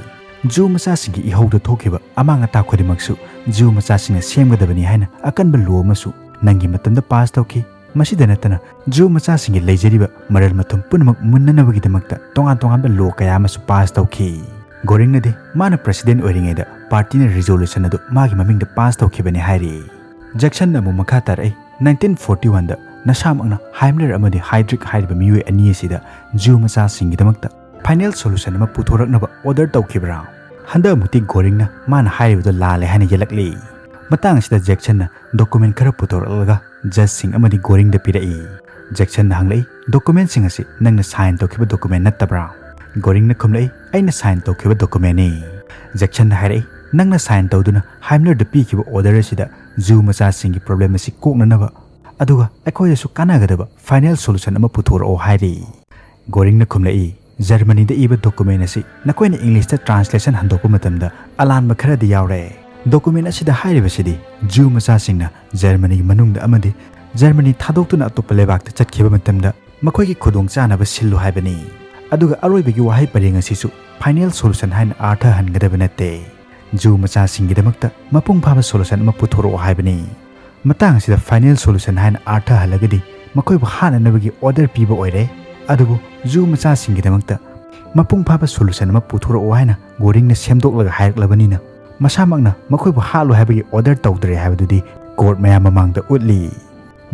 "ꯖꯨ ꯃꯆꯥꯁꯤꯡꯒꯤ ꯏꯍꯧꯗ ꯊꯣꯛꯈꯤꯕ ꯑꯃꯥꯡ ꯑꯇꯥ ꯈꯨꯗꯤꯡꯃꯛꯁꯨ ꯖꯨ ꯃꯆꯥꯁꯤꯡꯅ ꯁꯦꯝꯒꯗꯕꯅꯤ ꯍꯥꯏꯅ ꯑꯀꯟꯕ ꯂꯣ ꯑꯃꯁꯨ ꯅꯪꯒꯤ ꯃꯇꯝꯗ ꯄꯥꯁ ꯇꯧꯈꯤ꯫ ꯃꯁꯤꯗ ꯅꯠꯇꯅ ꯖꯨ ꯃꯆꯥꯁꯤꯡꯒꯤ ꯂꯩꯖꯔꯤꯕ ꯃꯔꯜ ꯃꯊꯨꯝ ꯄꯨꯝꯅꯃꯛ ꯃꯨꯟꯅꯅꯕꯒꯤꯗꯃꯛꯇ ꯇꯣꯉꯥꯟ ꯇꯣꯉꯥꯟꯕ ꯂꯣ ꯀꯌꯥ ꯑꯃꯁꯨ ꯄꯥꯁ ꯇꯧꯈꯤ꯫" ꯒꯣꯔꯤꯡꯅꯗꯤ ꯃꯥꯅ ꯄ꯭ꯔꯦꯁꯤꯗꯦꯟꯠ ꯑꯣꯏꯔꯤꯉꯩꯗ ꯄꯥꯔꯇꯤꯅ ꯔꯤꯖꯣꯂꯨꯁꯟ ꯑꯗꯨ ꯃꯥꯒꯤ ꯃꯃꯤꯡꯗ ꯄꯥꯁ ꯇꯧꯈꯤꯕꯅꯤ ꯍꯥꯏꯔꯤ꯫ ꯖꯦꯛꯁꯟꯅ ꯑꯃꯨꯛ ꯃꯈꯥ ꯇꯥꯔꯛꯏ, "ꯅꯥꯏꯟꯇꯤꯟ ꯐꯣꯔꯇꯤ ꯋꯥꯟꯗ ꯅꯁꯥꯃꯛꯅ ꯍꯥꯏꯝꯂꯔ ꯑꯃꯗꯤ ꯍꯥꯏꯗ꯭ꯔꯤꯛ ꯍꯥꯏꯔꯤꯕ ꯃꯤꯑꯣꯏ ꯑꯅꯤ ꯑꯁꯤꯗ ꯖꯨ ꯃꯆꯥꯁꯤꯡꯒꯤꯗꯃꯛꯇ ꯐꯥꯏꯅꯦꯜ ꯁꯣꯂꯨꯁꯟ ꯑꯃ ꯄꯨꯊꯣꯔꯛꯅꯕ ꯑꯣꯔꯗꯔ ꯇꯧꯈꯤꯕ꯭ꯔꯥ?" ꯍꯟꯗꯛ ꯑꯃꯨꯛꯇꯤ ꯒꯣꯔꯤꯡꯅ ꯃꯥꯅ ꯍꯥꯏꯔꯤꯕꯗꯨ ꯂꯥꯜꯂꯦ ꯍꯥꯏꯅ ꯌꯦꯜꯂꯛꯂꯤ꯫ ꯃꯇꯥꯡ ꯑꯁꯤꯗ ꯖꯦꯛꯁꯟꯅ ꯗꯣꯀꯨꯃꯦꯟ ꯈꯔ ꯄꯨꯊꯣꯔꯛꯂꯒ ꯖꯖꯁꯤꯡ ꯑꯃꯗꯤ ꯒꯣꯔꯤꯡꯗ ꯄꯤꯔꯛꯏ꯫ ꯖꯦꯛꯁꯟꯅ ꯍꯪꯂꯛꯏ, "ꯗꯣꯀꯨꯃꯦꯟꯁꯤꯡ ꯑꯁꯤ ꯅꯪꯅ ꯁꯥꯏꯟ ꯇꯧꯈꯤꯕ ꯗꯣꯀꯨꯃꯦꯟ ꯅꯠꯇꯕ꯭ꯔꯥ?" ꯒꯣꯔꯤꯡꯅ ꯈꯨꯝꯂꯛꯏ, "ꯑꯩꯅ ꯁꯥꯏꯟ ꯇꯧꯈꯤꯕ ꯗꯣꯀꯨꯃꯦꯟꯅꯤ꯫" ꯖꯦꯛꯁꯟꯅ ꯍꯥꯏꯔꯛꯏ, "ꯅꯪꯅ ꯁꯥꯏꯟ ꯇꯧꯗꯨꯅ ꯍꯥꯏꯝꯂꯔꯗ ꯄꯤꯈꯤꯕ ꯑꯣꯔꯗꯔ ꯑꯁꯤꯗ ꯖꯨ ꯃꯆꯥꯁꯤꯡꯒꯤ ꯄ꯭ꯔꯣꯕ꯭ꯂꯦꯝ ꯑꯁꯤ ꯀꯣꯛꯅꯅꯕ ꯑꯗꯨꯒ ꯑꯩꯈꯣꯏꯗꯁꯨ ꯀꯥꯟꯅꯒꯗꯕ ꯐꯥꯏꯅꯦꯜ ꯁꯣꯂꯨꯁꯟ ꯑꯃ ꯄꯨꯊꯣꯔꯛꯑꯣ ꯍꯥꯏꯔꯤ꯫" ꯒꯣꯔꯤꯡꯅ ꯈꯨꯝꯂꯛꯏ, "ꯖꯔꯃꯅꯤꯗ ꯏꯕ ꯗꯣꯀꯨꯃꯦꯟ ꯑꯁꯤ ꯅꯈꯣꯏꯅ ꯏꯪꯂꯤꯁꯇ ꯇ꯭ꯔꯥꯟꯁꯂꯦꯁꯟ ꯍꯟꯗꯣꯛꯄ ꯃꯇꯝꯗ ꯑꯂꯥꯟꯕ ꯈꯔꯗꯤ ꯌꯥꯎꯔꯦ꯫ ꯗꯣꯀꯨꯃꯦꯟ ꯑꯁꯤꯗ ꯍꯥꯏꯔꯤꯕꯁꯤꯗꯤ ꯖꯨ ꯃꯆꯥꯁꯤꯡꯅ ꯖꯔꯃꯅꯤꯒꯤ ꯃꯅꯨꯡꯗ ꯑꯃꯗꯤ ꯖꯔꯃꯅꯤ ꯊꯥꯗꯣꯛꯇꯨꯅ ꯑꯇꯣꯞꯄ ꯂꯩꯕꯥꯛꯇ ꯆꯠꯈꯤꯕ ꯃꯇꯝꯗ ꯃꯈꯣꯏꯒꯤ ꯈꯨꯗꯣꯡꯆꯥꯅꯕ ꯁꯤꯜꯂꯨ ꯍꯥꯏꯕꯅꯤ꯫ ꯑꯗꯨꯒ ꯑꯔꯣꯏꯕꯒꯤ ꯋꯥꯍꯩ ꯄꯔꯦꯡ ꯑꯁꯤꯁꯨ ꯐꯥꯏꯅꯦꯜ ꯁꯣꯂꯨꯁꯟ ꯍꯥꯏꯅ ꯑꯥꯔꯊ ꯍꯟꯒꯗꯕ ꯅꯠꯇꯦ꯫ ꯖꯨ ꯃꯆꯥꯁꯤꯡꯒꯤꯗꯃꯛꯇ ꯃꯄꯨꯡ ꯐꯥꯕ ꯁꯣꯂꯨꯁꯟ ꯑꯃ ꯄꯨꯊꯣꯔꯛꯑꯣ ꯍꯥꯏꯕꯅꯤ꯫ ꯃꯇꯥꯡ ꯑꯁꯤꯗ ꯐꯥꯏꯅꯦꯜ ꯁꯣꯂꯨꯁꯟ ꯍꯥꯏꯅ ꯑꯥꯔꯊ ꯍꯜꯂꯒꯗꯤ ꯃꯈꯣꯏꯕꯨ ꯍꯥꯠꯅꯅꯕꯒꯤ ꯑꯣꯔꯗꯔ ꯄꯤꯕ ꯑꯣꯏꯔꯦ꯫ ꯑꯗꯨꯕꯨ ꯖꯨ ꯃꯆꯥꯁꯤꯡꯒꯤꯗꯃꯛꯇ ꯃꯄꯨꯡ ꯐꯥꯕ ꯁꯣꯂꯨꯁꯟ ꯑꯃ ꯄꯨꯊꯣꯔꯛꯑꯣ ꯍꯥꯏꯅ ꯒꯣꯔꯤꯡꯅ ꯁꯦꯝꯗꯣꯛꯂꯒ ꯍꯥꯏꯔꯛꯂꯕꯅꯤꯅ ꯃꯁꯥꯃꯛꯅ ꯃꯈꯣꯏꯕꯨ ꯍꯥꯠꯂꯣ ꯍꯥꯏꯕꯒꯤ ꯑꯣꯔꯗꯔ ꯇꯧꯗ꯭ꯔꯦ ꯍꯥꯏꯕꯗꯨꯗꯤ ꯀꯣꯔꯠ ꯃꯌꯥꯝ ꯃꯃꯥꯡꯗ ꯎꯠꯂꯤ꯫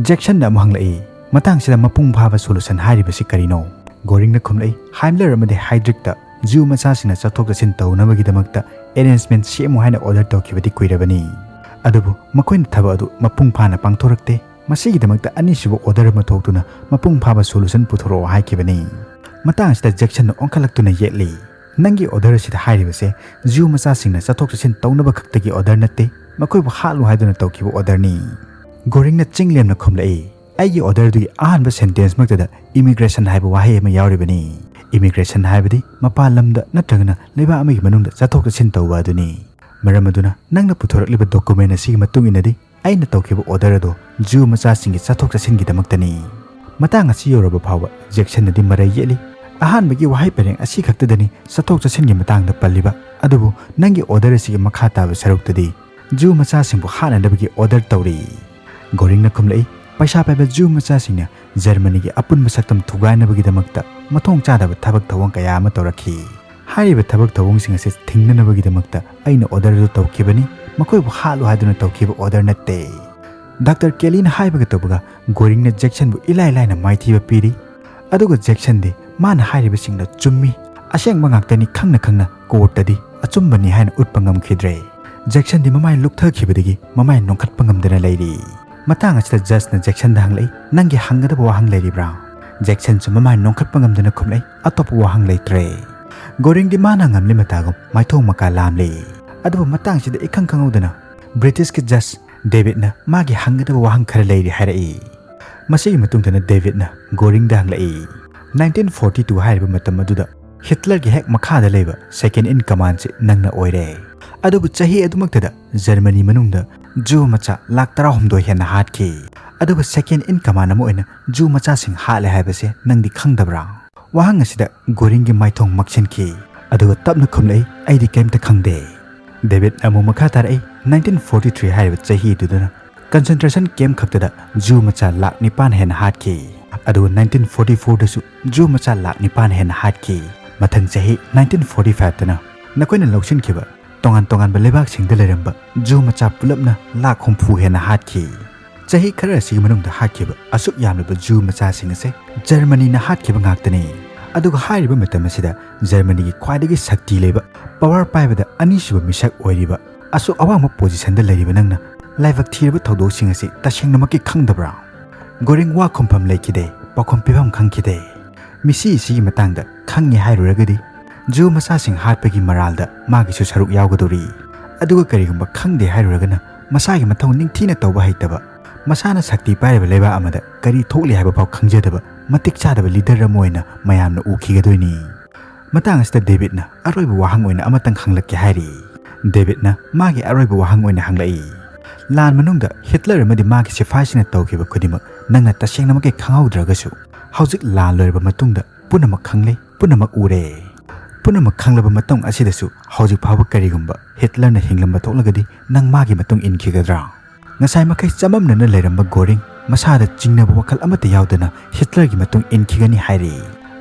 ꯖꯦꯛꯁꯟꯅ ꯑꯃꯨꯛ ꯍꯪꯂꯛꯏ, "ꯃꯇꯥꯡꯁꯤꯗ ꯃꯄꯨꯡ ꯐꯥꯕ ꯁꯣꯂꯨꯁꯟ ꯍꯥꯏꯔꯤꯕꯁꯤ ꯀꯔꯤꯅꯣ?" ꯒꯣꯔꯤꯡꯅ ꯈꯨꯝꯂꯛꯏ, "ꯍꯥꯏꯝꯂꯔ ꯑꯃꯗꯤ ꯍꯥꯏꯗ꯭ꯔꯤꯛꯇ ꯖꯨ ꯃꯆꯥꯁꯤꯡꯅ ꯆꯠꯊꯣꯛ ꯆꯠꯁꯤꯟ ꯇꯧꯅꯕꯒꯤꯗꯃꯛꯇ ꯑꯦꯔꯦꯟꯖꯃꯦꯟꯠ ꯁꯦꯝꯃꯨ ꯍꯥꯏꯅ ꯑꯣꯔꯗꯔ ꯇꯧꯈꯤꯕꯗꯤ ꯀꯨꯏꯔꯕꯅꯤ꯫ ꯑꯗꯨꯕꯨ ꯃꯈꯣꯏꯅ ꯊꯕꯛ ꯑꯗꯨ ꯃꯄꯨꯡ ꯐꯥꯅ ꯄꯥꯡꯊꯣꯔꯛꯇꯦ꯫ ꯃꯁꯤꯒꯤꯗꯃꯛꯇ ꯑꯅꯤꯁꯨꯕ order ꯑꯃ ꯊꯣꯛꯇꯨꯅ ꯃꯄꯨꯡ ꯐꯥꯕ solution ꯄꯨꯊꯣꯔꯛꯑꯣ ꯍꯥꯏꯈꯤꯕꯅꯤ꯫ ꯃꯇꯥꯡ ꯑꯁꯤꯗ ꯖꯦꯛꯁꯟꯅ ꯑꯣꯟꯈꯠꯂꯛꯇꯨꯅ ꯌꯦꯠꯂꯤ, "ꯅꯪꯒꯤ order ꯑꯁꯤꯗ ꯍꯥꯏꯔꯤꯕꯁꯦ ꯖꯤꯌꯨ ꯃꯆꯥꯁꯤꯡꯅ ꯆꯠꯊꯣꯛ ꯆꯠꯁꯤꯟ ꯇꯧꯅꯕ ꯈꯛꯇꯒꯤ order ꯅꯠꯇꯦ, ꯃꯈꯣꯏꯕꯨ ꯍꯥꯠꯂꯨ ꯍꯥꯏꯗꯨꯅ ꯇꯧꯈꯤꯕ orderꯅꯤ꯫" ꯒꯣꯔꯤꯡꯅ ꯆꯤꯡ ꯂꯦꯝꯅ ꯈꯨꯝꯂꯛꯏ, "ꯑꯩꯒꯤ orderꯗꯨꯒꯤ ꯑꯍꯥꯟꯕ sentenceꯃꯛꯇꯗ immigration ꯍꯥꯏꯕ ꯋꯥꯍꯩ ꯑꯃ ꯌꯥꯎꯔꯤꯕꯅꯤ꯫ Immigration ꯍꯥꯏꯕꯗꯤ ꯃꯄꯥꯟ ꯂꯝꯗ ꯅꯠꯇ꯭ꯔꯒꯅ ꯂꯩꯕꯥꯛ ꯑꯃꯒꯤ ꯃꯅꯨꯡꯗ ꯆꯠꯊꯣꯛ ꯆꯠꯁꯤꯟ ꯇꯧꯕ ꯑꯗꯨꯅꯤ꯫ ꯃꯔꯝ ꯑꯗꯨꯅ ꯅꯪꯅ ꯄꯨꯊꯣꯔꯛꯂꯤꯕ document ꯑꯁꯤꯒꯤ ꯃꯇꯨꯡ ꯏꯟꯅꯗꯤ ꯑꯩꯅ ꯇꯧꯈꯤꯕ order ꯑꯗꯣ ꯖꯤꯌꯨ ꯃꯆꯥꯁꯤꯡꯒꯤ ꯆꯠꯊꯣꯛ ꯆꯠꯁꯤꯟꯒꯤꯗꯃꯛꯇꯅꯤ꯫" ꯃꯇꯥꯡ ꯑꯁꯤ ꯌꯧꯔꯕ ꯐꯥꯎꯕ ꯖꯦꯛꯁꯟꯅꯗꯤ ꯃꯔꯩ ꯌꯦꯠꯂꯤ꯫ "ꯑꯍꯥꯟꯕꯒꯤ ꯋꯥꯍꯩ ꯄꯔꯦꯡ ꯑꯁꯤ ꯈꯛꯇꯗꯅꯤ ꯆꯠꯊꯣꯛ ꯆꯠꯁꯤꯟꯒꯤ ꯃꯇꯥꯡꯗ ꯄꯜꯂꯤꯕ, ꯑꯗꯨꯕꯨ ꯅꯪꯒꯤ order ꯑꯁꯤꯒꯤ ꯃꯈꯥ ꯇꯥꯕ ꯁꯔꯨꯛꯇꯗꯤ ꯖꯤꯌꯨ ꯃꯆꯥꯁꯤꯡꯕꯨ ꯍꯥꯠꯅꯅꯕꯒꯤ order ꯇꯧꯔꯤ꯫" ꯒꯣꯔꯤꯡꯅ ꯈꯨꯝꯂꯛꯏ, "ꯄꯩꯁꯥ ꯄꯥꯏꯕ ꯖꯤꯌꯨ ꯃꯆꯥꯁꯤꯡꯅ ꯖꯔꯃꯅꯤꯒꯤ ꯑꯄꯨꯟꯕ ꯁꯛꯇꯝ ꯊꯨꯒꯥꯏꯅꯕꯒꯤꯗꯃꯛꯇ ꯃꯊꯣꯡ ꯆꯥꯗꯕ ꯊꯕꯛ ꯊꯧꯑꯣꯡ ꯀꯌꯥ ꯑꯃ ꯇꯧꯔꯛꯈꯤ꯫ ꯍꯥꯏꯔꯤꯕ ꯊꯕꯛ ꯊꯧꯑꯣꯡꯁꯤꯡ ꯑꯁꯤ ꯊꯤꯡꯅꯅꯕꯒꯤꯗꯃꯛꯇ ꯑꯩꯅ order ꯑꯗꯨ ꯇꯧꯈꯤꯕꯅꯤ, ꯃꯈꯣꯏꯕꯨ ꯍꯥꯠꯂꯨ ꯍꯥꯏꯗꯨꯅ ꯇꯧꯈꯤꯕ order ꯅꯠꯇꯦ꯫" ꯗꯥꯛꯇꯔ ꯀꯦꯂꯤꯅ ꯍꯥꯏꯕꯒ ꯇꯧꯕꯒ ꯒꯣꯔꯤꯡꯅ ꯖꯦꯛꯁꯟꯕꯨ ꯏꯂꯥꯏ ꯂꯥꯏꯅ ꯃꯥꯏꯊꯤꯕ ꯄꯤꯔꯤ꯫ ꯑꯗꯨꯒ ꯖꯦꯛꯁꯟꯗꯤ ꯃꯥꯅ ꯍꯥꯏꯔꯤꯕꯁꯤꯡꯗꯣ ꯆꯨꯝꯃꯤ, ꯑꯁꯦꯡꯕ ꯉꯥꯛꯇꯅꯤ ꯈꯪꯅ ꯈꯪꯅ courtꯇꯗꯤ ꯑꯆꯨꯝꯕꯅꯤ ꯍꯥꯏꯅ ꯎꯠꯄ ꯉꯝꯈꯤꯗ꯭ꯔꯦ꯫ ꯖꯦꯛꯁꯟꯗꯤ ꯃꯃꯥꯏ ꯂꯨꯞꯊꯈꯤꯕꯗꯒꯤ ꯃꯃꯥꯏ ꯅꯣꯟꯈꯠꯄ ꯉꯝꯗꯅ ꯂꯩꯔꯤ꯫ ꯃꯇꯥꯡ ꯑꯁꯤꯗ ꯖꯖꯅ ꯖꯦꯛꯁꯟꯗ ꯍꯪꯂꯛꯏ, "ꯅꯪꯒꯤ ꯍꯪꯒꯗꯕ ꯋꯥꯍꯪ ꯂꯩꯔꯤꯕ꯭ꯔꯥ?" ꯖꯦꯛꯁꯟꯁꯨ ꯃꯃꯥꯏ ꯅꯣꯟꯈꯠꯄ ꯉꯝꯗꯅ ꯈꯨꯝꯂꯛꯏ, "ꯑꯇꯣꯞꯄ ꯋꯥꯍꯪ ꯂꯩꯇ꯭ꯔꯦ꯫" ꯒꯣꯔꯤꯡꯗꯤ ꯃꯥꯅ ꯉꯝꯂꯤ ꯃꯇꯥꯒꯨꯝ ꯃꯥꯏꯊꯣꯡ ꯃꯀꯥ ꯂꯥꯝꯂꯤ꯫ ꯑꯗꯨꯕꯨ ꯃꯇꯥꯡꯁꯤꯗ ꯏꯈꯪ ꯈꯪꯍꯧꯗꯅ ꯕ꯭ꯔꯤꯇꯤꯁꯀꯤ ꯖꯖ ꯗꯦꯕꯤꯗꯅ ꯃꯥꯒꯤ ꯍꯪꯒꯗꯕ ꯋꯥꯍꯪ ꯈꯔ ꯂꯩꯔꯤ ꯍꯥꯏꯔꯛꯏ꯫ ꯃꯁꯤꯒꯤ ꯃꯇꯨꯡꯗꯅ ꯗꯦꯕꯤꯗꯅ ꯒꯣꯔꯤꯡꯗ ꯍꯪꯂꯛꯏ, "nineteen forty two ꯍꯥꯏꯔꯤꯕ ꯃꯇꯝ ꯑꯗꯨꯗ ꯍꯤꯠꯂꯔꯒꯤ ꯍꯦꯛ ꯃꯈꯥꯗ ꯂꯩꯕ second in commandꯁꯤ ꯅꯪꯅ ꯑꯣꯏꯔꯦ꯫ ꯑꯗꯨꯕꯨ ꯆꯍꯤ ꯑꯗꯨꯃꯛꯇꯗ ꯖꯔꯃꯅꯤ ꯃꯅꯨꯡꯗ ꯖꯤꯌꯨ ꯃꯆꯥ ꯂꯥꯈ ꯇꯔꯥꯍꯨꯝꯗꯣꯏ ꯍꯦꯟꯅ ꯍꯥꯠꯈꯤ꯫ ꯑꯗꯨꯕꯨ second in command ꯑꯃ ꯑꯣꯏꯅ ꯖꯤꯌꯨ ꯃꯆꯥꯁꯤꯡ ꯍꯥꯠꯂꯦ ꯍꯥꯏꯕꯁꯦ ꯅꯪꯗꯤ ꯈꯪꯗꯕ꯭ꯔꯥ?" ꯋꯥꯍꯪ ꯑꯁꯤꯗ ꯒꯣꯔꯤꯡꯒꯤ ꯃꯥꯏꯊꯣꯡ ꯃꯛꯁꯤꯟꯈꯤ꯫ ꯑꯗꯨꯒ ꯇꯞꯅ ꯈꯨꯝꯂꯛꯏ, "ꯑꯩꯗꯤ ꯀꯔꯤꯝꯇ ꯈꯪꯗꯦ꯫" ꯗꯦꯕꯤꯗ ꯑꯃꯨꯛ ꯃꯈꯥ ꯇꯥꯔꯛꯏ, "nineteen forty three ꯍꯥꯏꯔꯤꯕ ꯆꯍꯤꯗꯨꯗꯅ concentration camp ꯈꯛꯇꯗ ꯖꯤꯌꯨ ꯃꯆꯥ ꯂꯥꯈ ꯅꯤꯄꯥꯟ ꯍꯦꯟꯅ ꯍꯥꯠꯈꯤ꯫ ꯑꯗꯨꯒ nineteen forty fourꯗꯁꯨ ꯖꯤꯌꯨ ꯃꯆꯥ ꯂꯥꯈ ꯅꯤꯄꯥꯟ ꯍꯦꯟꯅ ꯍꯥꯠꯈꯤ꯫ ꯃꯊꯪ ꯆꯍꯤ nineteen forty fiveꯇꯅ ꯅꯈꯣꯏꯅ ꯂꯧꯁꯤꯟꯈꯤꯕ ꯇꯣꯉꯥꯟ ꯇꯣꯉꯥꯟꯕ ꯂꯩꯕꯥꯛꯁꯤꯡꯗ ꯂꯩꯔꯝꯕ ꯖꯤꯌꯨ ꯃꯆꯥ ꯄꯨꯂꯞꯅ ꯂꯥꯈ ꯍꯨꯝꯐꯨ ꯍꯦꯟꯅ ꯍꯥꯠꯈꯤ꯫ ꯆꯍꯤ ꯈꯔ ꯑꯁꯤꯒꯤ ꯃꯅꯨꯡꯗ ꯍꯥꯠꯈꯤꯕ ꯑꯁꯨꯛ ꯌꯥꯝꯂꯕ ꯖꯤꯌꯨ ꯃꯆꯥꯁꯤꯡ ꯑꯁꯦ ꯖꯔꯃꯅꯤꯅ ꯍꯥꯠꯈꯤꯕ ꯉꯥꯛꯇꯅꯤ꯫ ꯑꯗꯨꯒ ꯍꯥꯏꯔꯤꯕ ꯃꯇꯝ ꯑꯁꯤꯗ ꯖꯔꯃꯅꯤꯒꯤ ꯈ꯭ꯋꯥꯏꯗꯒꯤ ꯁꯛꯇꯤ ꯂꯩꯕ, power ꯄꯥꯏꯕꯗ ꯑꯅꯤꯁꯨꯕ ꯃꯤꯁꯛ ꯑꯣꯏꯔꯤꯕ ꯑꯁꯨꯛ ꯑꯋꯥꯡꯕ ꯄꯣꯖꯤꯁꯟꯗ ꯂꯩꯔꯤꯕ ꯅꯪꯅ ꯂꯥꯏꯕꯛ ꯊꯤꯔꯕ ꯊꯧꯗꯣꯛꯁꯤꯡ ꯑꯁꯤ ꯇꯁꯦꯡꯅꯃꯛꯀꯤ ꯈꯪꯗꯕ꯭ꯔꯥ? ꯒꯣꯔꯤꯡ ꯋꯥ ꯈꯨꯝꯐꯝ ꯂꯩꯈꯤꯗꯦ, ꯄꯥꯎꯈꯨꯝ ꯄꯤꯐꯝ ꯈꯪꯈꯤꯗꯦ꯫ ꯃꯤꯁꯤ ꯑꯁꯤꯒꯤ ꯃꯇꯥꯡꯗ ꯈꯪꯉꯦ ꯍꯥꯏꯔꯨꯔꯒꯗꯤ ꯖꯨ ꯃꯆꯥꯁꯤꯡ ꯍꯥꯠꯄꯒꯤ ꯃꯔꯥꯜꯗ ꯃꯥꯒꯤꯁꯨ ꯁꯔꯨꯛ ꯌꯥꯎꯒꯗꯧꯔꯤ꯫ ꯑꯗꯨꯒ ꯀꯔꯤꯒꯨꯝꯕ ꯈꯪꯗꯦ ꯍꯥꯏꯔꯨꯔꯒꯅ ꯃꯁꯥꯒꯤ ꯃꯊꯧ ꯅꯤꯡꯊꯤꯅ ꯇꯧꯕ ꯍꯩꯇꯕ, ꯃꯁꯥꯅ ꯁꯛꯇꯤ ꯄꯥꯏꯔꯤꯕ ꯂꯩꯕꯥꯛ ꯑꯃꯗ ꯀꯔꯤ ꯊꯣꯛꯂꯤ ꯍꯥꯏꯕ ꯐꯥꯎ ꯈꯪꯖꯗꯕ ꯃꯇꯤꯛ ꯆꯥꯗꯕ ꯂꯤꯗꯔ ꯑꯃ ꯑꯣꯏꯅ ꯃꯌꯥꯝꯅ ꯎꯈꯤꯒꯗꯣꯏꯅꯤ꯫ ꯃꯇꯥꯡ ꯑꯁꯤꯗ ꯗꯦꯕꯤꯠꯅ ꯑꯔꯣꯏꯕ ꯋꯥꯍꯪ ꯑꯣꯏꯅ ꯑꯃꯇꯪ ꯍꯪꯂꯛꯀꯦ ꯍꯥꯏꯔꯤ꯫ ꯗꯦꯕꯤꯠꯅ ꯃꯥꯒꯤ ꯑꯔꯣꯏꯕ ꯋꯥꯍꯪ ꯑꯣꯏꯅ ꯍꯪꯂꯛꯏ, "ꯂꯥꯟ ꯃꯅꯨꯡꯗ ꯍꯤꯠꯂꯔ ꯑꯃꯗꯤ ꯃꯥꯒꯤ ꯁꯤꯐꯥꯏꯁꯤꯡꯅ ꯇꯧꯈꯤꯕ ꯈꯨꯗꯤꯡꯃꯛ ꯅꯪꯅ ꯇꯁꯦꯡꯅꯃꯛꯀꯤ ꯈꯪꯍꯧꯗ꯭ꯔꯒꯁꯨ, ꯍꯧꯖꯤꯛ ꯂꯥꯟ ꯂꯣꯏꯔꯕ ꯃꯇꯨꯡꯗ ꯄꯨꯝꯅꯃꯛ ꯈꯪꯂꯦ, ꯄꯨꯝꯅꯃꯛ ꯎꯔꯦ꯫ ꯄꯨꯝꯅꯃꯛ ꯈꯪꯂꯕ ꯃꯇꯨꯡ ꯑꯁꯤꯗꯁꯨ ꯍꯧꯖꯤꯛ ꯐꯥꯎꯕ ꯀꯔꯤꯒꯨꯝꯕ ꯍꯤꯠꯂꯔꯅ ꯍꯤꯡꯂꯝꯕ ꯊꯣꯛꯂꯒꯗꯤ ꯅꯪ ꯃꯥꯒꯤ ꯃꯇꯨꯡ ꯏꯟꯈꯤꯒꯗ꯭ꯔꯥ?" ꯉꯁꯥꯏ ꯃꯈꯩ ꯆꯃꯝꯅꯅ ꯂꯩꯔꯝꯕ ꯒꯣꯔꯤꯡ ꯃꯁꯥꯗ ꯆꯤꯡꯅꯕ ꯋꯥꯈꯜ ꯑꯃꯠꯇ ꯌꯥꯎꯗꯅ ꯍꯤꯠꯂꯔꯒꯤ ꯃꯇꯨꯡ ꯏꯟꯈꯤꯒꯅꯤ ꯍꯥꯏꯔꯤ꯫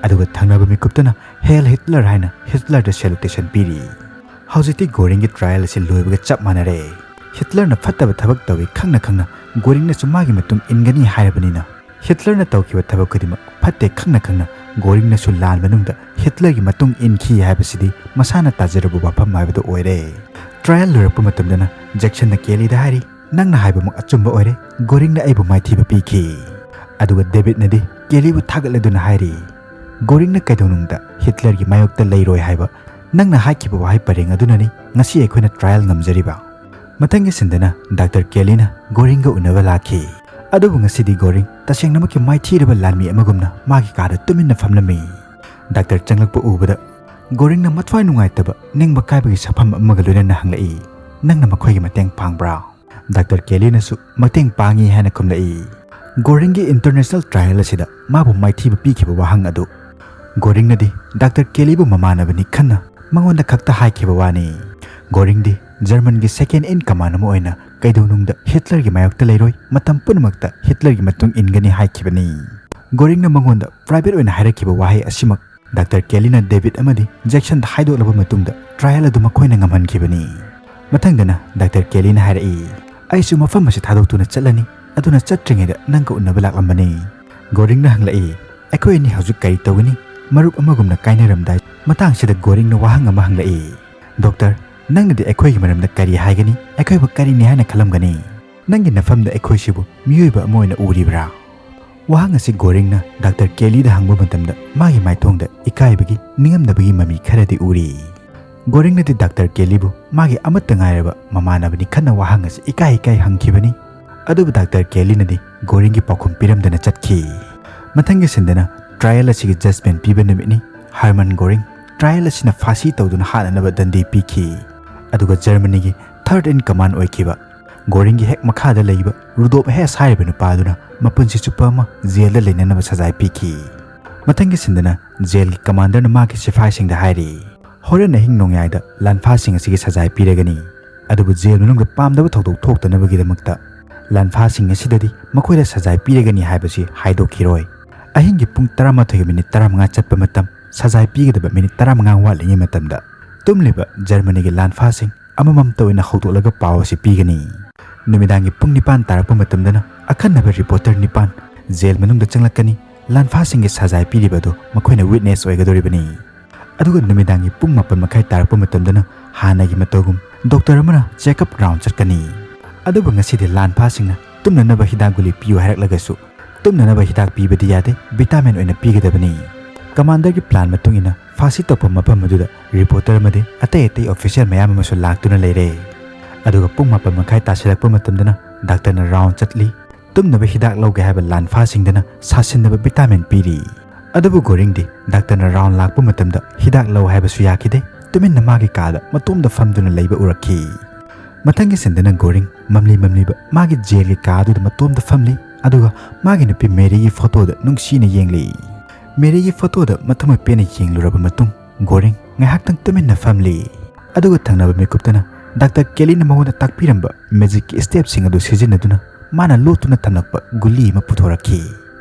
ꯑꯗꯨꯒ ꯊꯪꯅꯕ ꯃꯤꯀꯨꯞꯇꯅ "ꯍꯦꯜ ꯍꯤꯠꯂꯔ" ꯍꯥꯏꯅ ꯍꯤꯠꯂꯔꯗ ꯁꯦꯂꯨꯇꯦꯁꯟ ꯄꯤꯔꯤ꯫ ꯍꯧꯖꯤꯛꯇꯤ ꯒꯣꯔꯤꯡꯒꯤ ꯇ꯭ꯔꯥꯌꯦꯜ ꯑꯁꯤ ꯂꯣꯏꯕꯒ ꯆꯞ ꯃꯥꯟꯅꯔꯦ꯫ ꯍꯤꯠꯂꯔꯅ ꯐꯠꯇꯕ ꯊꯕꯛ ꯇꯧꯏ ꯈꯪꯅ ꯈꯪꯅ ꯒꯣꯔꯤꯡꯅꯁꯨ ꯃꯥꯒꯤ ꯃꯇꯨꯡ ꯏꯟꯒꯅꯤ ꯍꯥꯏꯔꯕꯅꯤꯅ, ꯍꯤꯠꯂꯔꯅ ꯇꯧꯈꯤꯕ ꯊꯕꯛ ꯈꯨꯗꯤꯡꯃꯛ ꯐꯠꯇꯦ ꯈꯪꯅ ꯈꯪꯅ ꯒꯣꯔꯤꯡꯅꯁꯨ ꯂꯥꯟ ꯃꯅꯨꯡꯗ ꯍꯤꯠꯂꯔꯒꯤ ꯃꯇꯨꯡ ꯏꯟꯈꯤ ꯍꯥꯏꯕꯁꯤꯗꯤ ꯃꯁꯥꯅ ꯇꯥꯖꯔꯕ ꯋꯥꯐꯝ ꯍꯥꯏꯕꯗꯨ ꯑꯣꯏꯔꯦ꯫ ꯇ꯭ꯔꯥꯌꯦꯜ ꯂꯣꯏꯔꯛꯄ ꯃꯇꯝꯗꯅ ꯖꯦꯛꯁꯟꯅ ꯀꯦꯂꯤꯗ ꯍꯥꯏꯔꯤ, "ꯅꯪꯅ ꯍꯥꯏꯕꯃꯛ ꯑꯆꯨꯝꯕ ꯑꯣꯏꯔꯦ, ꯒꯣꯔꯤꯡꯅ ꯑꯩꯕꯨ ꯃꯥꯏꯊꯤꯕ ꯄꯤꯈꯤ"꯫ ꯑꯗꯨꯒ ꯗꯦꯕꯤꯠꯅꯗꯤ ꯀꯦꯂꯤꯕꯨ ꯊꯥꯒꯠꯂꯗꯨꯅ ꯍꯥꯏꯔꯤ, "ꯒꯣꯔꯤꯡꯅ ꯀꯩꯗꯧꯅꯨꯡꯗ ꯍꯤꯠꯂꯔꯒꯤ ꯃꯥꯌꯣꯛꯇ ꯂꯩꯔꯣꯏ ꯍꯥꯏꯕ ꯅꯪꯅ ꯍꯥꯏꯈꯤꯕ ꯋꯥꯍꯩ ꯄꯔꯦꯡ ꯑꯗꯨꯅꯅꯤ ꯉꯁꯤ ꯑꯩꯈꯣꯏꯅ ꯇ꯭ꯔꯥꯌꯦꯜ ꯉꯝꯖꯔꯤꯕ"꯫ ꯃꯊꯪꯒꯤ ꯁꯤꯟꯗꯅ ꯗꯥꯛꯇꯔ ꯀꯦꯂꯤꯅ ꯒꯣꯔꯤꯡꯒ ꯎꯅꯕ ꯂꯥꯛꯈꯤ꯫ ꯑꯗꯨꯕꯨ ꯉꯁꯤꯗꯤ ꯒꯣꯔꯤꯡ ꯇꯁꯦꯡꯅꯃꯛꯀꯤ ꯃꯥꯏꯊꯤꯔꯕ ꯂꯥꯟꯃꯤ ꯑꯃꯒꯨꯝꯅ ꯃꯥꯒꯤ ꯀꯥꯗ ꯇꯨꯃꯤꯟꯅ ꯐꯝꯂꯝꯃꯤ꯫ ꯗꯥꯛꯇꯔ ꯆꯪꯂꯛꯄ ꯎꯕꯗ ꯒꯣꯔꯤꯡꯅ ꯃꯊ꯭ꯋꯥꯏ ꯅꯨꯡꯉꯥꯏꯇꯕ, ꯅꯤꯡꯕ ꯀꯥꯏꯕꯒꯤ ꯁꯛꯐꯝ ꯑꯃꯒ ꯂꯣꯏꯅꯅ ꯍꯪꯂꯛꯏ, "ꯅꯪꯅ ꯃꯈꯣꯏꯒꯤ ꯃꯇꯦꯡ ꯄꯥꯡꯕ꯭ꯔꯥ?" ꯗꯥꯛꯇꯔ ꯀꯦꯂꯤꯅꯁꯨ "ꯃꯇꯦꯡ ꯄꯥꯡꯉꯤ" ꯍꯥꯏꯅ ꯈꯨꯝꯂꯛꯏ꯫ ꯒꯣꯔꯤꯡꯒꯤ ꯏꯟꯇꯔꯅꯦꯁꯅꯦꯜ ꯇ꯭ꯔꯥꯌꯦꯜ ꯑꯁꯤꯗ ꯃꯥꯕꯨ ꯃꯥꯏꯊꯤꯕ ꯄꯤꯈꯤꯕ ꯋꯥꯍꯪ ꯑꯗꯨ ꯒꯣꯔꯤꯡꯅꯗꯤ ꯗꯥꯛꯇꯔ ꯀꯦꯂꯤꯕꯨ ꯃꯃꯥꯟꯅꯕꯅꯤ ꯈꯟꯅ ꯃꯉꯣꯟꯗ ꯈꯛꯇ ꯍꯥꯏꯈꯤꯕ ꯋꯥꯅꯤ꯫ ꯒꯣꯔꯤꯡꯗꯤ ꯖꯔꯃꯟꯒꯤ ꯁꯦꯀꯦꯟ ꯏꯟ ꯀꯃꯥꯟ ꯑꯃ ꯑꯣꯏꯅ ꯀꯩꯗꯧꯅꯨꯡꯗ ꯍꯤꯠꯂꯔꯒꯤ ꯃꯥꯌꯣꯛꯇ ꯂꯩꯔꯣꯏ, ꯃꯇꯝ ꯄꯨꯝꯅꯃꯛꯇ ꯍꯤꯠꯂꯔꯒꯤ ꯃꯇꯨꯡ ꯏꯟꯒꯅꯤ ꯍꯥꯏꯈꯤꯕꯅꯤ꯫ ꯒꯣꯔꯤꯡꯅ ꯃꯉꯣꯟꯗ ꯄ꯭ꯔꯥꯏꯚꯦꯠ ꯑꯣꯏꯅ ꯍꯥꯏꯔꯛꯈꯤꯕ ꯋꯥꯍꯩ ꯑꯁꯤꯃꯛ ꯗꯥꯛꯇꯔ ꯀꯦꯂꯤꯅ ꯗꯦꯕꯤꯠ ꯑꯃꯗꯤ ꯖꯦꯛꯁꯟꯗ ꯍꯥꯏꯗꯣꯛꯂꯕ ꯃꯇꯨꯡꯗ ꯇ꯭ꯔꯥꯌꯦꯜ ꯑꯗꯨ ꯃꯈꯣꯏꯅ ꯉꯝꯍꯟꯈꯤꯕꯅꯤ꯫ ꯃꯊꯪꯗꯅ ꯗꯥꯛꯇꯔ ꯀꯦꯂꯤꯅ ꯍꯥꯏꯔꯛꯏ, "ꯑꯩꯁꯨ ꯃꯐꯝ ꯑꯁꯤ ꯊꯥꯗꯣꯛꯇꯨꯅ ꯆꯠꯂꯅꯤ, ꯑꯗꯨꯅ ꯆꯠꯇ꯭ꯔꯤꯉꯩꯗ ꯅꯪꯒ ꯎꯅꯕ ꯂꯥꯛꯂꯝꯕꯅꯤ"꯫ ꯒꯣꯔꯤꯡꯅ ꯍꯪꯂꯛꯏ, "ꯑꯩꯈꯣꯏ ꯑꯅꯤ ꯍꯧꯖꯤꯛ ꯀꯔꯤ ꯇꯧꯒꯅꯤ?" ꯃꯔꯨꯞ ꯑꯃꯒꯨꯝꯅ ꯀꯥꯏꯅꯔꯝꯗꯥꯏ ꯃꯇꯥꯡꯁꯤꯗ ꯒꯣꯔꯤꯡꯅ ꯋꯥꯍꯪ ꯑꯃ ꯍꯪꯂꯛꯏ, "ꯗꯣꯛꯇꯔ, "ꯅꯪꯅꯗꯤ ꯑꯩꯈꯣꯏꯒꯤ ꯃꯔꯝꯗ ꯀꯔꯤ ꯍꯥꯏꯒꯅꯤ? ꯑꯩꯈꯣꯏꯕꯨ ꯀꯔꯤꯅꯤ ꯍꯥꯏꯅ ꯈꯜꯂꯝꯒꯅꯤ? ꯅꯪꯒꯤ ꯅꯐꯝꯗ ꯑꯩꯈꯣꯏꯁꯤꯕꯨ ꯃꯤꯑꯣꯏꯕ ꯑꯃ ꯑꯣꯏꯅ ꯎꯔꯤꯕ꯭ꯔꯥ?" ꯋꯥꯍꯪ ꯑꯁꯤ ꯒꯣꯔꯤꯡꯅ ꯗꯥꯛꯇꯔ ꯀꯦꯂꯤꯗ ꯍꯪꯕ ꯃꯇꯝꯗ ꯃꯥꯒꯤ ꯃꯥꯏꯊꯣꯡꯗ ꯏꯀꯥꯏꯕꯒꯤ, ꯅꯤꯡꯉꯝꯗꯕꯒꯤ ꯃꯃꯤ ꯈꯔꯗꯤ ꯎꯔꯤ꯫ ꯒꯣꯔꯤꯡꯅꯗꯤ ꯗꯥꯛꯇꯔ ꯀꯦꯂꯤꯕꯨ ꯃꯥꯒꯤ ꯑꯃꯠꯇ ꯉꯥꯏꯔꯕ ꯃꯃꯥꯟꯅꯕꯅꯤ ꯈꯟꯅ ꯋꯥꯍꯪ ꯑꯁꯤ ꯏꯀꯥꯏ ꯏꯀꯥꯏ ꯍꯪꯈꯤꯕꯅꯤ꯫ ꯑꯗꯨꯕꯨ ꯗꯥꯛꯇꯔ ꯀꯦꯂꯤꯅꯗꯤ ꯒꯣꯔꯤꯡꯒꯤ ꯄꯥꯎꯈꯨꯝ ꯄꯤꯔꯝꯗꯅ ꯆꯠꯈꯤ꯫ ꯃꯊꯪꯒꯤ ꯁꯤꯟꯗꯅ ꯇ꯭ꯔꯥꯌꯦꯜ ꯑꯁꯤꯒꯤ ꯖꯖꯃꯦꯟ ꯄꯤꯕ ꯅꯨꯃꯤꯠꯅꯤ꯫ ꯍꯔꯃꯟ ꯒꯣꯔꯤꯡ ꯇ꯭ꯔꯥꯌꯦꯜ ꯑꯁꯤꯅ ꯐꯥꯁꯤ ꯇꯧꯗꯨꯅ ꯍꯥꯠꯅꯅꯕ ꯗꯟꯗꯤ ꯄꯤꯈꯤ꯫ ꯑꯗꯨꯒ ꯖꯔꯃꯅꯤꯒꯤ ꯊꯔꯗ ꯏꯟ ꯀꯃꯥꯟ ꯑꯣꯏꯈꯤꯕ ꯒꯣꯔꯤꯡꯒꯤ ꯍꯦꯛ ꯃꯈꯥꯗ ꯂꯩꯕ ꯔꯨꯗꯣꯞ ꯍꯦꯁ ꯍꯥꯏꯔꯤꯕ ꯅꯨꯄꯥ ꯑꯗꯨꯅ ꯃꯄꯨꯟꯁꯤ ꯆꯨꯞꯄ ꯑꯃ ꯖꯦꯜꯗ ꯂꯩꯅꯅꯕ ꯁꯖꯥꯏ ꯄꯤꯈꯤ꯫ ꯃꯊꯪꯒꯤ ꯁꯤꯟꯗꯅ ꯖꯦꯜꯒꯤ ꯀꯃꯥꯟꯗꯔꯅ ꯃꯥꯒꯤ ꯁꯤꯐꯥꯏꯁꯤꯡꯗ ꯍꯥꯏꯔꯤ, "ꯍꯣꯔꯦꯟ ꯑꯍꯤꯡ ꯅꯣꯡꯌꯥꯏꯗ ꯂꯥꯟꯐꯥꯁꯤꯡ ꯑꯁꯤꯒꯤ ꯁꯖꯥꯏ ꯄꯤꯔꯒꯅꯤ꯫ ꯑꯗꯨꯕꯨ ꯖꯦꯜ ꯃꯅꯨꯡꯗ ꯄꯥꯝꯗꯕ ꯊꯧꯗꯣꯛ ꯊꯣꯛꯇꯅꯕꯒꯤꯗꯃꯛꯇ ꯂꯥꯟꯐꯥꯁꯤꯡ ꯑꯁꯤꯗꯗꯤ ꯃꯈꯣꯏꯗ ꯁꯖꯥꯏ ꯄꯤꯔꯒꯅꯤ ꯍꯥꯏꯕꯁꯤ ꯍꯥꯏꯗꯣꯛꯈꯤꯔꯣꯏ꯫ ꯑꯍꯤꯡꯒꯤ ꯄꯨꯡ ꯇꯔꯥꯃꯥꯊꯣꯏꯒ ꯃꯤꯅꯤꯠ ꯇꯔꯥꯃꯉꯥ ꯆꯠꯄ ꯃꯇꯝ, ꯁꯖꯥꯏ ꯄꯤꯒꯗꯕ ꯃꯤꯅꯤꯠ ꯇꯔꯥꯃꯉꯥ ꯋꯥꯠꯂꯤꯉꯩ ꯃꯇꯝꯗ ꯇꯨꯝꯂꯤꯕ ꯖꯔꯃꯅꯤꯒꯤ ꯂꯥꯟꯐꯥꯁꯤꯡ ꯑꯃꯃꯝꯇ ꯑꯣꯏꯅ ꯍꯧꯗꯣꯛꯂꯒ ꯄꯥꯎ ꯑꯁꯤ ꯄꯤꯒꯅꯤ꯫ ꯅꯨꯃꯤꯗꯥꯡꯒꯤ ꯄꯨꯡ ꯅꯤꯄꯥꯟ ꯇꯥꯔꯛꯄ ꯃꯇꯝꯗꯅ ꯑꯈꯟꯅꯕ ꯔꯤꯄꯣꯔꯇꯔ ꯅꯤꯄꯥꯟ ꯖꯦꯜ ꯃꯅꯨꯡꯗ ꯆꯪꯂꯛꯀꯅꯤ꯫ ꯂꯥꯟꯐꯥꯁꯤꯡꯒꯤ ꯁꯖꯥꯏ ꯄꯤꯔꯤꯕ ꯑꯗꯨ ꯃꯈꯣꯏꯅ ꯋꯤꯠꯅꯦꯁ ꯑꯣꯏꯒꯗꯧꯔꯤꯕꯅꯤ꯫ ꯑꯗꯨꯒ ꯅꯨꯃꯤꯗꯥꯡꯒꯤ ꯄꯨꯡ ꯃꯥꯄꯟ ꯃꯈꯥꯏ ꯇꯥꯔꯛꯄ ꯃꯇꯝꯗꯅ ꯍꯥꯟꯅꯒꯤ ꯃꯇꯧꯒꯨꯝ ꯗꯣꯛꯇꯔ ꯑꯃꯅ ꯆꯦꯛꯑꯞ ꯔꯥꯎꯟ ꯆꯠꯀꯅꯤ꯫ ꯑꯗꯨꯕꯨ ꯉꯁꯤꯗꯤ ꯂꯥꯟꯐꯥꯁꯤꯡꯅ ꯇꯨꯝꯅꯅꯕ ꯍꯤꯗꯥꯛ ꯒꯨꯂꯤ ꯄꯤꯌꯨ ꯍꯥꯏꯔꯛꯂꯒꯁꯨ ꯇꯨꯝꯅꯅꯕ ꯍꯤꯗꯥꯛ ꯄꯤꯕꯗꯤ ꯌꯥꯗꯦ, ꯚꯤꯇꯥꯃꯤꯟ ꯑꯣꯏꯅ ꯄꯤꯒꯗꯕꯅꯤ꯫ ꯀꯃꯥꯟꯗꯔꯒꯤ ꯄ꯭ꯂꯥꯟ ꯃꯇꯨꯡ ꯏꯟꯅ ꯐꯥꯁꯤ ꯇꯧꯐꯝ ꯃꯐꯝ ꯑꯗꯨꯗ ꯔꯤꯄꯣꯔꯇꯔ ꯑꯃꯗꯤ ꯑꯇꯩ ꯑꯇꯩ ꯑꯣꯐꯤꯁꯤꯌꯦꯜ ꯃꯌꯥꯝ ꯑꯃꯁꯨ ꯂꯥꯛꯇꯨꯅ ꯂꯩꯔꯦ꯫ ꯑꯗꯨꯒ ꯄꯨꯡ ꯃꯥꯄꯟ ꯃꯈꯥꯏ ꯇꯥꯁꯤꯜꯂꯛꯄ ꯃꯇꯝꯗꯅ ꯗꯥꯛꯇꯔꯅ ꯔꯥꯎꯟ ꯆꯠꯂꯤ꯫ ꯇꯨꯝꯅꯕ ꯍꯤꯗꯥꯛ ꯂꯧꯒꯦ ꯍꯥꯏꯕ ꯂꯥꯟꯐꯥꯁꯤꯡꯗꯅ ꯁꯥꯁꯤꯟꯅꯕ ꯚꯤꯇꯥꯃꯤꯟ ꯄꯤꯔꯤ꯫ ꯑꯗꯨꯕꯨ ꯒꯣꯔꯤꯡꯗꯤ ꯗꯥꯛꯇꯔꯅ ꯔꯥꯎꯟ ꯂꯥꯛꯄ ꯃꯇꯝꯗ ꯍꯤꯗꯥꯛ ꯂꯧ ꯍꯥꯏꯕꯁꯨ ꯌꯥꯈꯤꯗꯦ꯫ ꯇꯨꯃꯤꯟꯅ ꯃꯥꯒꯤ ꯀꯥꯗ ꯃꯇꯣꯝꯗ ꯐꯝꯗꯨꯅ ꯂꯩꯕ ꯎꯔꯛꯈꯤ꯫ ꯃꯊꯪꯒꯤ ꯁꯤꯟꯗꯅ ꯒꯣꯔꯤꯡ ꯃꯝꯂꯤ ꯃꯝꯂꯤꯕ ꯃꯥꯒꯤ ꯖꯦꯜꯒꯤ ꯀꯥ ꯑꯗꯨꯗ ꯃꯇꯣꯝꯗ ꯐꯝꯂꯤ꯫ ꯑꯗꯨꯒ ꯃꯥꯒꯤ ꯅꯨꯄꯤ ꯃꯦꯔꯤꯒꯤ ꯐꯣꯇꯣꯗ ꯅꯨꯡꯁꯤꯅ ꯌꯦꯡꯂꯤ꯫ ꯃꯦꯔꯤꯒꯤ ꯐꯣꯇꯣꯗ ꯃꯊꯃꯣꯏ ꯄꯦꯟꯅ ꯌꯦꯡꯂꯨꯔꯕ ꯃꯇꯨꯡ ꯒꯣꯔꯤꯡ ꯉꯥꯏꯍꯥꯛꯇꯪ ꯇꯨꯃꯤꯟꯅ ꯐꯝꯂꯤ꯫ ꯑꯗꯨꯒ ꯊꯪꯅꯕ ꯃꯤꯀꯨꯞꯇꯅ ꯗꯥꯛꯇꯔ ꯀꯦꯂꯤꯅ ꯃꯉꯣꯟꯗ ꯇꯥꯛꯄꯤꯔꯝꯕ ꯃꯦꯖꯤꯛꯀꯤ ꯁ꯭ꯇꯦꯞꯁꯤꯡ ꯑꯗꯨ ꯁꯤꯖꯤꯟꯅꯗꯨꯅ ꯃꯥꯅ ꯂꯣꯠꯇꯨꯅ ꯊꯝꯂꯛꯄ ꯒꯨꯂꯤ ꯑꯃ ꯄꯨꯊꯣꯔꯛꯈꯤ꯫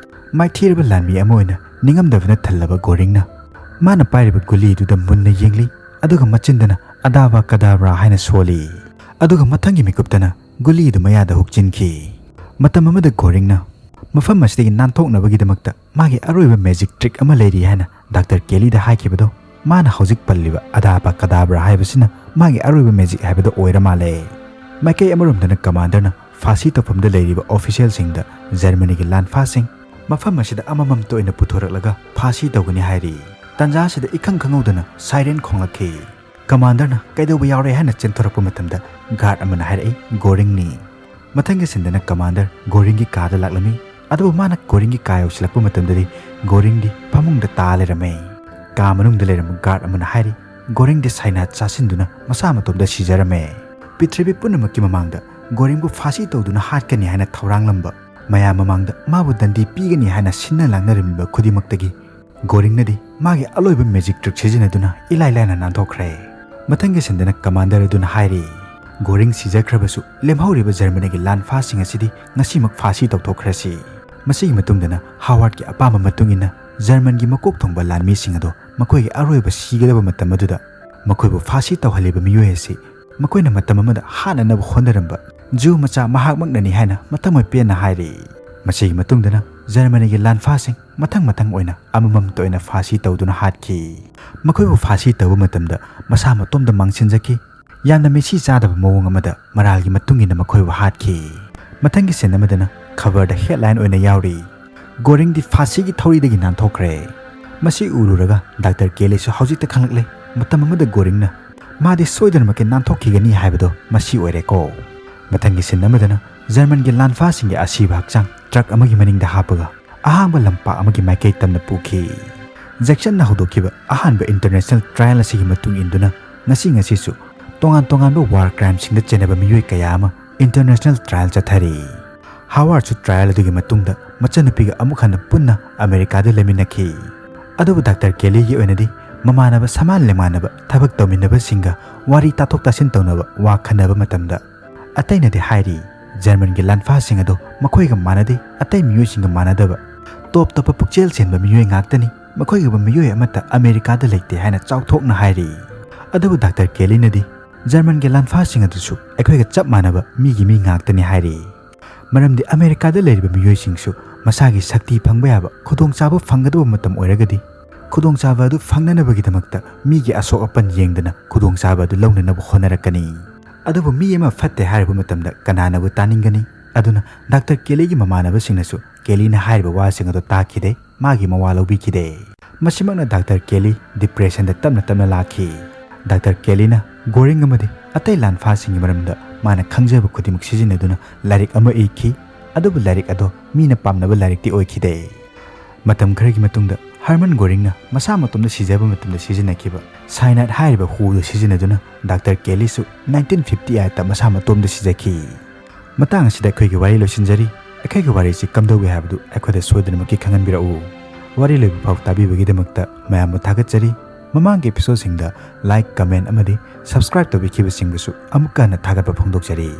ꯃꯥꯏꯊꯤꯔꯕ ꯂꯥꯟꯃꯤ ꯑꯃ ꯑꯣꯏꯅ ꯅꯤꯡꯉꯝꯗꯕꯅ ꯊꯜꯂꯕ ꯒꯣꯔꯤꯡꯅ ꯃꯥꯅ ꯄꯥꯏꯔꯤꯕ ꯒꯨꯂꯤꯗꯨꯗ ꯃꯨꯟꯅ ꯌꯦꯡꯂꯤ꯫ ꯑꯗꯨꯒ ꯃꯆꯤꯟꯗꯅ "ꯑꯗꯥꯕ ꯀꯗꯥꯕ꯭ꯔꯥ" ꯍꯥꯏꯅ ꯁꯣꯜꯂꯤ꯫ ꯑꯗꯨꯒ ꯃꯊꯪꯒꯤ ꯃꯤꯀꯨꯞꯇꯅ ꯒꯨꯂꯤꯗꯨ ꯃꯌꯥꯗ ꯍꯨꯛꯆꯤꯟꯈꯤ꯫ ꯃꯇꯝ ꯑꯃꯗ ꯒꯣꯔꯤꯡꯅ ꯃꯐꯝ ꯑꯁꯤꯗꯒꯤ ꯅꯥꯟꯊꯣꯛꯅꯕꯒꯤꯗꯃꯛꯇ ꯃꯥꯒꯤ ꯑꯔꯣꯏꯕ ꯃꯦꯖꯤꯛ ꯇ꯭ꯔꯤꯛ ꯑꯃ ꯂꯩꯔꯤ ꯍꯥꯏꯅ ꯗꯥꯛꯇꯔ ꯀꯦꯂꯤꯗ ꯍꯥꯏꯈꯤꯕꯗꯣ ꯃꯥꯅ ꯍꯧꯖꯤꯛ ꯄꯜꯂꯤꯕ ꯑꯗꯥꯕ ꯀꯗꯥꯕ꯭ꯔꯥ ꯍꯥꯏꯕꯁꯤꯅ ꯃꯥꯒꯤ ꯑꯔꯣꯏꯕ ꯃꯦꯖꯤꯛ ꯍꯥꯏꯕꯗꯣ ꯑꯣꯏꯔ ꯃꯥꯜꯂꯦ꯫ ꯃꯥꯏꯀꯩ ꯑꯃꯔꯣꯝꯗꯅ ꯀꯃꯥꯟꯗꯔꯅ ꯐꯥꯁꯤ ꯇꯧꯐꯝꯗ ꯂꯩꯔꯤꯕ ꯑꯣꯐꯤꯁꯤꯌꯦꯜꯁꯤꯡꯗ ꯖꯔꯃꯅꯤꯒꯤ ꯂꯥꯟꯐꯥꯁꯤꯡ ꯃꯐꯝ ꯑꯁꯤꯗ ꯑꯃꯃꯝꯇ ꯑꯣꯏꯅ ꯄꯨꯊꯣꯔꯛꯂꯒ ꯐꯥꯁꯤ ꯇꯧꯒꯅꯤ ꯍꯥꯏꯔꯤ꯫ ꯇꯥꯟꯖꯥ ꯑꯁꯤꯗ ꯏꯈꯪ ꯈꯪꯍꯧꯗꯅ ꯁꯥꯏꯔꯦꯟ ꯈꯣꯡꯂꯛꯈꯤ꯫ ꯀꯃꯥꯟꯗꯔꯅ ꯀꯩꯗꯧꯕ ꯌꯥꯎꯔꯦ ꯍꯥꯏꯅ ꯆꯦꯟꯊꯣꯔꯛꯄ ꯃꯇꯝꯗ ꯒꯥꯔꯗ ꯑꯃꯅ ꯍꯥꯏꯔꯛꯏ, "ꯒꯣꯔꯤꯡꯅꯤ"꯫ ꯃꯊꯪꯒꯤ ꯁꯤꯟꯗꯅ ꯀꯃꯥꯟꯗꯔ ꯒꯣꯔꯤꯡꯒꯤ ꯀꯥꯗ ꯂꯥꯛꯂꯝꯃꯤ꯫ ꯑꯗꯨꯕꯨ ꯃꯥꯅ ꯒꯣꯔꯤꯡꯒꯤ ꯀꯥ ꯌꯧꯁꯤꯜꯂꯛꯄ ꯃꯇꯝꯗꯗꯤ ꯒꯣꯔꯤꯡꯗꯤ ꯐꯃꯨꯡꯗ ꯇꯥ ꯂꯩꯔꯝꯃꯦ꯫ ꯀꯥ ꯃꯅꯨꯡꯗ ꯂꯩꯔꯝꯕ ꯒꯥꯔꯗ ꯑꯃꯅ ꯍꯥꯏꯔꯤ, "ꯒꯣꯔꯤꯡꯗꯤ ꯁꯥꯏꯅꯥ ꯆꯥꯁꯤꯟꯗꯨꯅ ꯃꯁꯥ ꯃꯇꯣꯝꯗ ꯁꯤꯖꯔꯝꯃꯦ꯫ ꯄ꯭ꯔꯤꯊꯤꯕꯤ ꯄꯨꯝꯅꯃꯛꯀꯤ ꯃꯃꯥꯡꯗ ꯒꯣꯔꯤꯡꯕꯨ ꯐꯥꯁꯤ ꯇꯧꯗꯨꯅ ꯍꯥꯠꯀꯅꯤ ꯍꯥꯏꯅ ꯊꯧꯔꯥꯡꯂꯝꯕ, ꯃꯌꯥꯝ ꯃꯃꯥꯡꯗ ꯃꯥꯕꯨ ꯗꯟꯗꯤ ꯄꯤꯒꯅꯤ ꯍꯥꯏꯅ ꯁꯤꯟꯅ ꯂꯥꯡꯅꯔꯝꯃꯤꯕ ꯈꯨꯗꯤꯡꯃꯛꯇꯒꯤ ꯒꯣꯔꯤꯡꯅꯗꯤ ꯃꯥꯒꯤ ꯑꯂꯣꯏꯕ ꯃꯦꯖꯤꯛ ꯇ꯭ꯔꯤꯛ ꯁꯤꯖꯤꯟꯅꯗꯨꯅ ꯏꯂꯥꯏ ꯂꯥꯏꯅ ꯅꯥꯟꯊꯣꯛꯈ꯭ꯔꯦ"꯫ ꯃꯊꯪꯒꯤ ꯁꯤꯟꯗꯅ ꯀꯃꯥꯟꯗꯔ ꯑꯗꯨꯅ ꯍꯥꯏꯔꯤ, "ꯒꯣꯔꯤꯡ ꯁꯤꯖꯈ꯭ꯔꯕꯁꯨ ꯂꯦꯝꯍꯧꯔꯤꯕ ꯖꯔꯃꯅꯤꯒꯤ ꯂꯥꯟꯐꯥꯁꯤꯡ ꯑꯁꯤꯗꯤ ꯉꯁꯤꯃꯛ ꯐꯥꯁꯤ ꯇꯧꯊꯣꯛꯈ꯭ꯔꯁꯤ"꯫ ꯃꯁꯤꯒꯤ ꯃꯇꯨꯡꯗꯅ ꯍꯥꯋꯥꯔꯗꯀꯤ ꯑꯄꯥꯝꯕ ꯃꯇꯨꯡ ꯏꯟꯅ ꯖꯔꯃꯟꯒꯤ ꯃꯀꯣꯛ ꯊꯣꯡꯕ ꯂꯥꯟꯃꯤꯁꯤꯡ ꯑꯗꯣ ꯃꯈꯣꯏꯒꯤ ꯑꯔꯣꯏꯕ ꯁꯤꯒꯗꯕ ꯃꯇꯝ ꯑꯗꯨꯗ ꯃꯈꯣꯏꯕꯨ ꯐꯥꯁꯤ ꯇꯧꯍꯜꯂꯤꯕ ꯃꯤꯑꯣꯏ ꯑꯁꯤ ꯃꯈꯣꯏꯅ ꯃꯇꯝ ꯑꯃꯗ ꯍꯥꯠꯅꯅꯕ ꯍꯣꯠꯅꯔꯝꯕ ꯖꯨ ꯃꯆꯥ ꯃꯍꯥꯛꯃꯛꯅꯅꯤ ꯍꯥꯏꯅ ꯃꯊꯃꯣꯏ ꯄꯦꯟꯅ ꯍꯥꯏꯔꯤ꯫ ꯃꯁꯤꯒꯤ ꯃꯇꯨꯡꯗꯅ ꯖꯔꯃꯅꯤꯒꯤ ꯂꯥꯟꯐꯥꯁꯤꯡ ꯃꯊꯪ ꯃꯊꯪ ꯑꯣꯏꯅ ꯑꯃꯃꯝꯇ ꯑꯣꯏꯅ ꯐꯥꯁꯤ ꯇꯧꯗꯨꯅ ꯍꯥꯠꯈꯤ꯫ ꯃꯈꯣꯏꯕꯨ ꯐꯥꯁꯤ ꯇꯧꯕ ꯃꯇꯝꯗ ꯃꯁꯥ ꯃꯇꯣꯝꯗ ꯃꯥꯡꯁꯤꯟꯖꯈꯤ꯫ ꯌꯥꯝꯅ ꯃꯤꯁꯤ ꯆꯥꯗꯕ ꯃꯑꯣꯡ ꯑꯃꯗ ꯃꯔꯥꯜꯒꯤ ꯃꯇꯨꯡ ꯏꯟꯅ ꯃꯈꯣꯏꯕꯨ ꯍꯥꯠꯈꯤ꯫ ꯃꯊꯪꯒꯤ ꯁꯤꯟ ꯑꯃꯗꯅ ꯈꯕꯔꯗ ꯍꯦꯗꯂꯥꯏꯟ ꯑꯣꯏꯅ ꯌꯥꯎꯔꯤ, "ꯒꯣꯔꯤꯡꯗꯤ ꯐꯥꯁꯤꯒꯤ ꯊꯧꯔꯤꯗꯒꯤ ꯅꯥꯟꯊꯣꯛꯈ꯭ꯔꯦ"꯫ ꯃꯁꯤ ꯎꯔꯨꯔꯒ ꯗꯥꯛꯇꯔ ꯀꯦꯂꯤꯁꯨ ꯍꯧꯖꯤꯛꯇ ꯈꯪꯂꯛꯂꯦ, ꯃꯇꯝ ꯑꯃꯗ ꯒꯣꯔꯤꯡꯅ ꯃꯥꯗꯤ ꯁꯣꯏꯗꯅꯃꯛꯀꯤ ꯅꯥꯟꯊꯣꯛꯈꯤꯒꯅꯤ ꯍꯥꯏꯕꯗꯣ ꯃꯁꯤ ꯑꯣꯏꯔꯦꯀꯣ꯫ ꯃꯊꯪꯒꯤ ꯁꯤꯟ ꯑꯃꯗꯅ ꯖꯔꯃꯟꯒꯤ ꯂꯥꯟꯐꯥꯁꯤꯡꯒꯤ ꯑꯁꯤꯕ ꯍꯛꯆꯥꯡ ꯇ꯭ꯔꯛ ꯑꯃꯒꯤ ꯃꯅꯤꯡꯗ ꯍꯥꯞꯄꯒ ꯑꯍꯥꯡꯕ ꯂꯝꯄꯥꯛ ꯑꯃꯒꯤ ꯃꯥꯏꯀꯩ ꯇꯝꯅ ꯄꯨꯈꯤ꯫ ꯖꯦꯛꯁꯟꯅ ꯍꯧꯗꯣꯛꯈꯤꯕ ꯑꯍꯥꯟꯕ ꯏꯟꯇꯔꯅꯦꯁꯅꯦꯜ ꯇ꯭ꯔꯥꯌꯦꯜ ꯑꯁꯤꯒꯤ ꯃꯇꯨꯡ ꯏꯟꯗꯨꯅ ꯉꯁꯤ ꯉꯁꯤꯁꯨ ꯇꯣꯉꯥꯟ ꯇꯣꯉꯥꯟꯕ ꯋꯥꯔ ꯀ꯭ꯔꯥꯏꯝꯁꯤꯡꯗ ꯆꯦꯟꯅꯕ ꯃꯤꯑꯣꯏ ꯀꯌꯥ ꯑꯃ ꯏꯟꯇꯔꯅꯦꯁꯅꯦꯜ ꯇ꯭ꯔꯥꯌꯦꯜ ꯆꯠꯊꯔꯤ꯫ ꯍꯥꯋꯥꯔꯗꯁꯨ ꯇ꯭ꯔꯥꯌꯦꯜ ꯑꯗꯨꯒꯤ ꯃꯇꯨꯡꯗ ꯃꯆꯟꯅꯨꯄꯤꯒ ꯑꯃꯨꯛ ꯍꯟꯅ ꯄꯨꯟꯅ ꯑꯃꯦꯔꯤꯀꯥꯗ ꯂꯩꯃꯤꯟꯅꯈꯤ꯫ ꯑꯗꯨꯕꯨ ꯗꯥꯛꯇꯔ ꯀꯦꯂꯤꯒꯤ ꯑꯣꯏꯅꯗꯤ ꯃꯃꯥꯟꯅꯕ ꯁꯃꯥꯟ ꯂꯦꯃꯥꯟꯅꯕ ꯊꯕꯛ ꯇꯧꯃꯤꯟꯅꯕꯁꯤꯡꯒ ꯋꯥꯔꯤ ꯇꯥꯊꯣꯛ ꯇꯥꯁꯤꯟ ꯇꯧꯅꯕ ꯋꯥ ꯈꯟꯅꯕ ꯃꯇꯝꯗ ꯑꯇꯩꯅꯗꯤ ꯍꯥꯏꯔꯤ, ꯖꯔꯃꯟꯒꯤ ꯂꯥꯟꯐꯥꯁꯤꯡ ꯑꯗꯨ ꯃꯈꯣꯏꯒ ꯃꯥꯟꯅꯗꯦ, ꯑꯇꯩ ꯃꯤꯑꯣꯏꯁꯤꯡꯒ ꯃꯥꯟꯅꯗꯕ ꯇꯣꯞ ꯇꯣꯞꯄ ꯄꯨꯛꯆꯦꯜ ꯆꯦꯟꯕ ꯃꯤꯑꯣꯏ ꯉꯥꯛꯇꯅꯤ, ꯃꯈꯣꯏꯒꯨꯝꯕ ꯃꯤꯑꯣꯏ ꯑꯃꯠꯇ ꯑꯃꯦꯔꯤꯀꯥꯗ ꯂꯩꯇꯦ ꯍꯥꯏꯅ ꯆꯥꯎꯊꯣꯛꯅ ꯍꯥꯏꯔꯤ꯫ ꯑꯗꯨꯕꯨ ꯗꯥꯛꯇꯔ ꯀꯦꯂꯤꯅꯗꯤ ꯖꯔꯃꯟꯒꯤ ꯂꯥꯟꯐꯥꯁꯤꯡ ꯑꯗꯨꯁꯨ ꯑꯩꯈꯣꯏꯒ ꯆꯞ ꯃꯥꯟꯅꯕ ꯃꯤꯒꯤ ꯃꯤ ꯉꯥꯛꯇꯅꯤ ꯍꯥꯏꯔꯤ꯫ ꯃꯔꯝꯗꯤ ꯑꯃꯦꯔꯤꯀꯥꯗ ꯂꯩꯔꯤꯕ ꯃꯤꯑꯣꯏꯁꯤꯡꯁꯨ ꯃꯁꯥꯒꯤ ꯁꯛꯇꯤ ꯐꯪꯕ ꯌꯥꯕ ꯈꯨꯗꯣꯡꯆꯥꯕ ꯐꯪꯒꯗꯕ ꯃꯇꯝ ꯑꯣꯏꯔꯒꯗꯤ ꯈꯨꯗꯣꯡꯆꯥꯕ ꯑꯗꯨ ꯐꯪꯅꯅꯕꯒꯤꯗꯃꯛꯇ ꯃꯤꯒꯤ ꯑꯁꯣꯛ ꯑꯄꯟ ꯌꯦꯡꯗꯅ ꯈꯨꯗꯣꯡꯆꯥꯕ ꯑꯗꯨ ꯂꯧꯅꯅꯕ ꯍꯣꯠꯅꯔꯛꯀꯅꯤ꯫ ꯑꯗꯨꯕꯨ ꯃꯤ ꯑꯃ ꯐꯠꯇꯦ ꯍꯥꯏꯔꯨꯕ ꯃꯇꯝꯗ ꯀꯅꯥꯅꯕꯨ ꯇꯥꯅꯤꯡꯒꯅꯤ? ꯑꯗꯨꯅ ꯗꯥꯛꯇꯔ ꯀꯦꯂꯤꯒꯤ ꯃꯃꯥꯟꯅꯕꯁꯤꯡꯅꯁꯨ ꯀꯦꯂꯤꯅ ꯍꯥꯏꯔꯤꯕ ꯋꯥꯁꯤꯡ ꯑꯗꯨ ꯇꯥꯈꯤꯗꯦ, ꯃꯥꯒꯤ ꯃꯋꯥ ꯂꯧꯕꯤꯈꯤꯗꯦ꯫ ꯃꯁꯤꯃꯛꯅ ꯗꯥꯛꯇꯔ ꯀꯦꯂꯤ ꯗꯤꯄ꯭ꯔꯦꯁꯟꯗ ꯇꯞꯅ ꯇꯞꯅ ꯂꯥꯛꯈꯤ꯫ ꯗꯥꯛꯇꯔ ꯀꯦꯂꯤꯅ ꯒꯣꯔꯤꯡ ꯑꯃꯗꯤ ꯑꯇꯩ ꯂꯥꯟꯐꯥꯁꯤꯡꯒꯤ ꯃꯔꯝꯗ ꯃꯥꯅ ꯈꯪꯖꯕ ꯈꯨꯗꯤꯡꯃꯛ ꯁꯤꯖꯤꯟꯅꯗꯨꯅ ꯂꯥꯏꯔꯤꯛ ꯑꯃ ꯏꯈꯤ꯫ ꯑꯗꯨꯕꯨ ꯂꯥꯏꯔꯤꯛ ꯑꯗꯣ ꯃꯤꯅ ꯄꯥꯝꯅꯕ ꯂꯥꯏꯔꯤꯛꯇꯤ ꯑꯣꯏꯈꯤꯗꯦ꯫ ꯃꯇꯝ ꯈꯔꯒꯤ ꯃꯇꯨꯡꯗ ꯍꯔꯃꯟ ꯒꯣꯔꯤꯡꯅ ꯃꯁꯥ ꯃꯇꯣꯝꯗ ꯁꯤꯖꯕ ꯃꯇꯝꯗ ꯁꯤꯖꯤꯟꯅꯈꯤꯕ ꯁꯥꯏꯅꯥꯏꯠ ꯍꯥꯏꯔꯤꯕ ꯍꯨꯗꯨ ꯁꯤꯖꯤꯟꯅꯗꯨꯅ ꯗꯥꯛꯇꯔ ꯀꯦꯂꯤꯁꯨ ꯅꯥꯏꯟꯇꯤꯟ ꯐꯤꯐꯇꯤ ꯑꯩꯠꯇ ꯃꯁꯥ ꯃꯇꯣꯝꯗ ꯁꯤꯖꯈꯤ꯫ ꯃꯇꯥꯡ ꯑꯁꯤꯗ ꯑꯩꯈꯣꯏꯒꯤ ꯋꯥꯔꯤ ꯂꯣꯏꯁꯤꯟꯖꯔꯤ꯫ ꯑꯩꯈꯣꯏꯒꯤ ꯋꯥꯔꯤꯁꯤ ꯀꯝꯗꯧꯏ ꯍꯥꯏꯕꯗꯨ ꯑꯩꯈꯣꯏꯗ ꯁꯣꯏꯗꯅꯃꯛꯀꯤ ꯈꯪꯍꯟꯕꯤꯔꯛꯎ꯫ ꯋꯥꯔꯤ ꯂꯣꯏꯕ ꯐꯥꯎ ꯇꯥꯕꯤꯕꯒꯤꯗꯃꯛꯇ ꯃꯌꯥꯝꯕꯨ ꯊꯥꯒꯠꯆꯔꯤ꯫ ꯃꯃꯥꯡꯒꯤ ꯑꯦꯄꯤꯁꯣꯗꯁꯤꯡꯗ ꯂꯥꯏꯛ, ꯀꯃꯦꯟ ꯑꯃꯗꯤ ꯁꯕꯁꯀ꯭ꯔꯥꯏꯕ ꯇꯧꯕꯤꯈꯤꯕꯁꯤꯡꯕꯨꯁꯨ ꯑꯃꯨꯛꯀ ꯍꯟꯅ ꯊꯥꯒꯠꯄ ꯐꯣꯡꯗꯣꯛꯆꯔꯤ꯫